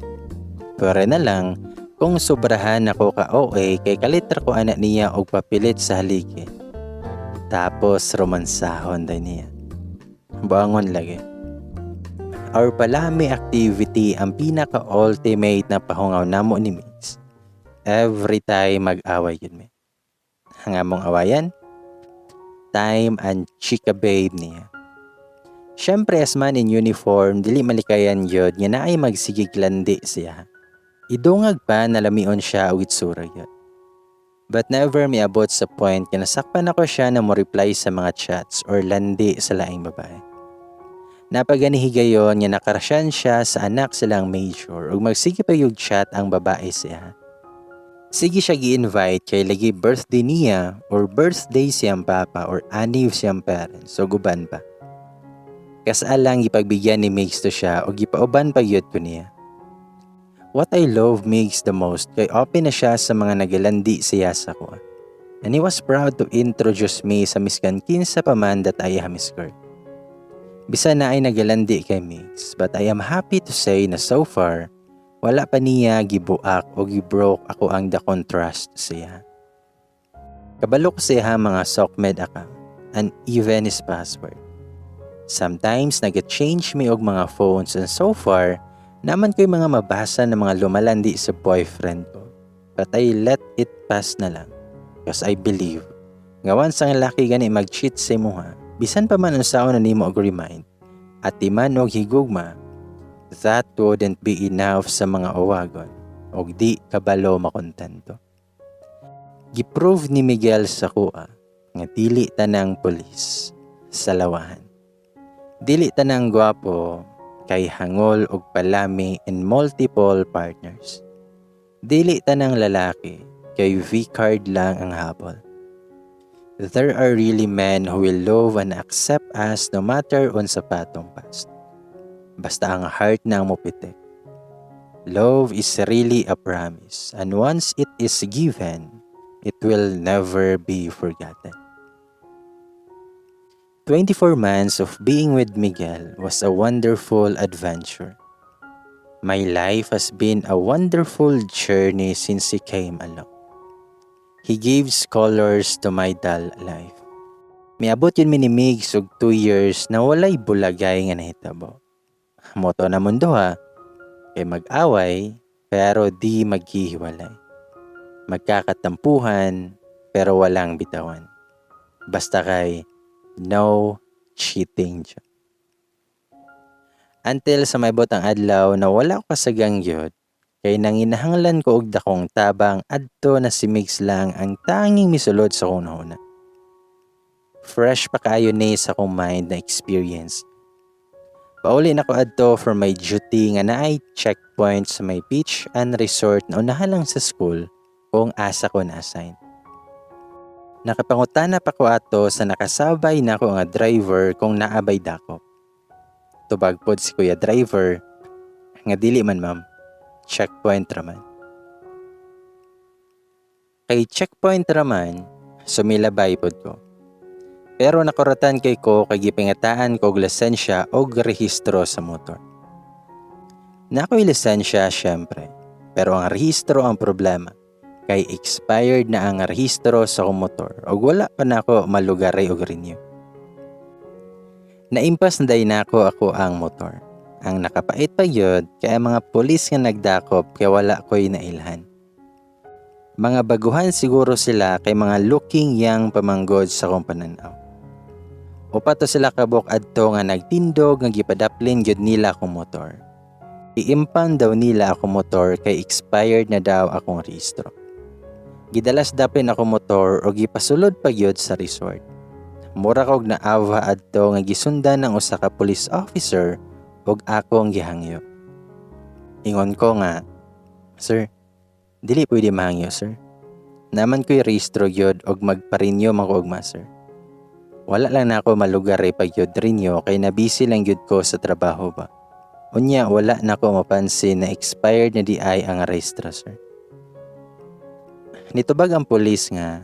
Pero na lang, kung sobrahan ako ka OA kay kalitra ko anak niya og papilit sa haligi. Tapos romansahon day niya. Buangon lagi. Our palami activity ang pinaka-ultimate na pahungaw namo ni Migs. Every time mag-away yun mi. Ang among awayan? Time and chika babe niya. Siyempre, as man in uniform, dili malikayan yun nga naay magsigig landi siya. Idungag pa nalamion siya og itsura yun. But never miabot sa point nga nasakpan ako siya na mo reply sa mga chats or landi sa laing babae. Napaganihi higayon nga nakarasyan siya sa anak silang major ug magsige pa yung chat ang babae siya. Sige siya gi-invite kay lagi birthday niya or birthday siyang papa or anniv siyang parents so guban pa. Kasal lang gipagbigyan ni Migs to siya o gipauban pa gyud ko niya. What I love Migs the most kay open na siya sa mga nagalandi siya sa ko. And he was proud to introduce me sa miskan kinsa pa man that I am his girl. Bisa na ay nagalandi kay Migs, but I am happy to say na so far, wala pa niya gibuak o gibroke ako ang the contrast siya. Kabalo ko siya mga SOCMED account and even his password. Sometimes nag-change me og mga phones and so far, naman ko'y mga mabasa ng mga lumalandi sa boyfriend ko. But I let it pass na lang. Because I believe, nga once ang laki gani mag-cheat sa imuha, bisan pa man unsaon na nimo og remind, at man og higugma, that wouldn't be enough sa mga uwagon, og di kabalo makontento. Giprove ni Miguel sa kuha nga dili tanang pulis sa lawahan. Dili tanang gwapo kay hangol og palami in multiple partners. Dili tanang lalaki kay V-card lang ang habol. There are really men who will love and accept us no matter unsa pa atong past. Basta ang heart na ang mopitik. Love is really a promise, and once it is given, it will never be forgotten. 24 months of being with Miguel was a wonderful adventure. My life has been a wonderful journey since he came along. He gives colors to my dull life. Miabot yun mi ni Migs og 2 years na walay bulagay nga nahitabo. Moto na mundo ha, kay mag-away pero di maghihiwalay. Magkakatampuhan pero walang bitawan. Basta kay no cheating dyan. Until sa maibot ang adlaw na wala ko kasagang gyud, kay nanginahanglan ko og dakong tabang adto na si Migs lang ang tanging misulod sa akong nahuna. Fresh pa kaayo ni sa akong mind na experience. Pauli na ko adto for my duty nga naay checkpoint sa may beach and resort na unahan lang sa school kung asa ko na-assign. Nakapangutana pa ko ato sa nakasabay na ako nga driver kung naabay dakop. Tubag pod si kuya driver nga dili man, ma'am, checkpoint raman. Kay checkpoint raman, sumilabay pod ko. Pero nakuratan kay ko kay gipingataan ko og lisensya og rehistro sa motor. Na ako'y lisensya syempre, pero ang rehistro ang problema kay expired na ang rehistro sa akong motor ug wala pa nako malugari og renew. Naimpas na day nako ako ang motor. Ang nakapait pa gyud kay ang mga pulis nga nagdakop kay wala ko'y nailhan. Mga baguhan siguro sila kay mga looking young pamanggod sa akong pananaw. Upat to sila kabuk adto nga nagtindog nga gipadaplin gyud nila akong motor. Iimpan daw nila akong motor kay expired na daw akong rehistro. Gidalas daplin ako motor o gipasulod pa gyud sa resort. Mura kog naawha adto nga gisundan ng usa ka police officer ug akong gihangyo. Ingon ko nga, "Sir, dili pwede mahangyo, sir. Naman ko'y rehistro gyud og magpa-renew man ko ugma, sir. Wala lang nako malugar pag gyud renew kay nabisi lang gyud ko sa trabaho ba. Unya wala nako mapansin na expired na di ay ang rehistro, sir." Nitubag ang pulis nga,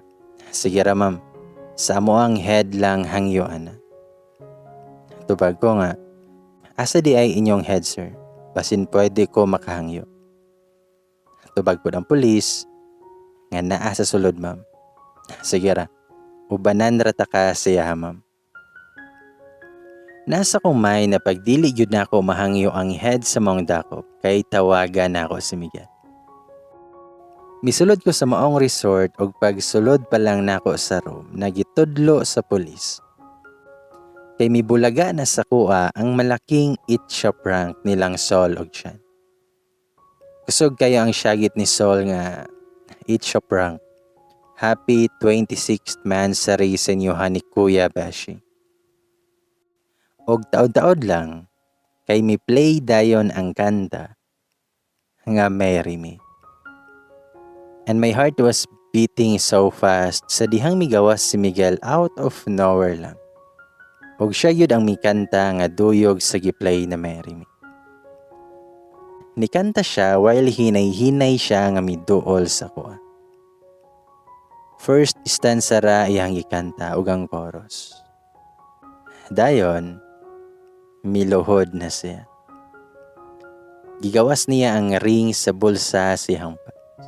"Sige ra, ma'am, sa amo ang head lang hangyo ana." Tubag ko nga, "Asa di ay inyong head, sir? Basin pwede ko makahangyo." Tubag po ang pulis nga, "Naa sa sulod, ma'am." "Sige ra, ubanan ra ta ka siya, ma'am." Nasa akong mind na pagdili gyud nako mahangyo ang head sa maong dakop kay tawagan nako si Miguel. Misulod ko sa maong resort ug pagsulod pa lang nako sa room, nagitudlo sa pulis. Kay mibulaga na sa kuha ang malaking itcha prank nilang Sol og Chan. Kusog kayo ang syagit ni Sol nga itcha prank. Happy 26th mansary sa inyo ni Kuya Beshi. Og taod-taod lang kay mi play dayon ang kanta nga "Marry Me." And my heart was beating so fast sa dihang migawas si Miguel out of nowhere lang. Og siya yun ang mikanta nga duyog sa giplay na "Marry Me." Nikanta siya while hinay-hinay siya nga miduol sa kuha. First stanza ra iyang gikanta ug ang chorus. Dayon, miluhod na siya. Gigawas niya ang ring sa bulsa sa iyang pants.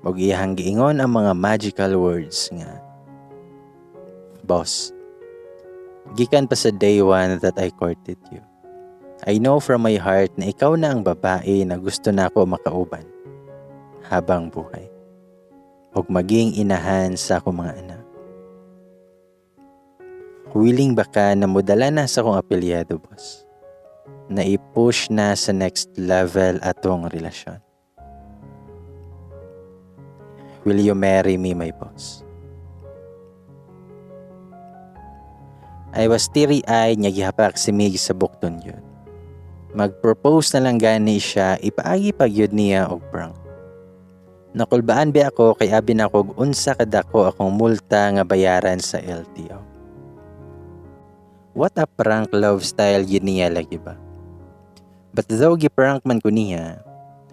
Ug iyang giingon ang mga magical words nga, "Boss, gikan pa sa day one that I courted you, I know from my heart na ikaw na ang babae na gusto na ako makauban habang buhay ug maging inahan sa akong mga anak. Willing ba ka na modala na sa akong apelyado, boss? Na i-push na sa next level atong relasyon. Will you marry me, my boss?" I was teary-eyed nga gihapak si Mig sa bukton yun. Mag-propose na lang gani siya, ipaagi pag yun niya og prank. Nakulbaan ba ako kay abi na og unsa kadako akong multa nga bayaran sa LTO. What a prank love style yun niya lagi ba? But though gi-prank man ko niya,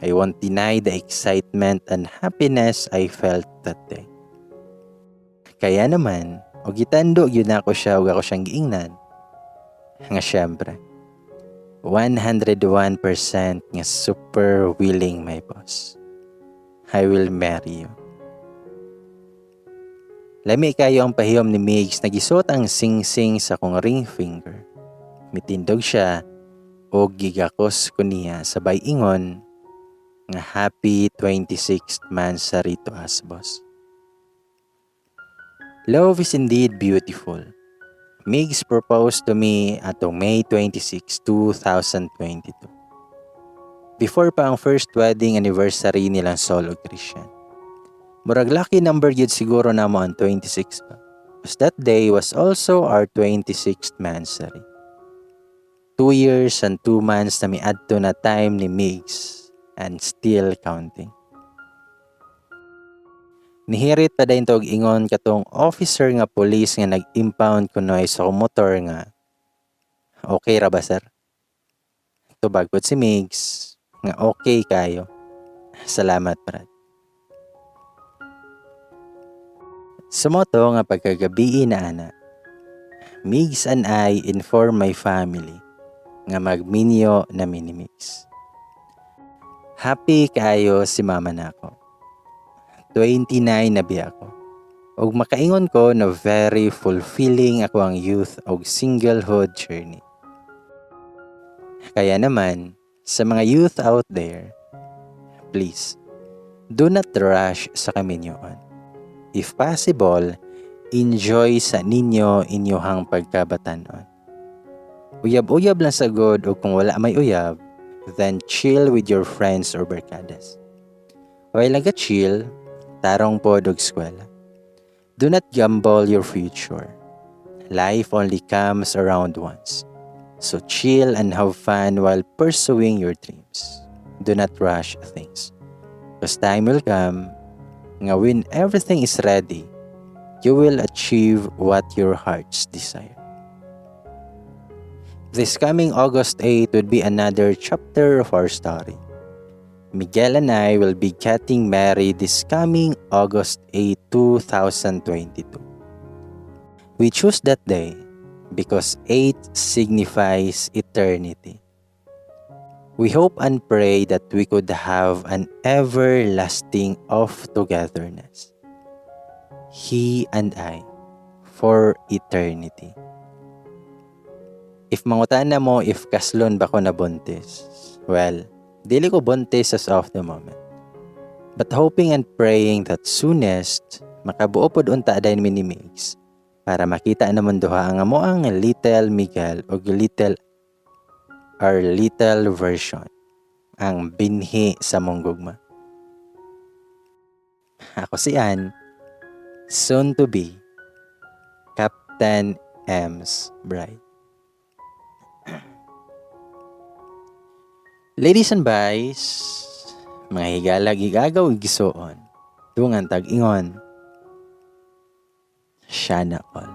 I won't deny the excitement and happiness I felt that day. Kaya naman, og gitando yun ako siya ug ako siyang giingnan. Nga syempre, 101% nga super willing, my boss. I will marry you. Lami kayo ang pahiyom ni Migs na gisuot ang singsing sa akong ring finger. Mitindog siya og gigakos ko niya sabay ingon nga, "Happy 26th mansary to us, boss." Love is indeed beautiful. Migs proposed to me atong May 26, 2022. Before pa ang first wedding anniversary nilang Sol ug Christian. Murag lucky number gyud siguro namo ang 26 ba. Because that day was also our 26th mansary. 2 years and 2 months na miadto na time ni Migs and still counting. Nihirit pa dayon to og ingon katong officer nga police nga nag-impound kunoy sa akong motor nga, "Okay ra ba, sir?" Tubag pod si Migs nga, "Okay kayo. Salamat, Brad." Sumoto nga pagkagabii na ana, Migs and I inform my family nga magminyo na mi ni Migs. Happy kaayo si mama nako. 29 na biya ako. Og makaingon ko na very fulfilling ako ang youth og singlehood journey. Kaya naman, sa mga youth out there, please, do not rush sa kaminyoon. If possible, enjoy sa ninyo inyohang pagkabatanon. Uyab-uyab lang sa god o kung wala may uyab, then chill with your friends or barkadas. While naga-chill, tarong pod og eskwela. Do not gamble your future. Life only comes around once. So chill and have fun while pursuing your dreams. Do not rush things. Because time will come nga when everything is ready, you will achieve what your hearts desire. This coming August 8 would be another chapter of our story. Miguel and I will be getting married this coming August 8, 2022. We choose that day because 8 signifies eternity. We hope and pray that we could have an everlasting of togetherness. He and I for eternity. If mangutana mo if kaslon ba ko nabuntis, well, dili ko buntis as of the moment. But hoping and praying that soonest, makabuo pod unta dayon mi ni Migs para makita namon duha ang amoang little Miguel o little our little version, ang binhi sa among gugma. Ako si Ann, soon to be Captain M's bride. Ladies and boys, mga higalag igagaw igsuon, dungan tag-ingon, siya na all.